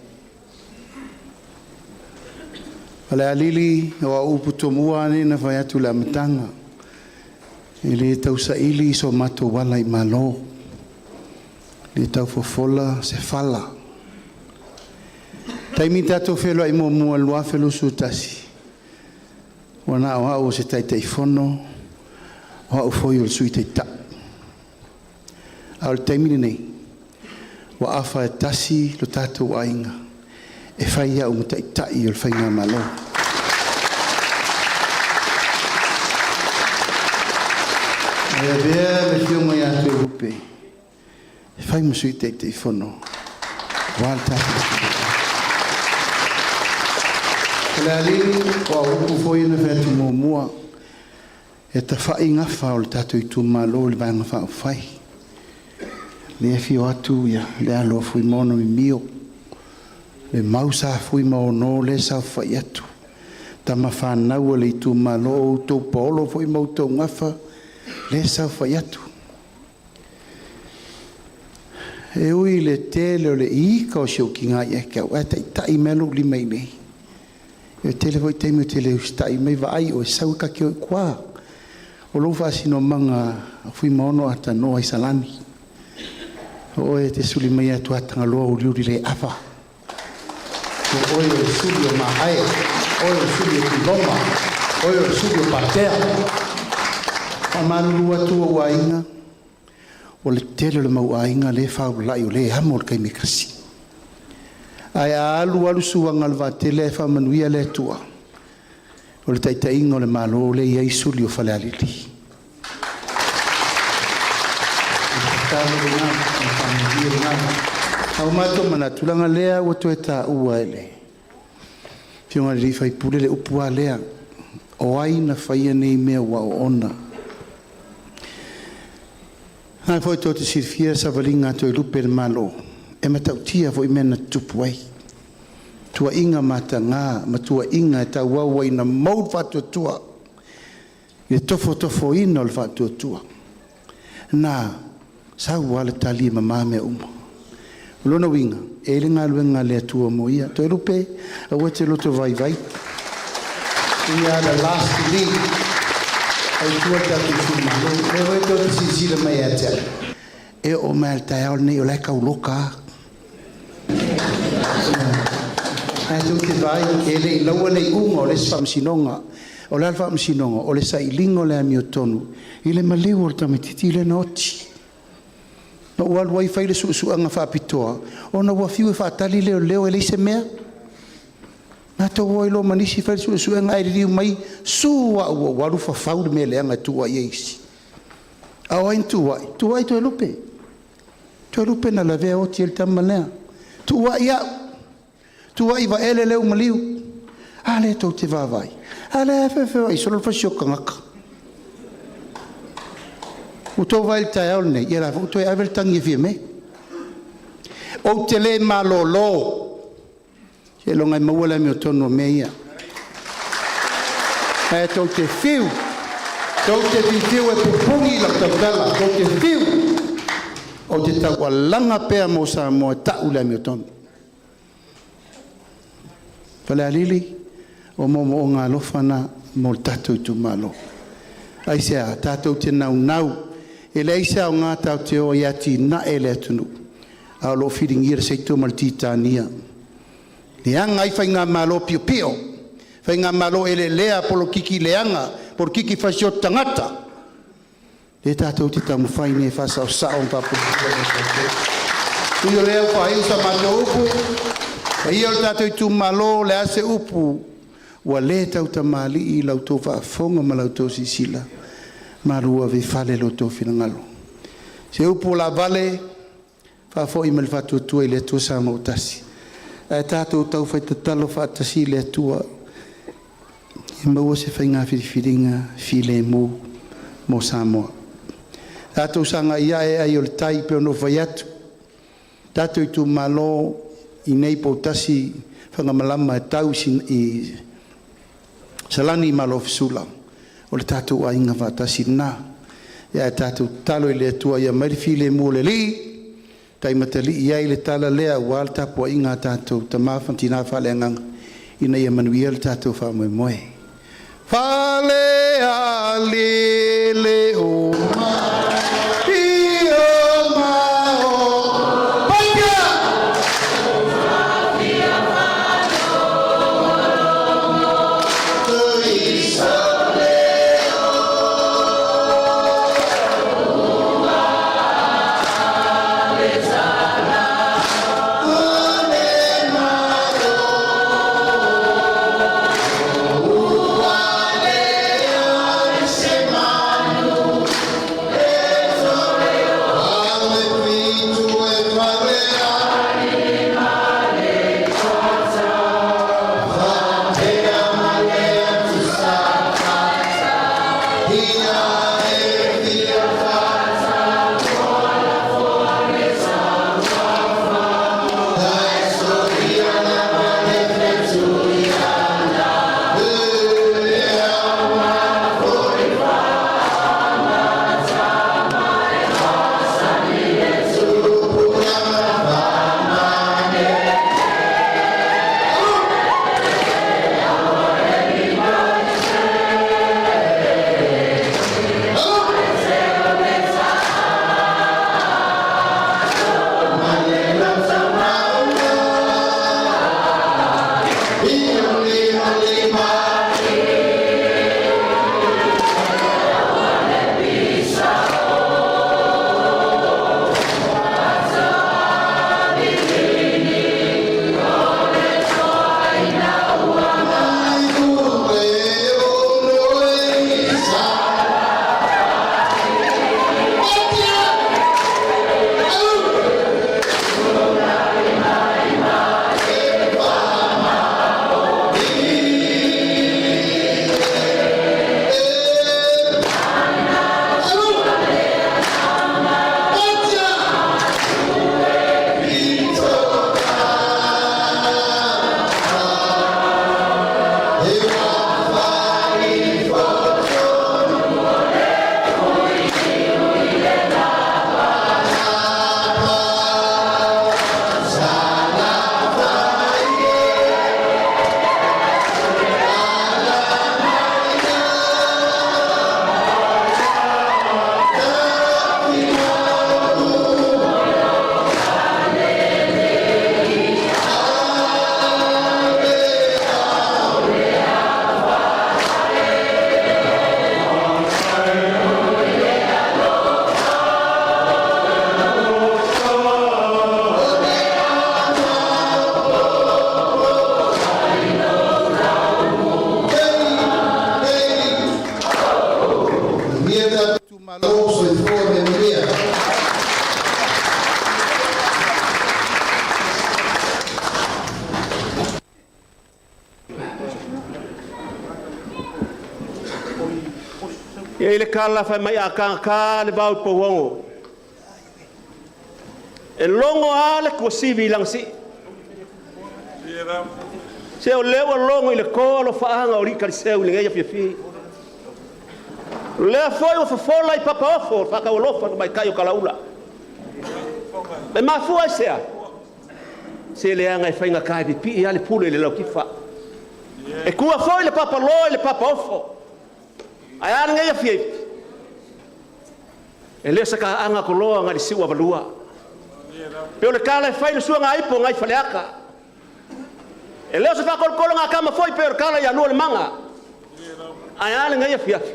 Falealili, o au upu tomua nei na fai atu le amataga. E le tausaili so matou ala i Malo. Le taufofola se fala. Taimi tatou feiloai muamua 2021, ua na o au o se Taitaifono, o au foi o le Sui Taitai. A o le taimi lenei, ua afa e tasi lo tatou aiga, e fai au ma taitai o le Faigamalo. E avea le afioga ia Toelupe, e fai ma Sui Taitaifono, aua le tatou. Falealili, o au upu foi na fai atu muamua, e tafai gafa o le tatou itumalo i le Vaega Faaupufai. Le afio atu ia le alo o Fuimaono Mimio, le mau sa Fuimaono le saofai atu. Tama whanau le itumalo, o outou paolo foi ma outou gafa, le saofai atu. E ui le tele o le ika o si au kinga i e au, e taitai mea lou lima i nei. E tele foi taimi o tele usitai mai vaai o e sau e kake o i kua. O lou faasinomaga Fuimaono Atanoa i Salani. O oe te suli mai atu atangaloa uliuli le ava. O oe o le suli o Maae, oe o le suli o Tuiloma, oe o le suli o Patea. Faamalulu atu ou aiga, o le tele o le mau aiga le faulai o le amo o le taimi e kasi. Ae a alu alu suaga o le vaatele ae faamanuia le Atua, o le taitaiga o le Malo lea e i ai suli o Falealili. A ua matou manatu, leaga o lea ua toe taua e le Afioga i le sui usufono le upu lava lea, o ai na faia nei mea ua oona. O lena foi tou te silafia le savaliga a Toelupe i le Malo, e matautia foi mea na tutupu ai, tuuaiga mataga ma tuuaiga e tauau ai ina mou le faatuatua i le tofotofoina o le faatuatua. Na sau lava le tali e mama mea uma. O lona uiga, e i ai le galuega a le Atua mo ia. Toelupe, aua e te loto vaivai. We are the last to leave. Tautua le tatou itumalo. O lea foi tou te silasila mai ia te au, e oo mai lava i le taeao lenei o la e tauloka lava. Ae tou te vaai, e le i laua le iuga o le isi faamasinoga. O le a le faamasinoga? O le sailiga o le amiotonu i le maliu o le tamaitiiti lea na oti. Na ou alu ai fai le suesuega faapitoa ona ua fiu e faatali leoleo e leai se mea. Matou o ai loa ma nisi fai le suesuega ae liliu mai, su lava ua ou alu fafau le mea leaga e tuuai ai isi. A o ai na tuuai? Tuuai Toelupe. Toelupe na lavea oti ai le tama lea. Tuuai au, tuuai Vaele lea ua maliu. A lea tou te vaavaai, a lea e feofeoai solo le fasi o tagata. Ua outou vaai i le taeao lenei, ia o la foi ua toe ave le tagi a Fiame. Ou te le malolo seiloga e maua le amiotonu o mea ia. Ae tou te fiu, tou te fiufiu e pupuni lau tautala, tou te fiu, ou te taualaga pea mo Samoa e tau le amiotonu. Falealili, o moomooga alofa na mo le tatou itumalo. Aisea? Tatou te naunau, e leai se aoga tatou te o ai e atinae le atunuu a o lo o filigia le seito ma le titania, leaga ai faigamalo piopio, faigamalo elelea, polokiki leaga, polokiki fasioti tagata. Lea tatou te taumafai nei e faasaosao ma faapulapula. Ui o lea ua faaiu sa matou upu, paia o le tatou itumalo, o le a se upu ua le tautamalii i la outou faafofoga ma la outou silasila, malu ave i fale lo outou finagalo. Se upu ua laavale, faafoi mai le Faatuatua i le Atua Samoa ua Tasi, ae tatou taufai tatalo faatasi i le Atua ia maua se faiga filifiliga filemu mo Samoa. Tatou sagai a'e ai o le tai pei ona ou fai atu, tatou itumalo i inei i Poutasi Fagamalama e tau i Salani ma Alofisula, o le tatou aiga faatasi lena. Ae tatou tatalo i le Atua ia aumai le filemu o le Alii, taimatalii ai le tala lea aua le tapuaiga a tatou tama ma tina faaleagaga ina ia manuia le tatou faamoemoe. Falealili o Malo, soifua ma ia manuia. E i ai le tala fai mai a tagata le vao i Pouogo, e logo lava le tuasivi i lana sii. Se o lea ua logo i le to alofaaga o alii taliseu i lenei afiafi. O lea foi ua fofola i Papaofo le faataualofa i le tamaitai o Talaula. E mafua i sea? Se leaga e faigata e pipii lava le pule i le lautifa. E tua foi le papaloa i le papaofo. Ae a lenei afiafi? E le o se taaga toloa nai le Siuavalua. Pe o le tala e fai i le suaga ipo nai Faleata. E le o se faatolotologa a tama foi pe o le tala ia Lualemaga. Ae a lenei afiafi?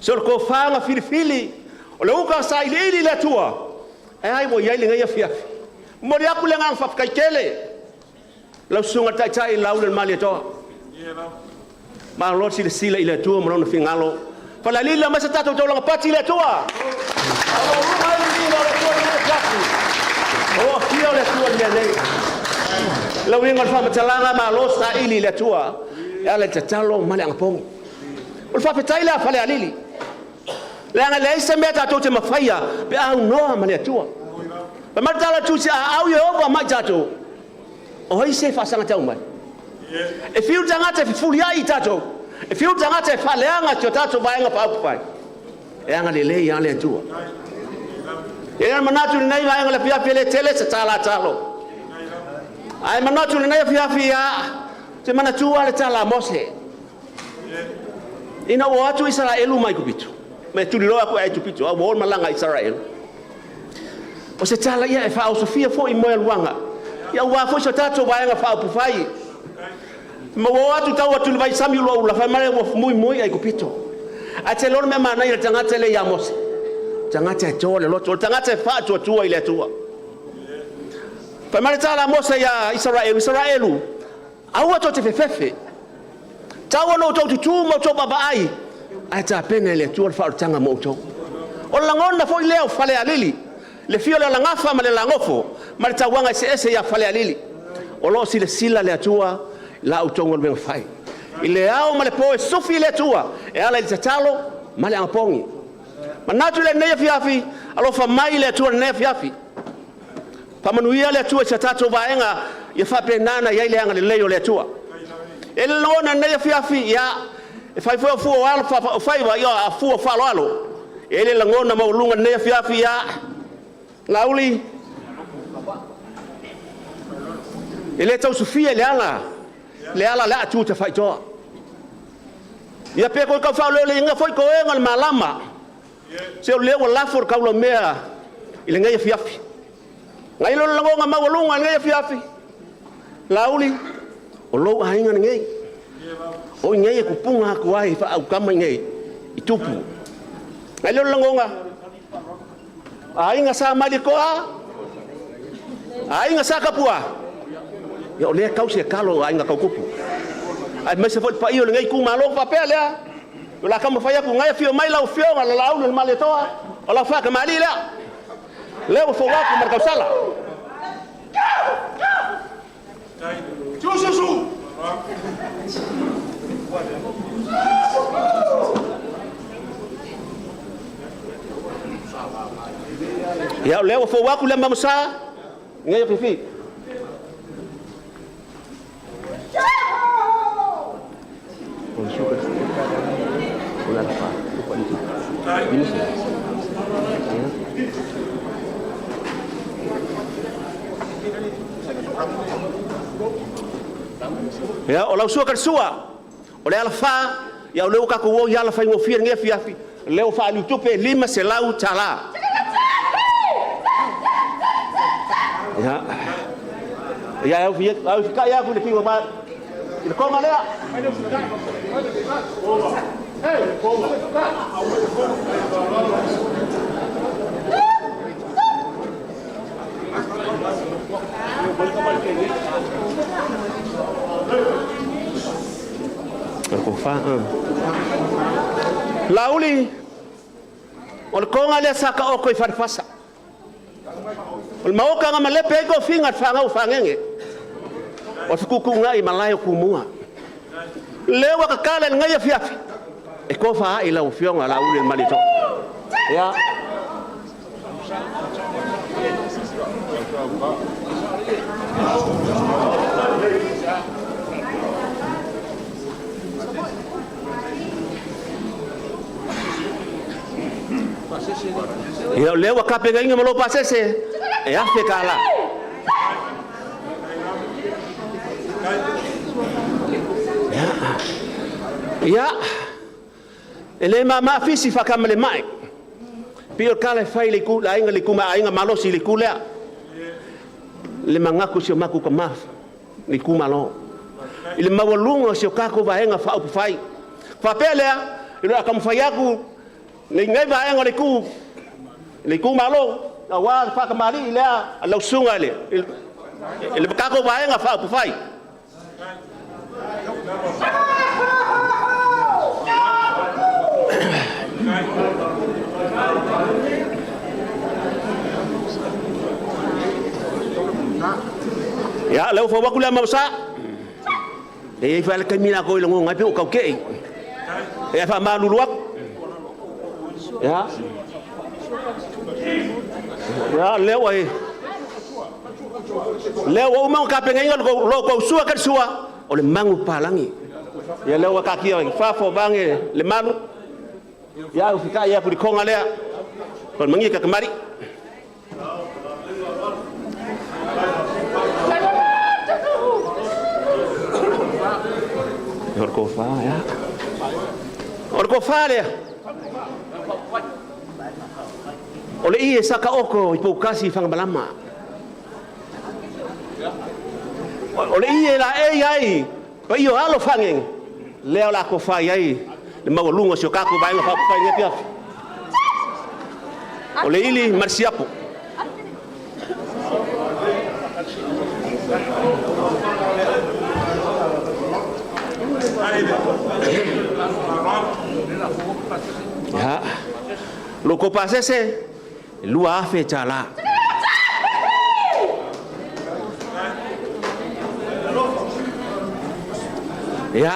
Se o le tofa na filifili, o le uta na sailiili i le Atua, e ai ua i ai lenei afiafi. Momoli atu le agaga faafetai tele lau susuga i le Taitai Laauli o le Malietoa. Malo silasila i le Atua ma lona finagalo. Falealili aumai se tatou taulaga pati i le Atua. Maualuga ai le viiga o le Atua i lenei afiafi. O lo o afio le Atua i le mea nei. Le uiga o le faamatalaga, malo saili i le Atua e ala i le tatalo ma le anapogi. O le faafetai lea a Falealili, leaga e leai se mea tatou te mafaia pe a aunoa ma le Atua. Fai mai le tala a le Tusi, a au Ieova ma i tatou, o ai se faasagatau mai? E fiu le tagata e fefuliai i tatou, e fiu le tagata e faaleaga si o tatou Vaega Faaupufai, e agalelei lava le Atua. E i ai le manatu i lenei vaega o le afiafi e le tele se tala talo. Ae manatu i lenei afiafi, ia, ou te manatua le tala a Mose. Ina ua o atu Isaraelu mai Aikupito, ma e tuliloa atu e Aikupito, a ua o le malaga a Isaraelu. O se tala ia e faaosofia foi i moealuaga, ia aua foi so tatou Vaega Faaupufai. Ma ua o atu tau atu i le vaisami ulaula, fai mai ua muimui Aikupito. Ae te iloa le mea manaia i le tagata lea ia Mose, o le tagata e toa le loto, o le tagata e faatuatua i le Atua. Fai mai le tala a Mose ia Isaraelu, Isaraelu, aua tou te fefefe. Tau ona outou tutū ma outou vaavaai, ae tapena e le Atua le faaolataga mo outou. O le lagona foi lea o Falealili, le fia o le alagafa ma le alagofo, ma le tauaga eseese ia Falealili. O lo o silasila le Atua i la outou galuega fai. I le ao ma le po e sufi le Atua e ala i le tatalo ma le anapogi. Manatu i lenei afiafi, alofa mai le Atua i lenei afiafi. Faamanuia le Atua i si a tatou vaega, ia faapena ona i ai le agalelei o le Atua. E le lagona i lenei afiafi, ia, e fai foi o fua o alo, o faiva, ia, a fua o faaaloalo. E le lagona maualuga i lenei afiafi, ia, Laauli, e le tausufia i le ala, le ala le a tu tafaitoa. Ia pe toe tau faaoleoleina foi toega o le malama, se o lea ua lafo le taulaumea i lenei afiafi. Nai lo le lagona maualuga i lenei afiafi, Laauli, o lou aiga lenei. O i nei e tupuga atu ai faaautama i nei i tupu. Nai lo le lagona, aiga sa Malietoa, aiga sa Kapua, ia o lea tausi e talo o aiga tautupu. Aemaise foi le paia o lenei itumalo faapea lea, o le a taumafai atu nai afio mai lau afioga le Laauli o le Malietoa, o lau faatamalii lea. Lea ua fou atu ma le tausala. Ia, o lea ua fou atu le mamusa, ngai afiafi. Ia, o lau sua sua, o le alafa, ia o lea ua tatou o i ala faigofie lenei afiafi, o lea ua faaliutupe $500 tala. Ia, ia, au fitai atu i le kiwa ma, i le konga lea. Laauli. O le koga lea sa taoto i Falefasa. O le maota na malepe ai tofiga a le fanau fagege. O le fetuutuunai i malae o Tumua. Lea ua tatala i lenei afiafi e tofa ai lau Afioga Laauli le Malietoa. Ia. Ia o lea ua tapenaina ma lou pasese e $1,000. Ia, e le mama fisi faakamalemae. Pei o le tala e fai i le itu le aiga le aiga malosi i le itu lea. Le manatu o si o matou tama le itumalo. I le maualuga o si o tatou vaega faaupufai. Faapea lea, i le taumafai atu lenei vaega o le itu le itumalo aua le faatamalii lea a lau susuga i le tatou vaega faaupufai. Ia, lea ua fau atu le ama sa. E i ai foi le taimi latou e lagona ai pe ua tautee. E faamalulu atu. Ia. Ia, lea ua e lea ua uma ona tapenaina lo tou sua ke sua o le magu papalagi. Ia lea ua taatia i fafo vaeane le malu. Ia, ua fitaai atu i le toga lea. O le magia tatamari. O le tofa, ia. O le tofa lea. O le ie sa taoto i Poutasi i Fagamalama. O le ie laei ai paia o alo fagege, lea o le a tofa i ai le maualuga o si o tatou vaega faaupufai i lenei afiafi. O le ili ma le siapo. Ia, lo kou pasese, e $2,000. Ia,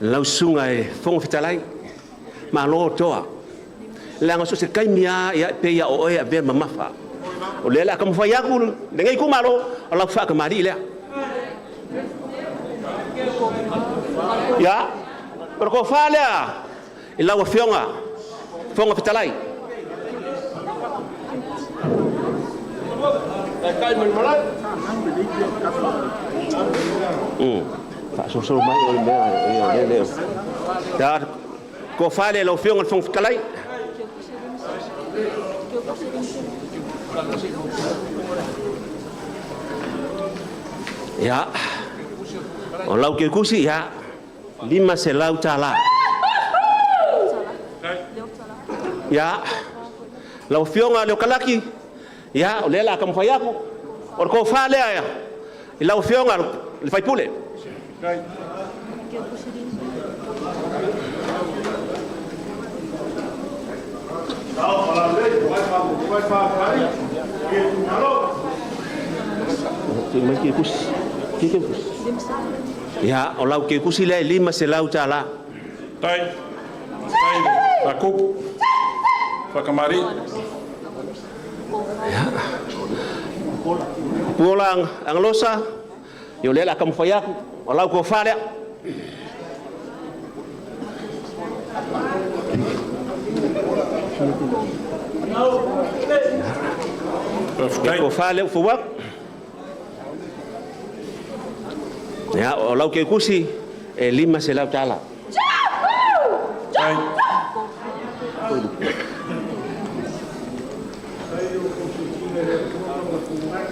lau susuga e Fofoga Fetalai, malo toa. Leaga so o se taimi lava, ia, e pei lava o oe e avea mamafa. O lea o le a taumafai atu lenei itumalo, o lau faatamalii lea. Ia, o le tofa lea i lau Afioga Fofoga Fetalai. Faasolosolo mai o le mea ia lea lea. Ia, tofa lea i lau Afioga i le Fofoga Fetalai. Ia, o lau keukusi, ia, $500. Ia, lau Afioga Leokalaki, ia, o lea o le a taumafai atu, o le tofa lea i lau Afioga le sui usufono. Ia, o lau keukusi lea e $500. Tai, tai fakupu, fakamari. Ia. Puola Agalosa, ia o lea o le a taumafai atu, o lau tofa lea. Ia tofa lea ua fou atu. Ia, o lau keukusi e $500. Tai.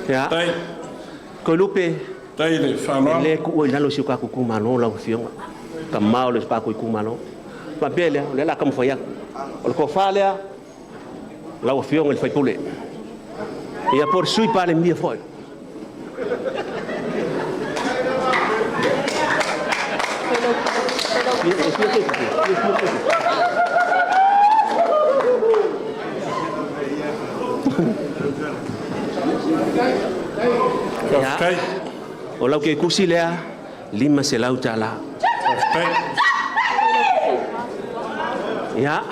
Ia. Tai. Koilupe. Tai le faaaloalo. E le tuua i lalo si o tatou itumalo lau Afioga. Tama o le tatou itumalo. Faapea lea, o lea o le a taumafai atu. O le tofa lea, lau Afioga i le sui usufono. Ia po o le Sui Palemia foi. Faafetai. O lau kekusi lea, $500. Faafetai. Ia,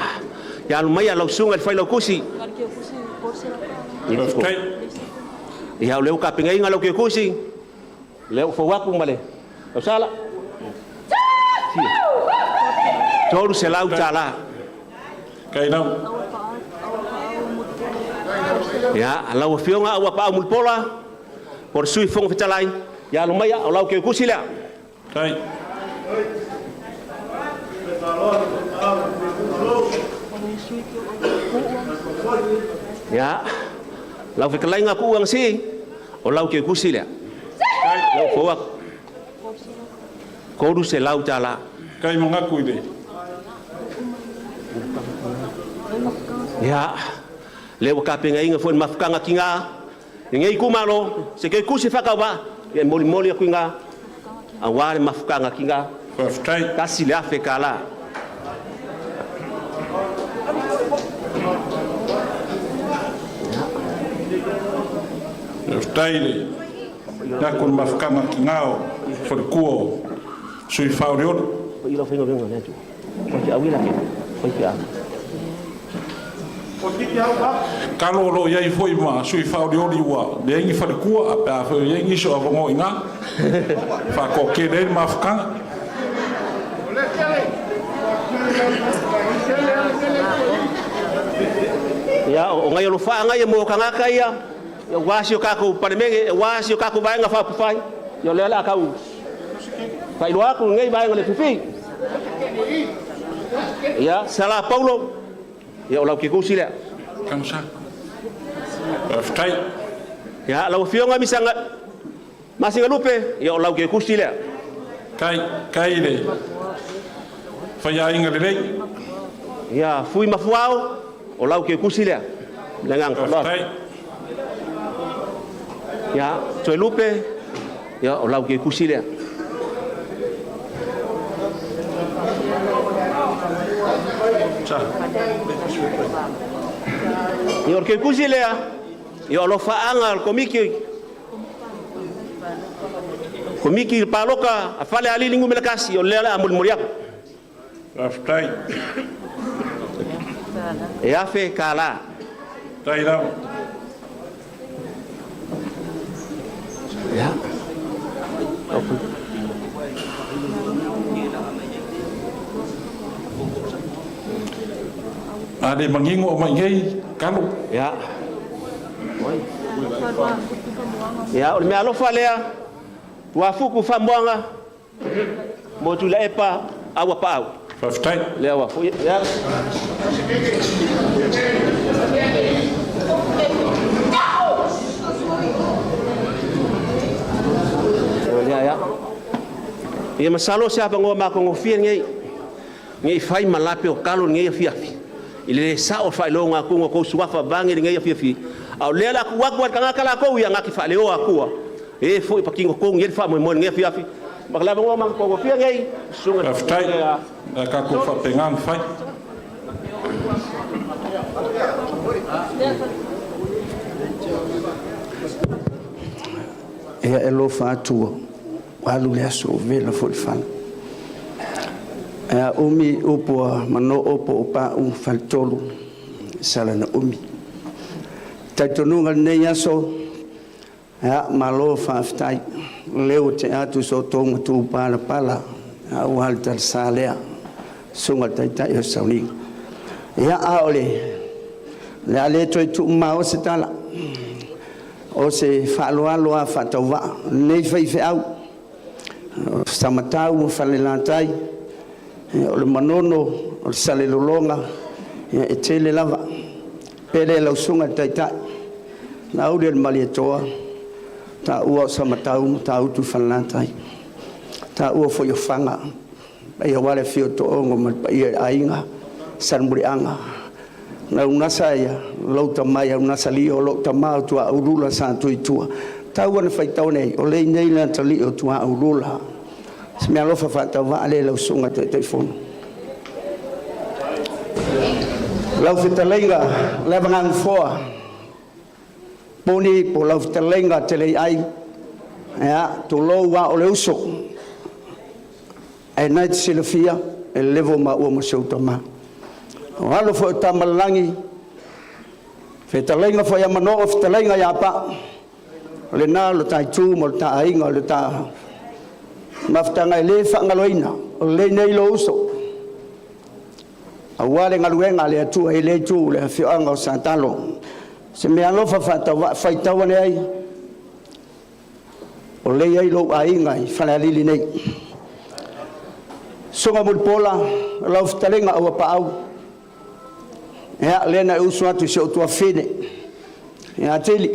ia alu mai lau susuga i le failautusi. Faafetai. Ia, o lea ua tapenaina lau kekusi, lea ua fou atu ma le tausala. $300. Kai lau. Ia, lau Afioga Auapaau Mulipola, po o le Sui Fofoga Fetalai, ia alo maia, o lau kekusi lea. Tai. Ia, lau fetalaiga Tuuu Anasii, o lau kekusi lea. Lea ua fou atu. $300. Kai mangaku i le. Ia, lea ua tapenaina foi le mafutaga tina i lenei itumalo, se kekusi faatauvaa, ia e molimoli atu i ina, aua le mafutaga tina. Faafetai. $1,000. Faafetai le lako le mafutaga tina o faletua o sui faaolioli. Pai lau faigaluega le atu. Faifeau ia la ke. Faifeau. Kalo o lo o i ai foi ma sui faaolioli ua leai ni faletua, a pe a foi o i ai nisi o avanoa i ina. Faatoatele ai le mafutaga. Ia, o nai alofaaga ia mo tagata ia, aua si o tatou Palemene, aua si o tatou Vaega Faaupufai, ia o lea o le a tau faailoa atu lenei vaega o le FFI. Ia, Sala Paulo, ia o lau kekusi lea. Kamusa. Faafetai. Ia, lau Afioga Misaga Masinalupe, ia o lau kekusi lea. Kai, kai le faiaiga lelei. Ia, Fui Mafuao, o lau kekusi lea. Le agaga faaaloalo. Faafetai. Ia, Toelupe, ia o lau kekusi lea. Sa. Ia, o le kekusi lea, ia o alofaaga o le komiti komiti i le paloka a Falealili Nu.1, o lea o le a molimoli atu. Faafetai. E $1,000. Tai lava. Ia. A le manino o mai nei, kalo. Ia. Ia, o le mea alofa lea, Tuafuku Faamoaga, mo Tuilaepa Auapaau. Faafetai. Lea ua foi. Ia. Ia, ia. Ia masalo se avanoa matagofie lenei, nei fai ma lape o talo lenei afiafi. I le le sao o le faailoga atu o tou suafa vaeane lenei afiafi. A o lea o le a tuu atu lava i le tagata latou ia na te faaleoa atua. E foi patino tonu i ai le faamoemoe i lenei afiafi. Ma le avanoa matagofie lenei, susuga i le Faafetai. Faafetai. A tatou faapena ona fai. Ia e alofa atu ua alu le aso ua vela foi le fala. Ae a umi upu a Manoo po o Pau Faletolu, e sala na umi. Talitonuga lenei aso, ia malo faafetai. Leo te atu so outou matu palapala aua le talasa lea, susuga i le Taitai o le Sauniga. Ia a o le le a le toe tuumao se tala, o se faaaloalo lava faatauvaa lenei faifeau o Samatau ma Falelatai, o le Manono, o le Salelologa, ia e tele lava. Pele lau susuga i le Taitai, Laauli o le Malietoa, taua o Samatau ma Matautu Falelatai, taua foi o Faga, paia aua le afio o Toongo ma le paia i le aiga Salemuliaga, Launasa ia lou tama ia Unasa Lio, lou tama o Tuaulula sa Tuitua. Tau ona faitau nei, o lea nei le atalii o Tuaulula. Se mea alofa faatauvaa lea lau susuga Taitaifono. Lau fetalaiga Levagaga Foa, Poni po lau fetalaiga Teleiai, Ia, tulou lava o le uso, ae na e te silafia, e level maua ma si ou tama. O alo foi o Tamalelagi, fetalaiga foi ia Manoo, fetalaiga ia Paa, o lena o le ta itu ma le ta aiga, o le ta mafutaga e le faagaloina, o lenei lou uso, aua le galuega a le Atua i lea itu o le afioaga o Satalo. Se meaalofa faatauvaa faitau ane ai, o lea e i ai lou aiga i Falealili nei. Susuga Mulipola, lau fetalaiga Auapaau, ia, lea na e usu atu i si ou tuafafine ia Tili,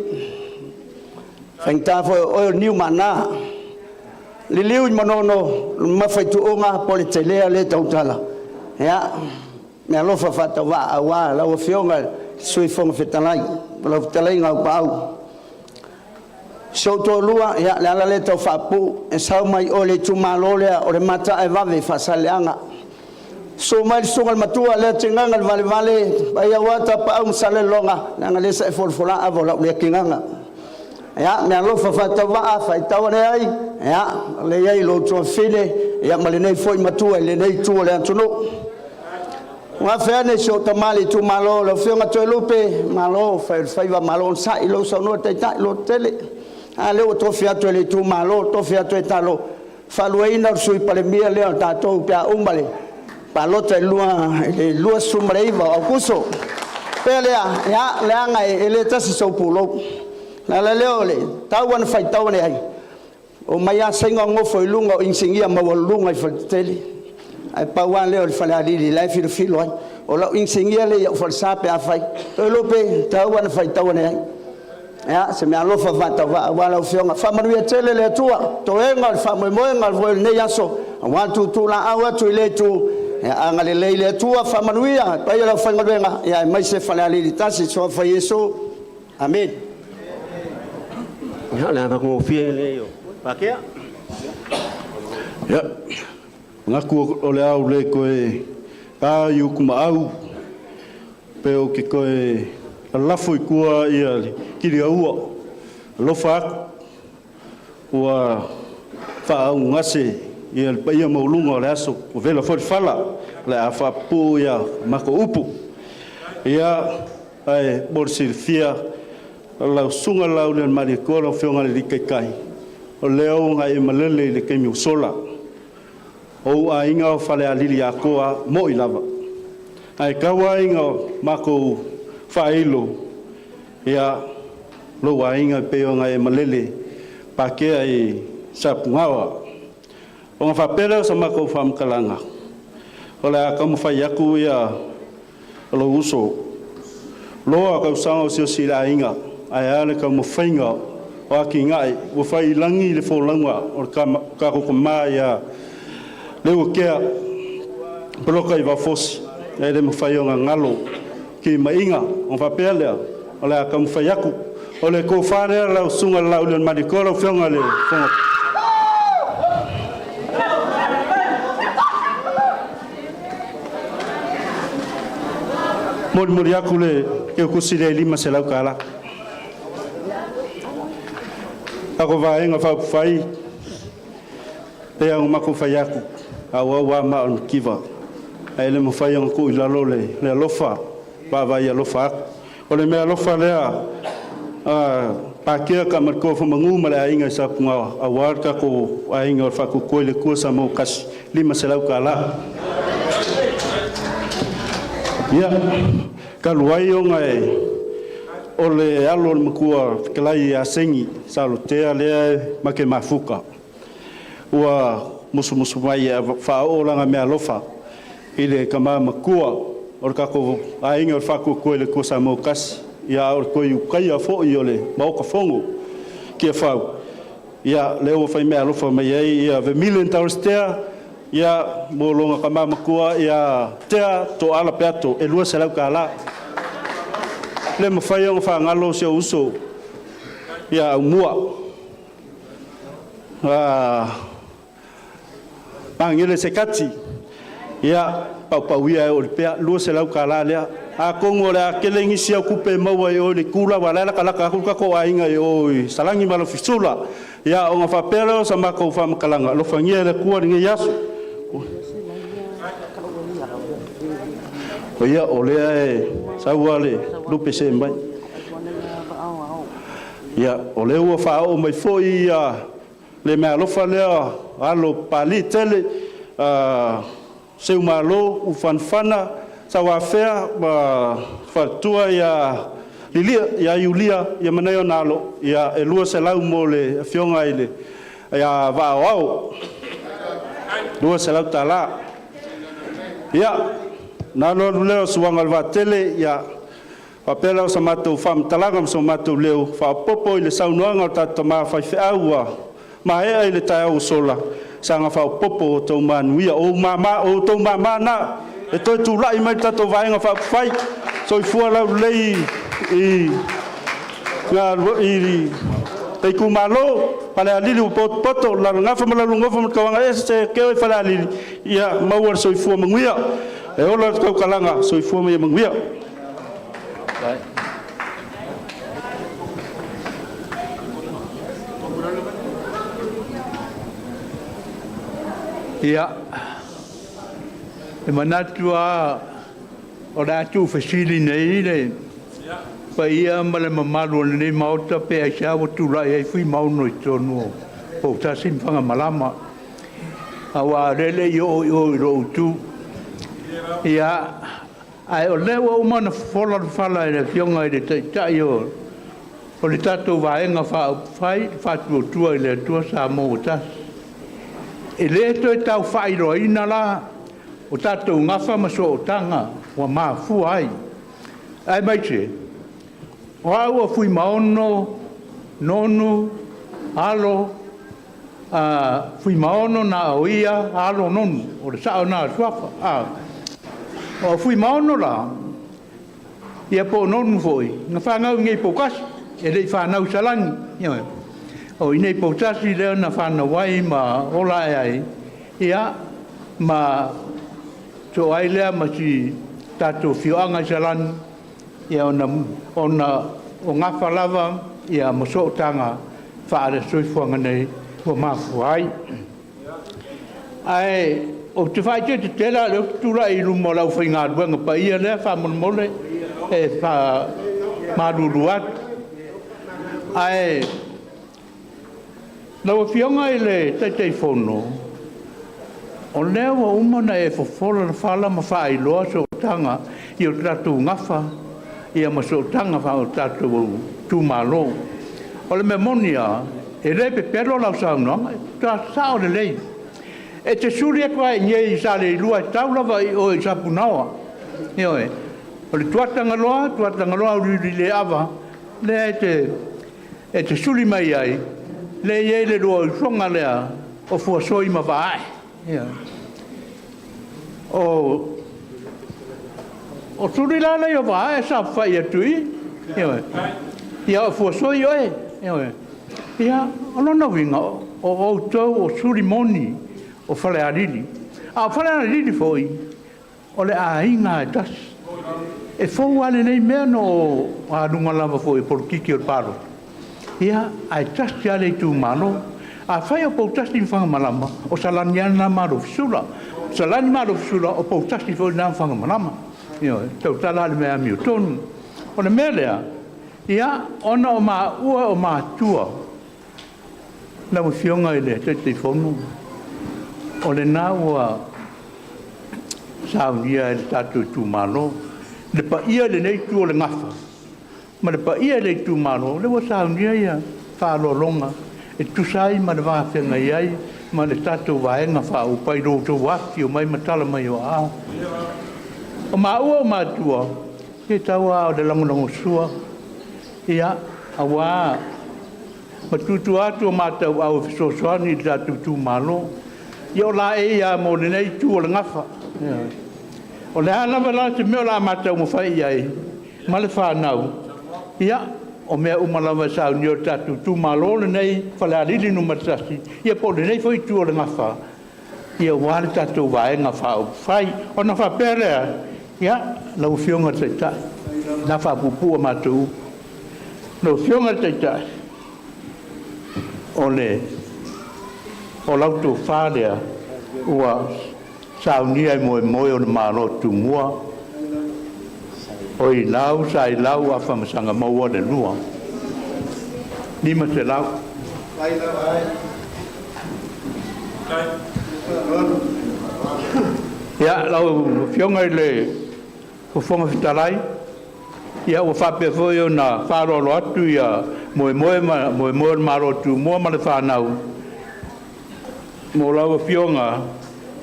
faigata foi o oe o le Niumaana, liliu i Manono, mamafa i Tuuga po o le Telea lea e tautala, ia, meaalofa faatauvaa aua lau Afioga i le Sui Fofoga Fetalai ma lau fetalaiga Auapaau. Si ou toalua, ia, le ala lea tau faapupuu, e sau mai o i le itumalo lea o le Mataaevave i Faasaleleaga. Susu mai le susuga i le matua lea Tigaga le Valevale, paia aua Tapaau ma Salelologa, leaga o lea sa e folafola Ava o lau lea tigaga. Ia, meaalofa faatauvaa faitau ane ai, ia, o lea e i ai lou tuafafine ia ma lenei foi matua i lenei itu o le atunuu. Ua afe ane si ou tama i le itumalo lau Afioga Toelupe, malo fai o le faiva, malo onosai i lou saunoa taitai, lototele. A lea ua tofi atu e le itumalo, tofi atu e Talo, faaluaina o le Sui Palemia lea o tatou pe a uma le palota i le 29 o Aokuso. Pea lea, ia, leaga e le tasi sou pulou. O le ala lea o le tau lava ina faitau ane ai, omai lava Saina nofo i luga o inisinia maualuluga i faletetele, ae pau lava lea o le Falealili la e filofilo ai. O lau inisinia lea i au falesa pe afai, Toelupe, e tau lava ina faitau ane ai. Ia, se meaalofa faatauvaa aua lau Afioga. Faamanuia tele le Atua, toega o le faamoemoega foi o lenei aso, aua le tuutuulaau atu i lea itu, ia agalelei le Atua, faamanuia i le paia o le aufaigaluega, aemaise Falealili 1. I le Suafa o Iesu, amene. Ia, o le matagofie lenei o Patea. Ia, manatu o le a ou le toe ta i utumaau pe ou te toe lalafo i tua ia le tiliaua. Alofa atu ua faaaaogagase ia le paia maualuga o le aso, ua vela foi le fala, o le a faapupuu ia matou upu. Ia, ae mo le silafia, lau Susuga i le Laaulialemalietoa lau Afioga i le Alii Taitai, o lea ua na e malele i le taimi ua sola. O ou aiga o Falealili atoa mo'i lava. Ae tau lava ina matou faailo ia lou aiga e pei ona e malele Patea i Sapugaoa. Ona faapea lea o sa matou faamatalaga, o le a taumafai atu ia lou uso loa tausaga o siasi i le aiga, ae a le taumafaiga o atinae ua fai i lagi le folauga o le tatou tama ia Leuatea Poloka i Vafosi, e le mafai ona galo timaiga. Ona faapea lea, o le a taumafai atu. O le tofa lea lau Susuga i le Laaulialemalietoa lau Afioga i le Fofoga. Molimoli atu le teutusi lea i $500. Tatou Vaega Faaupufai, pei ona matou fai atu, auau lava maa o le mativa, ae le mafai ona tuu i lalo le alofa, vaavaai alofa atu. O le meaalofa lea a Patea Tamaletoa Faamanu ma le aiga i Sapugaoa, aua le tatou aiga o le Faatuatua i le Atua Samoa ua Tasi, $500. Ia, talu ai ona o le alo o le matua fetalai ia Segi Salotea lea e make mafuta, ua musumusu mai e faaoo lana meaalofa i le tama matua o le tatou aiga o le Faatuatua i le Atua Samoa ua Tasi, ia a o le toe Ulutaia foi o le Maota Fono Tiafau, ia lea ua fai meaalofa mai ai ia Vermillion Taurasitea, ia mo lona tama matua ia Tea Toala Peato e $200. Le mafai ona faagalo si ou uso ia Aumua. Magele Sekati. Ia, paupauia e oo i le pea, $200 lea. Atonu o le a tele nisi au tupe e maua i o i le itu la, aua o la e latalata atu le tatou aiga i o i Salani ma lau fisula. Ia, ona faapea lea o sa matou faamatalaga, alofagia e le Atua lenei aso. Ia, o lea e sau lava le lupe see mai. Ia, o lea ua faaoo mai foi ia le meaalofa lea a alo o Papalii tele, Seumalo, Ufanafana, Sauafea ma faletua ia Lilia, ia Iulia ma nai ona alo, ia e 200 mo le afioga ia Vaaoao. $200. Ia, ona alu alu lea o suaga o le vaatele, ia faapea lea o sa matou faamatalaga ma so matou leo faaopoopo i le saunoaga a le tatou tama faifeau ua maea i le taeao ua sola, saga faaopoopo outou manuia. O outou mama na e toe tulai mai le tatou Vaega Faaupufai. Soifua laulelei i le itumalo Falealili ua potopoto, le Lalogafa ma lau Nofo ma le Tauagaese e oe Falealili, ia maua le soifua manuia. E ola le tautalaga, soifua ma ia manuia. Ia, e manatu lava o le a tuufesili nei le paia ma le mamalu o lenei Maota pe aisea ua tulai ai Fuimaono i totonu o Poutasi ma Fagamalama, aua o lea e le i oo i o i lou itu. Ia, ae o lea ua uma ona fofola le fala e le Afioga i le Taitai o le tatou Vaega Faaupufai Faatuatua i le Atua Samoa ua Tasi. E le toe tau faailoaina la o tatou gafa ma sootaga ua mafua ai, aemaise o au o Fuimaono Nonu Alo Fuimaono na o ia Alo Nonu, o le sao lena o le suafa. O Fuimaono la, ia po o Nonu foi, na fanau i inei i Poutasi, e le i fanau i Salani. Ioe. O i inei i Poutasi lea na fanau ai ma ola ae ai, ia, ma soo ai lea ma si tatou afioaga i Salani, ia ona, ona o gafa lava ia ma sootaga faale-soifuaga nei ua mafua ai. Ae ou te faaeteete tele lava o lea ou te tulai i luma o le aufaigaluega paia lea faamolemole e faamalulu atu. Ae lau Afioga i le Taitaifono, o lea ua uma ona e fofola le fala ma faailoa sootaga i o tatou gafa ia ma sootaga faa-o tatou itumalo. O le mea moni lava, e le pepelo lau saunoaga, e matua sao lelei. E te suli atu lava i inei i Saleilua e tau lava i o i Sapunaoa. Ioe. O le Tuatagaloa, Tuatagaloa auliulileava, lea e te e te suli mai ai, lea e i ai le lua usoga lea o Fuasoi ma Vaae. Ioe. O o suli la lea o Vaae sa fai atu i, ioe. Ia o Fuasoi oe, ioe. Ia, o lona uiga, o outou o suli moni o Falealili. A o Falealili foi, o le aiga e tasi. E fou lava lenei mea na o aluga lava foi o polokiki o le palota, ia, ae tasi lava le itumalo. Afai o Poutasi ma Fagamalama, o Salani lava lena ma Alofisula. O Salani ma Alofisula, o Poutasi foi lena ma Fagamalama. Ioe, e tautala lava i le mea amiotonu. O le mea lea, ia, ona o maua o matua, lau Afioga i le Taitaifono, o lena ua saunia e le tatou itumalo. Le paia i lenei itu o le Gafa ma le paia i le itumalo, o lea ua saunia ia faaaloaloga e tusa ai ma le va feagai ai ma le tatou Vaega Faaupufai i lo outou afifio mai ma tala mai o aao. O maua o matua, e tau lava o le lagolagosua, ia, aua ma tuutua atu o matauau e fesoasoani i le tatou itumalo. Ia o laei lava mo lenei itu o le Gafa. O le a lava la se mea o le a ma taumafai i ai ma le fanau, ia, o mea uma lava e saunia e le tatou itumalo lenei Falealili 1, ia po o lenei foi itu o le Gafa. Ia aua le tatou Vaega Faaupufai. Ona faapea lea, ia, lau Afioga i le Taitai, o le a faapuupuu a matou upu. Lau Afioga i le Taitai, o le o lau tofa lea ua saunia e moemoe o le Malo Tumua, o Ilau sa Ilau Afamasaga maua le lua. 500. Ia, lau Afioga i le Fofoga Fetalai, ia ua faapea foi ona faaaloalo atu ia moemoe ma moemoe o le Malo Tumua ma le fanau mo lau Afioga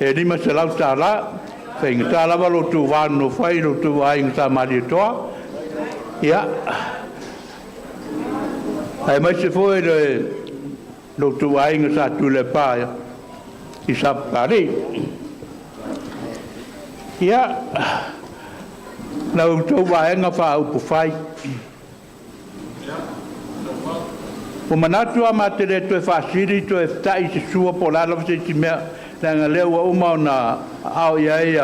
e $500, faigata lava lo outou va nonofo ai i lo outou aiga sa Malietoa. Ia, aemaise foi le lo outou aiga sa Tuilaepa i Sapapalii. Ia, la outou Vaega Faaupufai, ua manatu lava ma te le toe faasili toe ta'i se sua po o le a lava se isi mea, leaga o lea ua uma ona aao i ai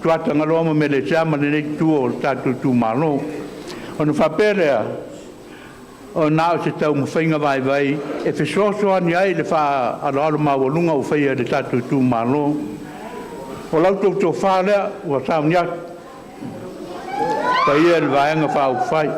Tuatagaloa ma Melesea ma lenei itu o le tatou itumalo. Ona faapea lea, o na o se taumafaiga vaivai e fesoasoani ai i le faaaloalo maualuga ua faia e le tatou itumalo. O la outou tofa lea ua sauni atu, paia i le Vaega Faaupufai.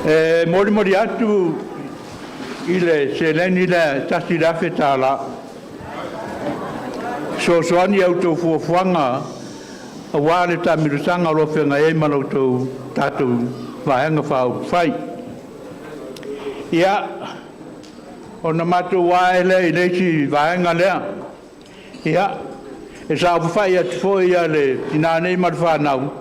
E molimoli atu i le seleni lea e $1,000 fesoasoani i a outou fuafuaga aua le taamilosaga o lo o feagai ai ma la outou tatou Vaega Faaupufai. Ia, ona matou ae lea i le isi vaega lea. Ia, e saofafai atu foi le tina nei ma le fanau,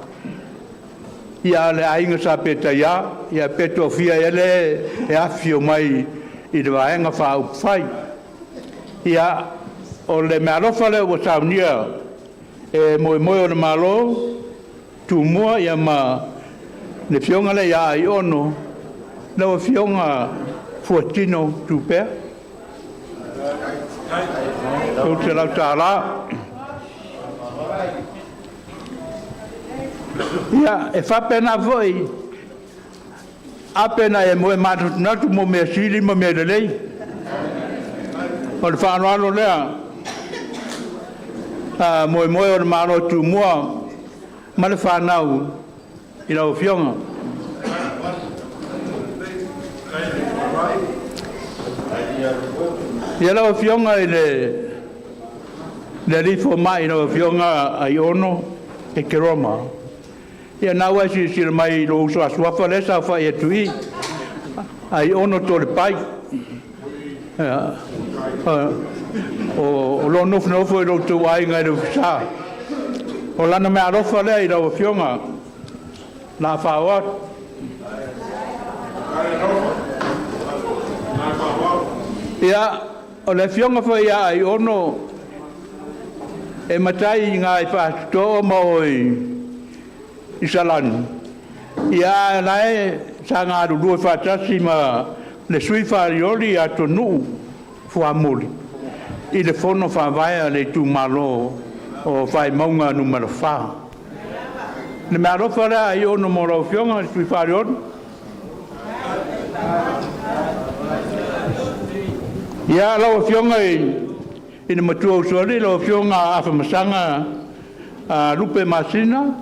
ia le aiga sa Petaia, ia pe toafia ea lea e afifio mai i le Vaega Faaupufai. Ia, o le meaalofa lea ua saunia e moemoe o le Malo, Tumua ia ma le afioga lea ia Aiono, lau afioga Fuatino Tupea, $300. Ia, e faapena foi, a pe na e moe manatunatu mo mea sili ma mea lelei. O le faaaloalo lea a moemoe o le Malo Tumua ma le fanau i lau Afioga. Ia lau Afioga i le alii fomai lau Afioga Aiono Ekeroma, ia na ua e silasila mai i lou uso a suafa lea e saofai atu i i, Aiono Toalepai. O lo o nofonofo i lo outou aiga i le Ofisa. O lana meaalofa lea i lau Afioga la faaoa atu. Ia, o le afioga foi ia Aiono e matai i gā i Fasitoo ma o i Salani, ia a la e sa galulue faatasi ma le sui falioli atunuu fuamuli i le fono faavae a le itumalo o Vaimauga Nu.4. Le meaalofa lea Aiono mo lau Afioga i le sui falioli. Ia lau Afioga i le matua usoalii, lau Afioga Afamasaga Lupe Masina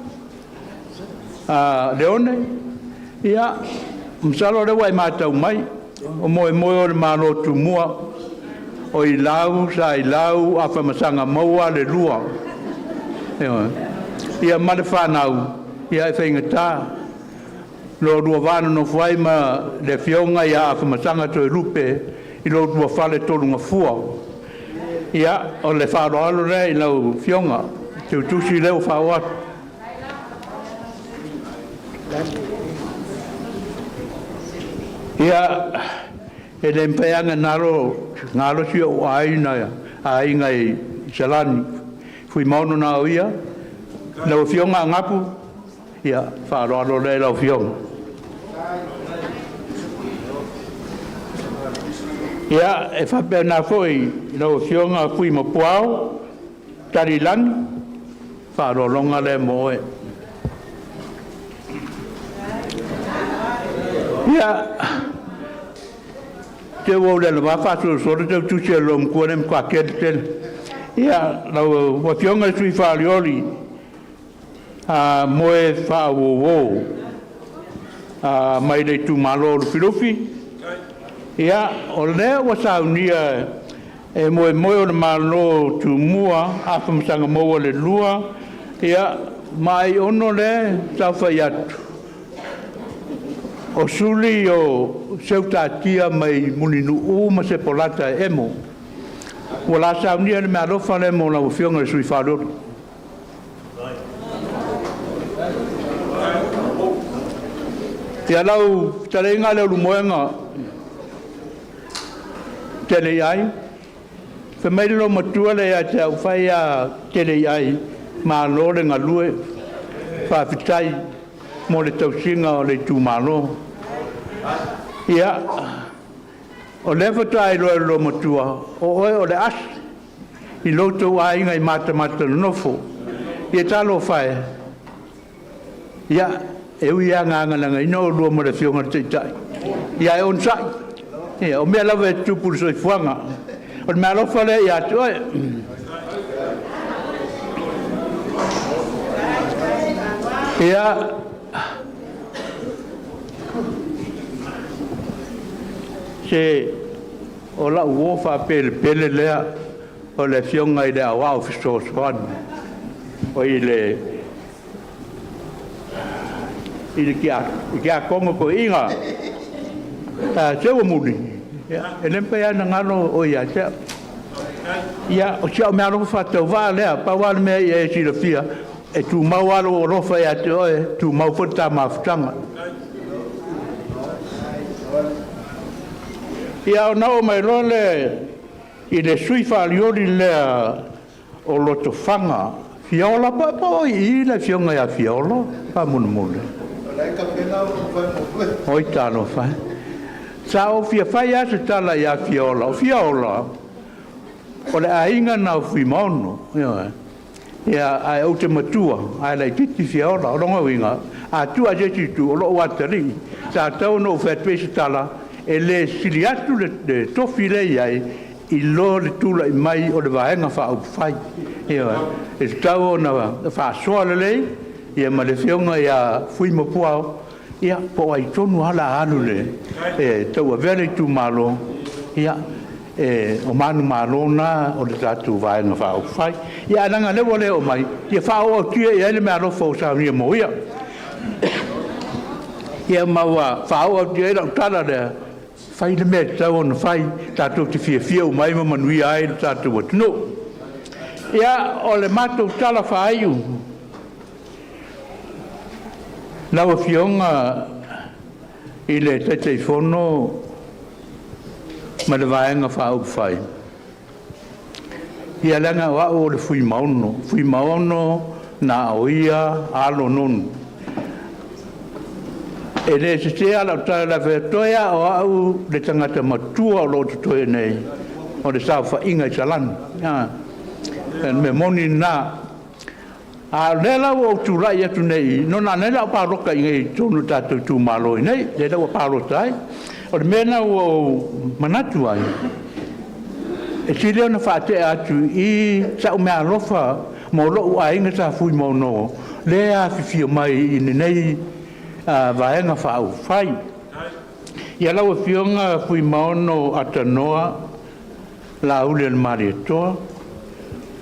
Leone, ia, masalo o lea ua e matau mai, o moemoe o le Malo Tumua, o Ilau sa Ilau Afamasaga maua le lua. Ioe. Ia ma le fanau, ia e faigata lo lua va nonofo ai ma le afioga ia Afamasaga Toelupe i lo lua fale tolugafua. Ia, o le faaaloalo lea i lau Afioga, teutusi lea ua faaoo atu. Ia, E le mafai lava ona galo galo si ou aiga aiga i Salani, Fuimaono na o ia, lau Afioga Agapu, ia faaaloalo lea i lau Afioga. Ia, e faapena foi i lau Afioga Fuimapuao Talilagi, faaaloaloga lea mo oe. Ia, te ua ou le ava faasolosolo lau tusi a le loomatua lea e matua tele tele. Ia, lau Afioga i le Sui Faolioli Moefaauouo mai le itumalo o Lufilufi. Ia, o lea ua saunia e moemoe o le Malo Tumua Afamasaga maua le lua, ia, ma Aiono lea saofai atu, o suli o Seutatia mai Mulinuu ma Sepolata e Emo. Ua la saunia le meaalofa lea mo lau Afioga i le Sui Faolioli. Ia lau fetalaiga Leulumoega Teleiai, fai mai le loomatua lea ia te au, fai a Teleiai, malo le galue, faafetai mo le tausiga o le itumalo. Ia, o lea faatoa iloa e le loomatua, o oe o le asi i lo outou aiga i matamata nonofo. Ia talofa e, ia, e ui lava ina agalagaina oulua ma le Afioga i le Taitai, ia ae onosai. Ia, o mea lava e tutupu i le soifuaga. O le meaalofa lea ia te oe. Ia, se o lau uo faapelepele lea o le Afioga i le Aoao Fesoasoani, o i le i le tiakono toeaina Seuamuli, e le mafai lava ona galo oe ia te au. Ia, o si au meaalofa faatauvaa lea, pau lava le mea ia e silafia, e tumau lava lou alofa ia te oe, tumau foi le ta mafutaga. Ia, ona oo mai loa lea i le sui faalioli lea o Lotofaga, Fiaola, po o i i le afioga ia Fiaola, faamolemole. Oi talofa e. Sa ou fia fai lava se tala ia Fiaola. O Fiaola, o le aiga na o Fuimaono. Ioe. Ia, ae ou te matua, ae laitiiti Fiaola. O lona uiga, a tuu lava i se isi itu, o lou atalii, sa tatau ona ou fai atu ai se tala, e le sili atu le tofi lea e i ai, i lo le tulai mai o le Vaega Faaupufai. Ioe. E tatau ona faasoa lelei ia ma le afioga ia Fuimapuao, ia po o ai tonu lava o le a alu i le e tauavea le itumalo, ia e, o manumalo na o le tatou Vaega Faaupufai. Ia ae leaga o lea ua le oo mai, ia faaoo atu ia i ai le meaalofa ua saunia mo ia. Ia ma ua faaoo atu i ai lau tala lea, fai le mea e tatau ona fai, tatou te fiafia uma ai ma manuia ai le tatou atunuu. Ia, o le matou tala faaiu, lau Afioga i le Taitaifono ma le Vaega Faaupufai, ia leaga o au o le Fuimaono, Fuimaono na o ia alo nonu. E le sese lava lau tala i le fai atu, toe lava o au le tagata matua o lo o totoe nei o le saofaiga i Salani. Ah, le mea moni lena. A o lea la ua ou tulai atu nei, no na nei la o palota i nei i totonu o tatou itumalo i nei, lea la ua palota ai. O le mea lena ua ou manatu ai, e sili ona faatea atu i sa'u meaalofa mo lo'u aiga sa Fuimaono lea afifio mai i lenei vaega faaupufai. Ia lau Afioga Fuimaono Atanoa Laauli o le Malietoa,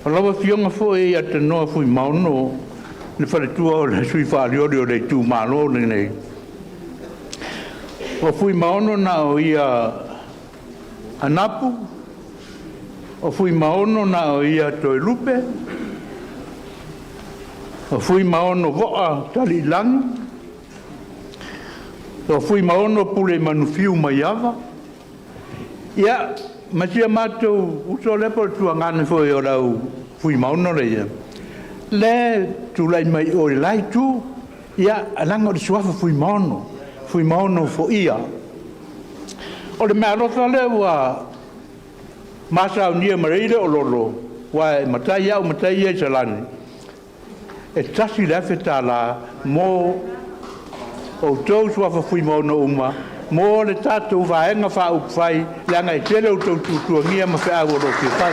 o lau Afioga foi Atanoa Fuimaono, le faletua o le sui faalioli o le itumalo lenei, o Fuimaono na o ia Anapu, o Fuimaono na o ia Toelupe, o Fuimaono Voa Taliilagi, o Fuimaono Puleimanufiu Maiava. Ia, ma si a matou uso lea po o le tuagane foi o le au Fuimaono lea ia, lea e tulai mai i o i le la itu, ia, leaga o le suafa Fuimaono, Fuimaono Foia. O le meaalofa lea ua ma saunia ma le o Lolo, aua e matai au matai ia i Salani, e $1,000 mo outou suafa Fuimaono uma mo le tatou Vaega Faaupufai, leaga e tele outou tuatuagia ma feau o lo o fia fai.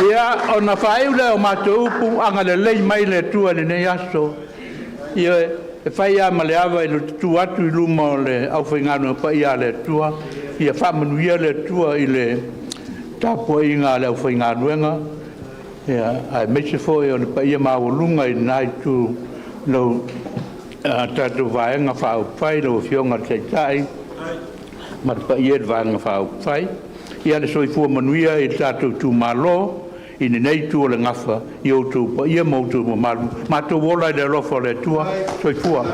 Ia, ona faaiu lea o matou upu, agalelei mai le Atua i lenei aso. Ioe, e fai lava ma le ava i le tutu atu i luma o le aufaigaluega paia a le Atua, ia faamanuia le Atua i le tapuaiga a le aufaigaluega, aemaise foi o le paia maualuga i lena itu i le tatou Vaega Faaupufai, lau Afioga i le Taitai ma le paia i le Vaega Faaupufai. Ia le soifua manuia i le tatou itumalo i lenei itu o le gafa i outou paia ma outou mamalu. Matou ola i le alofa o le Atua. Soifua.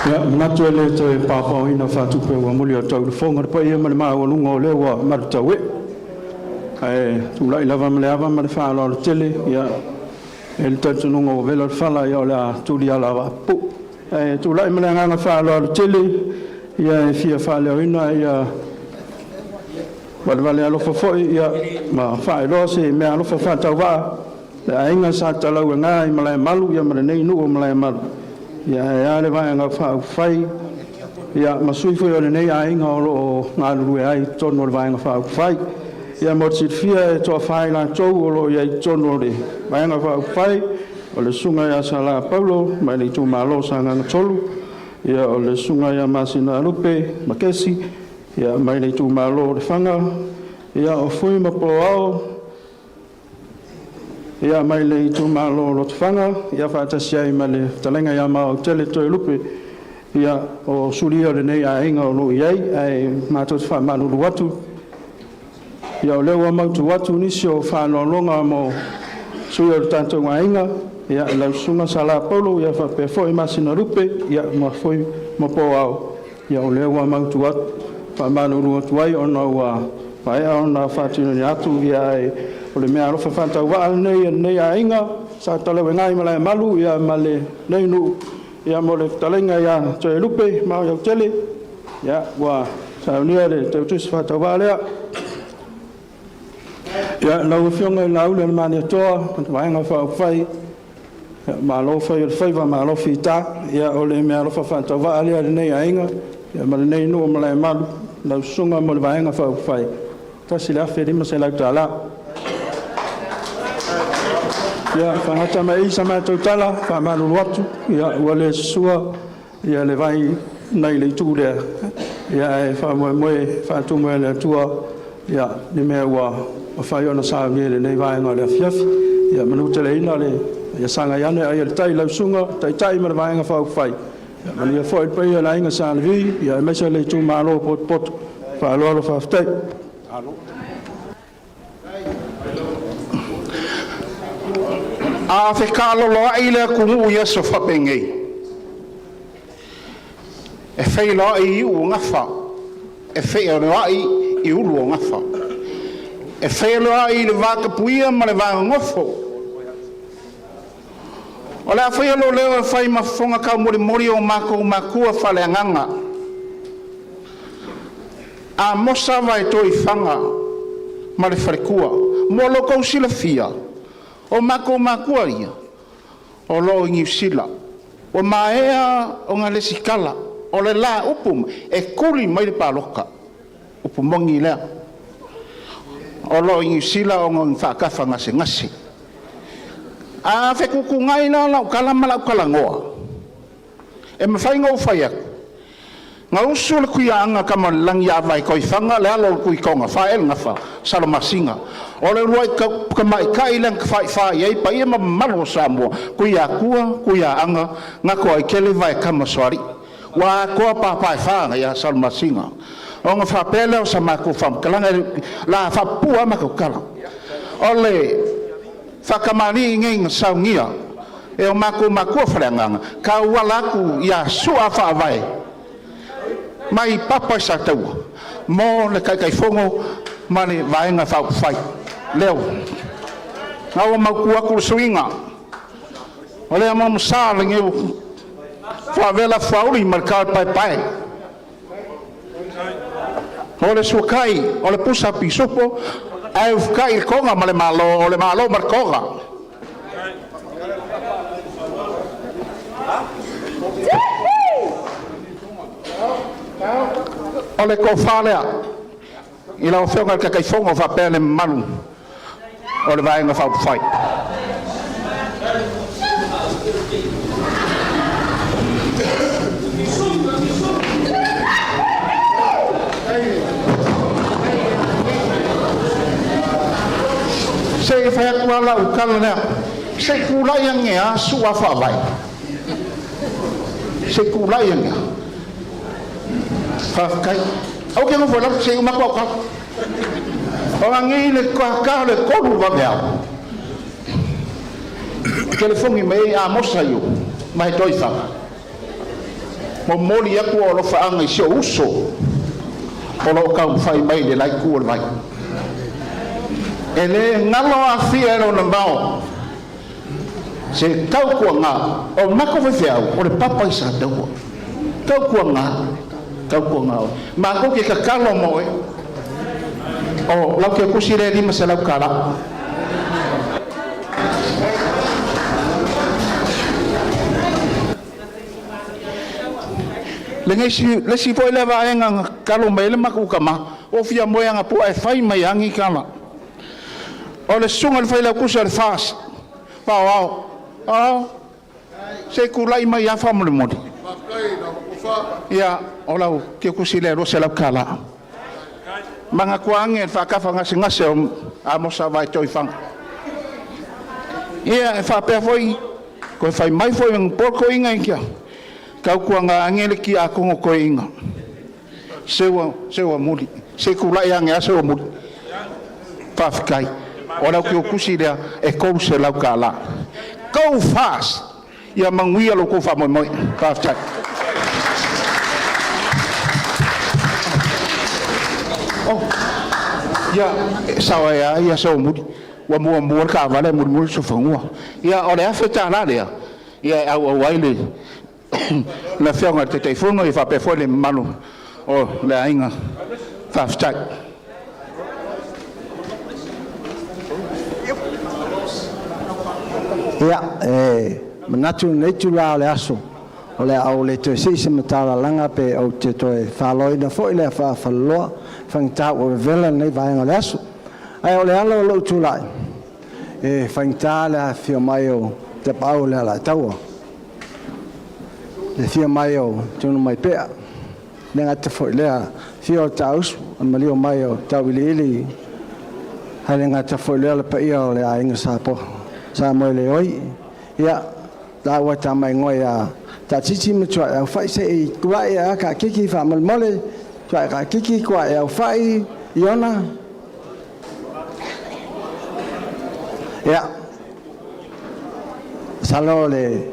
Ia, manatu e le toe paopaoina faatupe ua muliautau i le fofoga le paia ma le maualuga o lea ua malutauee. Ae tulai lava ma le ava ma le faaaloalo tele, ia, e le talitonuga ua vela le fala, ia o le a tuli ala vaapupuu. Ae tulai ma le agaga faaaloalo tele, ia e fia faaleoina ia valevale alofa foi ia ma faailoa se meaalofa faatauvaa le aiga sa Talauega i Malaemalu ia ma lenei nuu o Malaemalu ia ae a le Vaega Faaupufai ia ma sui foi o lenei aiga o lo o galulue ai i totonu o le Vaega Faaupufai. Ia mo le silafia e toafa i latou o lo o i ai i totonu o le Vaega Faaupufai, o le Susuga ia Sala Paulo mai le itumalo o Sagaga 3, ia o le Susuga ia Masinalupe Makesi ia mai le itumalo o Lefaga, ia o Fui ma Poao ia mai le itumalo o Lotofaga, ia faatasi ai ma le fetalaiga ia Maoautele Toelupe, ia o suli ia o lenei aiga o lo o i ai, ae matou te faamalulu atu, ia o lea ua mautu atu nisi o faaaloaloga mo sui o le tatou aiga, ia lau susuga Sala Paulo, ia faapea foi Masinalupe, ia ma Fui ma Poao, ia o lea ua mautu atu, faamalulu atu ai ona ua maea ona faatinoina atu, ia ae o le meaalofa faatauvaa lenei a lenei aiga sa Talauega i Malaemalu ia ma lenei nuu ia mo le fetalaiga ia Toelupe Maoiautele, ia ua saunia le teutusi faatauvaa lea. Ia, lau Afioga i le Laauli o le Malietoa, Vaega Faaupufai, malo fai o le faiva, malo fita. Ia, o le meaalofa faatauvaa lea a lenei aiga ia ma lenei nuu o Malaemalu, lau susuga mo le Vaega Faaupufai, $1,500. Ia, faagata mai i i sa matou tala, faamalulu atu, ia, ua le susua ia le vai nai le itu lea, ia ae faamoemoe faatumu e le Atua ia ni mea ua mafai ona saunia i lenei vaega o le afiafi. Ia manuteleina le ia sagai ane ai o le tai lau susuga Taitai ma le Vaega Faaupufai, ia manuia foi le paia o le Aiga Sa Levi, ia aemaise le itumalo potopoto. Faaaloalo faafetai. A fekaaloloai le atunuu i aso faapenei, e feiloai i iu o gafa, e feiloai i ulu o gafa, e feiloai i le vatapuia ma le vanonofo. O le a faia lou leo e fai ma fofoga taumolimoli o matou matua faaleagaga. Amosa Vaetoifaga ma le faletua. Mo lo outou silafia, o matou matua ia o lo o i Niu Sila. Ua maea ona lesitala, o le la upu e tuli mai le palota, upu moni lea. O lo o i Niu Sila ona o ni faatafa gasegase. A fetuutuunai la lau tala ma lau talanoa, e mafai ona ou fai atu, na usu le Tuiaana Tamaalelagi ia Vaetoifaga le alo o le Tuitoga faaee le gafa Salamasina o le uluai tamaitai lea na tafaifa i ai paia ma mamalu o Samoa, Tuiatua Tuiaana Gatoaitele Vaetama Sualii. Ua atoa papa e fa ia Salamasina. Ona faapea lea o sa matou faamatalaga, la faapupuu lava matou tala. O le faatamalii nei na saunia E o makou makua faleagaga tauala atu ia Su'a Faavae mai Papa i Sataua mo le Taitaifono ma le Vaega Faaupufai. Leo na ua mautu atu le suiga o le amoamosā o lenei ua afoauli ma le tao le paepae o le suatai o le pusa pisupo ae ufutai le toga ma le Malo, o le Malo ma le toga. O le tofa lea i lau Afioga i le Taitaifono faapea le mamalu o le Vaega Faaupufai. Se i fai atu lava lau tala lea, se i tulai ane lava Su'a Faavae, se i tulai ane lava. Faafetai. Aua e te nofo i lalo, se i uma atu au tala. O anei le ta o le 3 vaveao, telefoni mai ai Amosa Io mai Toifaga, momoli atu o alofaaga i si ou uso o lo o taumafai mai i le la itu o le vai. E le galo afia e lona mao se tautuaga o matou faifeau o le papa i Sataua. Tautuaga, tautuaga oe. Matou te tatalo mo oe. O lau tiakusi lea e $500. Le isi foi lea vaega na tatalo mai ai le matou tama, ua ou fia moe anapo ae fai mai lava ni tala. O le susuga i le failautusi o le FAST, Faaoao, Faaoao, se i tulai mai lava faamolemole. Ia, o lau tiakusi lea e $200. Manatua ane le faatafa gasegase o Amosa Vaai Toifana. Ia, e faapea foi, toe fai mai foi e Paul Toeaina ia, tautuana ane le tiakono toeaina, Seuamuli. Se i tulai ane lava Seuamuli. Faafetai. O lau teutusi lea e $300. Go fast! Ia manuia lo outou faamoemoe. Faafetai. Oh, ia, e sao ai lava ia Seuamuli, ua muamua le taavale ae mulimuli le solofanua. Ia, o le $1,000 lea, ia e auau ai le le Afioga i le Taitaifono ia faapea foi le mamalu o le aiga. Faafetai. Ia, e manatu i lenei itula o le aso, o le a ou le toe sii se matalalaga pe ou te toe faloina foi le afaafaloloa faigata ua vevela lenei vaega o le aso. Ae o le ala o lou tulai, e faigata le afifio mai o Tapaau o le Alataua, le afio mai o Tonumaipea, le gata foi lea, afio o Tausu, le malio mai o Tauiliili, ae le gata foi lea o le paia o le aiga Sapo, Samoeleoi. Ia, taua tamaigoa ia Taatiti ma Tuaiaufai se i tuai a kaakiki faamolemole, tuai kaakiki tuaiaufai Iona. Ia, masalo le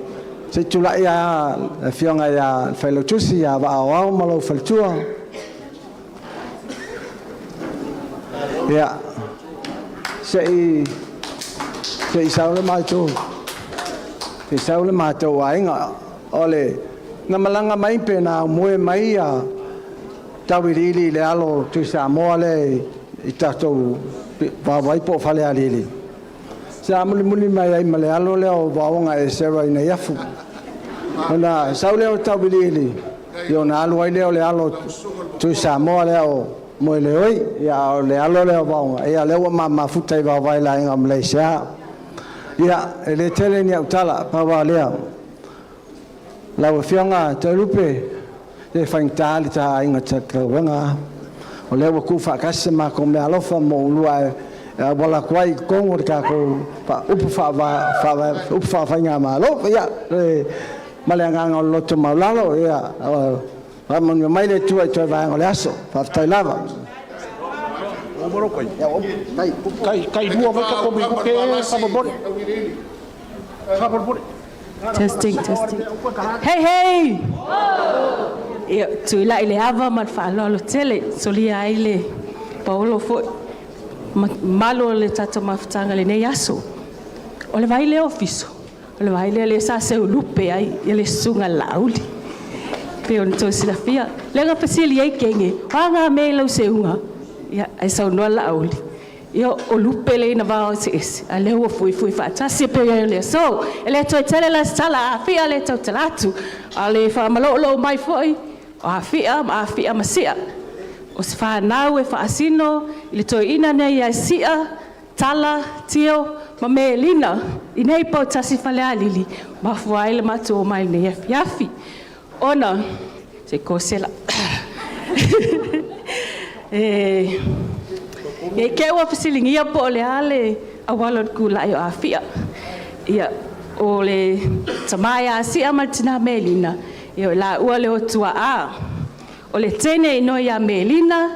se i tulai a le afioga ia le Failautusi ia Vaaoao ma lou faletua. Ia, se i sau le matou se i sau le matou aiga. O le na malaga mai pe na aumoe mai ia Tauiliili i le alo o Tui Samoa lea i tatou vaovai po o Falealili. Sa mulimuli mai ai ma le alo lea o Vaoga Esera i Neiafu. Ona sau lea o Tauiliili, ia ona alu ai lea o le alo Tui Samoa lea o Moeleoi, ia a o le alo lea o Vaoga, ia lea ua mamafuta i vaovae le aiga o Malaysia. Ia, e le tele ni au tala, pau lava lea. Lau Afioga Toelupe, e faigata le ta aiga tauega. O lea ua tuufaatasi se matou meaalofa mo ulua e auala atu ai i totonu o le tatou upu faafaigamalo. Ia, ma le agaga o le loto maualalo, ia, faamanuia mai le Atua i toe vaega o le aso. Faafetai lava. Tai 2 vai tatou minute faamolemole. Faamolemole. Testing, testing. Hey, hey! Ia, tuilai le ava ma le faaaloalo tele, solia ai le paolo foi ma mamalu o le tatou mafutaga i lenei aso. O le vai lea o Fiso, o le vai lea lea sa seulupe ai ia le susuga i le Laauli. Pei ona outou silafia, lea na fesili ai Kege, o a na mea i lau seuga? Ia, ae saunoa Laauli, Ia, o lupe lea i na vao eseese, a lea ua fuifui faatasi e pei o le aso. E le toe tele la se tala, a Afia le tautala atu, a o le faamalooloo mai foi, o Afia ma Afia ma Sia. O se fanau e faasino i le toeaina nei ia Sia, Tala, Tio ma Melina i nei Poutasi Falealili, mafua ai le matou omai i lenei afiafi. Ona, se i kosela. E i te ua fesiligia po o le a le auala o le tulai o Afia. Ia, o le tama ia Sia ma le tina Melina, ia o laua lea o tuaa. O le teine e igoa ia Melina,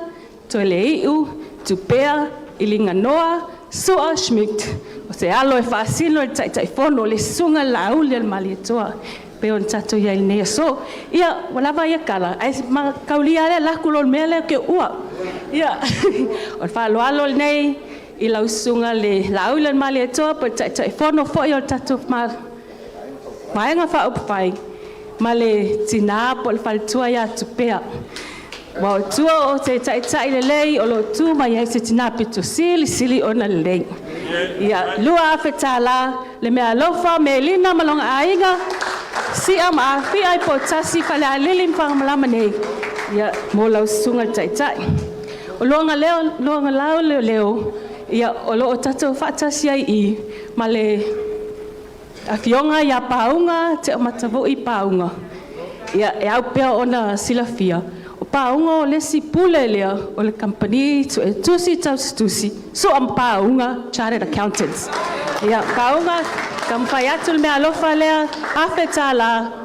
Toelei'u, Tupea, Iliganoa, Su'a Schmidt, o se alo e faasino i le Taitaifono, le Susuga i le Laauli a le Malietoa, e pei ona tatou i ai i lenei aso. Ia, ua lava ia tala, ae ma taulia lava le alu atu loa o le mea lea ou te uua. Ia, o le faaaloalo lenei i lau Susuga i le Laauli a le Malietoa po o le Taitaifono foi o le tatou Vaega Faaupufai ma le tina po o le faletua ia Tupea. Aua o tua o se taitai lelei o lo o tu mai ai se tina pito silisili ona lelei. Ia, $2,000 le meaalofa Melina ma lona aiga, Sia ma Afia i Poutasi, Falealili ma Fagamalama nei, ia, mo lau susuga i le taitai. O luaga leo, luaga lao leo leo, ia, o lo o tatou faatasi ai i ma le Afioga ia Pauga Teomatavui Pauga. Ia, e ao pea ona silafia, o Pauga o le isi pule lea o le kamupani suetusi tausitusi Sua ma Pauga Chartered Accountants. Ia, Pauga, taumafai atu le meaalofa lea, $1,000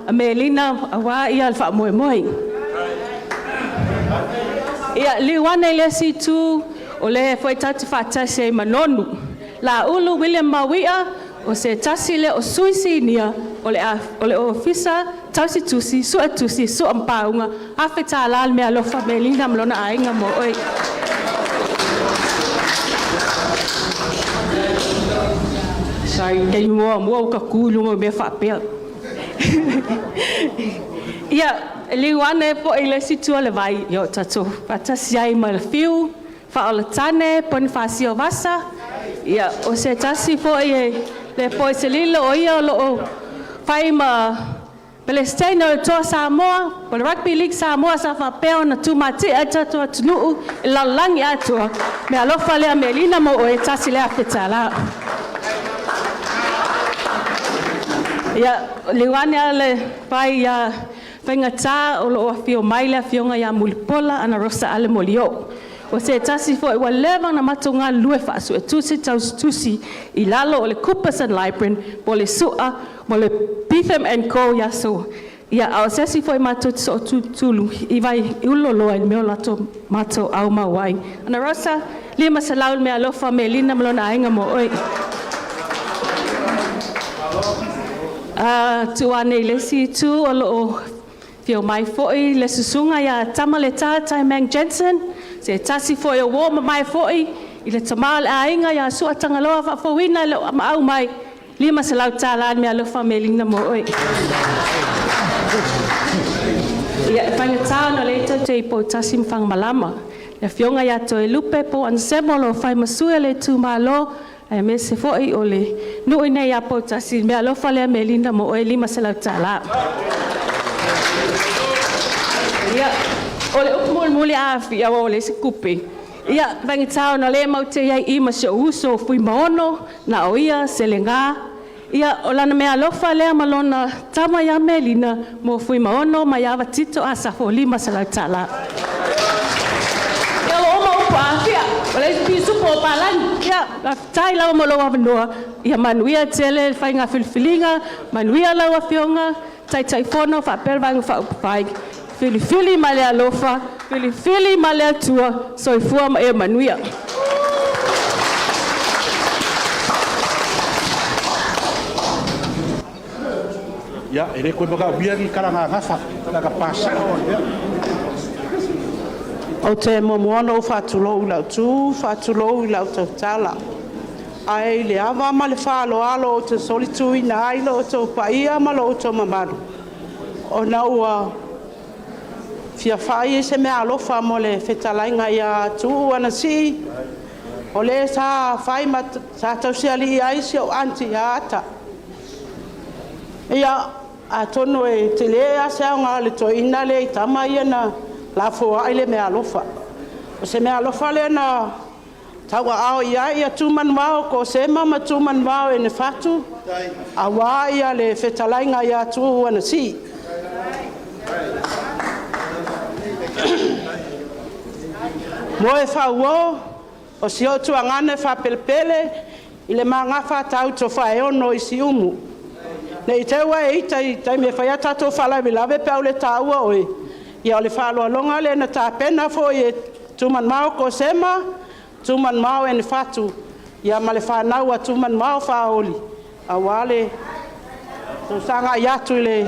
a Melina aua ia le faamoemoe. Ia, liu ane i le isi itu, o lea foi tatou te faatasi ai ma Nonu. Laulu William Mauia, o se tasi lea o sui sinia o le o le Ofisa Tausitusi Suetusi Sua ma Pauga, $1,000 le meaalofa Melina ma lona aiga mo oe. Sorry, taimi muamua ua ta tu i luma o mea faapea. Ia, liu ane foi i le isi itu o le vai, ia o tatou faatasi ai ma le Fiu Faaolatane Ponifasio Vasa, ia, o se tasi foi e le po i se lilo o ia o lo o fai ma Pelesiteine o le Toa Samoa, o le Rugby League Samoa sa faapea ona tumatie ai le tatou atunuu i le lalolagi atoa. Meaalofa lea Melina mo oe, $1,000. Ia, liu ane a le vai ia Faigata o lo o afio mai le afioga ia Mulipola Anarosa Ale Molioo. O se tasi foi ua leva ona matou galulue faasuetusi tausitusi i lalo o le Coopers and Lybrand po o le Sua mo le Betham and Co i aso ia, a o se asi foi matou te sootutulu i vai i Ululoloa i le mea o latou matou aumau ai. Anarosa, $500 le meaalofa Melina ma lona aiga mo oe. Tuu ane i le isi itu o lo o Afio mai foi le susuga ia Tamaleta Taimang Jensen, se tasi foi o uo mamae foi i le tama o le aiga ia Suatagaloa Faafouina e le o maau mai, $500 le meaalofa Melina mo oe. Ia, e faigata ona o lea tou te i Poutasi ma Fagamalama. Le afioga ia Toelupe Poanasemo o lo o fai ma sui o le itumalo, aemaise foi o le nuu i inei ia Poutasi, le meaalofa lea Melina mo oe, $500. Ia, o le upu mulimuli a Afia ua leai se tupe. Ia, faigata ona o lea matou te i ai i i ma si ou uso o Fuimaono, na o ia, Selega. Ia, o lana meaalofa lea ma lona tama ia Melina mo Fuimaono Maiava Tito Asafo, $500. Ia, ua uma upu a Afia, ua leai se pisupo o palagi. Ia, faafetai lava mo lou avanoa. Ia manuia tele le faiga filifiliga, manuia lau Afioga Taitaifono faapea le Vaega Faaupufai. Filifili ma le alofa, filifili ma le Atua, soifua ma ia manuia. Ia, e le toe manaomia ni talaga gafa, leaga pa sao lava le mea. Ou te muamua ona ou faatulou i lau tu, faatulou i lau tautala. Ae i le ava ma le faaaloalo ou te solituina ai lo outou paia ma lo outou mamalu, ona ua fia fai se meaalofa mo le fetalaiga ia Tuuu Anasii, o le sa fai ma sa tausialii ai si ou aunty ia Ata. Ia, atonu e tele lava se aoga o le toeaina lea i tama ia na lafoai le meaalofa. O se meaalofa lea na tauaao i ai Tumanuvao o Kosema ma Tumanuvao o Nefatu, aua le fetalaiga ia Tuuu Anasii. Moefaauo, o si ou tuagana e faapelepele i le magafa au i Siumu. Ne i te i ua e ita i taimi e fai ai a tatou faalavelave pe a ou le taua oe, ia o le faaaloaloga lea na tapena foi e Tumanuvao Kosema, Tumanuvao Enefatu ma le fanau a Tumanuvao Faaoli, aua le sagai atu i le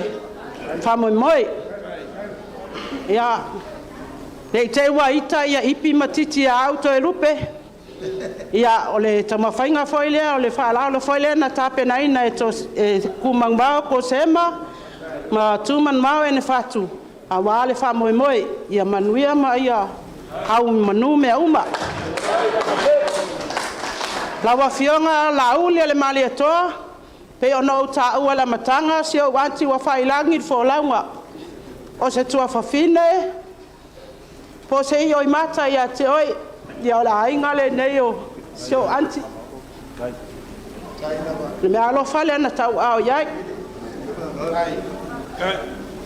faamoemoe. Ia, ne i te i ua ita Ipi ma Titi ia au Toelupe, ia o le taumafaiga foi lea, o le faaaloalo foi lea na tapenaina e Tumanuvao Kosema ma Tumanuvao Enefatu aua le faamoemoe. Ia manuia ma ia au i manu mea uma. Lau Afioga Laaulialemalietoa, pei ona ou taua i le amataga si ou aunty ua faiilagi le folauga, o se tuafafine po o se ioimata ia te oe, ia o le aiga lenei o si ou aunty. O le meaalofa lea na tauaao i ai.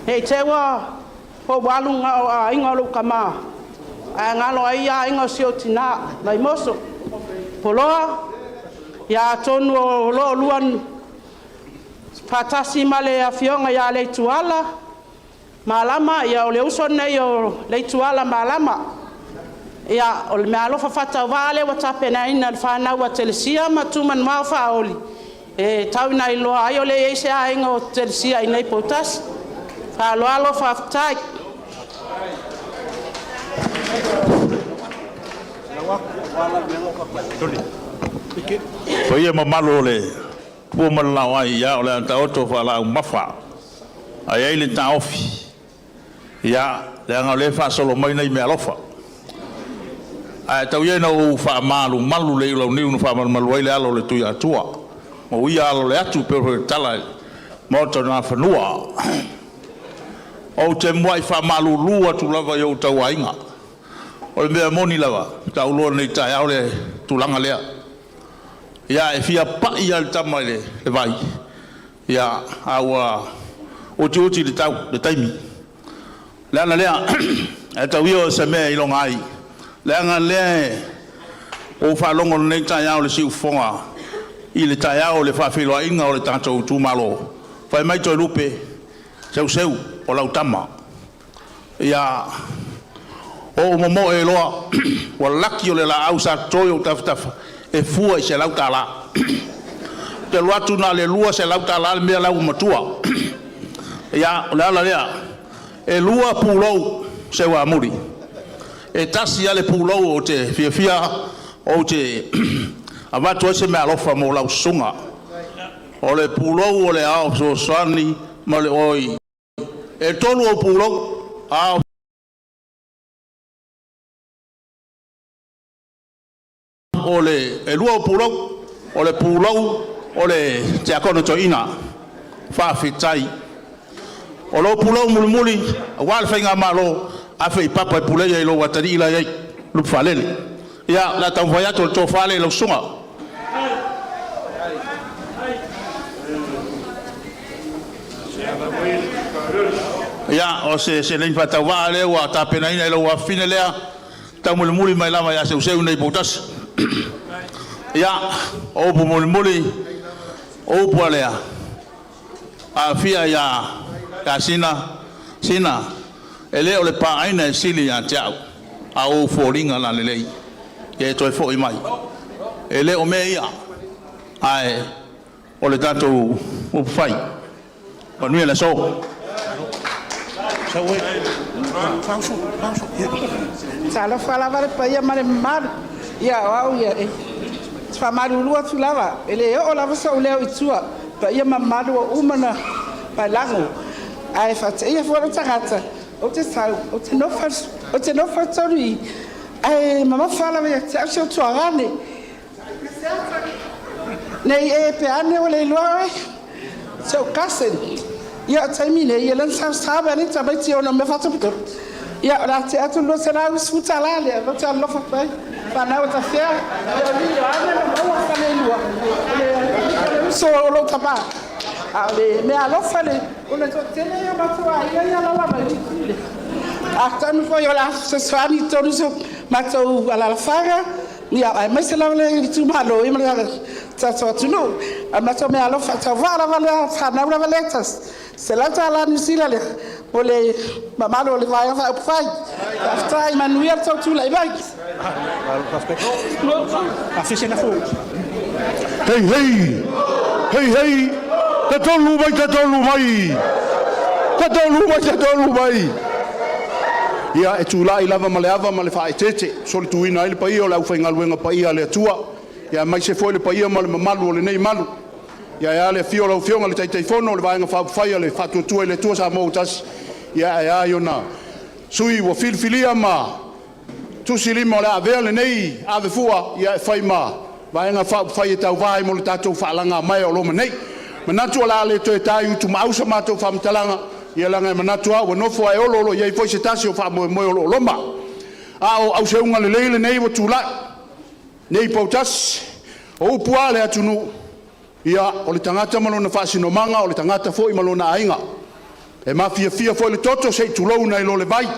Ne i te i ua ou alu na o aiga o lou tama, ae galo ai aiga o si ou tina, Vaimoso, Poloa, ia atonu o lo o oulua faatasi ma le afioga ia Leituala Malama, ia o le uso lenei o Leituala Malama. Ia, o le meaalofa faatauvaa lea ua tapenaina e le fanau a Telesia ma Tumanuvao Faaoli, e tau ina iloa ai o le i ai se aiga o Telesia i inei i Poutasi. Faaaloalo faafetai. Paia mamalu o le pua ma le laoai, ia o le a taoto faalaaumafa. Ae i ai le taofi, ia, leaga o lea e faasolo mai nai meaalofa. Ae tau ia ina ou faamalumalu le iulauniu na faamalumalu ai le alo o le Tuiatua, ma uia alo o le atu pei foi o le tala i le Maota o Nafanua. Ou te muai faamalulu atu lava i ou tauaiga. O le mea moni lava, sa ou iloa nei taeao le tulaga lea. Ia, e fia pai lava le tama i le vai, ia, a ua utiuti le tau, le taimi. O le ala lea, ae tau ia o se mea e iloga ai, leaga lea e ua ou faalogo i lenei taeao i le siufofoga i le taeao o le faafeiloaiga o le tatou itumalo, fai mai Toelupe, Seuseu, o lau tama. Ia, ou momoe loa, ua laki o le laau sa toto i ou tafatafa, e fua i $100. Ou te alu atu na o le $200 le mea la ua matua. Ia, o le ala lea, e lua pulou Seuamuli. E tasi lava le pulou ou te fiafia ou te avatu ai se meaalofa mo lau susuga. O le pulou o le ao fesoasoani ma le oi. E tolu ou pulou, ao o le e lua ou pulou, o le pulou o le tiakono toeaina. Faafetai. O lou pulou mulimuli aua le faigamalo, afe i papa e puleia i lou atalii la e i ai, Lupefaalele. Ia, o le a taumafai atu o le tofa lea i lau susuga. Ia, o se seleni faatauvaa lea ua tapenaina e lou afafine lea, taumolimoli mai lava ia Seuseu iinei i Poutasi. Ia, o upu mulimuli, o upu a lea, aafia ia ia Sina, Sina, e le o le paaina e sili ia te au, a o ou foliga lalelei, ia e toe foi mai. E le o mea ia, ae o le tatou upufai. Manuia le aso. Talofa lava le paia ma le mamalu. Ia, o au ia, e faamalulu atu lava, e le oo lava so'u leo i tua, paia ma mamalu ua uma ona paelago. Ae faateia foi le tagata, ou te sau, ou te nofo, ou te nofo i totonu i i, ae mamafa lava ia te au si ou tuagane. Nei e pe ane ua le iloa oe. Si ou cousin. Ia o taimi nei, ia lea na saosa mai nei tamaiti ona mea faatopetope. Ia o le a tea atu le $210 lea, ou te alolofa atu ai. Fanau e tafea, ia o lilo ane na maua falelua. O le uso o lou tama. A o le mea alofa le, ona toatele ia o matou aiga ia alaala mai Niu Sila. Atonu foi o le a fesoasoani i totonu si o matou alaalafaga, ia aemaise lava le itumalo ia ma le tatou atunuu. A o le matou meaalofa faatauvaa lava lea, fanau lava lea e tasi, $100 Niu Sila lea mo le mamalu o le Vaega Faaupufai. Faafetai, manuia le tou tulai mai. Hei hei! Hei hei! Tatolu mai, tatolu mai! Tatolu mai, tatolu mai! Ia, e tulai lava ma le ava ma le faaeteete, solituina ai le paia o le aufaigaluega paia a le Atua, ia aemaise foi le paia ma le mamalu o lenei malu. Ia e a le afio o lau Afioga i le Taitaifono o le Vaega Faaupufai a le Faatuatua i le Atua Samoa ua Tasi, ia ae a i ona sui ua filifilia ma tusilima o le a avea lenei avefua ia e fai ma Vaega Faaupufai e tauva ai mo le tatou faalagamaea o loma nei. Manatu o le a le toe ta i utumaau sa matou faamatalaga, ia leaga e manatu lava ua nofo ae olo o lo o i ai foi se tasi o faamoemoe o lo o loma. A o auseauga lelei lenei ua tulai nei poutasi, o upu lava a le atunuu, ia o le tagata ma lona faasinomaga, o le tagata foi ma lona aiga. E mafiafia foi le toto se i tulou nai lo le vai.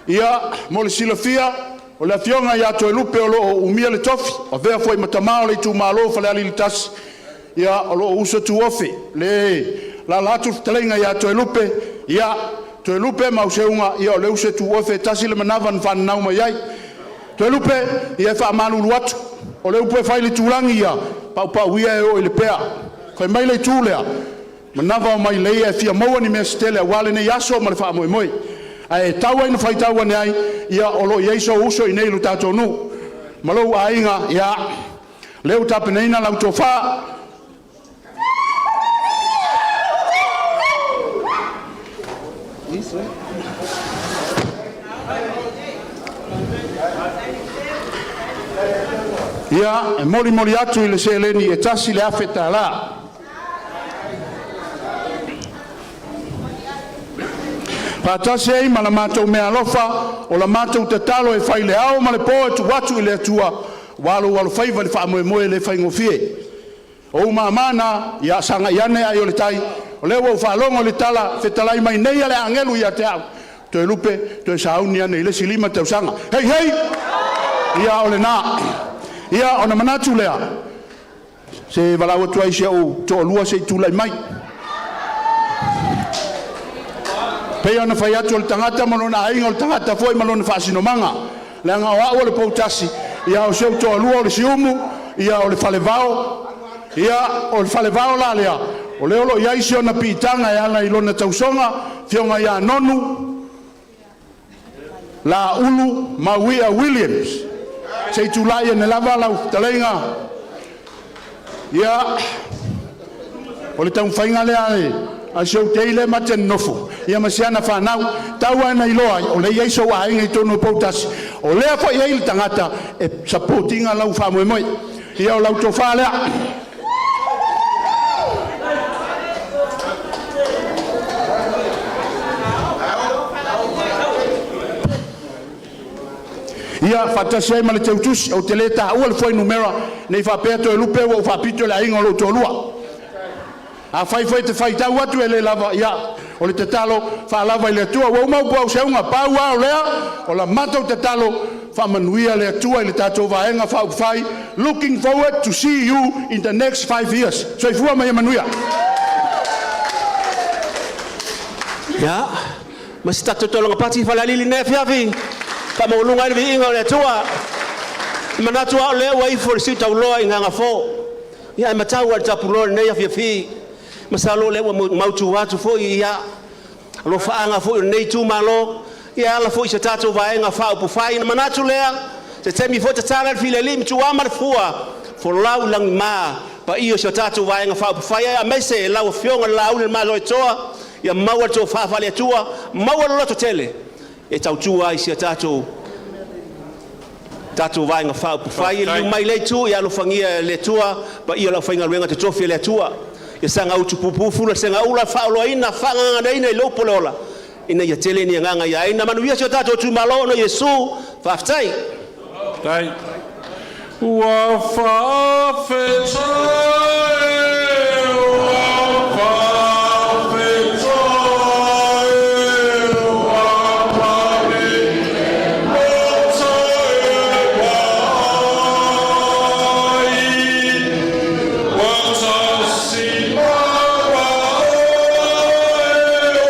Ia, mo le silafia, o le afioga ia Toelupe o lo o umia le tofi, avea foi ma tamā o le itumalo o Falealili 1, ia, o lou uso tuofe, le alaala atu le fetalaiga ia Toelupe, ia, Toelupe ma Auseuga, ia o le uso tuofe, e tasi le manava na faananau mai ai. Toelupe, ia e faamalulu atu, o le upu e fai i le itulagi ia, paupau ia e oo i le pea. Fai mai le itu lea, manava o mailei ae fia maua ni mea se tele aua lenei aso ma le faamoemoe. Ae tau lava ina faitau ane ai, ia o lo o i ai sou uso i inei i lo tatou nuu ma lou aiga, ia, lea ua tapenaina lau tofa. Ia, e molimoli atu i le seleni e $1,000. Faatasi ai ma la matou meaalofa, o la matou tatalo e fai i le ao ma le po e tuu atu i le Atua, aua lou alofaiva i le faamoemoe e le faigofie. O ou mama na, ia sagai ane ai o le tai, o lea ua ou faalogo i le tala fetalai mai nei a le agelu ia te au, Toelupe, toe sauni ane i le isi 5 tausaga. Hei hei! Ia o lena. Ia ona manatu lea, se valaau atu ai i si ou toalua se i tulai mai. Pei ona fai atu o le tagata ma lona aiga, o le tagata foi ma lona faasinomaga. Leaga o au o le Poutasi, ia o si ou toalua o le Siumu, ia o le Falevao, ia o le Falevao la lea, o lea o lo o i ai si ona piitaga e ala i lona tausoga, afioga ia Nonu Laulu Mauia Williams. Se i tulai ane lava lau fetalaiga. Ia, o le taumafaiga lea a si ou tei lea ma te nonofo, ia ma si ana fanau. Tau lava ina iloa ai, o lea e i ai sou aiga i totonu o Poutasi, o lea foi e i ai le tagata e support ina lau faamoemoe. Ia o lau tofa lea. Ia faatasi ai ma le teutusi, ou te le taua le fuainumera, ne i faapea Toelupe ua ou faapito i le aiga o lou toalua. Afai foi e te faitau atu e le lava, ia, o le tatalo, faalava i le Atua. Ua uma upu a Auseauga, pau lava o lea, o la matou tatalo, faamanuia le Atua i le tatou Vaega Faaupufai. Looking forward to see you in the next 5 years. Soifua ma ia manuia. Ia, ma se tatou taulaga pati i Falealili i lenei afiafi, faamaualuga ai le viiga o le Atua. E manatu lava o lea ua ifo le siutauloa i Gagafo. Ia ae matau lava i le tapuloa i lenei afiafi. Masalo o lea ua mautu atu foi ia alofaaga foi o lenei itumalo ia e ala foi i se tatou Vaega Faaupufai. Ona manatu lea, o se taimi foi tatala le filialii ma tuuama le fua, folau i lagima paia o si o tatou Vaega Faaupufai, aemaise lau Afioga i le Laaulialemalietoa, ia maua le tofa faale-Atua, maua le lototele e tautua ai si a tatou Vaega Faaupufai. Ia liliu mai i lea itu, ia alofagia e le Atua paia o le aufaigaluega totofi a le Atua, ia saga utupupu fula segaula, faaoloaina faagaganaina i le upu o le ola, ina ia tele ni agaga ia aina. Manuia si o tatou itumalo ona o Iesu. Faafetai. Ua faafetai, ua faafetai, ua pale loto e vaai, ua tasi ma oe,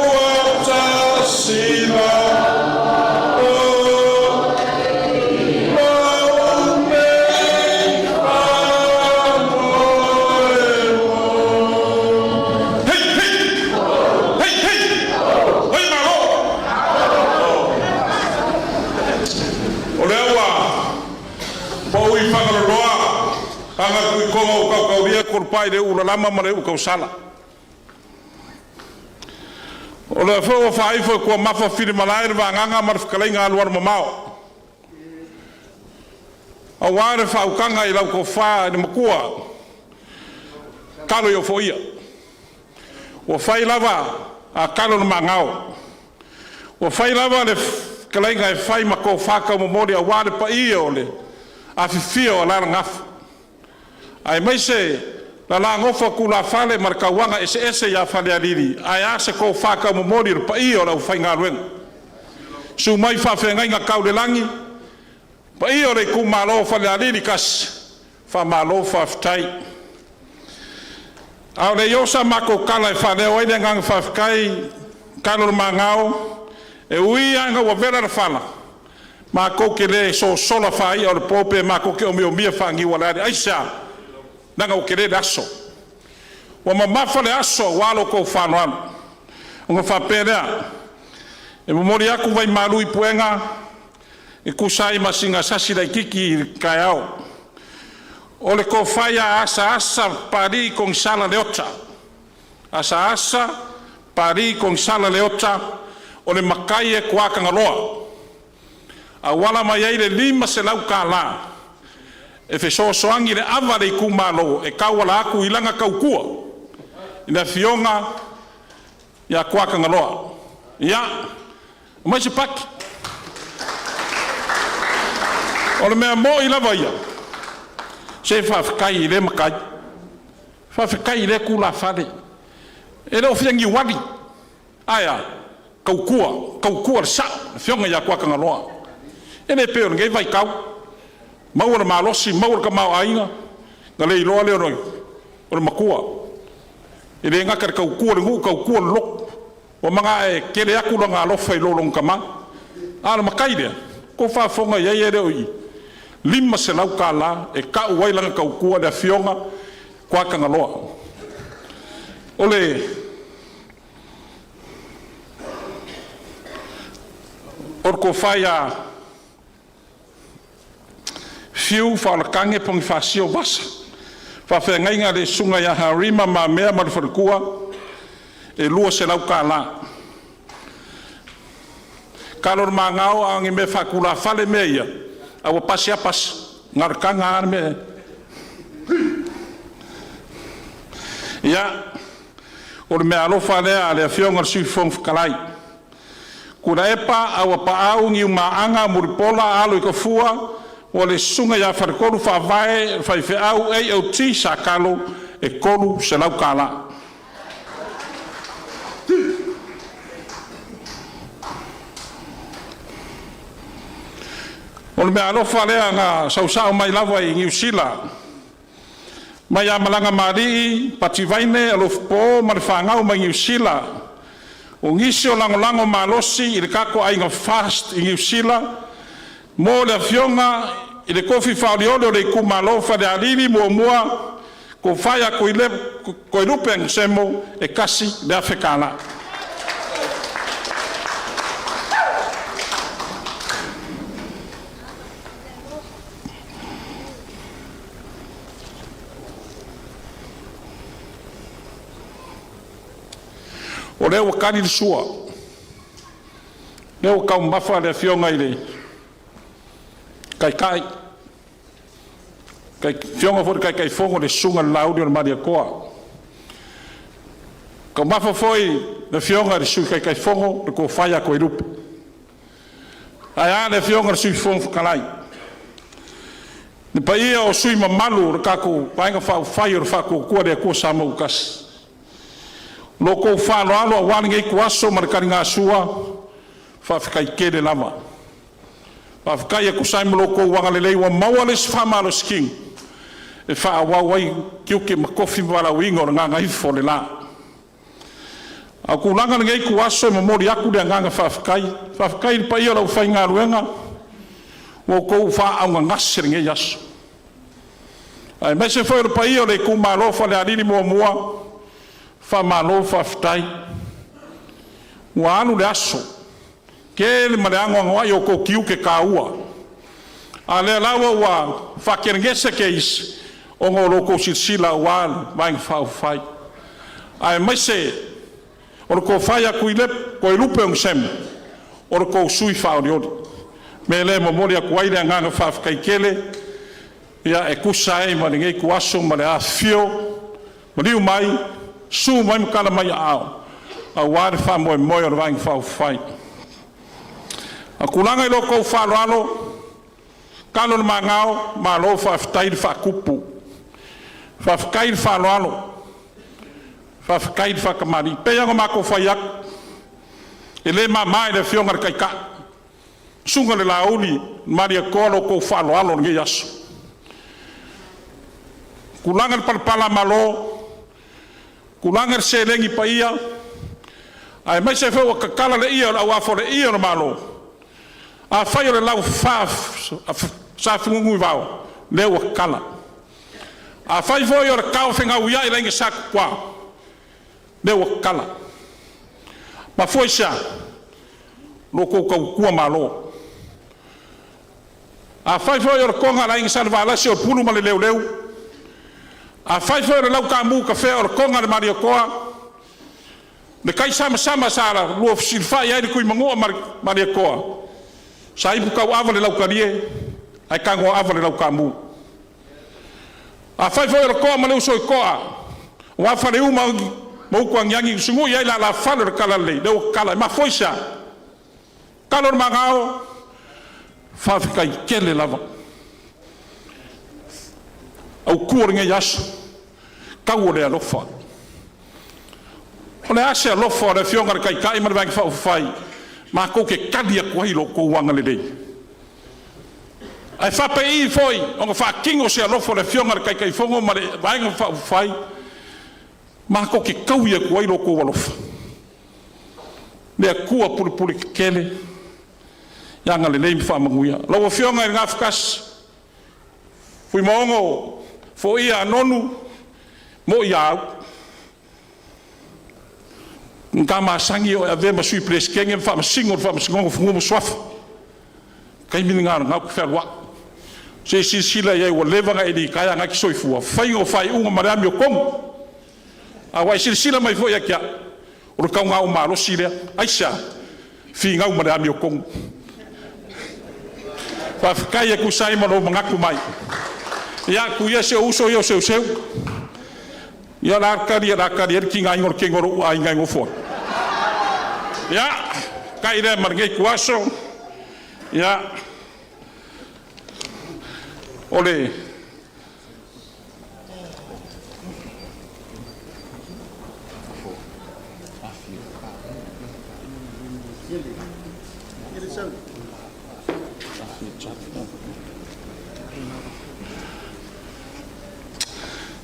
ua tasi ma O lea ua pau i Fagaloa aga le Tuitoga ua tautaulia Itupa i le ululalama ma le ulutausala. O lea foi ua faaifo i tuamafa filimalai le vagana ma le fetalaiga alualumamao aua le faautaga i lau Tofa i le Matua Talo Iofoia. Ua fai lava a talo o le magao, ua fai lava le fetalaiga e fai ma tofa taumomoli aua le paia o le afifio o alalagafa, aemaise le alaa nofo a tulafale ma le tauana eseese ia Falealili. Ae a se tofa taumomoli i le paia o le aufaigaluega? Susu mai faafeagaiga tau le lagi, paia o le itumalo o Falealili 1, faamalo faafetai. A o le i oo sa matou tala e faaleo ai le agaga faafetai, talo o le magao, e ui lava ina ua vela le fala, matou te le sosola faai'a o le po pe matou te omiomia faaniualeale. Aisea? Leaga ua tele le aso, ua mamafa le aso aua lo outou faaaloalo. Ona faapea lea, e momoli atu vaimalu i puega e tusa ai ma sina sasi laitiiti i le taeao. O le tofa ia Asaasa Papalii Konesala Leota. Asaasa Papalii Konesala Leota, o le matai e tuatagaloa, auala mai ai le $500 e fesoasoani i le ava a le itumalo e tauala atu i lana tautua i le afioga ia Tuatagaloa. Ia, aumai se pati. O le mea moi lava ia, se faafetai i lea matai, faafetai i lea tulafale, e le o fia niuali, ae a? Tautua, tautua i le sao le afioga ia Tuatagaloa. E le pei o lenei vaitau, maua le malosi, maua le tamaoaiga, ona le iloa lea o le matua. E le gata i le tautua i le nuu, tautua i le lotu, ua mana'e tele atu lona alofa i lo lona tama. A o le matai lea, ua outou faafofoga i ai e le o i i? $500 e tau ai lana tautua le afioga Tuatagaloa. O le tofa ia Fiu Faoletage Ponifasio Vasa, faafeagaiga le susuga ia Harry Le Mamea ma le faletua, e $200. Talo o le magao a o ni mea faatulafale mea ia, a ua pasi lava pasi, na o le taga lava le mea e… Ia, o le meaalofa lea a le Afioga i le Sui Fofoga Fetalai. Tuilaepa Auapaau Niumaaga Mulipola Aloitafua, mo le susuga ia Faletolu Faavae, faifeau AOG sa Kalo, e $300. O le meaalofa lea na sausao mai lava i Niu Sila, mai ia Malagamalii Pati Vaine Alofapo ma le fanau mai Niu Sila. O nisi o lagolago malosi i le tatou aiga FAST i Niu Sila mo le Afioga i le tofi faolioli o le itumalo o Falealili 1, Tofa ia Toelupe Agisemo, e $1,000. O lea ua tali le sua, o lea ua taumamafa le Afioga i le Taitai, le Afioga foi i le Taitaifono le Susuga i le Laauli o le Malietoa, taumafa foi le Afioga i le Sui Taitaifono le Tofa ia Toelupe, ae a le Afioga i le Sui Fofoga Fetalai. Le paia o sui usufono mamalu o le tatou Vaega Faaupufai o le Faatuatua i le Atua Samoa ua Tasi, lo outou faaaloalo aua lenei ituaso ma le taligasua, faafetai tele lava. Faafetai e tusa ai ma lo outou agalelei ua maua le isi faamalositino e faaauau ai tiute ma tofi ma valaauina o le gagaifo o le la. A o tulaga o lenei ituaso, e momoli atu le agaga faafetai, faafetai i le paia o le aufaigaluega ua outou faaaaogagase i lenei aso, aemaise foi o le paia o le itumalo Falealili 1, faamalo faafetai. Ua alu le aso, tele ma le anoanoai o outou tiute taua, a o lea lava ua faatelegese teisi ona o lo outou silasila aua le Vaega Faaupufai, aemaise o le tofa ia Toelupe Ionesemo, o le tou sui usufono faaolioli. O le mea lea e momoli atu ai le agaga faafetai tele e tusa ai ma lenei ituaso ma le afifio, maliu mai, susu mai ma tala mai aao aua le faamoemoe o le Vaega Faaupufai. A o tulaga i lo outou faaaloalo, talo i le magao, malo faafetai le faatupu, faafetai le faaaloalo, faafetai le faatamalii. E pei lava ona matou fai atu, e le mama i le Afioga i le Taitai, le Susuga i le Laauli Malietoa lo outou faaaloalo i lenei aso. Tulaga i le palapala malo, tulaga i le seleni paia, aemaise foi ua tatala le ie o le auafa o le Malo, afai o le laufa sa fenunuivao, o lea ua tatala. Afai foi o le taofegauiai i le Aiga Sa Tupua, o lea ua tatala. Mafua i se a? La outou tautua Malo. Afai foi o le toga a le Aiga Salevalasi o le pulu ma le leuleu, afai foi o le lautaamu tafea o le toga a le Malietoa, le taisamasama sa lua fesilafai ai le Tuimanua ma le Malietoa, sa ipu tauava le lautalie ae tagoaava le lautaamu. Afai foi o le toa ma le uso i toa aua Faleu ma Utuagiagi na sunui ai alafale o le talalelei, lea ua tatala. E mafua i se a? Talo o le magao, faafetai tele lava. Autu o lenei aso, tau o le alofa. O le a se alofa o le Afioga i le Taitai ma le Vaega Faaupufai matou te tali atu ai i lo outou agalelei? Ae faapei foi ona faatino se alofa o le Afioga i le Taitaifono ma le Vaega Faaupufai matou te taui atu ai lo outou alofa? Le Atua pulepuletetele ia agalelei ma faamanuia. Lau Afioga i le Gafatasi, Fuimaono Foia Nonu, e moni a au, na ta masani o e avea ma Sui Peresetene ma Faamasino o le Faamasinoga o Fanua ma Suafa. O le taimi lena o lena ou te fealuai. Se i silasila i ai ua leva ona e litaea a o lena e te soifua? Faiga o faaiuga ma le amiotonu. A ua e silasila mai foi ia te au, o le tauga ou malosi lea. Aisea? Finau ma le amiotonu. Faafetai e tusa ai ma lou manatu mai. Ia, tuu ia si ou uso ia o Seuseu, ia o le a tali o le a tali ai le tigaina o le tino o lou aiga e nofo ai. Ia, kai lea ma lenei ituaso. Ia, o le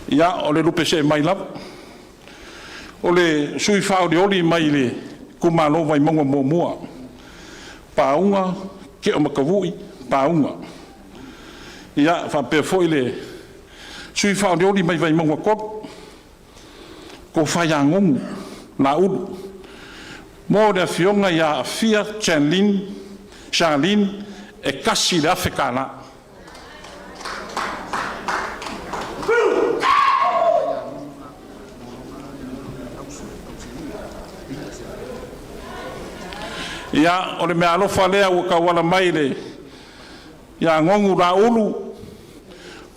Ia, o le lupe see mai lava. O le sui usufono faaolioli mai le itumalo o Vaimauga 1, Pauga Keo Matavu'i Pauga. Ia, faapea foi le Sui Faaolioli mai Vaimauga 3, Tofa ia Gogu Laulu, mo le Afioga ia Afia Charlene, e $1,000. Ia, o le meaalofa lea ua tauala mai ia Gogu Laulu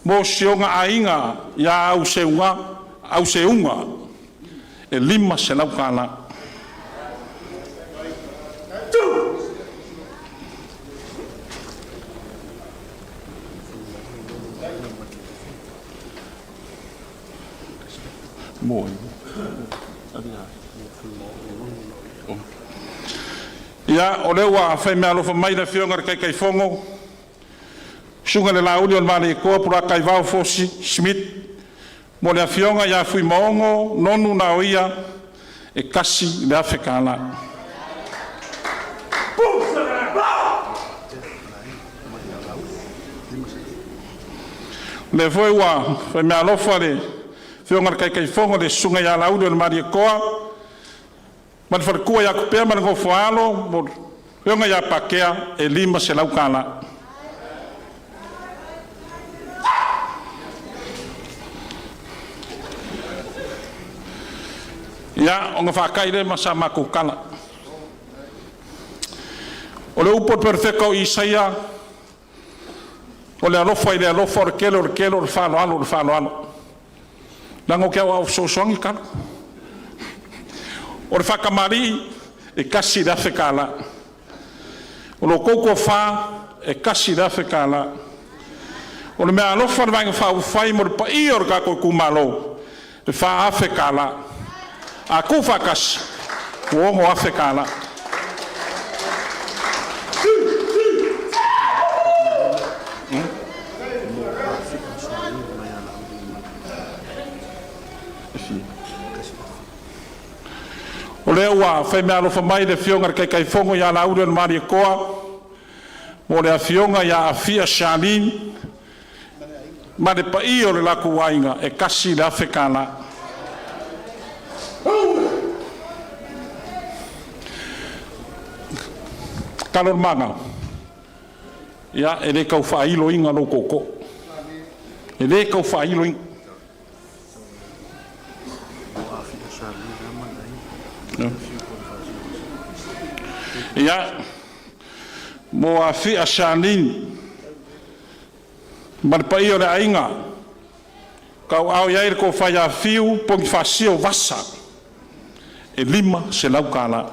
mo si ona aiga ia Auseuga, e $500. Ia, o lea ua fai meaalofa mai le Afioga i le Taitaifono, Susuga i le Laauliolemalietoa Polataivao Fosi Smith, mo le Afioga ia Fuimaono Nonu Naoia, e $1,000. O lea foi ua fai meaalofa le Afioga i le Taitaifono le Susuga ia Laauliolemalietoa ma le faletua ia Tea ma le nofo-a-alo mo le afioga ia Patea, e $500. Ia, ona faatai lea ma sa matou tala. O le upu a le Perofeta o Isaia, “O le alofa i le alofa, o le tele o le tele, o le faaaloalo i le faaaloalo.” Leaga ou te aoao fesoasoani talo. O le faatamalii, e $1,000. O la outou tofa, e $1,000. O le meaalofa a le Vaega Faaupufai mo le paia o le tatou itumalo, e $4,000. A tuufaatasi, ua $6,000. O lea ua fai meaalofa mai le Afioga i le Taitaifono ia Laauliolemalietoa mo le Afioga ia Afia Charlene ma le paia o le latou aiga, e $1,000. Talo o le Maga, ia e le tau faailoina lou tootoo, e le tau faailoina. Ia, mo Afia Charlene ma le paia o le aiga, tauaao i ai le tofa ia Fiu Ponifasio Vasa, e $500.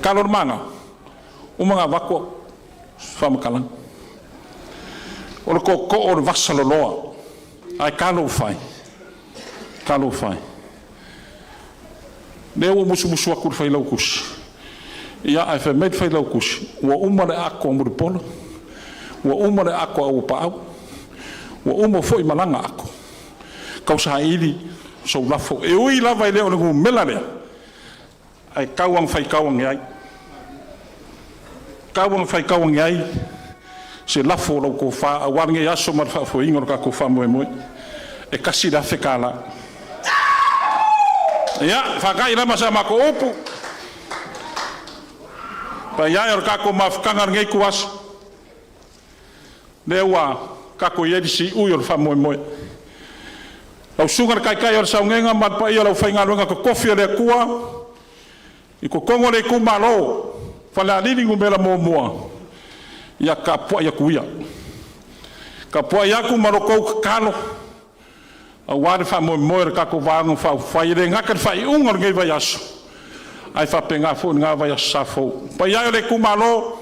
Talo o le Maga, ua uma ona avatu au faamatalaga. O le tootoo o le vasaloloa, ae talofa e, talofa e, o lea ua ou musumusu atu i le Failautusi, ae fai mai le Failautusi, ua uma le ato a Mulipola, ua uma le ato a Auuapaau, ua uma foi ma lana ato, tau saili sou lafo. E ui lava e le o le numera lea, ae tau lava ina faitau ane ai, tau lava ina faitau ane ai se lafo o lau tofa aua lenei aso ma le faafoeina o le tatou faamoemoe. E $1,000. Ia, faata'i la ma sa matou upu, le paia e o le tatou mafutaga i lenei ituaso, lea ua tatou i ai i le siui o le faamoemoe. Lau Susuga i le Taitai o le Sauniga ma le paia o le aufaigaluega totofi a le Atua i totonu o le itumalo o Falealili 1, ia tapuai atu ia, tapuai atu ma la outou tatalo aua le faamoemoe o le tatou Vaega Faaupufai, e le gata i le faaiuga o lenei vaiaso, ae faapena foi lena vaiaso sa fou. Le paia e o le itumalo,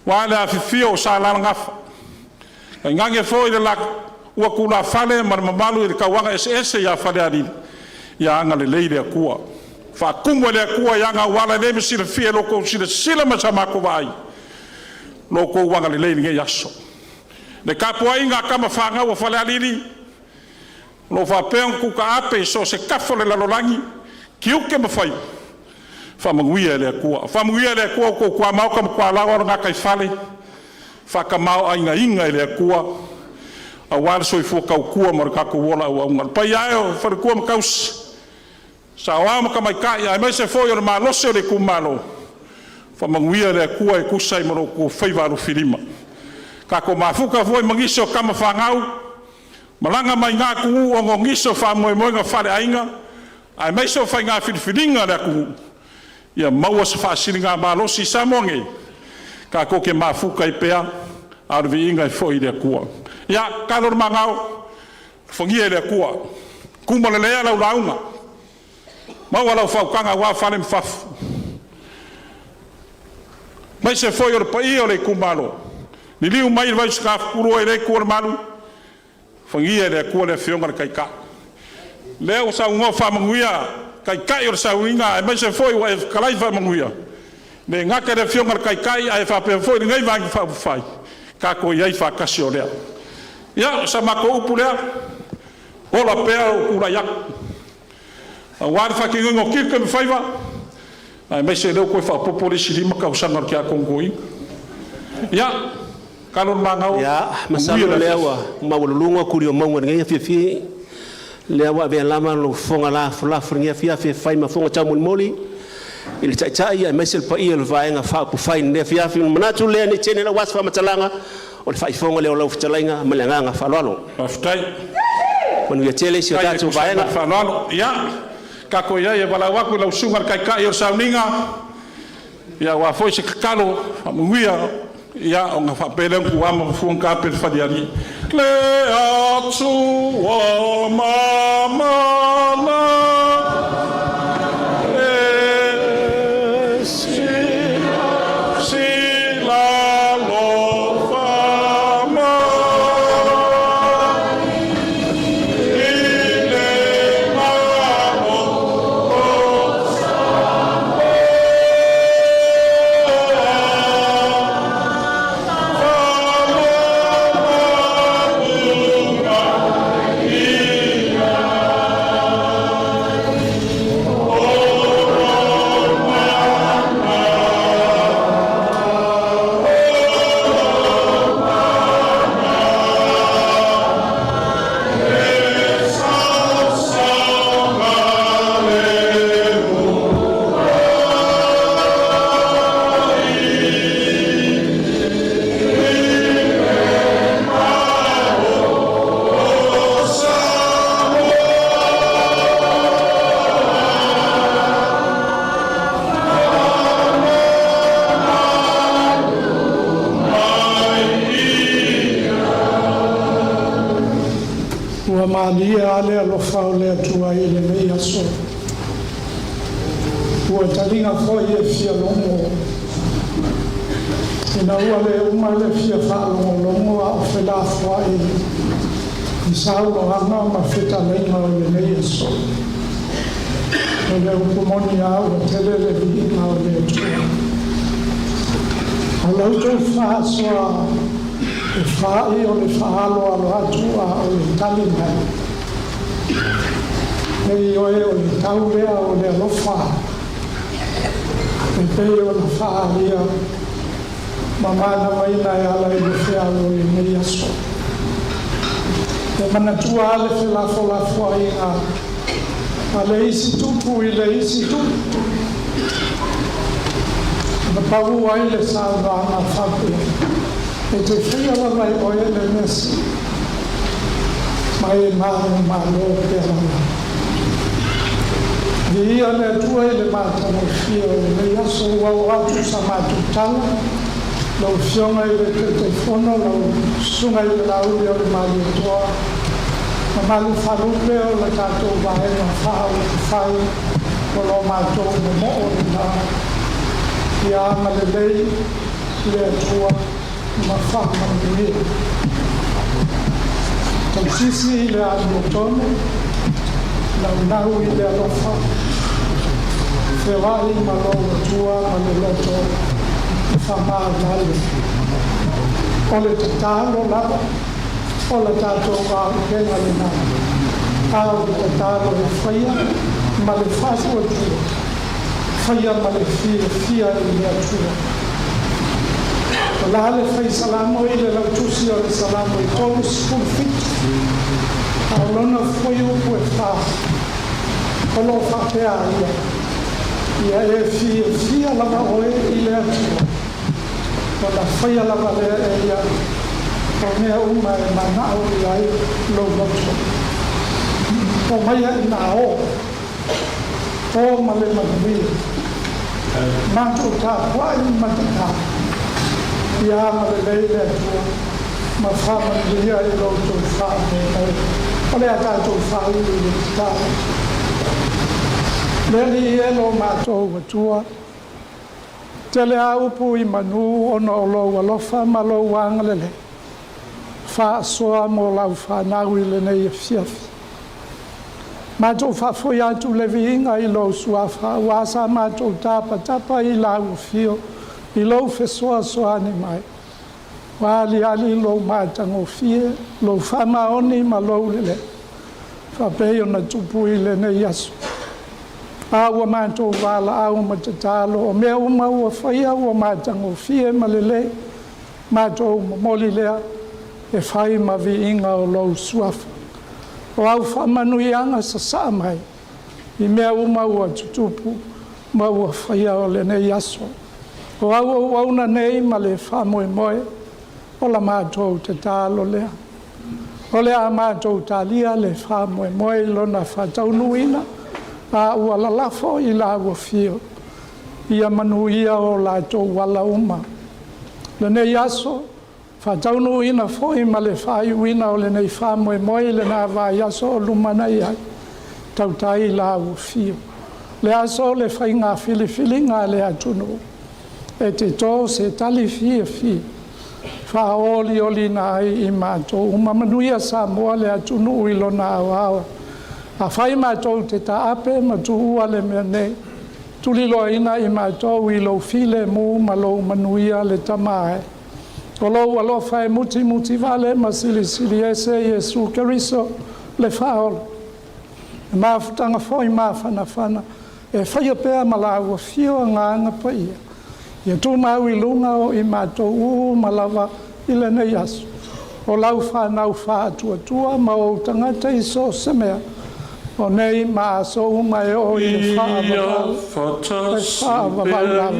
aua le afifio o Sa Alalagafa, tainane foi le laua tulafale ma le mamalu i le tauana eseese ia Falealili, ia agalelei le Atua, faatumu e le Atua i ana auala e le ma silafia e la outou silasila ma sa matou vaai lo outou agalelei i lenei aso. Le tapuaiga a tama fanau a Falealili o lo o faapea ona tuutaape i so o se tafa o le lalolagi, tiute ma faiva. Faamanuia e le Atua. Faamanuia e le Atua outou tuamaota ma tualaoa o le gataifale, faatamaoaigaina e le Atua aua le soifua tautua ma le tatou ola auauna. Le paia e o faletua ma tausi, saoao ma tamaitai aemaise foi o le malosi o le itumalo, faamanuia le Atua e tusa ai ma lo outou faiva alofilima. Tatou mafuta foi ma nisi o tamafanau malaga mai na atunuu ona o nisi o faamoemoega faaleaiga aemaise o faiga filifiliga a le atunuu, ia maua se faasiligamalosi i Samoa nei tatou te mafuta ai pea, a o le viiga e foi i le Atua. Ia, tatalo le manao, alofagia e le Atua, tumalelea lau lauga, maua lau faautaga aua fale ma fafo, aemaise foi o le paia o le itumalo. Liliu mai le Vaisigafutulua i lea itu o le malu, alofagia e le Atua le Afioga i le Taitai. O lea ua saunoa faamanuia Taitai o le sauniga aemaise foi ua e fetalai faamanuia, e le gata i le Afioga i le Taitai ae faapea foi lenei Vaega Faaupufai, tatou i ai faatasi o lea. Ia, o sa matou upu lea, ola pea lou tulai atu aua le faatinoina o tiute ma faiva, aemaise o lea ua toe faaopoopo le isi 5 tausaga o le Tiakono Toeaina. Ia, talo le manao, Ia, manuia masalo le o lea afiafi. ua maualuluga tuli o mauga i lenei afiafi, lea ua avea lava lou fofoga lafolafo i lenei afiafi e fai ma fofoga taumolimoli i le Taitai aemaise le paia o le Vaega Faaupufai i lenei afiafi. Ona manatu lea, ne i tele naua se faamatalaga, o le faaifooga lea o lau fetalaiga ma le agaga faaaloalo. Faafetai. Manuia tele si o Faafetai e tatou tusa ai ma vaega. le faaaloalo. Ia, tatou i ai e valaau atu i lau Susuga i le Taitai o le sauniga aua foi se tatalo faamanuia, ona faapea lea ona tuuama ma fua ma taape le falialii. Le Atua mamala e sila alofa mai i le malo o Ua malie lava le alofa o le Atua i lenei aso, ua taliga foi e fia logo, ina ua le uma le fia faalogologo a o felafoai i saunoaga ma fetalaiga o lenei aso. O le upu moni lava ua tele le viiga o le Atua. O la outou faasoa e fa'i o le faaaloalo atu a o le tali mai, e ioe o le tau lea o le alofa e pei ona faaalia ma manavaina e ala i le feau o lenei aso. E manatua lava le felafolafoaiga a le isi tupu i le isi tupu, na pau ai le saunoaga faapea, “E te faia lava e oe le mea sili, ma e manumalo pea lava.” Viia le Atua i le matagofie o lenei aso ua oo atu sa matou tala, lau Afioga i le Taitaifono, lau Susuga i le Laauli o le Malietoa, mamalu faalupe o le tatou Vaega Faaupufai o lo matou momoo lena. Ia agalelei le Atua ma faamanuia. Tausisi i le amiotonu, naunau i le alofa, feoai ma lou Atua ma le loto faamagalo. O le tatalo lava o le tatou auupega lena, a o le tatalo e faia ma le faatuatua. Faia ma le fiafia i le Atua. O la le fai Salamo i le lautusi o le Salamo i 37, a o lona fuaiupu e 4, o lo o faapea ai ia, Ia e fiafia lava oe i le Atua, ona faia lava lea e ia o mea uma e manao i ai lou loto. Omaia ina o, o ma le manuia, matou tapuai ma tatalo, ia agalelei le Atua ma faamanuia i lo outou faamoemoe. O le a tatou faaulu i le tatalo. Le Alii e lo matou Atua, tele a upu i manu ona o lou alofa ma lou agalelei, faasoa mo lau fanau i lenei afiafi. Matou faafoi atu le viiga i lou suafa, aua sa matou tapatapa i lau afio i lou fesoasoani mai, ua aliali lou matagofie, lou faamaoni ma lou lelei, faapei ona tupu i lenei aso. A ua matou valaau ma tatalo, o mea uma ua faia ua matagofie ma lelei, matou momoli lea e fai ma viiga o lou suafa. O au faamanuiaga sasaa mai i mea uma ua tutupu ma ua faia o lenei aso. O au auauna nei ma le faamoemoe o la matou tatalo lea. O le a matou talia le faamoemoe i lona faataunuuina, a ua lalafo i lau afio, ia manuia o latou ala uma. Lenei aso, faataunuuina foi ma le faaiuina o lenei faamoemoe i lena vaiaso o lumanai ai, tautai i lau afio. Le aso o le faiga filifiliga a le atunuu, e te tō se tali fiafia, faaolioliina ai i matou uma. Manuia Samoa le atunuu i lona aoao. Afai matou te taape ma tuua le mea nei, tuliloaina i matou i lou filemu ma lou manuia le Tama e. O lou alofa e mutimutivale ma silisili ese Iesu Keriso le Faaola. E mafutaga foi mafanafana e faia pea ma lau afio Agaga Paia, ia tumau i luga o i matou uma lava i lenei aso. O lau fanau faatuatua ma ou tagata i so o se mea, o nei ma aso uma e oo i le faavavau, le faavavau lava.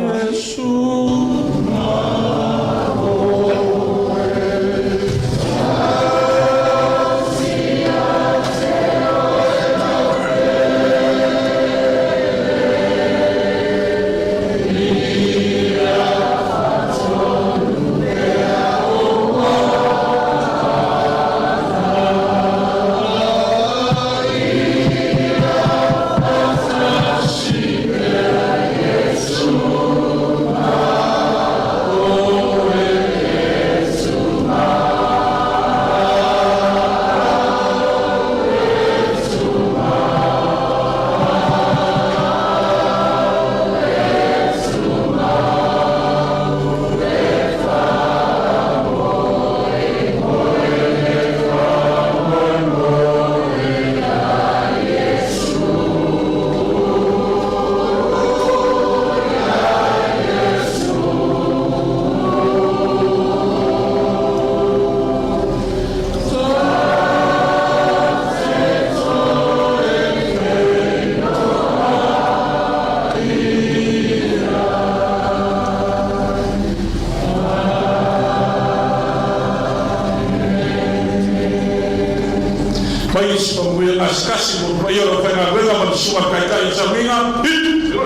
Mai isi faamanuia gasegase mo le paia o le aufaigaluega ma le susuga i le Taitai i le Sauniga. Hitu!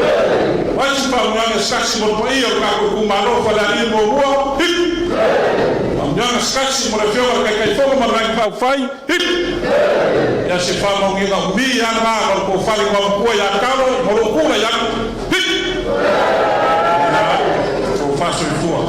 Mai isi faamanuiaga gasegase mo le paia o le tatou itumalo o Falealili 1. Hitu! Faamanuiaga gasegase mo le Afioga i le Taitaifono ma le Vaega Faaupufai. Hitu! Ia se faamanuiaga umi lava lena ma le tofa i le Igoamatua ia Talo ma lou tulai atu. Hitu! Ia, tofa soifua.